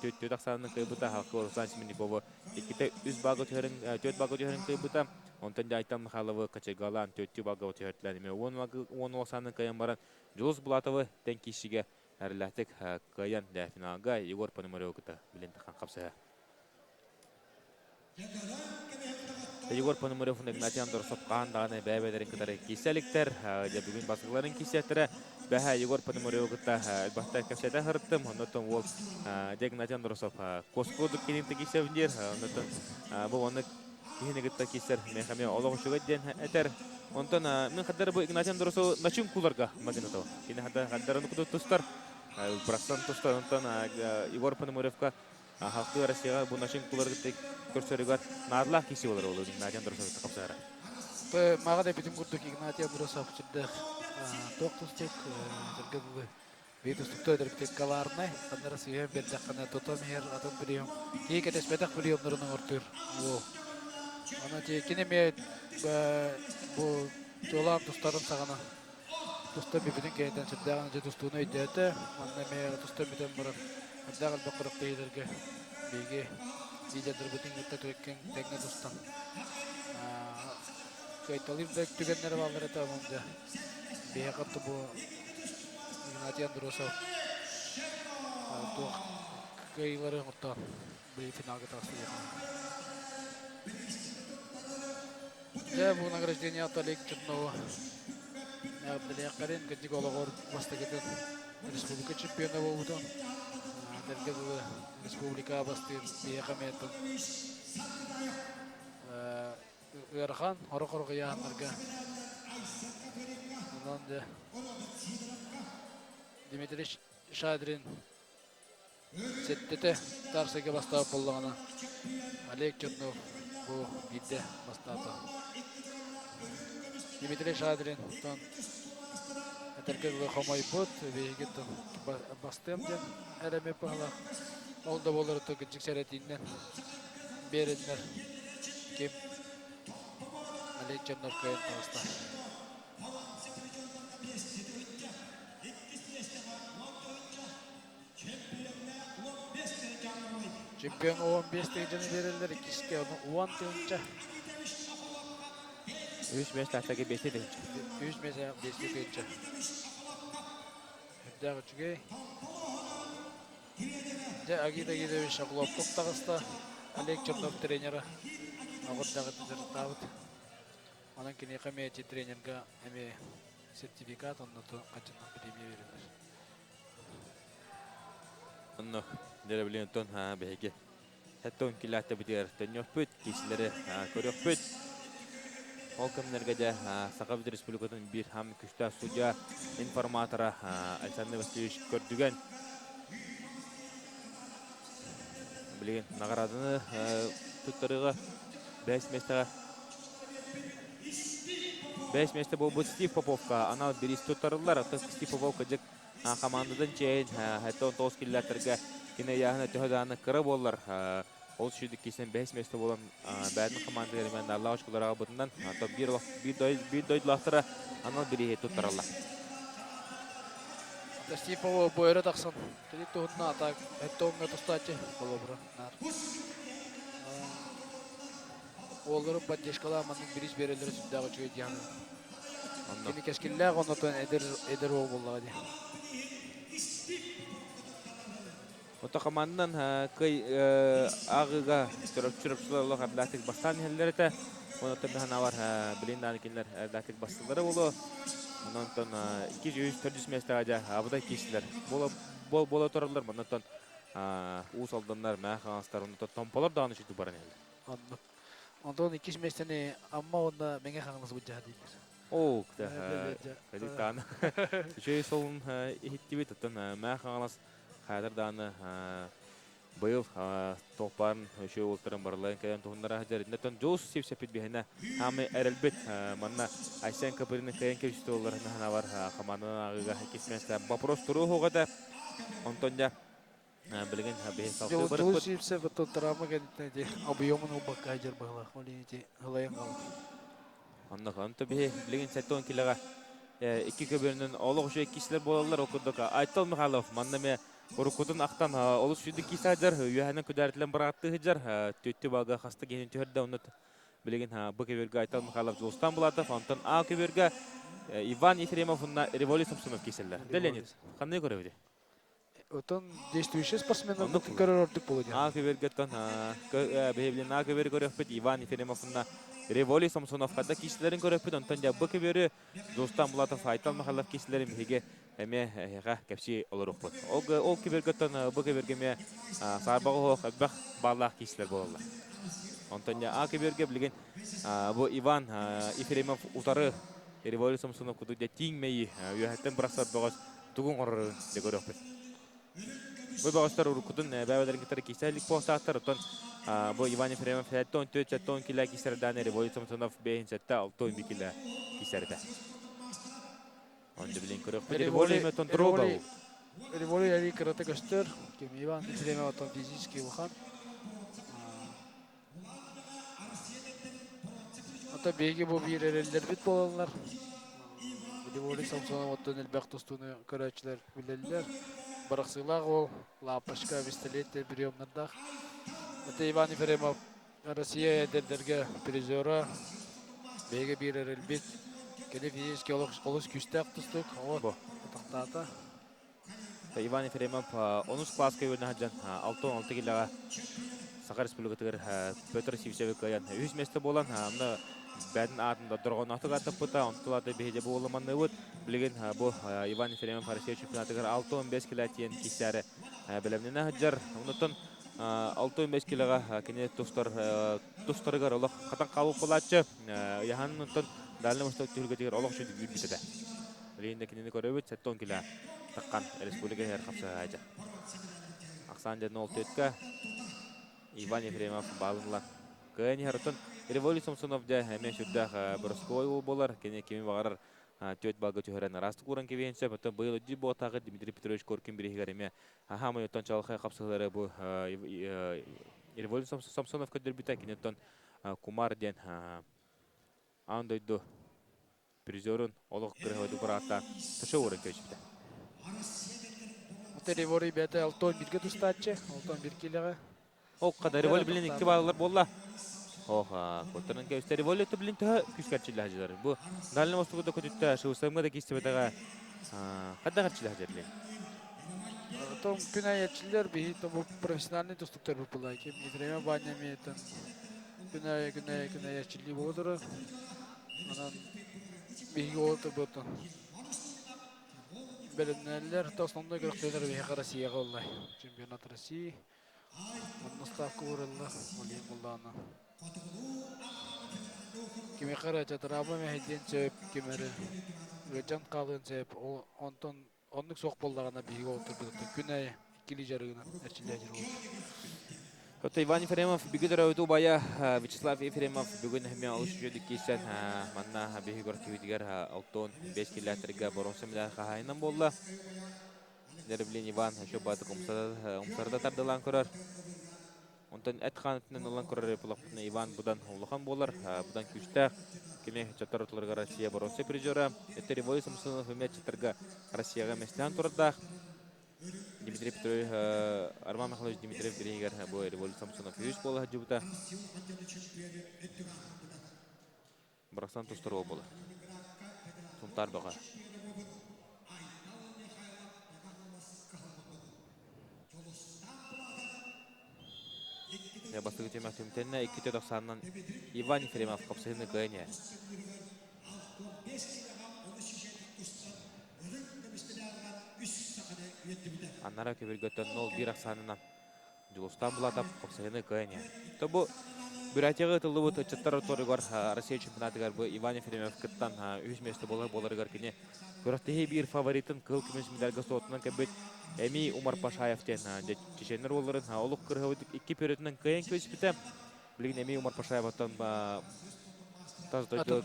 түөрт ахсаанын кыайбыта Халкы Руслан Семенниковы иккитэ үс балга түһэрин түөрт балга түһэрин кыайбыта. Онтон Дьайтан Михайловы качайгалаан төртүү балга түһэртилэр эмиэ уон ахсаанын кыайан баран Дьулус Булатовы тэҥ киирсиигэ эрэллээхтик кыайан дэ финалга Егор Пономаревы кытта билин тахан хапсыһа. Егор Пономарев Игнатий Андросов хаан даҕаны бэйэ-бэйэлэрин кытары киирсэ иликтэр. Дьэ бүгүн бастакыларын киирсиэхтэрэ. Бэһэ Егор Пономаревы кытта элбэхтэ кэпсэтэ сырыттым. Оннуттан уол дьэ Игнатий Андросов куоскудук кининти киирсэбин диир. Оннуттан бу оннук киһини кытта киирсэр миэхэ эмиэ олох үчүгэй диэн этэр. Онтон мин хаддар бу Игнатий Андросову начын куларга магнитов. Кини хаддар кудут тустар. Бырахсан тустар. Онтон Егор Пономаревка Халкы Россияҕа бу начин куларгытык көрсөрүгэр наадалаах киси болар ол Игнатий Андросов хапсаара. Мага да бүтүн курдук Игнатий Андросов сүрдээх туох тустук сэргэ дылы бии тустукту өтөрбүтүк калаарнай ханнара сыыһан биэрдэххинэ тутан иһэр атын прием кии кэтэспэтэх приемнарын оҥортуур уол аны кини эмиэ бу чуолаан тустарын саҕана Туста бүтүн кэнниттэн сүрдээҕин дьэ тустууну өйдөөтө. Манна эмиэ туста бүтэн баран элбэх элбэх күрэхтэһиилэргэ биһиги лидердэрбитин кытта тэҥҥэ тэҥҥэ тустан кыайталыыр да түгэннэрэ бааллар этэ онон дьэ биһиэхэ бу Игнатий Андросов туох кыайыылары оҥортоон быйыл финалга таҕыстылар. Дьэ, бу награждение от Олег Чернова эҕэрдэлиэххэрин, кырдьык олоҕор бастакытын республика чемпиона буолбутун, этэргэ дылы республика бастыыр биһиэхэ эмиэ ыарахан, орох-орох ыйааһыннарга. Онон дьэ Дмитрий Шадрин Сэттэтэ Тарсайга бастаабыт буоллаҕына, Олег Чернов бу биирдэ бастаата. Дмитрий Шадрин оттон Этэргэ дылы хомойбут, биһиги бастыам диэн эрэ быһалаах. Ол да буоллар кырдьык сэрэтииннэн биэрэннэр ким Олег Чернов кыайан таҕыста. Чемпион 15 тыһыынчаны биэрэллэр, иккискэ 10 тыһыынча. Үс миэстэ 5 тыһыынча. Үс миэстэ 5 тыһыынча. Үрдээх үчүгэй. Дьэ, Агит Агитович Оглобков таҕыста. Олег Чернов тренера. Оҕурдаҕыт дьарыктаабыт. Онон киниэхэ эмиэ тренерга эмиэ сертификат, онно хаччынан премия берилэр. Онно дьэрэбилин тон биһиги сэттэ килээттэ төннүөхпүт, киисилэри көрүөхпүт. Ол кэмнэргэ дьэ Саха Республикатын биир хам күстээх судья информатора Александр Васильевич Көрдүгэн билигин наҕарааданы туттарыыга бэс миэстэҕэ бэс миэстэ буолбут Стив Поповка анал бириис туттарыллар. Стив Поповка дьик хамаандатын чэйин 79 киллэртэргэ кини ыйааһына төһө даҕаны кыра буоллар ол сүүрдүк киирсэн бэһис миэстэ буолан бэйэтин хамаандатыгар эмиэ нааллаах очколары аҕалбытынан биир биир дойдулаахтара анал бирииһи туттараллар. Степова бу өрө тахсан кини туһунна атак эттоҥҥа тустааччы холобура наар. Уолларын поддержкалаан маннык бириис биэрэллэрэ сүрдээх үчүгэй диэн. Кини кэскиллээх оннотон эдэр эдэр уол буоллаҕа дии. Ото команданан кый ааҕыыга чурапчылар олох эрдээхтик бастаан иһэллэр этэ. Онон ханаабар билин дааны кинилэр эрдээхтик бастыллара буолуо. Онон 2-3 миэстэҕэ дьэ абытай киирсилэр. Буола буола тураллар. Маннаттан Уус Алданнар, Мээх Хаҥастар, онтон Томполор даҕаны үчүгдүк баран иһэллэр. Оннук. Онтон иккис миэстэни Амма уонна Мэҥэ Хаҥалас былдьаһа дииллэр. Оо, кадик даҕаны. Үчүгэй солун иһиттибит. Оттон Мээх Хаҥалас хайатар даҕаны быйыл туохпаарын үчүгэй уолтарын барыларын кэлэн туһуннара сылдьар. Иннеттэн Дьулус сипсэппит биһинэ хаамай эрэлбит. Манна Айсен Копырины кыайан кэбистэ олар наһанабар хамаанданан ааҕыыга иккис миэстэ вопрос туруо этэ. Онтон дьэ билигин биһи салгыы Дьулус барыппыт. Сивцев травма кэнниттэн ити объемун ылбакка сылдьар быһыылаах. Ол иһин ити ылайан хаалар. Онно онто биһи билигин 70 килоҕа икки көбүөрүнэн олох үчүгэй киисилэр буолаллар. Ол курдук Айтал Михайлов манна эмиэ уруккутун ахтан олус сүүрдүк киисэ сылдьар, үөһэнэн күдээритилэн бырааттыы сылдьар, түөттү балга хаста киһини түһэрдэ, онно билигин Б көбүөргэ Айтал Михайлов Дьулустан Булатов, онтон А көбүөргэ Иван Ефремов уонна Револий Самсонов киирсэллэр. Да, Леонид, ханныгы көрөбүт? Отон действующий спортсменнар көрөр ордук буолуо диэн. А көбүөргөттөн биһиблин А көбүөрү көрүөхпүт Иван Ефремов уонна Револий Самсонов хадда киирсэлэрин көрөппүт. Онтон дьэ Б көбүөрү Дьулустан Булатов, Айтал Михайлов киирсэлэрин биһиги эмиэ эһиэхэ кэпсии олоруохпут. Ол, ол көбүөргөттөн Б көбүөргэ эмиэ саарбаҕа оһох элбэх бааллаах киирсэлэр буолаллар. Онтон дьэ А көбүөргэ билигин бу Иван Ефремов утары Револий Самсонов курдук дьэ тииҥ мэйии үөһэттэн бырахсар бөҕөс тугун оҥорорун дьэ көрүөхпүт. Бу бөҕөстөр уруккутун бэйэлэрин кытары киирсэ илик буолсаахтар. Оттон бу Иван Ефремов 74-70 килэ киирсэрдээн Револий Самсонов 57-61 килэ киирсэрдэ. Онно билин көрүөхпүт. Револий оттон Револий Револий али кырата көстөр. Ким Иван Ефремов оттон физически улахан. Ото биһиги бу биир эрэллэрбит буолаллар. Револий Самсонов оттон элбэх тустууну көрөөччүлэр билэллэр. Барахсыылаах уол, лапочка, пистолет приемнардаах. Это Иван Ефремов Россия эдэрдэргэ призера. Биһиги биир эрэлбит. Кини физически олус күүстээх тустуук. О, атахтаата. Иван Ефремов онус кылааска үөрэнэ сылдьан 66 килэҕэ Саха Республикатыгар Петр Сивцеви кыайан үһүс миэстэ буолан онно бэйэтин аатын дорҕоонноохтук ааттаппыта. Онтон ылата биһиги буоламанныыбыт. Билигин бу Иван Ефремов Россия чемпионатыгар 65 килэ тиийэн киирсээри бэлэмнэнэ сылдьар. Онтон 65 килоҕа кини тустар тустарыгар олох хатан хаалбыт буолааччы. Ыйаһан онтон Дальний Восток түһүлгэтигэр олох үчүгэй үүрбүт этэ. Билигин да кинини көрөбүт, 70 кило таххан республика иһэр хапсаһааччы. Ахсаан дьэ 0-4 Иван Ефремов баалын ылан кыайан иһэр. Оттон Револий Самсонов дьэ эмиэ сүрдээх боростуой уол буолар. Кини кими баҕарар Түөрт балга түһэрэн араастык ууран кэбиһиэн сөп. Оттон быйыл өйдүү буотааҕы Дмитрий Петрович Коркин бирииһигэр эмиэ хаамай оттон чаҕылхай хапсыһыылары бу Революн Самсонов көрдөрбүтэ. Кини оттон Кумар диэн аан дойду призерун олох кырыһабайдык бырааттаан төшө ууран кэбиспитэ. Ревори бэйэтэ алтон биргэ тустааччы, алтон бир килэҕэ. Ол қада Револи билин икки бааллар буолла. Ох, куттарын кэбистэ. Револи билин төһө күүскэрчиллэ хажылар. Бу Дальний Востоку да көтүттэ, Шыусамга да киистибэтэҕэ. Хадда харчылы хажар билин. Том күн айаччылар биһи бу профессиональный тустуктар бу ким Ефремов Ваня метан күн айа күн айа күн айаччылыы болотура. Анан биһиги олотор ботон. Бэлэмнэллэр, то основной көрөктөлөр биһиэхэ Россияҕа оллай. Чемпионат России. Онно ставка уураллар, ол иһин буллаҕына. Кимиэхэ эрэ дьатараабы мэһэйдиэн сөп, ким эрэ ыалдьан хаалыан сөп. Ол онтон оннук суох буоллаҕына биһиги олорторбутуттан күн аайы иккилии дьарыгынан эрчиллээччи буолбут. Оттон Иван Ефремов бүгүн төрөөбүт убайа Вячеслав Ефремов бүгүн эмиэ олус үчүгэйдик киирсэн манна биһиги көрсүбүтүгэр 65 километрга боруонса медаль хаһаайынан буолла. Нервлин Иван еще баатык умсарда тардылаан көрөр. Онтон эт хаанытынан ылан көрөр булахпытына Иван будан улахан буолар, будан күүстээх. Кини чаттар ортолоругар Россия боруонса призера. Этеревой Самсонов эмиэ чаттарга Россияҕа мэстээн турардаах. Дмитрий Петрович, Арман Михайлович Дмитриев бириһигэр бу Револь Самсонов үһүс буола сылдьыбыта. Бырахсан тустар уол буолар. Сунтаар бөҕө. Бастакы түмэх түмтэннэ икки тохсаанынан Иван Ефремов хапсыһыны кыайан иһэр. Аннара көбүргөттөн 0-1 ахсаанынан Дьулустаан Булатов хапсыһыны кыайан иһэр. То бу Бурятияҕа ытыллыбыт ыччаттар ортолоругар Россия чемпионатыгар бу Иван Ефремов кыттан үһүс миэстэ буолар буоларыгар кини күрэхтэһии биир фаворитын кыһыл көмүс медальга суотунан кэлбит Эми Умар Пашаев диэн чеченнэр уолларын олук кырыһабыт икки пөрөтүнэн кыайан кэбиспитэ. Билигин Эми Умар Пашаеваттан тас дойду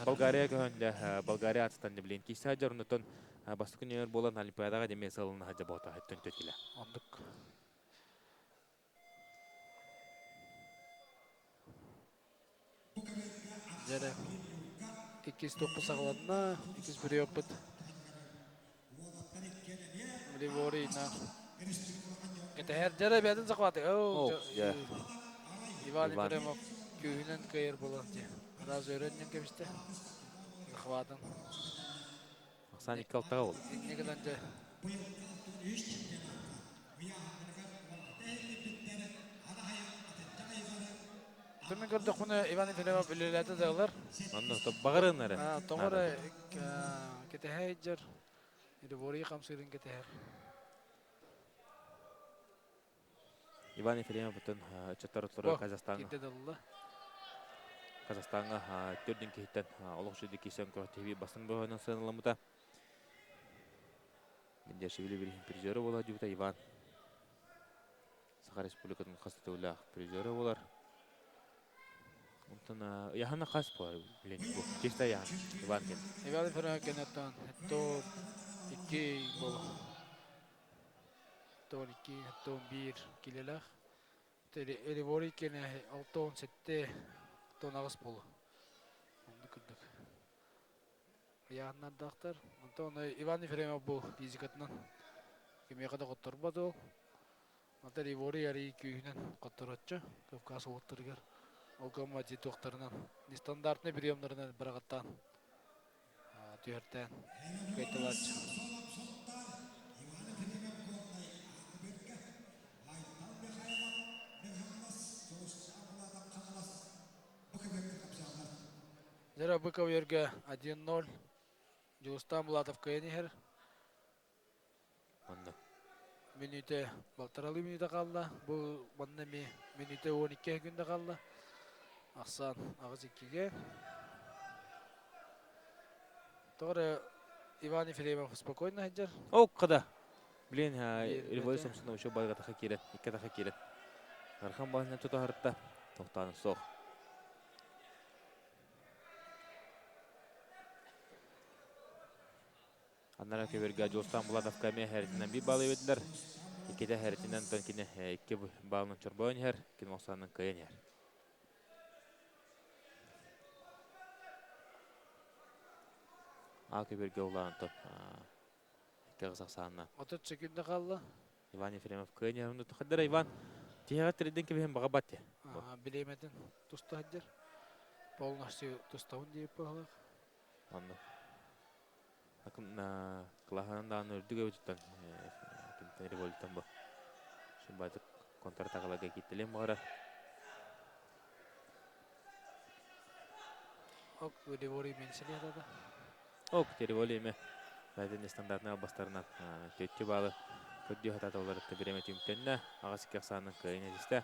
Болгария көһөн Болгария атыстан билин кисе хаджар оннотон бастакы нөмер буолан Олимпиадаҕа демиэ сылын хаджа бота өттөн төтилэ. Ондук. Дьэрэ. Иккис топпу саҕаланна, иккис бүрүөппүт. Ливорина. Кэтэһэр дьэрэ бэйэтин захваты. Иван Ефремов күүһүнэн кыайар буолан дии. Раз өрөннөн кэбистэ. Захватын. Ахсаан икки алтаҕа буолла. Инньэ гынан дьэ. Түмүн көрдөхпүнэ Иван Ефремов үлэлээтэ да ылар. Онно баҕарын эрэ. Тоҕо эрэ кэтэһэ сылдьар. Ливорий хамсыырын кэтэһэр. Иван Ефремов бүтүн ыччаттар оттолоро Казахстаҥҥа Казахстаҥҥа төрдүн киһиттэн олох үчүгэй киирсэн күрэхтэһии бастыҥ бөҕөнөн сыаналаммыта. Мендешвили билиһин призера буола сылдьыбыта Иван Саха Республикатын хас да төгүллээх призера буолар. Онтон ыйаһына хас буолар билин бу чисто ыйаһын Иван кэн. Иван Ефремов кэннеттан то икки буолар. 12, 11 килэлээх. Эливори кэнэ 67, 98 буолу. Оннук курдук. Ыйааннардаахтар. Онтон Иван Ефремов бу физикатынан кимиэхэ да хотторбот ол. Онтон Ливори арый күүһүнэн хоттороччу Кавказ уолаттарыгар. Ол гамма туохтарынан нестандартный приемнарынан быраҕаттаан түһэртээн кыайталааччы. Зара Быков Ерге 1-0. Дьулустаан Булатов кыайан иһэр. Онно. Мүнүүтэ балтаралыы мүнүүтэ хаалла. Бу манна эмиэ мүнүүтэ 12 күндэ хаалла. Ахсаан 8-2-ге. Тоҕо эрэ Иван Ефремов спокойно сылдьар. Ол када. Блин, Революция Самсонов еще байга киирэн, икки таха киирэн. Архан баһынан тутаһарытта. Тохтааны суох. Аннара көбүргэ Дьулустан Булатовка эмиэ хэритинэн биир балл эбитилэр. Иккитэ хэритинэн тон кини икки баллынан чорбойон иһэр, кини охсаанын кыайан иһэр. А көбүргэ улаан тон икки ахсаанна. 30 секунда қалды. Иван Ефремов кыайан иһэр. Хаддара Иван тиһэҕэ тиридин кэбиһэн баҕа батте. Билиэмэтин туста сылдьар. Полностью тустабын диэбит быһалаах. Онно. Кылаһынан даҕаны үрдүк эбититтэн кимтэн революттан бу. Суббатык контратакаларга кииттэлиэн баҕарар. Ок, Револи менсили да. Ок, Револи эме бәйтен стандартный албастарынан төттү баалы көрдүү хатааталар биреме түмтэннэ аҕыс икки ахсаанын кыайын этистэ.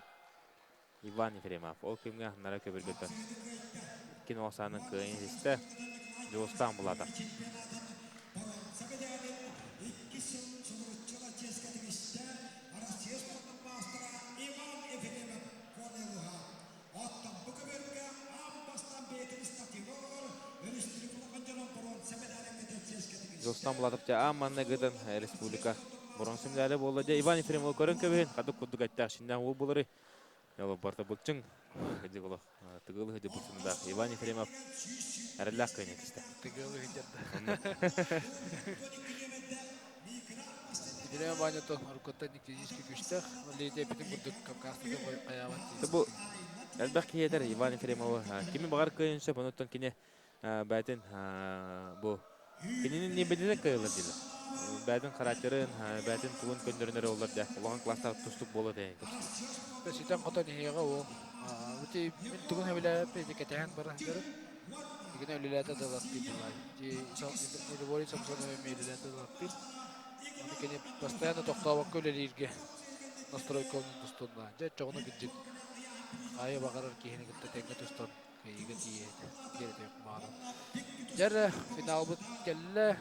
Иван Ефремов ол кэмҥэ нара көбүргөтөн икки нуосаанын кыайан истэ Дьулустаан Булатов. Дьулустаан Булатов дьэ аан манна гытан республика боронсу медали буолла дьэ Иван Ефремов көрөн көбүһүн хадык курдук эттээх шиннээх уол булары Ялы барта былчыҥ хыдьыголох тыгылы хыдьы былчындаах Иван Ефремов эрэллээх кыайан этистэ. Тыгылы хыдьарда. Ефремов Ванятон оруккуттан физически күштээх, лидия бүтүн курдук Кавказтыга хайаабат. Бу элбэх киһи этэр Иван Ефремовы кими баҕар кыайын сөп, онуттан кини бээтин бу кинини небедене кыайылар диилэр. Бээтин характерын, бээтин тугун көннөрүнөр олар да улахан класстаах тустук буола тэйэн көстөр. Ситэн хотон иһиэҕэ ол. Ити мин тугун хэбилээппи кэтэһэн баран сылдьарым. Игина үлэлээтэ да латтыыр булай. Ди Самсонов эмиэ үлэлээтэ да латтыыр. Аны кини постоянно тохтообокко үлэлииргэ настройка тустунна. Дьэ, чоҕуну кырдьык хайа баҕарар киһини кытта тэҥҥэ тустан Кыайыыга тиийээт, диэри маҕанан. Дьэ финалбыт кэллэ.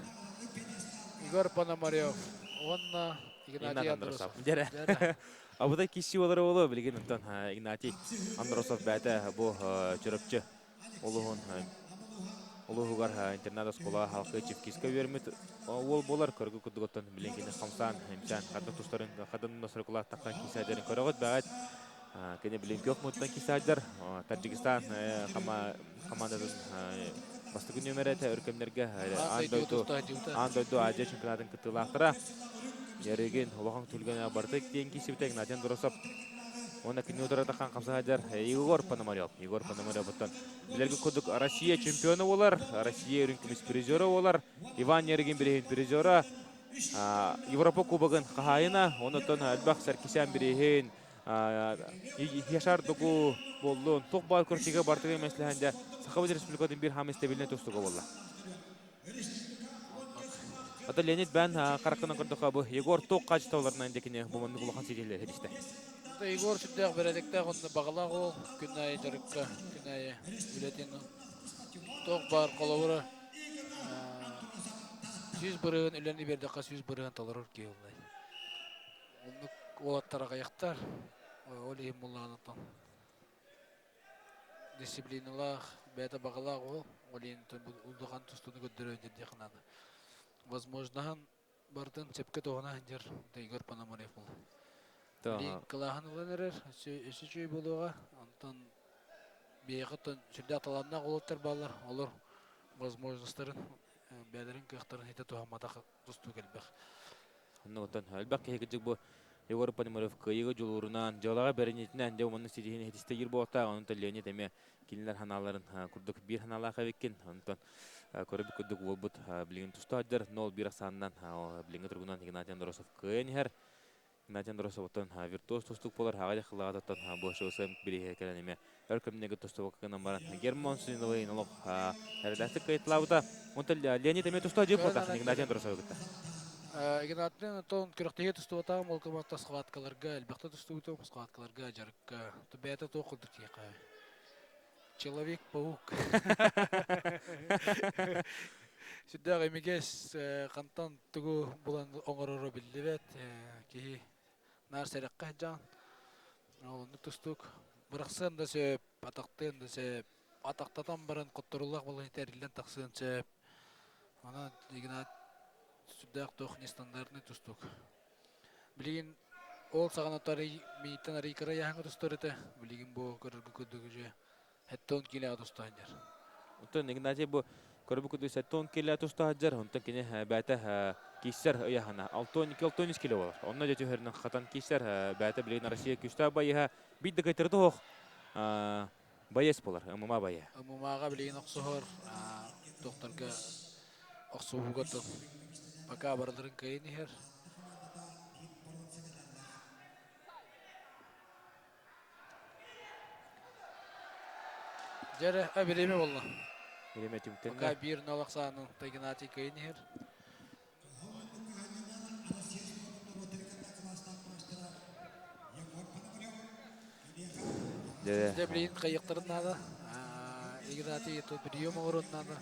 Егор Пономарев уонна Игнатий Андросов. Дьэрэ. Абытай киси олары болу билигин онтон Игнатий Андросов бээтэ бу Чурапчы улуһун улуһугар интернат оскуола халқы Чевкиска үөрмүт уол болар көргү курдугуттан билин кини хамсаан имсээн хадын тустарын хадын носрукулааттахтан кисээдерин көрөҕүт бэҕэт Кини билин күөх муттан кисаайдар Таджикистан хамаандатын бастакы нүөмэрэ этэ өр кэмнэргэ аан дойду аан дойду Азия чемпионатын кыттыылаахтара. Ярыгин улахан түлгэнэ бартык диэн киирсибитэ Игнатий Андросов уонна кини утарыта хан хамсаһадьар Егор Пономарев. Егор Пономарев оттон билэргэ курдук Россия чемпиона буолар, Россия үрүҥ көмүс призера буолар. Иван Ярыгин бириһин призера, Европа кубогын хаһаайына, оннуттан элбэх Саркисян бириһин Яшар Дугу буоллун, туох баар көрсүгэ бартыгы мәслэһэн дьэ Сахабыт Республикатын биир хаамы истэбилинэ тустуга буолла. Ата Леонид бэн хараккынан көрдөхө бу Егор туох хаачыстыбаларынан декини бу маннык улахан ситиһилэр хедисте. Егор сүрдээх бэрээдэктээх онно баҕалаах уол күн аайы дьарыкка, күн аайы үлэтин туох баар холобура 100% үлэни биэрдэххэ 100% толорор киһи уллай. Оннук уолаттар аҕыйахтар. Ол иһин буллаҕына дисциплиналаах, бэйэтэ баҕалаах уол. Ол иһин улахан тустууну көрдөрө диэх наада. Возможноһын барытын сөпкө туһана сылдьар Игорь Пономарев буолла. Билигин кылааһын ылан эрэр, өссө үчүгэй буолуоҕа. Онтон биһиэхэ оттон сүрдээх талааннаах уолаттар бааллар. Олор возможностарын, бэйэлэрин кыахтарын ситэ туһамматах тустуук элбэх. Оннугуттан элбэх киһи кырдьык бу Егор Пономарев кыайыыга дьулуурунан, дьыалаҕа бэриниитинэн дьэ уонна ситиһиини ситистэ буолуохтаах. Онон Леонид эмиэ кинилэр санааларын курдук биир санаалаах эбиккин. Онтон көрөбүт курдук уолбут билигин туста сылдьар. 0-1 ахсаанынан билиҥҥи туругунан Игнатий Андросов кыайан иһэр. Игнатий Андросовтан виртуоз тустук буолар. Аҕа дьахталлаҕа бу ШСМ бирииһэ кэлэн эмиэ өр кэмнэргэ тустубакка гынан баран Герман Суниловы олох эрэлээхтик кыайталаабыта. Онтон Леонид эмиэ туста дьип буолтах Игнатий Андросовы кытта. Игнатий Антон күрэхтэһии тустубатаҕым ол кыматта схваткаларга элбэхтэ тустубутум, схваткаларга дьарыкка. Бэйэтэ туох курдук киһиэхэ. Человек-паук. Сүрдээх имигэс, хантан тугу булан оҥороро биллибэт киһи наар сэрэххэ сылдьаҕын. Ол оннук тустуук. Бырахсыан да сөп, атахтыан да сөп. Атахтатан баран хотторуллаах балаһыта эриллэн тахсыан сөп. Онон Игнат сүрдээх туох нестандартный тустуук. Билигин ол саҕана арый мииттэн арый кыра яһаҥа тустар этэ. Билигин бу көрөргө курдук уже 70 килоҕа туста сылдьар. Онтон Игнатий бу көрбүт курдук 70 кило туста сылдьар. Онтон кини бэйэтэ кииссэр ыйаһына 62-63 кило буолар. Онно дьэ түһэринэн хатан кииссэр бэйэтэ билигин Россия күүстээх байыһа биир да кыайтарыта суох байыас буолар, ММА байыһа. ММА-ҕа билигин охсуһар докторга охсуһууга пока барыларын кыайан иһэр. Дьэ эрэ, бириэмэ буолла. Бириэмэ түмүктэннэ. Пока 1-0 ахсаанын Игнатий кыайан иһэр. Дьэ билигин кыайыахтарын наада. Игнатий прием оҥоруон наада.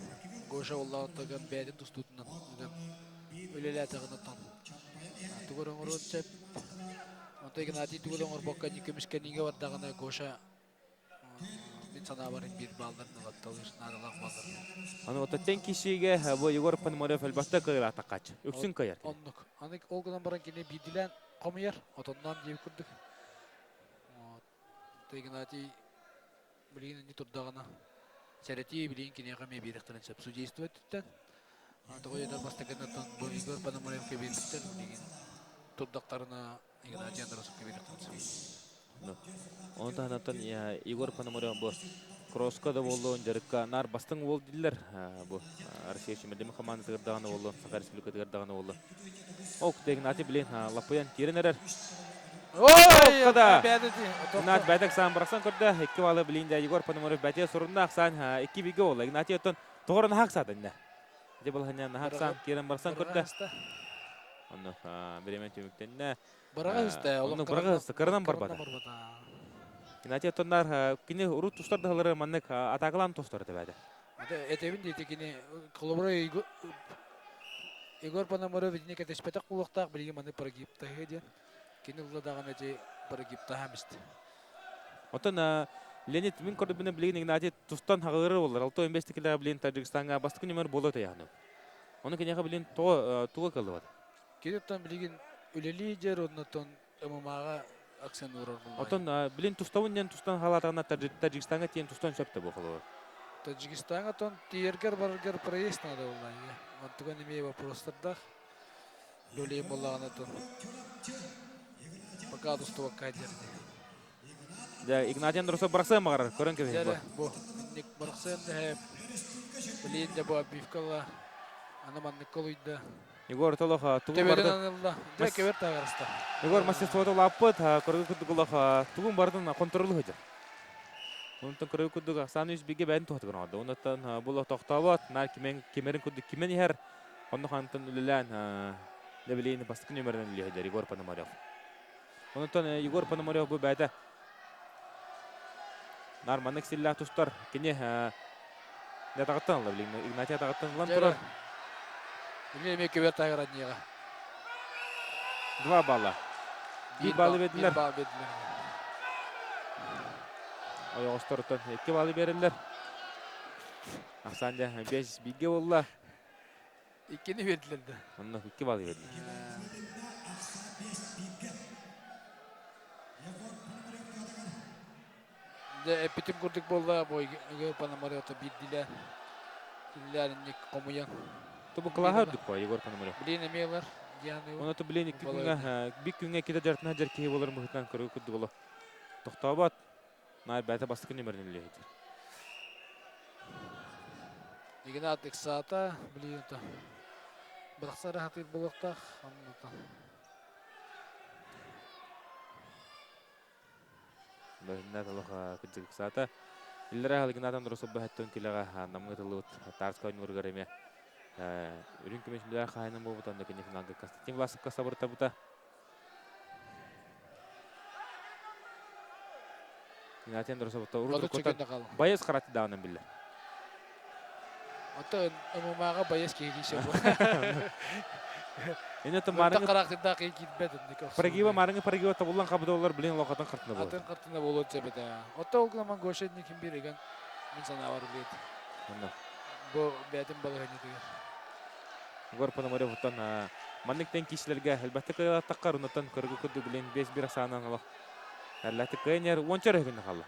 Гоша оллоон бэйэтин тустуутунан үлэлээтэҕин оттон тугу эрэ оҥоруон сөп. Онтон Игнатий тугу да оҥорбокко көмүскэниигэ бардаҕына Гоша мин санаабар биир баалларын ылатталыыр наадалаах баалларын. Аны ототтен кишиге бу Егор Пономарев элбэхтэ кыайылаатаххач. Үксүн кыайар. Оннук. Аны ол гынан баран кини биирдилээн хомуйар, отонноон диэбит курдук. Игнатий билигин инни турдаҕына сэрэтии билигин киниэхэ эмиэ биэриэхтэрин сөп. Судейство өттүттэн. Тоҕо диэтэр бастакыннартан бу Егор Пономаревка биэрбиттэр билигин турдахтарына Игнатий Андросовка биэриэхтэрин сөп. Ону таһынан Егор Пономарев бу кросска да буоллун, дьарыкка наар бастыҥ уол дииллэр. Бу Россия сүүмэрдэммит хамаандатыгар даҕаны буоллун, Саха Республикатыгар даҕаны буоллун. Ол Игнатий билин лаппыйан киирэн эрэр. Ой, да! Игнат бэтэк саан бырахсан көрдө. Икки балы билин да Егор Пономарев бәтиэ сурунна ахсаан икки бигэ буолла. Игнатий оттон тоҕор наһаа саатынна. Дьэ балаһанньа наһаа саан киирэн барсан көрдө. Онно биремен түмүктэннэ. Быраҕа истэ, Онно быраҕа истэ, кыранан барбата. Игнатий оттоннар кини урут тустар даһалары маннык атаакалаан тустар этэ. Этэбин диэти кини холобура Егор Пономарев итини кэтэспэтэх буолуохтаах билигин маны прогибтаһыы диэн. Кини ылла даҕаны ити прогибтаһам истэ. Оттон Леонид мин көрдүбүнэ билигин Игнатий тустан хаҕырыр боллар. Алто инвестикилер билин Таджикистаҥҥа бастакы нүмер буола тайааны. Ону киниэхэ билин тоҕо туга кыллыбат. Кини оттон билигин үлэлии дьэр оннотон ММА-ҕа акцент уурар булла. Оттон билин тустабын диэн тустан халаатаҕына Таджикистаҥҥа тиийэн тустан сөп да буолар. Таджикистаҥҥа оттон тиийэргэр бараргар проезд надо буолла. Онтуган эмиэ вопростардаах. Үлэлиэн буоллаҕына оттон пока тустубакка диэн. Дьэ, Игнатий Андросов бырахсыан баҕарар, көрөн кэбиһин бу. Дьэ, бу инник бырахсыан дэһэ билин дьэ бу обивкала аны маннык колуйда. Егор Толох тугун Төбөтүн бардын анылла. Дьэ, кэбэр таагарыста. Егор мастерствота улааппыт, көргө курдук олох тугун бардын контролу сылдьар. Онтон көргө курдук Оксана үс бигэ бэйэн туһатыгар оҥордо. Онтон бу олох тохтообот, наар кимэн кимерин курдук кимэн иһэр. Онно хантан үлэлээн дэ билигин бастакы нүөмэринэн үлэлиир Егор Пономарев. Онтон Егор Пономарев бу бэйэтэ наар маннык силлээх тустар. Кини атаҕыттан ылла билигин Игнатий атаҕыттан ылан турар. Билигин эмиэ көбөр таһыгар анньыаҕа. 2 балла. 1 баллы бердилер. 1 балл бердилер. Ойоҕосторуттан 2 баллы береллер. Ахсаан дьэ 5 бииргэ буолла. Иккини бердилер да. Онно 2 баллы бердилер. Дьэ, эппитим курдук буолла, бу Егор Пономарев биирдилээн кинилэр хомуйан. Тобу кылааһа үрдүк по Егор Пономарев. Блин эмиэ ылар диэн Оны то блин икки күҥҥэ бик күҥҥэ кита дьартына дьар киһи болар быһытынан көрүү курдук оло. Тохтообот. Наар бэйэтэ бастакы нүмерин үлэһитир. Игнат ыксаата, блин то. Бырахсар хатыыр буолуохтаах, оннута. Бөһүннэ толох кырдьык ыксаата. Иллэрэ Игнат Андросов бөһөттөн килэҕэ намҥа тыллыбыт Тарска ойнуургар эмиэ үрүҥ көмүс медаль хаһайынан буолбут онно кини финалга Константин Власовка сабыртабыта. Игнатий Андросов урут байыс хараты даҕанан биллэр. Оттон ММА-ҕа байыс киһи киирсэ буо. Эне то Мырта марыңы характырдаах киһи киирбэт инник Прогиба марыңы прогиба тобуллан хабыда олар билин лохотон хартына болот. Атын хартына болот себете. Отто ол гынан Гоша ким бир эгэн мин санаабар билет. Онно. Бу бээтин балаһынньытыгар. Егор Пономарев оттон маннык тэн киисилэргэ элбэхтик кыайалаттахха рунаттан көргө курдук билин 5-1 ахсаанан олох эллэхтик кыайан уонча өрө күннэ хаалла.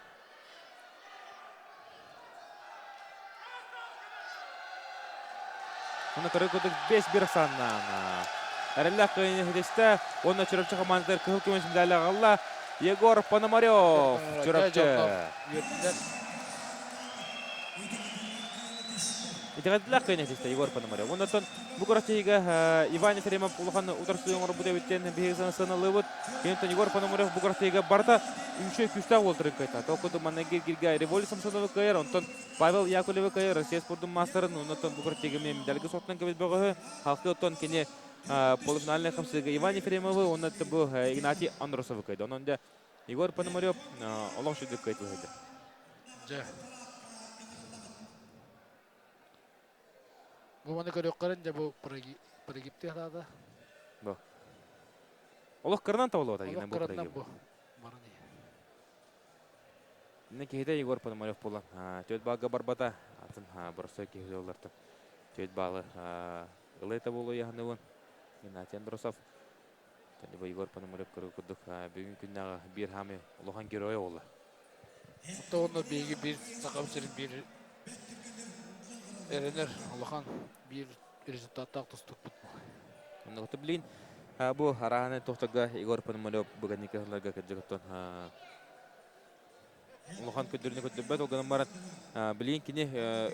Уонна көрө курдук 5-1 ахсааннаан эрэллээх кыайыыны ситистэ. Уонна Чурапчы хамаандатыгар кыһыл көмүс медали аҕалла. Егор Пономарев Чурапчы. Итэҕэтилээх кыайыыны ситистэ Егор Пономарев. Оннуттан бу күрэхтэһиигэ Иван Ефремов улахан утарсыы оҥорбут эбиттэн биһиги сыаналыыбыт. Киниттэн Егор Пономарев бу күрэхтэһиигэ барыта үчүгэй күүстээх уолтарын кыайта. Ол курдук манна Гиргиргэ Револь Самсоновы кыайар, онтон Павел Яковлевы кыайар Россия спордун маастарын, оннуттан бу күрэхтэһиигэ медальга соттон кэбис бөҕөһү. Халқы оттон кини полуфинальнай хамсыыга Иван Ефремовы уонна бу Игнатий Андросовы кыайда. Онон дьэ Егор Пономарев олох сүдүк кыайтылыһыйда. Дьэ. Бу маны көрүөххэрин дьэ бу прогибты хараада. Бу. Олох кырынан табылыбата Олох кырынан бу. Баран Инна киһитэ Егор Пономарев буолан төрт баалга барбата. Атын боростой киһи оллартан төрт баалы ылыта буолуо яһаныбын. Игнатий Андросов. Бу Егор Пономарев көрөр курдук бүгүн күннээҕи биир хаамы улахан герой буолла. Оттон биһиги биир Сахам сирин биир эрэнэр улахан биир результаттаах тустукпут. Оннук блин бу арааны тохторго Егор Пономарев бүгүннү кыһылларга кырдьыгыттан улахан көрдөрүүнү көрдөрбөт ол гынан баран билигин кини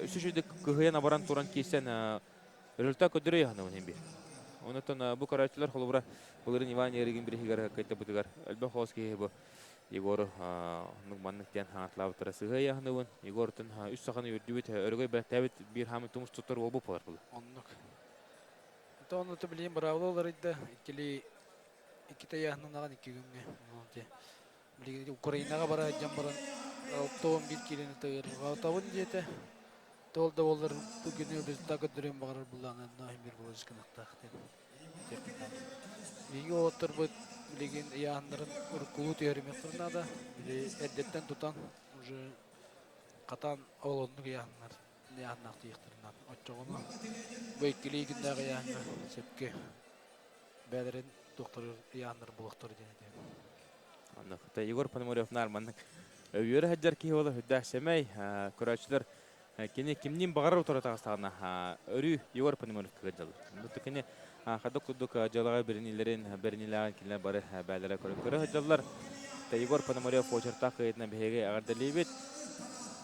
үсүс үрдүк кыһыйан абаран туран киирсэн результат көрдөрө яһанабын иһин биир. Онотон бу көрөөччүлэр холобура былырын Иван Еригин бириһигэр кыйтабытыгар элбэх хоос киһи бу Егору оннук маннык диэн хаҥатлаабыттара сыһыа яһаныбын. Егортун үс саханы үрдүбүт өрөгөй бэлэхтээбит биир хаамы тумус туттар уолбут болар була. Оннук. Онтон онно билигин быраабыла уларыйда. Иккили иккитэ яһанынаҕын икки күҥҥэ. Билигин Украинаҕа бара сылдьан баран 61 киилэни тыырҕатабын диэтэ. Ол да буоллар бу күнү результат көрдөрүөн баҕарар былаанынан иһин биир гыныахтаах диэн этиэхпин наада. Биһиги уолаттарбыт билигин ыйааһыннарын уруккулуу түһэримиэхтэрин наада. Били эрдэттэн тутан уже хатаан ол оннук ыйааһыннар ыйааһыннаах тиийиэхтэрин наада. Оччоҕуна бу иккилии күннээх ыйааһыҥҥа сөпкө бэйэлэрин туохтарыгар ыйааһыннар булуохтара диэн этиэм. Оннук. Егор Пономарев наар маннык өйүөрэ сылдьар киһи буола сүрдээх сэмэй. Көрөөччүлэр кини кимниин баҕарар утары таҕыстаҕына өрүү Егор Пономарев кыгырдьаллар. Оннук кини хайдах курдук дьыалаҕа бэринилэрин, бэринилээҕин кинилэр бары бээлэрэ көрөн көрө сылдьаллар. Егор Пономарев очертаах кыайыытынан биһиги эҕэрдэлиибит.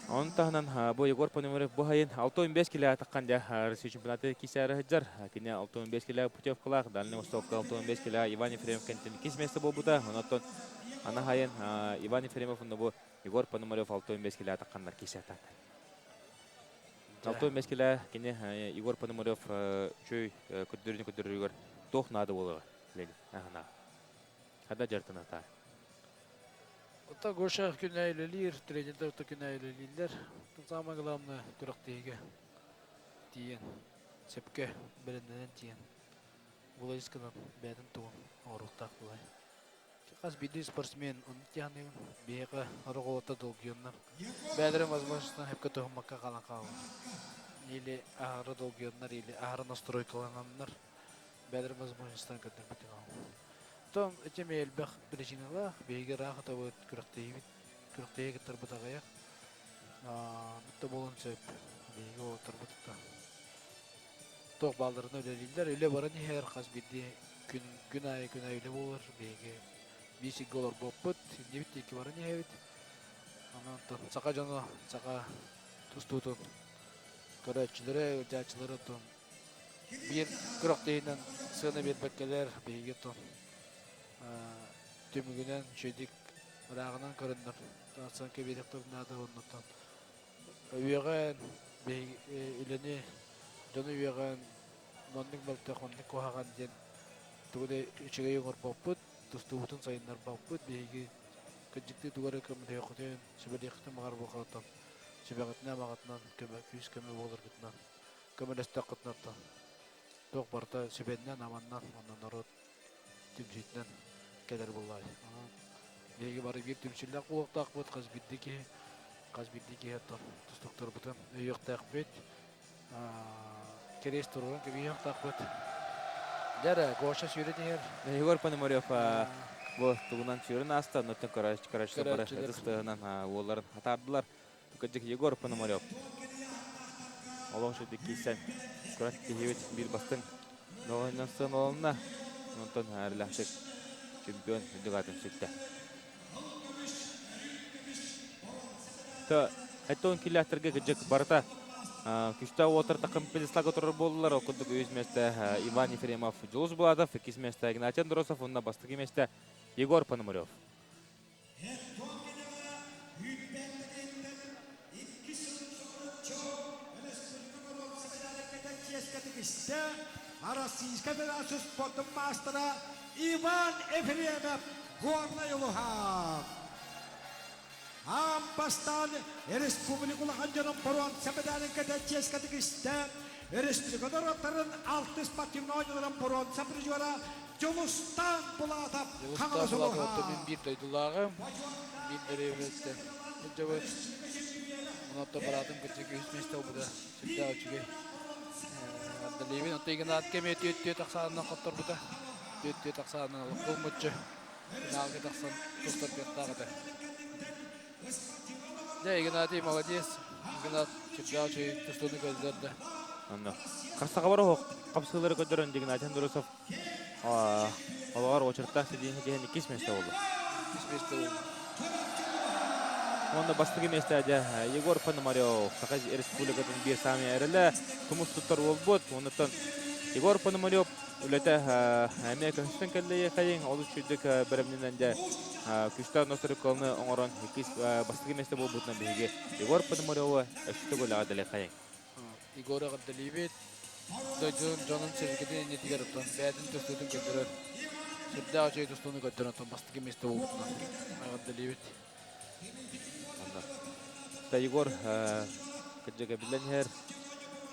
Onun таһынан бу Егор Пономарев бу сайын 65 килоҕа таххан дьэ Россия чемпионаты киисээри сылдьар. Кини 65 килоҕа путевкалаах, Дальний Востокка 65 килоҕа Иван Ефремов кэнниттэн иккис миэстэ буолбута. Онон аны сайын Иван Ефремов уонна бу Егор Пономарев 65 килоҕа тахханнар киисээтаатар. 65 кило кини Егор Пономарев үчүгэй көрдөрүүнү көрдөрөрүгэр туох наада буолуоҕа Ленин аһына. Хада дьартаната. Оттон Гоша күнэ үлэлиир, тренердэр орто күнэ үлэлииллэр. Самое главное күрэхтэһиигэ тиийэн, сөпкө бэлэмнэнэн тиийэн, булайыс гынан бэйэтин тугун оҥоруохтаах булай. Хас биирдии спортсмен оннук дьаһаныыбын. Биһиэхэ ороҕолото долгуйаннар. Бэйэлэрин возможностьтан сөпкө туһаммакка хаалан хаалаллар. Или аһара долгуйаннар, или аһара настройкалананнар бэйэлэрин возможностьтан көрдөрбүтүн Оттон ити эмиэ элбэх причиналаах. Биһиги ыраах ытабыт, күрэхтэһиибит, күрэхтэһии кыттарбыт аҕыйах. Бутта буолуон сөп. Биһиги уолаттарбыт туох баалларына үлэлииллэр. Үлэ баран иһэр, хас биирдии күн, күн аайы күн аайы үлэ буолар. Биһиги биир сиргэ олорбоппут, иннибит диэки баран иһэбит. Онон оттон саха дьоно, саха тустуутун көрөөччүлэрэ, ыалдьааччылара оттон биир күрэхтэһиинэн сыана биэрбэккэлэр биһиги оттон түмүгүнэн үчүгэйдик ырааҕынан көрөннөр оценка биэриэхтэрин наада оннуттан үөҕэн биһиги үлэни дьону үөҕэн маннык мөлтөх оннук куһаҕан диэн тугу да үчүгэй оҥорбоппут тустуубутун сайыннарбаппыт биһиги кырдьыктыы тугу эрэ көмөлөһүөххүтүн сүбэлиэххитин баҕар буолхалаттан сүбэҕитинэн амаҕытынан көмө күүс көмө буоларгытынан көмөлөстөххүтүнэ оттон туох барыта сүбэннэн аманнан уонна норуот түмсүүтүнэн кэлэр буоллаҕай. Онон биһиги бары биир түмсүүлээх буолуохтаахпыт, хас биирдии киһи, хас биирдии киһи оттон тустуктарбытын өйүөхтээхпит. Кэриэс туруоран кэбиһиэхтаахпыт. Дьэ эрэ, Гоша сүүрэн иһэр. Егор Пономарев бу тугунан сүүрэн ааста, оннуттан көрөөччүлэр бары ытыс тыаһынан уолларын атаардылар. Кырдьык Егор Пономарев олох үчүгдүк киирсэн күрэх киһибит биир бастыҥ бөҕөһүнэн сыаналанна. Онтон эрэлээхтик чемпион үрдүк аатын сүктэ. Эттон киллээхтэргэ кырдьык барыта күстээх уотар такым пьедесталга турар буоллулар. Ол курдук үс миэстэ Иван Ефремов, Дьулус Булатов, иккис миэстэ Игнатий Андросов уонна бастакы миэстэ Егор Пономарев. Российскай Федерация спортун маастара Иван Ефремов Горнай улуһа. Аан бастаан республика улахан дьонун боруонса медалын кэтэ чиэскэ тигистэ. Республика норуоттарын алтыс спортивнай оонньууларын боруонса призера Дьулустаан Булатов Дьулустаан Булатов мин биир дойдулааҕым, биир дэриэбинэттэн сылдьабыт. Онон бараатым кырдьык үһүс миэстэ буолбута сүрдээх үчүгэй. Ардалиевин оттон Игнат эмиэ түөрт-түөрт ахсаанынан хотторбута. Түөрт-түөрт ахсаанынан олоххо ылмыччы финалга тахсан тустар кыахтаах этэ. Дьэ, Игнатий молодец. Игнат сүрдээх үчүгэй тустууну көрдөрдө. Онно харсаҕабар оһох хапсыылары көрдөрөн Игнатий Андросов олоҕор очерта сидиин диэн иккис миэстэ буолла. Иккис миэстэ буолла. Уонна бастакы миэстэ дьэ Егор Пономарев Саха Республикатын биир саамай эрэлэ тумус туттар уолбут. Оннуттан Егор Пономарев үлэтэ эмиэ көһүстэн кэллэ хайын олус үчүгдүк бэлэмнэнэн дьэ күстээх нострыккалны оҥорон иккис бастакы миэстэ буолбутунан биһиги Егор Пономаревы өссө төгүл эҕэрдэлиэх хайын. Егор эҕэрдэлиибит. Дойдун дьонун сэргэтин иннитигэр оттон бэйэтин тустуутун көрдөрөр. Сүрдээх үчүгэй тустууну көрдөрөн оттон бастакы миэстэ буолбутунан эҕэрдэлиибит. Та Егор кырдьыга биллэн иһэр.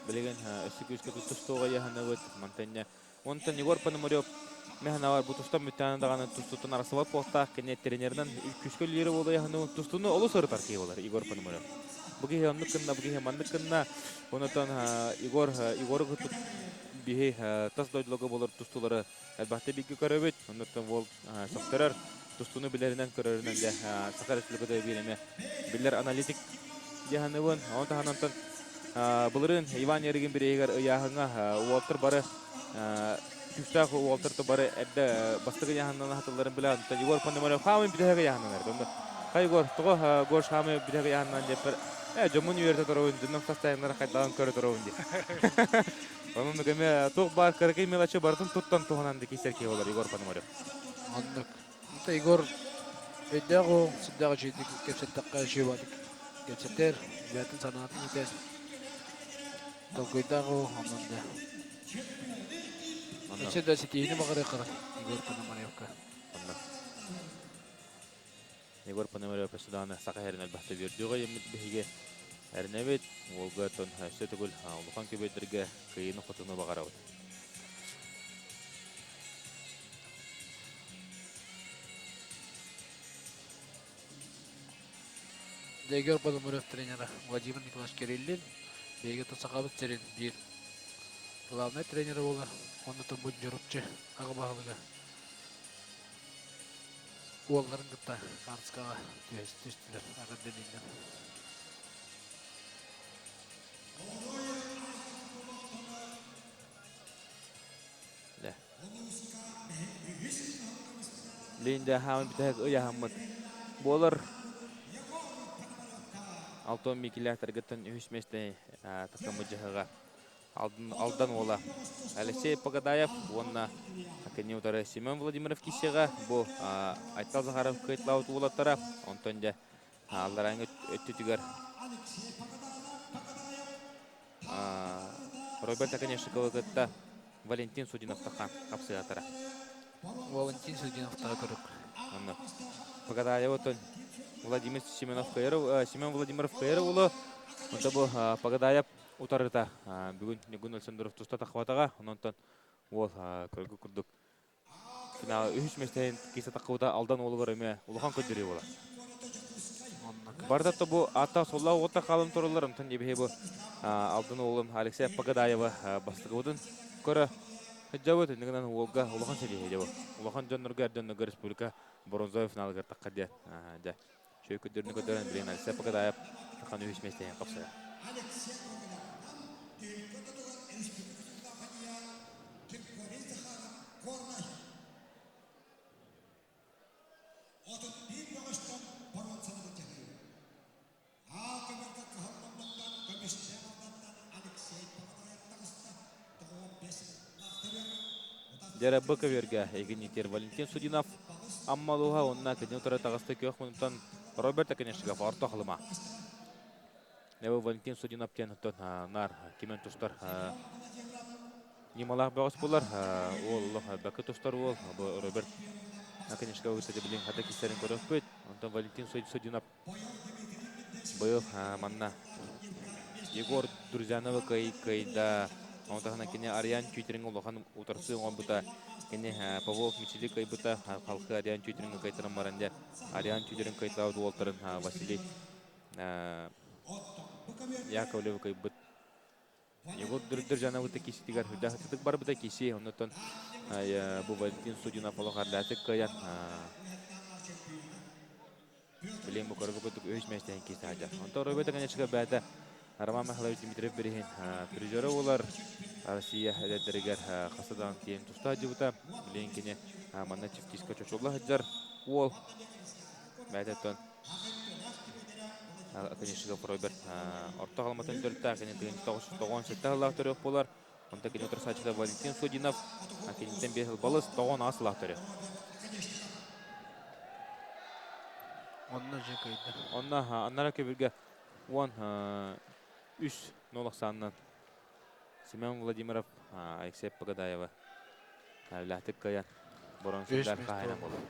Билигин өссө күүскэ тустууга яһаныбыт. Мантанья Онтон Егор Пономарев мэхэнавар бу тустан бүттээн даҕаны тустууттан арахсыбат буолтаах кини тренеринэн күүскэ үлэлиирэ буолуо яһану тустууну олус ырытар киһи буолар Егор Пономарев. Бу киһи оннук гынна, бу киһи маннык гынна. Онтон Егор Егору биһи тас дойдуларга буолар тустуулары элбэхтик бииргэ көрөбүт. Оннуттан уол сөхтөрөр, тустууну билэринэн көрөрүнэн дьэ Саха Республиката биир эмэ биллэр аналитик дьаһаныбын. Ону таһынан былырыын Иван Ярыгин бирииһигэр ыйааһыҥҥа уолтар бары күүстээх уолтар бары эрдэ бастакы ыйааһыннан аһатылларын билэн, Егор Пономарев хаамын бүтэһик ыйааһыннанар. Онно хай Егор, тоҕо Гош хаамын бүтэһик ыйааһыннан диэппэр, ээ дьоммун үөрэтэ туробун, дьонум састайыннара хайдаҕын көрө туробун диye. Онон көмө туох баар кыракый мелочи барытын туттан туһанан да киирсэр киһи болар Егор Пономарев. Оннук. Это Егор өйдөөх уол, сүрдээх үчүгэйдик кэпсэттэххэ үчүгэй кэпсэтэр, бэйэтин санаатын этэр. Толкуйдаах уол, онон да. Өссө да ситиһиини баҕарыаххара Егор Пономаревка. Онно. Егор Пономарев өссө даҕаны саха иһэрин элбэхтэ үөрдүөҕэ диэммит биһиги эрэнэбит. Уолга оттон өссө төгүл улахан көбүөрдэргэ кыайыыны-хотууну баҕарабыт. Егор Пономарев тренера Владимир Николаевич Кириллин биһиги сахабыт сирин биир главнай тренерэ буолар. Онно бу Дьурупчу аҕа баһылыга уолларын кытта хаартыскаҕа түстүлэр эҕэрдэлииллэр. Линда хаамын бүтэһик ыйаһаммыт буолар. Алтон Микилээхтэргиттэн үһүс миэстэни тахсаммыт дьаһыга Алдан уола Алексей Погодаев уонна кини утары Семен Владимиров киссиэҕэ бу Айтал Захаров кыайталаабыт уолаттара онтон дьэ алларааҥҥы өттүтүгэр Роберт Оконешниковы кытта Валентин Судиновтаха хапсыһатара. Валентин Судиновтаҕа көрүк. Онно Погодаева оттон Владимир Семенов Каиров, Семен Владимиров Каиров улу. Онто бу Погодаев утарыта бүгүн Ньургун Александров туста таххыбатаҕа. Онон уол көргө курдук финал үһүс миэстэһин киирсэ таххыбыта Алдан уолугар эмиэ улахан көрдөрүү буолар. Онно. Барда то бу ата солла оҕута хаалан тураллар, онтон дебиһи бу Алдан уолун Алексей Пагадаева бастыгыбытын көрө сылдьабыт. Иннигинэн уолга улахан ситиһии дьэ бу. Улахан дьоннорго, эр дьоннорго республика бронзовый финалыгар тахха диэн. Дьэ, үчүгэй көрдөрүүнү көрдөрөн билигин Алексей Пагадаев тахан үһүс миэстэһин хапсайар. Дьэрэ Быковерга эгинитер Валентин Судинов Аммалуха уонна кини утары таҕыста күөх муннуктан Роберт Оконешников орто халыма. Нево Валентин Судинов диэн оттон наар кимэн тустар ньымалаах бөҕөс буолар. Уол олох бакы тустар уол. Бу Роберт Оконешников билин хата кистэрин көрөкпүт. Онтон Валентин Судинов быйыл манна Егор Друзьяновы кыайда. Ону таһынан кини Ариан Чүйтэрин улахан утарсыы оҥорбута. Кини Павлов Мичили кыайбыта. Халқы Ариан Чүйтэрин кыайтаран баран дьэ Ариан Чүйтэрин кыайталаабыт уолтарын Василий Яковлевы кыайбыт. Егор Друзьяновы киситигэр үрдээх барбыта киси. Оннуттан бу Валентин Судинов олох ардатык кыайан Билигин бу көрбүт курдук үһүс миэстэһин киирсэ сылдьар. Онтон Роберт Конечко бэйэтэ Роман Михайлович Дмитриев бириһин призера буолар. Россия эдэрдэригэр хаста даҕаны тиийэн туста сылдьыбыта. Билигин кини манна чифтиска чочулла сылдьар уол. Бэйэтэ Конечников Роберт орто халыматын төрүттээх кини 1997 сыллаах төрүөх буолар. Онтон кини утарсааччыта Валентин Судинов киниттэн биэс балыс 98 сыллаах төрүөх. Онно дьэ кыайда. Онно аннара көбүргэ 13 нол ахсаанынан Семен Владимиров Алексей Погодаева үлэхтик кыайан боронсуйдар хаһайынан буолар.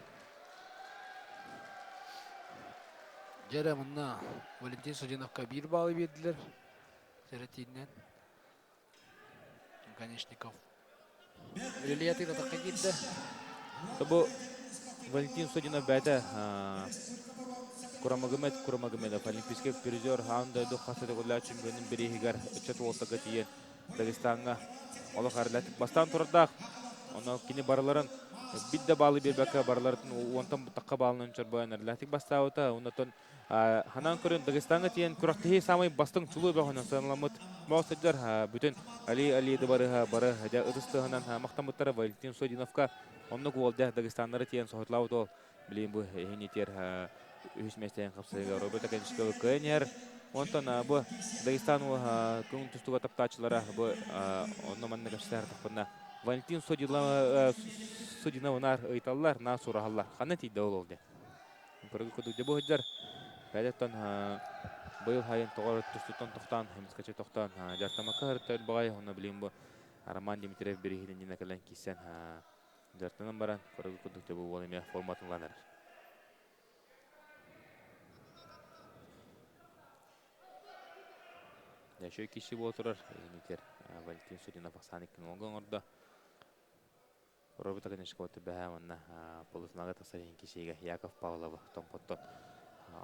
Дьэ манна Валентин Судиновка биир баллы биэрдилэр. Сэрэтииннэн. Конечников. Үлэлиятын атахха киирдэ. Бу Валентин Судинов бэйэтэ Курамагымет Курамагымедов олимпийский призер аан дойду хас да чемпионун бирииһигэр ыччат уолтага тиийэн Дагестаҥҥа олох эрэллээхтик бастаан турардаах. Онон кини барыларын бит да баалы биэрбэккэ барыларын уонтан тахха баалынан чорбойон эрэллээхтик бастаабыта. Оннотон Ханаан көрөн Дагестаҥҥа тиийэн күрэхтэһии саамай бастыҥ чулуу бөҕөнөн сыаналаммыт бөҕө сылдьар бүтүн Али Алиды барыһа бары дьэ ытыс тыаһынан махтаммыттара Валентин Содиновка оннук уол дьэ Дагестаннары тиийэн соһуталаабыт уол билигин бу иһин итиэр үһүс миэстэһин хапсыһыыга Роберт Академического кыайан иһэр. Онтон бу Дагестан көҥүл тустууга таптааччылара бу онно манна кэпсэтэр тахпына Валентин Судиновынаар ыйыталлар, наа сураһаллар. Ханна тиийдэ ол ол диэн. Көрөгү курдук дьэ бу сылдьар. Бэйэтиттэн быйыл хайын тоҕо тустуттан тохтоон, эмискэччи тохтоон дьартамакка сырытта баҕай онно билигин бу Роман Дмитриев бирииһин кэлэн киирсэн дьартанан баран көрөгү курдук дьэ бу уол эмиэ форматын ылан эрэр. Дьэ киси буола турар. Инитер Валентин Судинов Оксана кинолога оҥордо. Роберт Огонешкова түбэһэ уонна полуфиналга тахсар иһин кисиигэ Яков Павлова Томпоттон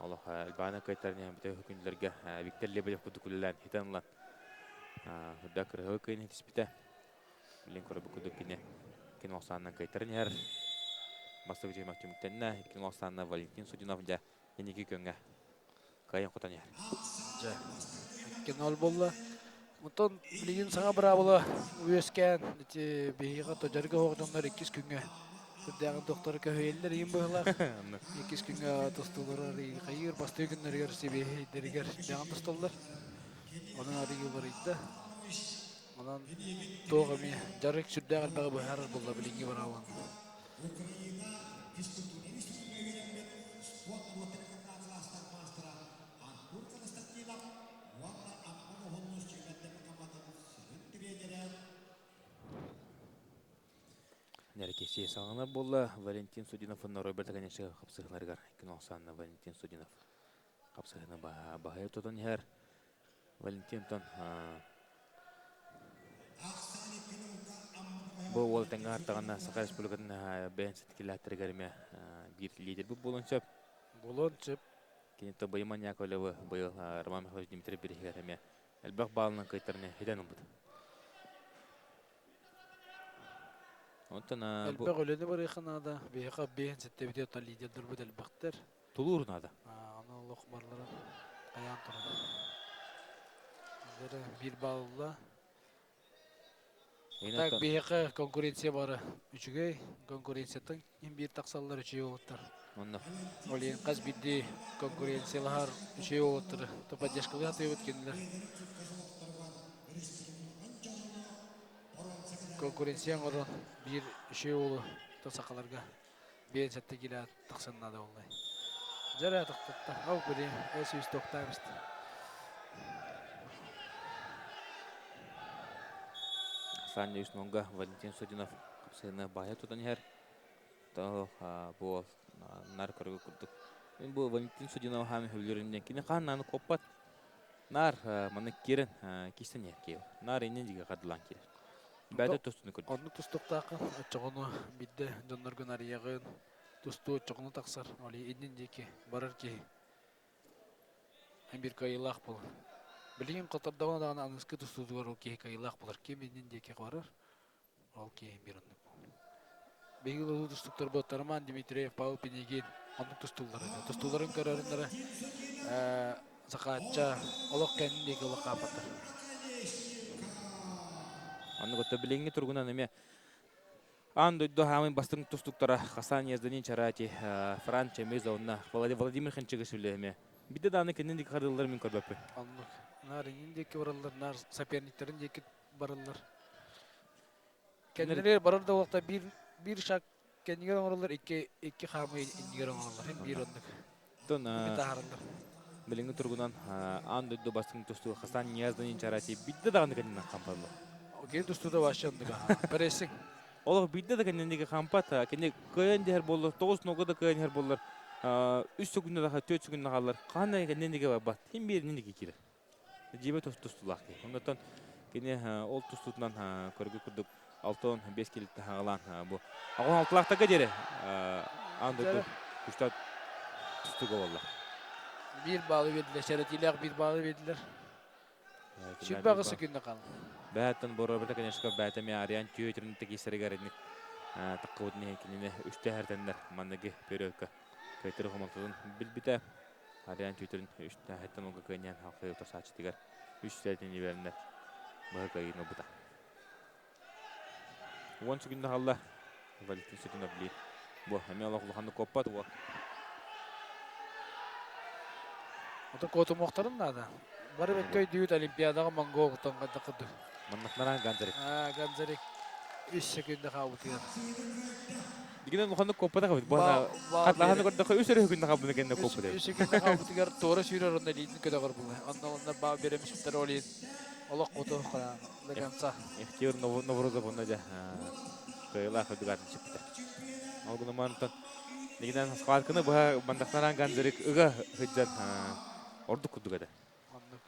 олох Альбана кыайтаран иһэн бүтэ күнлэргэ Виктор Лебедев курдук үлэлээн хитэн ылан үрдэ кырыһы кыайын хитиспитэ. Билин көрөбүт курдук кини кини охсаанынан кыайтаран иһэр. Бастакы түһүмэх түмүктэннэ. Иккин охсаанна Валентин Судинов дьэ инники күөҥҥэ кыайан хотон иһэр. Дьэ, 2-0 буолла. Онтон билигин саҥа быраабыла үөскээн, ити биһиэхэ дьарыга суох дьоннор иккис күҥҥэ сүрдээҕин докторы көһүйэллэр иһин быһыылаах. Иккис күҥҥэ тустуулар хайыыр бастакы күннэригэр сибиэһэйдэригэр сүрдээҕин тусталлар. Онон арыый уларыйда. Онон туох эмиэ дьарык сүрдээх элбэҕи быһаарар буолла билиҥҥи быраабыланы. Нэркесие саҕана буолла Валентин Судинов уонна Роберт Оконешников хапсыһыыларыгар кино Валентин Судинов хапсыһыыны баһыйа тутан иһэр. Валентинтон бу уол тэҥҥэ артаҕына Саха Республикатын бэйэн ситикилээттэригэр эмиэ биир лидербит буолуон сөп. Буолуон сөп. Кини то Быйман Яковлевы быйыл Роман Михайлович Дмитриев бириһигэр эмиэ элбэх баалынан кыайтарыны хитэн ылбыт. Онтон Элбэх үлэни барыахха наада. Биһиэхэ биэһин сэттэбитэ оттон лидердэрбит элбэхтэр. Тулуур наада. Аны олох барлара хайаан турар. Дэрэ биир балла. Так биһиэхэ конкуренция бара үчүгэй. Конкуренцияттан иһин биир тахсаллар үчүгэй уолаттар. Онно. Ол иһин хас биирдии конкуренциялаһар үчүгэй уолаттары то поддержкалыы сатыыбыт кинилэр. Конкуренция оҥорон биир үчүгэй уолу то сахаларга 5-7 килэ тахсан наада буоллай. Дьэрэ тохтотто. Ол били өс тохтаабыст. Саня Юснонга Валентин Судинов сыны баһа тутан иһэр. То бу нар көргө курдук. Мен бу Валентин Судинов хаам хөбүлөрүннен кини хаан коппат. Нар маны кирен кистен иһэр киев. Нар иннен диге кадылан кирер. Бәдэ тустуну көрдүк. Оннук тустуктааххын, оччоҕуну биирдэ дьонноргун арыйаҕын, тустуу оччоҕуну тахсар, ол иннин диэки барар киһи биир кыайыылаах буолар. Билигин хоттордоҕуна даҕаны аныгыскы тустуутугар ол киһи кыайыылаах буолар. Ким иннин диэки барар, ол киһи биир оннук буолар. Биһиги улуу тустууктарбыт Роман Дмитриев, Павел Пинигин оннук тустууллар этэ. Тустууларын көрөрүннэрэ Сахаачча олох кэннин диэки олох хааппаттар. Оннук отто билиҥҥи туругунан эмиэ аан дойду хаамын бастыҥ тустуктара Хасан Язданин Чарати, Фран Чемиза уонна Владимир Ханчыгышвили эмиэ. Бидде дааны кэннин диэки харыллар мин көрбөппүн. Оннук. Наар иннин диэки бараллар, наар соперниктарын диэки бараллар. Кэннилэригэр барар да уолта биир биир шаг кэннигэр оҥороллор, икки икки хаамыы иннигэр оҥороллор. Һин биир оннук. Оттон таһаараллар. Билиҥҥи туругунан аан дойду бастыҥ тустууга Хасан Ниязданин Чарати бидде даҕаны кэннинэн хампаллар. Кини тустуута вообще оннук. Прессинг. Олох бидде да кэннинниги хампат. Кини кыайан диһэр буоллар, тоҕус нога да кыайан иһэр буоллар, үс секунда да төрт секунда хаалар. Хаһан кэннинниги барбат. Хин бииринниги киирэр. Дьиибэ тустуулаах киһи. Оннуттан кини ол тустуутунан көргө курдук 65 килиттэ хаҕалаан бу аҕон алтылаахтарга диэри аан дойду күчтэ тустууга буолла. Биир баалы биэрдилэр, сэрэтиилээх биир баалы биэрдилэр. Сүрбэҕи секунда хаалла. Бэһэттэн Бороберта, конечно, бээтэ эмиэ Ариан түйөтүрүн текистеригэр инник таккыбытын иһин кинини үстэ эртэннэр манныгы перекка көтөр хомолтотун билбитэ. Ариан түүтүрүн үстээһиттэн уга кыанньан халқы утарсааччытыгар үс сэтин ибэриннэр быһа кыайыыны ылбыта. Уон секунда хаалла. Валентин Сутунов били. Бу эмиэ олох улаханнык куоппат уол. Ото куотумуохтарын наада. Бары бэккэ өйдүүт Олимпиадаҕа монгол тоҥгайда курдук. Маннахнаран Ганзарик. Аа, Ганзарик үс секунда хаалбытыгар. Дигинен улаханнык куоппатах эбит. Бу хатлаһаны көрдөххө үс өрө күннэ хаалбыны кэннэ куоппут эбит. Үс секунда хаалбытыгар туора сүүрэр онно илиитин көтөҕөр була. Онно онно баа беремишиттер олин олох куту до конца. Ихтиор Новорозов онно дьэ кыайылаах үрдүк сүппүтэ. Ол гынан дигинен схватканы быһа бандахтаран Ганзарик ыга сылдьан ордук курдук этэ.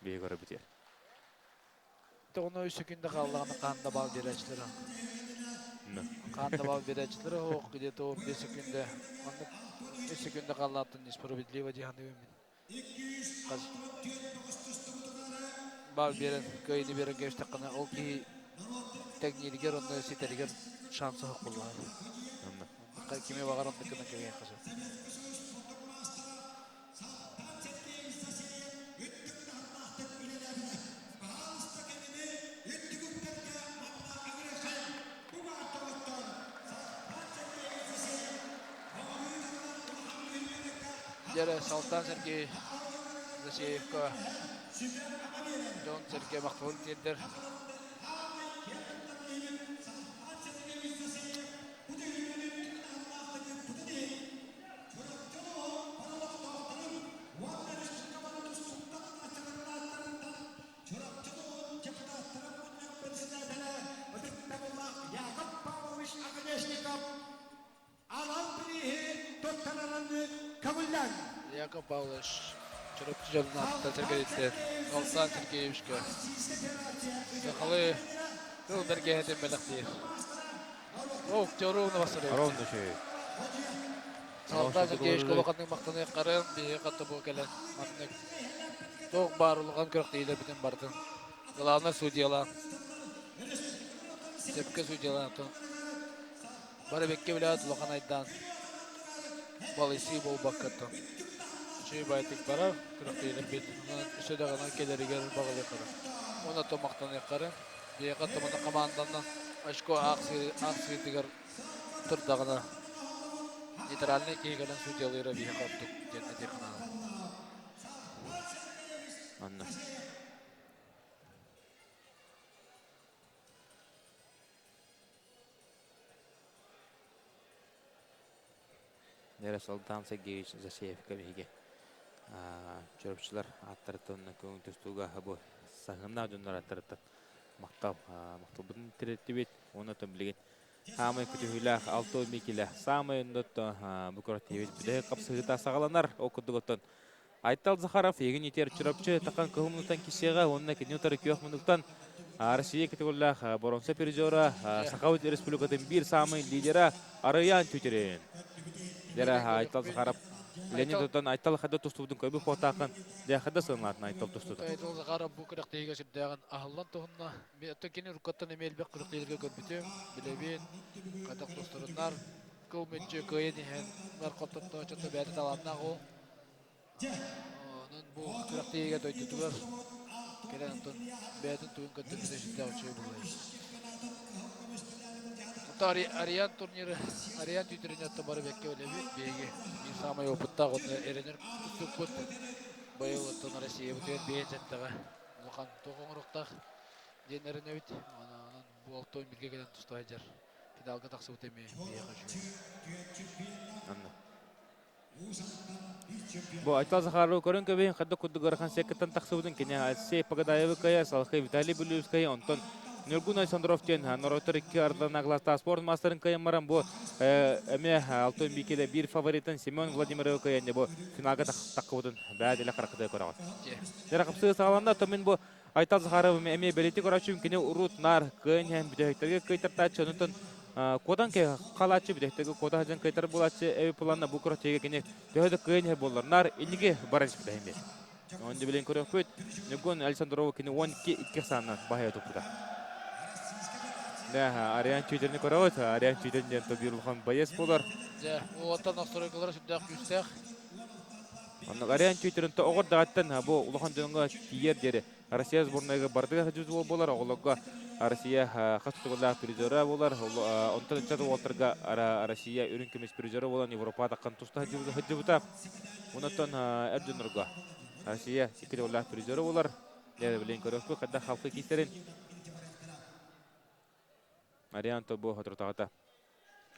Биһи көрөбүтүөр. Тоҕуна үс секунда хааллаҕына хаан да баал биэрээччилэрэ. Хаан да баал биэрээччилэрэ суох, где-то 15 секунда. Маннык үс секунда хааллааттан несправедливо дии саныыбын мин. Хас баал биэрэн, кыайыыны биэрэн кэбистэххинэ, ол киһи тэҥнииригэр уонна ситэригэр шанса суох буоллаҕа. Кими баҕар оннук гынан кэбиһиэххэ сөп. Дьэрэ Салтан Сергей Засеевка дьон сэргэ махталын тиэрдэр. Яков Павлович Чурапчы дьонун ааттан сэргэриттэн Алсан Сергеевичка сахалыы тыл бэргэһэтин бэлэхтиир. О, ровно бассарыйар. Ровно үчүгэй. Салда Сергеевич улаханнык махтаныаххарын, биһиги хатта бу кэлэн маннык туох баар улахан күрэхтэһиилэрбитин барытын главнай судьялаан, сөпкө судьялаан бары бэккэ билээт улахан айдаан балыйсыы буолбаккаттан үчүгэй баайытык барар күрэхтэһиилэрбит өссө даҕаны кэлэригэр баҕалыаххарын уонна то махтаныаххарын биһиэхэ тумана команданан очко аахсыытыгар турдаҕына нейтральнай киһи кэлэн судьялыыра биһиэхэ ордук диэн этиэххэ наада. Анна. Нера Салтан Сергеевич Засеевка биһиги чөрөпчүлэр ааттарыттан көҥүл тустууга бу саһыаннаах дьоннор ааттарыттан махтал махталбытын тириэртибит уонна билигин Хаамай күтүһүүлээх алта микилэ саамай оннуттан бу көрөттүүбүт бүтэһик хапсыһыыта саҕаланар. Ол курдук оттон Айтал Захаров егин итер Чурапчы тахан кыһыл мунуктан кисиэҕэ уонна кини утары күөх мунуктан Россия категориялаах боронса призера Сахабыт Республикатын биир саамай лидера Арыйаан Түтерин. Дьэрэ Айтал Захаров Леонид оттон Айтал хада тустубутун көбү хуотаахын дьэ хада сыанлаатын Айтал тустута. Айтал Захаров бу күрэхтэһиигэ сүрдээҕин аһыллан туһунна. Оттон кини уруккаттан эмиэ элбэх күрэхтэһиилэргэ көрбүтүм, билэбин, хайдах тустарыннар, кыл мүччү кыайан иһэн наркототтооччута бэйэтэ талааннаах уол. Онон бу күрэхтэһиигэ дойдутугар кэлэн онтон бэйэтин тугун көрдөрбүтэ сүрдээх үчүгэй буолла. Оттон Ариан турниры, Ариан түүтүрүнэ оттон бары бэккэ билэбит. Биһиги биир саамай опыттаах уонна эрэнэр тустукпут. Быйыл оттон Россиябытыгар биэс сэттэҕэ улахан туох оҥоруохтаах диэн эрэнэбит. Онон бу алтон бииргэ кэлэн туста сылдьар финалга тахсыбыт эмиэ биһиэхэ үчүгэй. Анна. Бу Айтал Захарова көрөн көбөйүн хадда курдук ыарахан секкаттан тахсыбытын кини Алексей Погодаевы кыайа, Салхай Виталий Бүлүүскэй, онтон Ньургун Александров диэн норуоттар икки ардыларына кылаастаах спорт маастарын кыайан баран бу эмиэ Алтын Микеле биир фаворитын Семен Владимировы кыайан бу финалга таххыбытын бээ дэлэ харахытыа көрөҕүт. Дьэ хапсыы саҕаланна, то мин бу Айтал Захаров эмиэ бэлиэтик көрөөччүм кини урут наар кыайан иһэн бүтэһиктэргэ кыайтартааччы, онтон куотан халааччы бүтэһиктэргэ куота сылдьан кыайтар буолааччы эби планна бу көрөччүгэ кини төһө да кыайан иһэр буоллар наар инники баран испитэ эмиэ. Онно билэн көрөхпүт, Ньургун Александрова кини 12-2 сааннан баһыйа туппута. Да, Ариан Чүтэрни көрөбүт. Ариан Чүтэр диэн тобир улахан боец болар. Дьэ, уолаттар настройкалара сүрдээх күүстээх. Оннук Ариан Чүтэрин оҕор даҕаттан бу улахан дьоҥҥо тиийэр диэри Россия сборнайга бардыга сылдьыбыт буолар, оҕолорго Россия хас тутуллаах призера буолар, онтон ыччат уолаттарга Россия үрүҥ көмүс призера буолан Европа таххан туста сылдьыбыта. Онтон эр дьоннорго Россия икки төгүллээх призера буолар. Дьэ, билин көрөхпүт, хайдах халқы киистерин. Ариан Тобо хоторутаҕата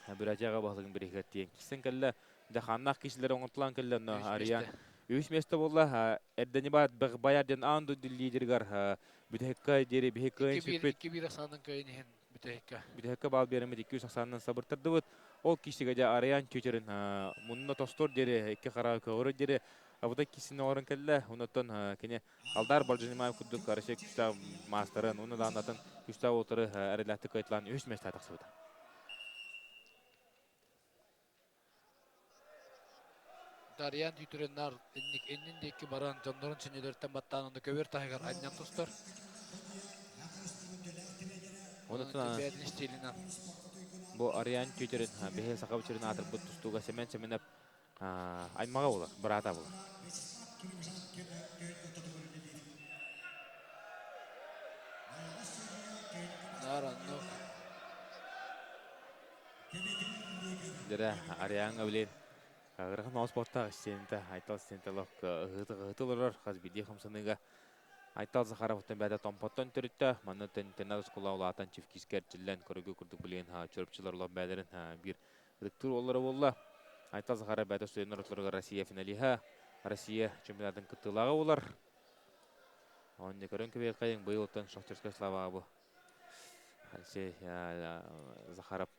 Бүрэтияҕа баһылыгын бириһигэр тиийэн киирсэн кэллэ. Дьахааннаах киһилэр оҥортулаан кэллэ. Онно Ариан үһүс миэстэ буолла. Эрдэни баат Баяр диэн аан дойду лидеригэр бүтэһиккэ диэри биһи кыайын сүппүт. 2-1 ахсаанын кыайын иһин бүтэһиккэ. Бүтэһиккэ баал биэрэммит 200 ахсаанынан сабыртардыбыт. Ол киһигэ дьэ Ариан Чүчерин мунна тостор диэри, икки хара көҕөрө диэри абыта киһисин оҥорон кэллэ. Онуттан кини Алдар Бардьанимаев курдук Россия күүстээх маастарын уонна даанатын күүстээх уолтары эрэлээхтик кыайталаан үһүс миэстэҕэ тахсыбыта. Дарьян Дүйтреннар иннин диэки баран дьоннорун сүнньүлэриттэн баттаан онно көбүөр таһыгар анньан тустар. Онон бэйэтин стилинэн. Бу Ариан Тютерин биһи саха бичирин аатырбыт тустууга Семен Семенов аймаҕа буолар, быраата буолар. Наар оннук. Дьэрэ Ариаҥҥа билин ыарахан оҕус буоттаах истиэнэтэ Айтал истиэнэтэ олох ыһыты олорор хас биирдии хамсаныыга Айтал Захаровтан бэйэтэ Томпоттон төрүттэ манна теннис оскуола улаатан Чевкискэ эрчиллэн көрүгү курдук билигин чурапчылар олох бэйэлэрин биир ытыктыыр уоллара буолла. Айтал Захаров бэйэтэ студеннар ортолоругар Россия финалиһа, Россия чемпионатын кыттыылааҕа буолар. Онно көрөн кэбиэххэйиҥ быйыл оттон Шахтерская слава бу Алексей Захаров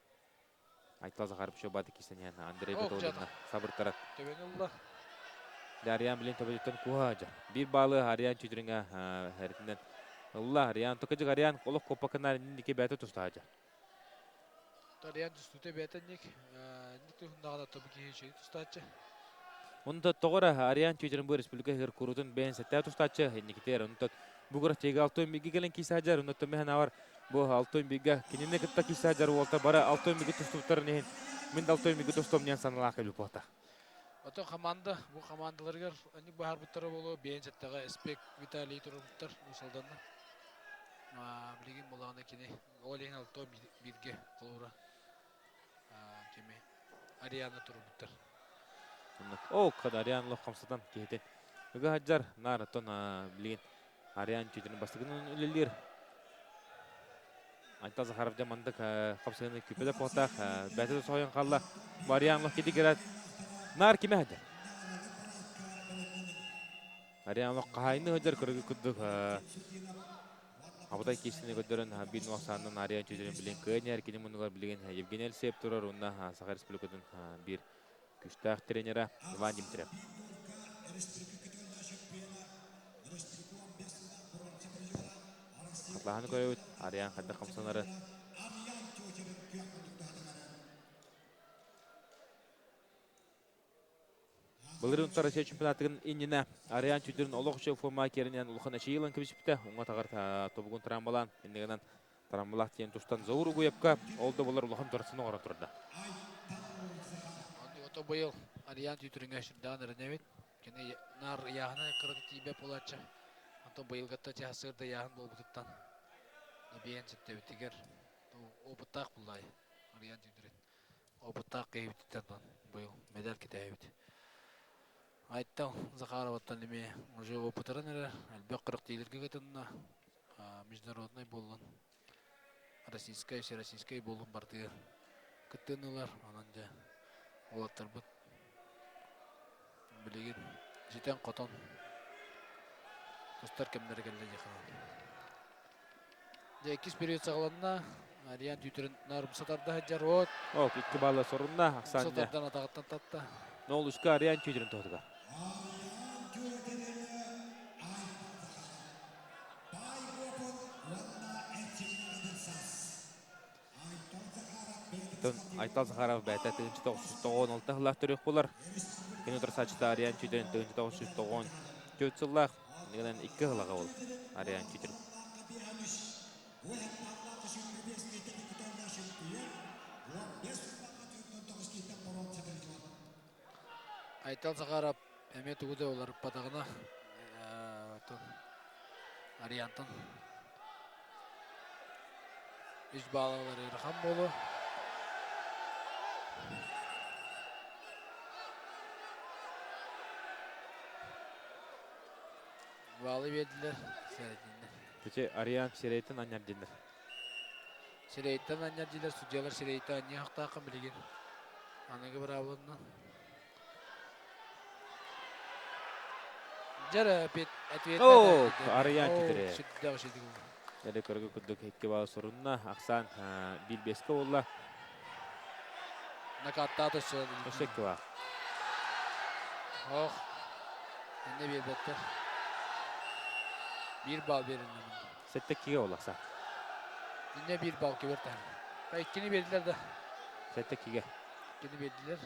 Айтал Захаров еще бады кисен Андрей Бетолина сабыртарат. Төбөнү ылла. Ариан билин төбөтүттэн куһа Биир баалы Ариан чүтүрүҥэ эритинэн ылла. Ариан токажык Ариан олох коппакынар инники бэйэтэ тустаача. Ариан түстүүтэ бэйэтэ ник ник туһуннаҕына тобу киһи үчүгэй тустааччы. Онто тоҕо эрэ Ариан Чүчэрин бу республика иһигэр куруутун бэйэн сэттээх тустааччы инникитигэр онтон бу күрэхтэһиигэ алтын бииргэ кэлэн киирсэ сылдьар онтон мин санаабар бу алтын бииргэ кинини кытта киирсэ сылдьар уолта бары алтын бииргэ тустубуттарын иһин мин да алтын бииргэ тустуом диэн санаалаах кэлбит буолта. Оттон команда бу командаларыгар аньык баһарбыттара буолуо бэйэн сэттэҕэ Эспек Виталий турбуттар Уус-Алданна. Билигин булаҕына кини ол иһин алтын бииргэ холуура кими Ариана турбуттар. О, когда Ариан лох хамсатан киһитин. Ыга хаджар наар оттон билигин Ариан чүтүн бастакынан үлэлиир. Айтал Захаров дьэ мандык хапсыгыны күппэтэ пуотаах бэйэтэ да соһуйан хаалла. Ариан лох киди кират наар кимэ хаджар. Ариан лох хаһайны хаджар көрүгү курдук Абытай киисини көрдөрөн биир нуохсаанынан Ариан Чүдүрүн билин кыайан кини муннугар билигин Евгений Алексеев турар уонна Саха Республикатын биир күстээх тренера Иван Дмитриев. Хатылаһаны көрөбүт, Ариан хайдах хамсанары. Былырыын Россия чемпионатыгын иннинэ Ариан Чүдүрүн олох үчүгэй формаҕа кииринэн улахан эчийии ылан кэбиспитэ. Уҥа таҕар тобугун трамбалаан, иннигинэн трамбалаах тиийэн тустан Заур Угуевка ол да буолар улахан турсун оҥорон турда. Ото быйыл Ариан Тютрүҥҥэ сүрдээн эрэнэбит. Кини наар ыйааһына кырата тиийбэт буолааччы. Онтон быйылгатта чаһасыыр да ыйааһын буолбутуттан биэн ситтэбитигэр опыттаах буллай Ариан Тютрин. Опыттаах киһибититтэн быйыл медаль кэтэһэбит. Айттал Захароваттан эмиэ уже опытыран эрэр, элбэх күрэхтэһиилэргэ кытынна, международнай буоллун, российскай, всероссийскай буоллун барытыгар кыттыыны ылар. Онон дьэ уолаттарбыт билигин ситэн-хотон тустар кэмнэрэ кэллэ диэххэ Дьэ иккис период саҕаланна. Ариан түүтүрүн наар сатарда сылдьар. От. О, икки балла сорунна. Оксана. Сатардан атаҕыттан татта. Нолуска Ариан түүтүрүн тоһутуга. Айтал Захаров бэйэтэ 1996 сыллаах төрүөх буолар. Кини утарсааччыта Ариан Чүтэрин 1994 сыллаах. Иннигинэн икки сылаҕа ол Ариан Чүтэрин. Айтал Захаров эмиэ тугу да уларыппатаҕына Ариантан үс баалалар ыарахан буолуо. Баалы биэрдилэр, сэрэйдиннэр. Ити Ариан сирэйтэн анньар дииллэр. Сирэйтэн анньар дииллэр, судьялар сирэйтэн анньыахтааххын билигин. Аныгы быраабыланан. Дьэ ответ О, Арыйаан китире. Сүрдээх үчүгэй. Эдэ көргө курдук икки баал сурунна. Ахсаан биир бэскэ буолла. Накаттаат өссө. Өссө икки баал. Ох. Инне биэрбэттэр. Биир баал берилди. Сэттэ иккигэ буолла Ахсаан. Инне биир баал кибер таһын. Иккини бердилер да. Сэттэ иккигэ. Иккини бердилер.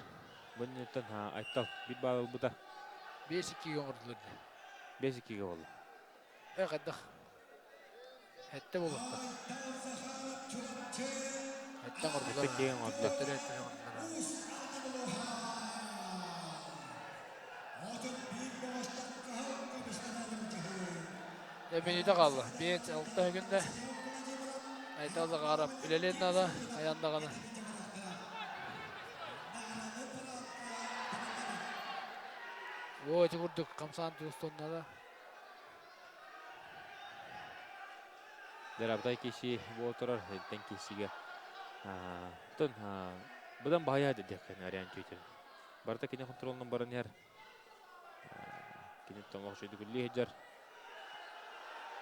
Бу инниттэн Айтал биир баал ылбыта. 5-2-ге оҥордулар дии. 5-2-ге буолла. Э хайдах? Сэттэ буолуохтаах. Сэттэ оҥордулар. Сэттэ оҥордулар. Төттөрү өттүнэн оҥордулар. Дьэ мүнүүтэ хаалла. 5-6 күндэ. Айтал Захаров үлэлиэн наада, хайаан даҕаны. Оо, ити курдук хамсаан тустуон наада. Дьарабытай киси буол турар, итинтэн кисигэ. Оттон быдан баһыйа диэххин Ариан Чуйтин. Барыта кини хонтуруолунан баран иһэр. Кини тоҥох үчүгэй сылдьар.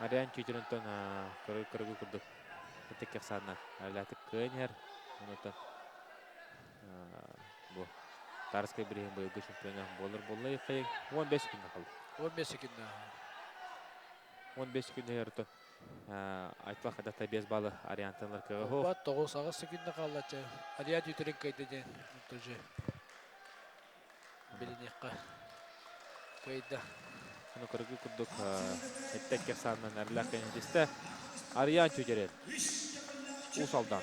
Ариан Чуйтин онтон көрө курдук ытык кэхсаанна алаатык кыайан иһэр. Онтон бу Тарскай бириһин быйылгы чемпиона буолар буолла 15 күннэ қалды. 15 күннэ. 15 күннэ иһэр. Айтал хадата 5 баллы Ариантан кыаҕа суох. Бат 9-8 секунда хааллачча. Ариан Тютерин кыайда диэн тоже билиниэххэ кыайда. Ону көргү курдук эттек кесаннан эрлээх кэннитистэ Ариан Тютерин Уус Алдан.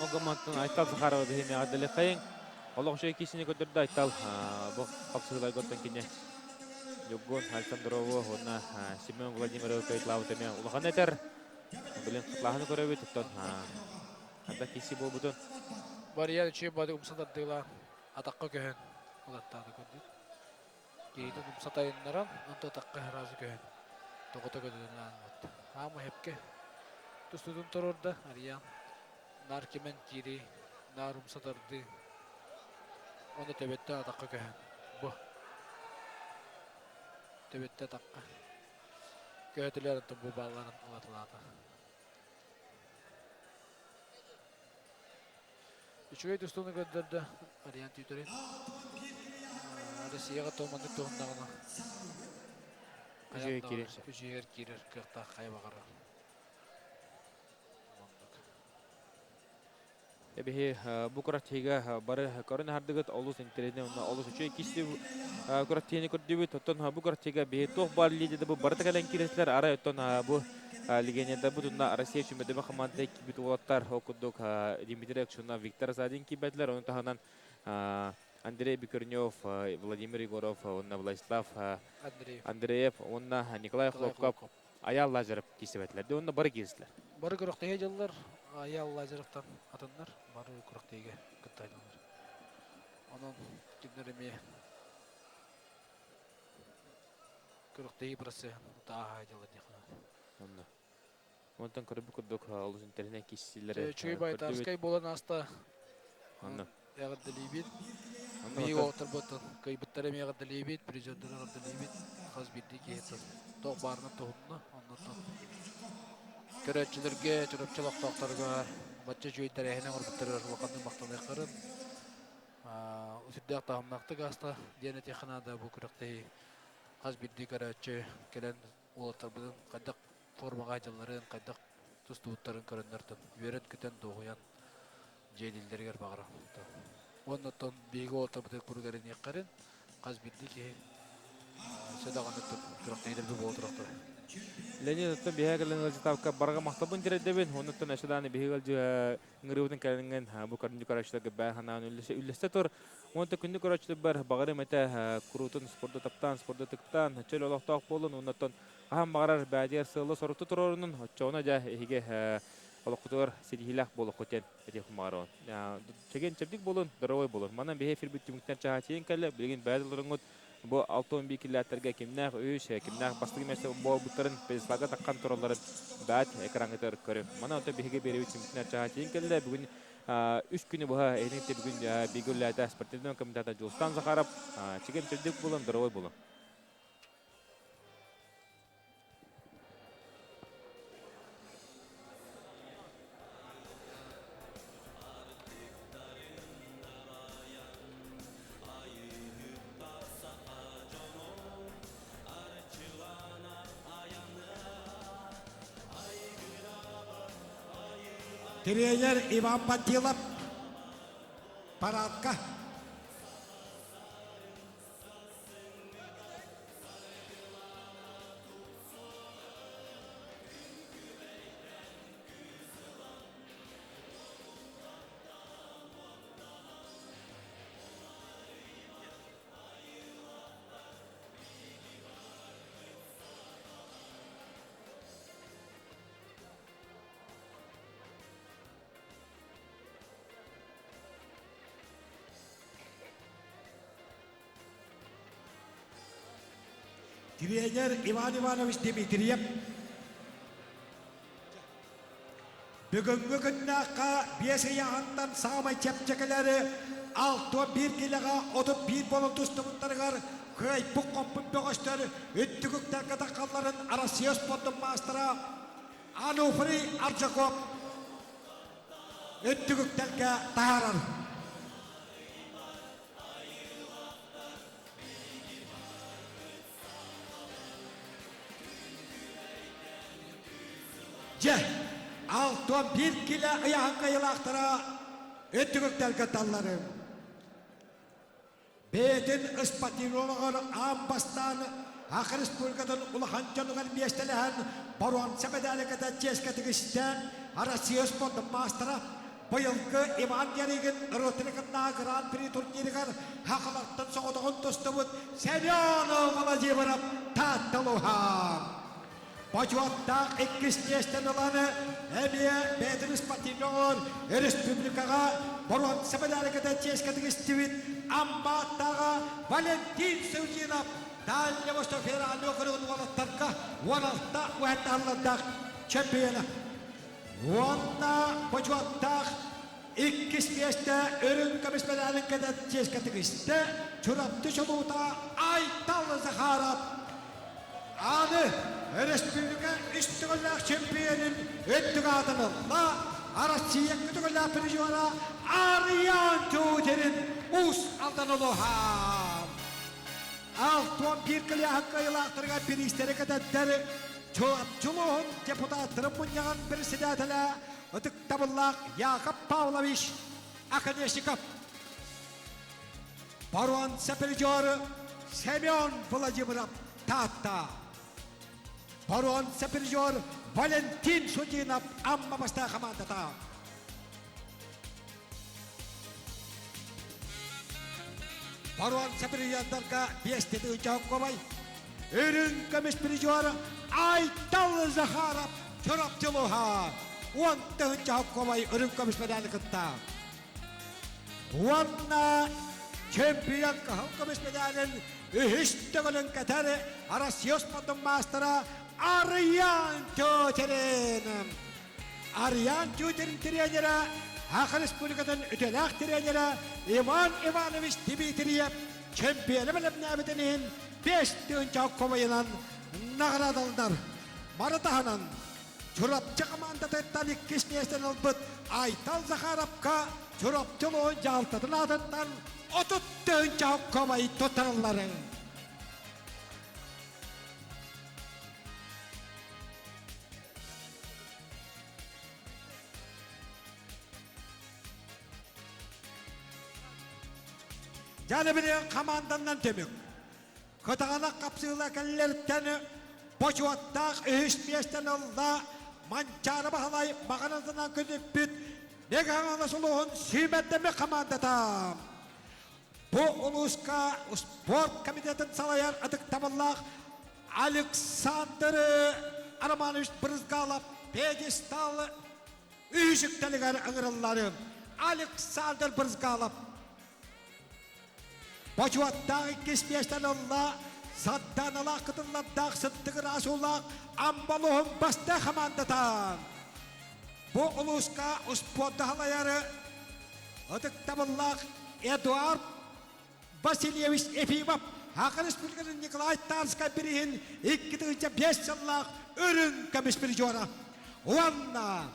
Огомонтон Айтал Захарова биһини аҕадалыхайын Олох үчүгэй киисини көрдөрдө Айтал бу хапсыһыыларга оттон кини Ньургун Александрову уонна Семен Владимировы кыайталаабыт эмиэ улахан этэр. Билин кытлааһыны көрөбүт оттон ханна кииси буолбутун. Барыйар үчүгэй бады умса тардыылаан атахха көһөн улаттаата көрдүк. Киһитин умса тайыннаран, онто атахха сразу көһөн тоҕото көтүтэн аанмыт. Аама хепке тустутун туруорда Ариян. Наар кимэн киирии, наар умса тардыы. Уонна төбөттөн атахха көһөн. Бу. Төбөттө атахха. Көһөтүлэр онтон бу баалларын ылатылаата. Үчүгэй тустууну көрдөрдө Ариан Тютерин. Россияҕа туоманнык туһуннаҕына Үчүгэй киирэр. Үчүгэр киирэр кыахтаах хайа баҕарар. Эбиһи бу кураттига бары көрөн аһардыгыт олус интэриэһинэй уонна олус үчүгэй киси кураттиини көрдүбүт. Оттон бу кураттига биһи туох баар лидерде бу барыта кэлэн кииресилер. Арай оттон бу легионерда бу тунна Россия чүмэдэбэ команда киирбит уолаттар ол курдук Дмитрий Акшунов, Виктор Садин киирбэтилэр. Ону таһынан Андрей Бекернев, Владимир Егоров уонна Владислав Андреев уонна Николай Хлопков Айаал Лазарев киирсибэтилэр. Дьэ уонна бары киирсилэр. Бары күрэхтэһии дьыллар Айаал Лазаревтан атыннар, бары күрэхтэһиигэ кыттайдылар. Онон кинилэр эмиэ күрэхтэһии процеһын тааһа дьыллар диэххэ Онно. Онтон көрбүт курдук олус интэриэһинэй киирсиилэри Үчүгэй Байтарскай буолан ааста. Онно. Эҕэрдэлиибит. Биһиги уолаттарбыттан кыайбыттары эмиэ эҕэрдэлиибит, призердары эҕэрдэлиибит. Хас биирдии киһи туох баарынан туһунна. Оннуттан көрөөччүлэргэ, Чурапчы олохтоохторугар бачча үчүгэй тэрээһини оҥорбуттарыгар улаханнык махтаныахтарын. Сүрдээх таһымнаахтык ааста диэн этиэххэ наада бу күрэхтэһии. Хас биирдии көрөөччү кэлэн уолаттарбытын хайдах формаҕа дьылларын хайдах тустубуттарын көрөннөр үөрэн-көтөн дуоһуйан дьиэлииллэригэр баҕарабын. Уонна оттон биһиги уолаттарбытыгар куруук эрэниэххэрин, хас биирдии киһи өссө даҕаны күрэхтэһиилэргэ буола туруохтара. Леонид, оттон биһиэхэ кэлэн ыалдьытаабыкка барҕа махталбын тириэрдэбин. Оннуттан өссө даҕаны биһиги ыалдьы ыҥырыыбытын кэлэҥҥин бу көрүнньүк көрөөччүлэргэ бэйэ санаан үллэстэ тур. Уонна күндү көрөөччүлэрбэр баҕарым этэ куруутун спорду таптаан, спорду тыктаан, чөл олохтоох буолун. Оннуттан хаһан баҕарар бэйэтигэр сыалы-сорукту туруорунун, оччоҕуна дьэ эһиги олоххутугар ситиһиилээх буолуоххут диэн этиэхпин баҕарабын. Чэгиэн чэбдик буолун, здоровой буолун. Манан биһи эфирбит түмүктэн чаһааччыйын кэллэ. Билигин бэйэ бу 61 киллээттэргэ кимнээх үс, кимнээх бастакы миэстэ буолбуттарын пьедесталга таххан туралларын баат экраҥҥытыгар көрүҥ. Манан оттон биһиги биэрэбит түмүктэн чаһааччыйын кэллэ. Бүгүн үс күнү быһа эһиниҥ бүгүн бииргэ үлэлээтэ спортивный комитета Дьулустан Захаров. Чэгиэн чэбдик буолун, здоровой буолун. Тренер Иван Пантилов парадка. Тренер Иван Иванович Дмитриев бүгүҥҥү күннээххэ биэс ыйааһынтан саамай чэпчэкилэри 61 килэҕэ 31 буолан тустубуттарыгар кыайбыт-хоппут бөҕөстөр үрдүк таххалларын Россия спордун маастара Ануфрий Аржаков үрдүк үктэлгэ таһаарар. Дьэ, 61 килэ ыйааһын кыайыылаахтара өттүгүктэргэ талларым. Бэйэтин ыспатироҕар аан бастаан Саха Республикатын улахан дьонугар миэстэлэһэн боруонса мэдээлэ кэтэ чиэскэ тигистэ Россия спордун маастара быйылгы Иван Ярыгин ырыатырыгыннааҕы Гран-при турнирыгар сахалартан соҕотоҕун тустубут Семен Владимиров Таатта улууһа. Бочуоттаах иккис миэстэни ылан эмиэ бэйэтин спортивнай республикаҕа боруонса мэдээликэтэ чиэскэ тигистибит Аммааттааҕа Валентин Савдинов Дальнего Востока федеральный округун уолаттарга 16 уһаттааллардаах чемпиона. Уонна бочуоттаах иккис миэстэ үрүҥ көмүс мэдээлин кэтэн чиэскэ тигистэ Чурапчы чулуута Айтал Захаров. Аны өрөспүүбүлүкэ үс төгүллээх чемпионун үрдүк аатын ылла Россия төгүллээх призера Арыйаан Тютерин Уус Алдан улууһа. 61 кылааһын кыайыылаахтарыгар бириистэри кэтэттэр Чурапчы улууһун депутаттарын мунньаҕын председателэ ытыктабыллаах Яков Павлович Оконешников. Боруонса призеры Семен Владимиров Таатта. Боруонса призер Валентин Судинов Амма бастаа хамаандата. Боруонса призердарга биэстети Ычаковай, үрүҥ көмүс призер Айтал Захаров Чурапчылуха, 10 тыһыынча үрүҥ көмүс медали кытта. Уонна чемпион кыһыл көмүс медалын үһүс төгүлүн кэтэр Россия спордун маастара Арыйаан Тютерин. Арыйаан Тютерин тренерэ Саха Республикатын үтүөлээх тренерэ Иван Иванович Дмитриев чемпионы бэлэмнээбитин иһин 5 тыһыынча кубайынан наҕараадаланар. Маны таһынан Чурапчы хамаандатыттан иккис миэстэни ылбыт Айтал Захаровка Чурапчы улууһун дьаһалтатын аатыттан 30 тыһыынча комай туттарыллар. Дьаны билигин хамаанданнан түмүк. Кытаанах хапсыыла кэллэртэн бочуоттаах үһүс миэстэни ылла Манчаары Баһылай маҕанатынан күнүппүт Мегаҕалас улууһун сүүмэрдэммит хамаандата. Бу улууска спорт комитетын салайар ытыктабыллаах Александр Романович Брызгалов пьедестал үһүс үктэлигэр ыҥырыллар. Александр Брызгалов Бочуоттаах иккис миэстэни ылла Сарданалаах кытыллардаах сыттык ыраас уулаах Амма улууһун бастыҥ хамаандата. Бу улууска успуорду салайары ытыктабыллаах Эдуард Васильевич Ефимов Саха Республикатын Николай Тарскай бирииһин 2005 сыллаах үрүҥ көмүс призера. Уонна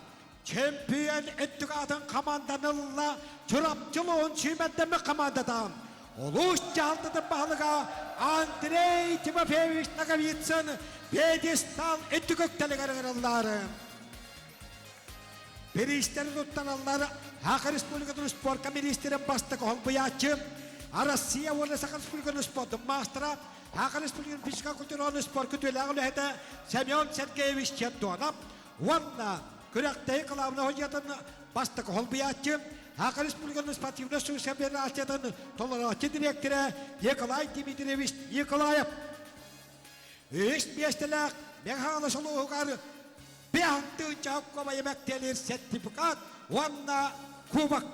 Чемпион өттүк аатын хамаанданы ылла Чурапчы улууһун сүүмэрдэммит хамаандата. Улуус дьаһалтатын баһылыга Андрей Тимофеевич Ноговицын пьедестал өттүк үктэлигэр ыҥырыллар. Бириистэри туттараллар Саха Республикатын спорка министрин бастакы холбуйааччы, Россия уонна Саха Республикатын спордун маастара, Саха Республикатын физика культураны спорка үтүөлээх үлэһитэ Семен Сергеевич Чердонов уонна күрэхтэһии кылаабынай судьуйатын бастакы холбуйааччы, Саха Республикатын спортивнай федерациятын толорооччу дириэктэрэ Николай Дмитриевич Николаев. Үһүс миэстэлээх Мэҥэ улууһугар 5 тыһыынча сертификат уонна кубок.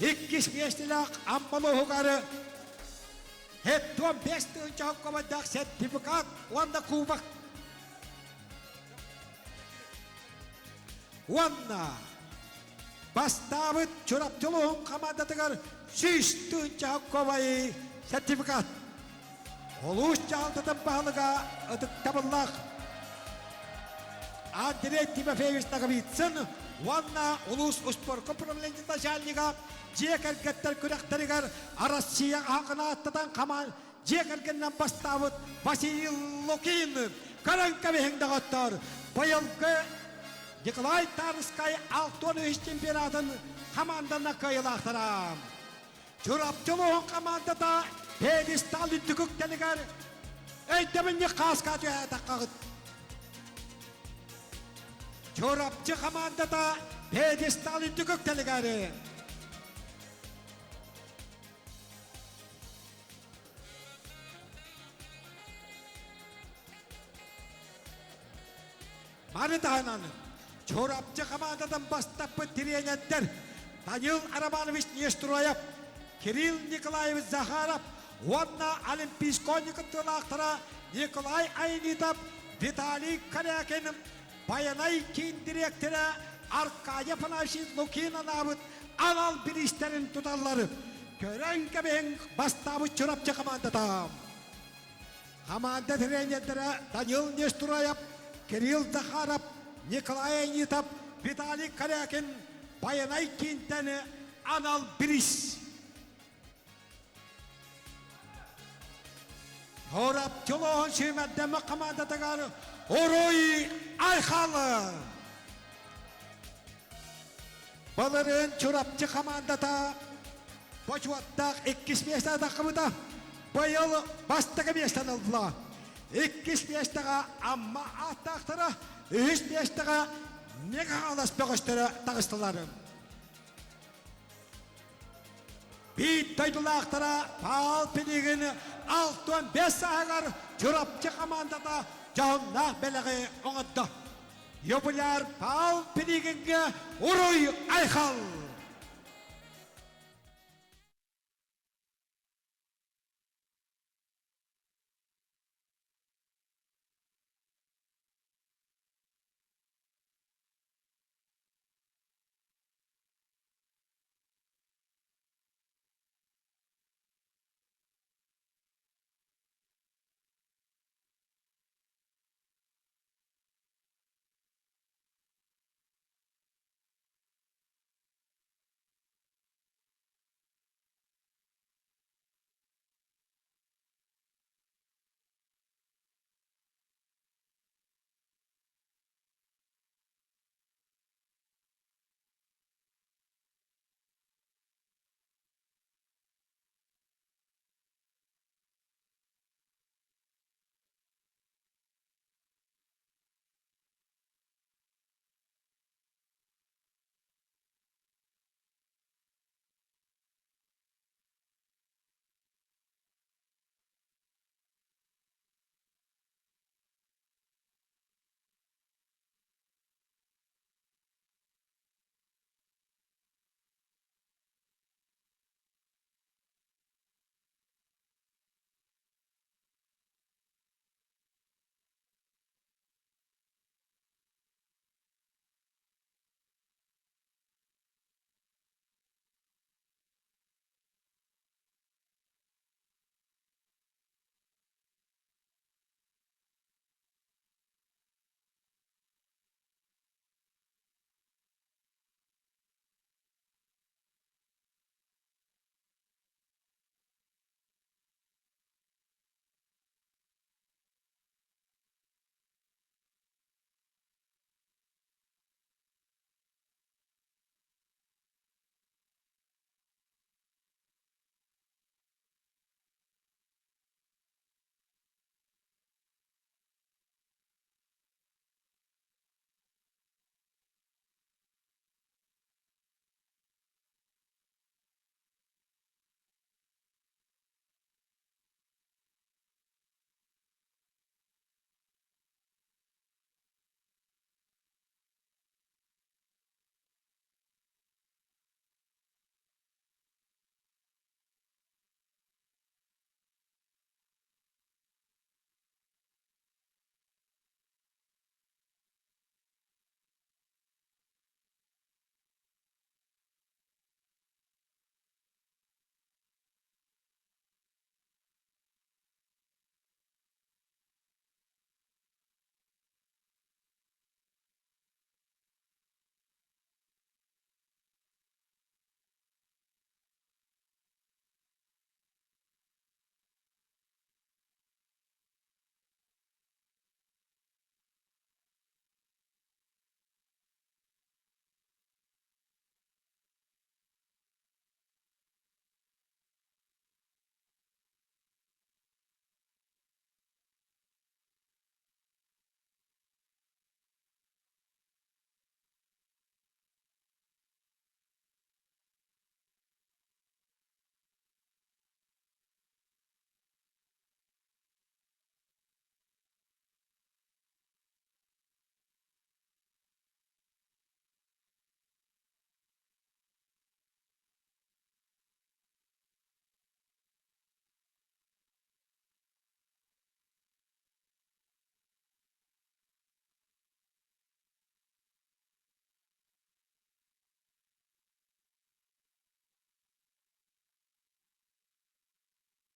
Иккис миэстэлээх Амма улууһугар 75 тыһыынча сертификат уонна кубок. Уонна бастаабыт Чурапчы улууһун хамаандатыгар 100 тыһыынча сертификат. Улуус дьаһалтатын баһылыга ытыктабыллаах Андрей Тимофеевич Ноговицын уонна улуус успуорка управлениетын начальнига дьиэ кэргэттэр күрэхтэригэр Россия аһаҕын ааттатан хамаан дьиэ кэргэнинэн бастаабыт Василий Лукин. Көрөн кэбиһиҥ доҕоттор, быйылгы Николай Тарскай 63 чемпионатын хамаандана кыайыылаахтара. Чурапчы улууһун хамаандата пьедестал үрдүк үктэлигэр өйдөбүнньүк хааска түһээтэххит. Чурапчы хамаандата пьедестал үрдүк үктэлигэр Маны таһынан Чурапчы хамаандатын бастаппыт тириэньэрдэр Данил Романович Нестроев, Кирилл Николаевич Захаров уонна Олимпийскай оонньуу кыттыылаахтара Николай Айнитов, Виталий Корякин, Байанай киин дириэктэрэ Аркадий Афанасьевич Лукин анаабыт анал бириистэрин туталлар. Көрөн кэбиһиҥ бастаабыт Чурапчы хамаандата. Хамаанда тренердэрэ Данил Нестураев, Кирилл Захаров, Николай Анитов, Виталий Корякин Байанай киинтэн анал бириис. Чурапчылоон сүүмэрдэммит хамаандатыгар Уруй Айхал! Былырыын Чурапчы хамаандата бочуоттаах иккис миэстэҕэ таххыбыта. Быйыл бастакы миэстэни ылла. Иккис миэстэҕэ Амма ааттаахтара, үһүс миэстэҕэ Мегаалас бөҕөстөрө таҕыстылар. Биир дойдулаахтара Паал Пинигин 65 сааһыгар Чурапчы хамаандата дьоһуннаах бэлэҕи оҥордо. Юбиляр Паал Пинигиҥҥэ уруй айхал!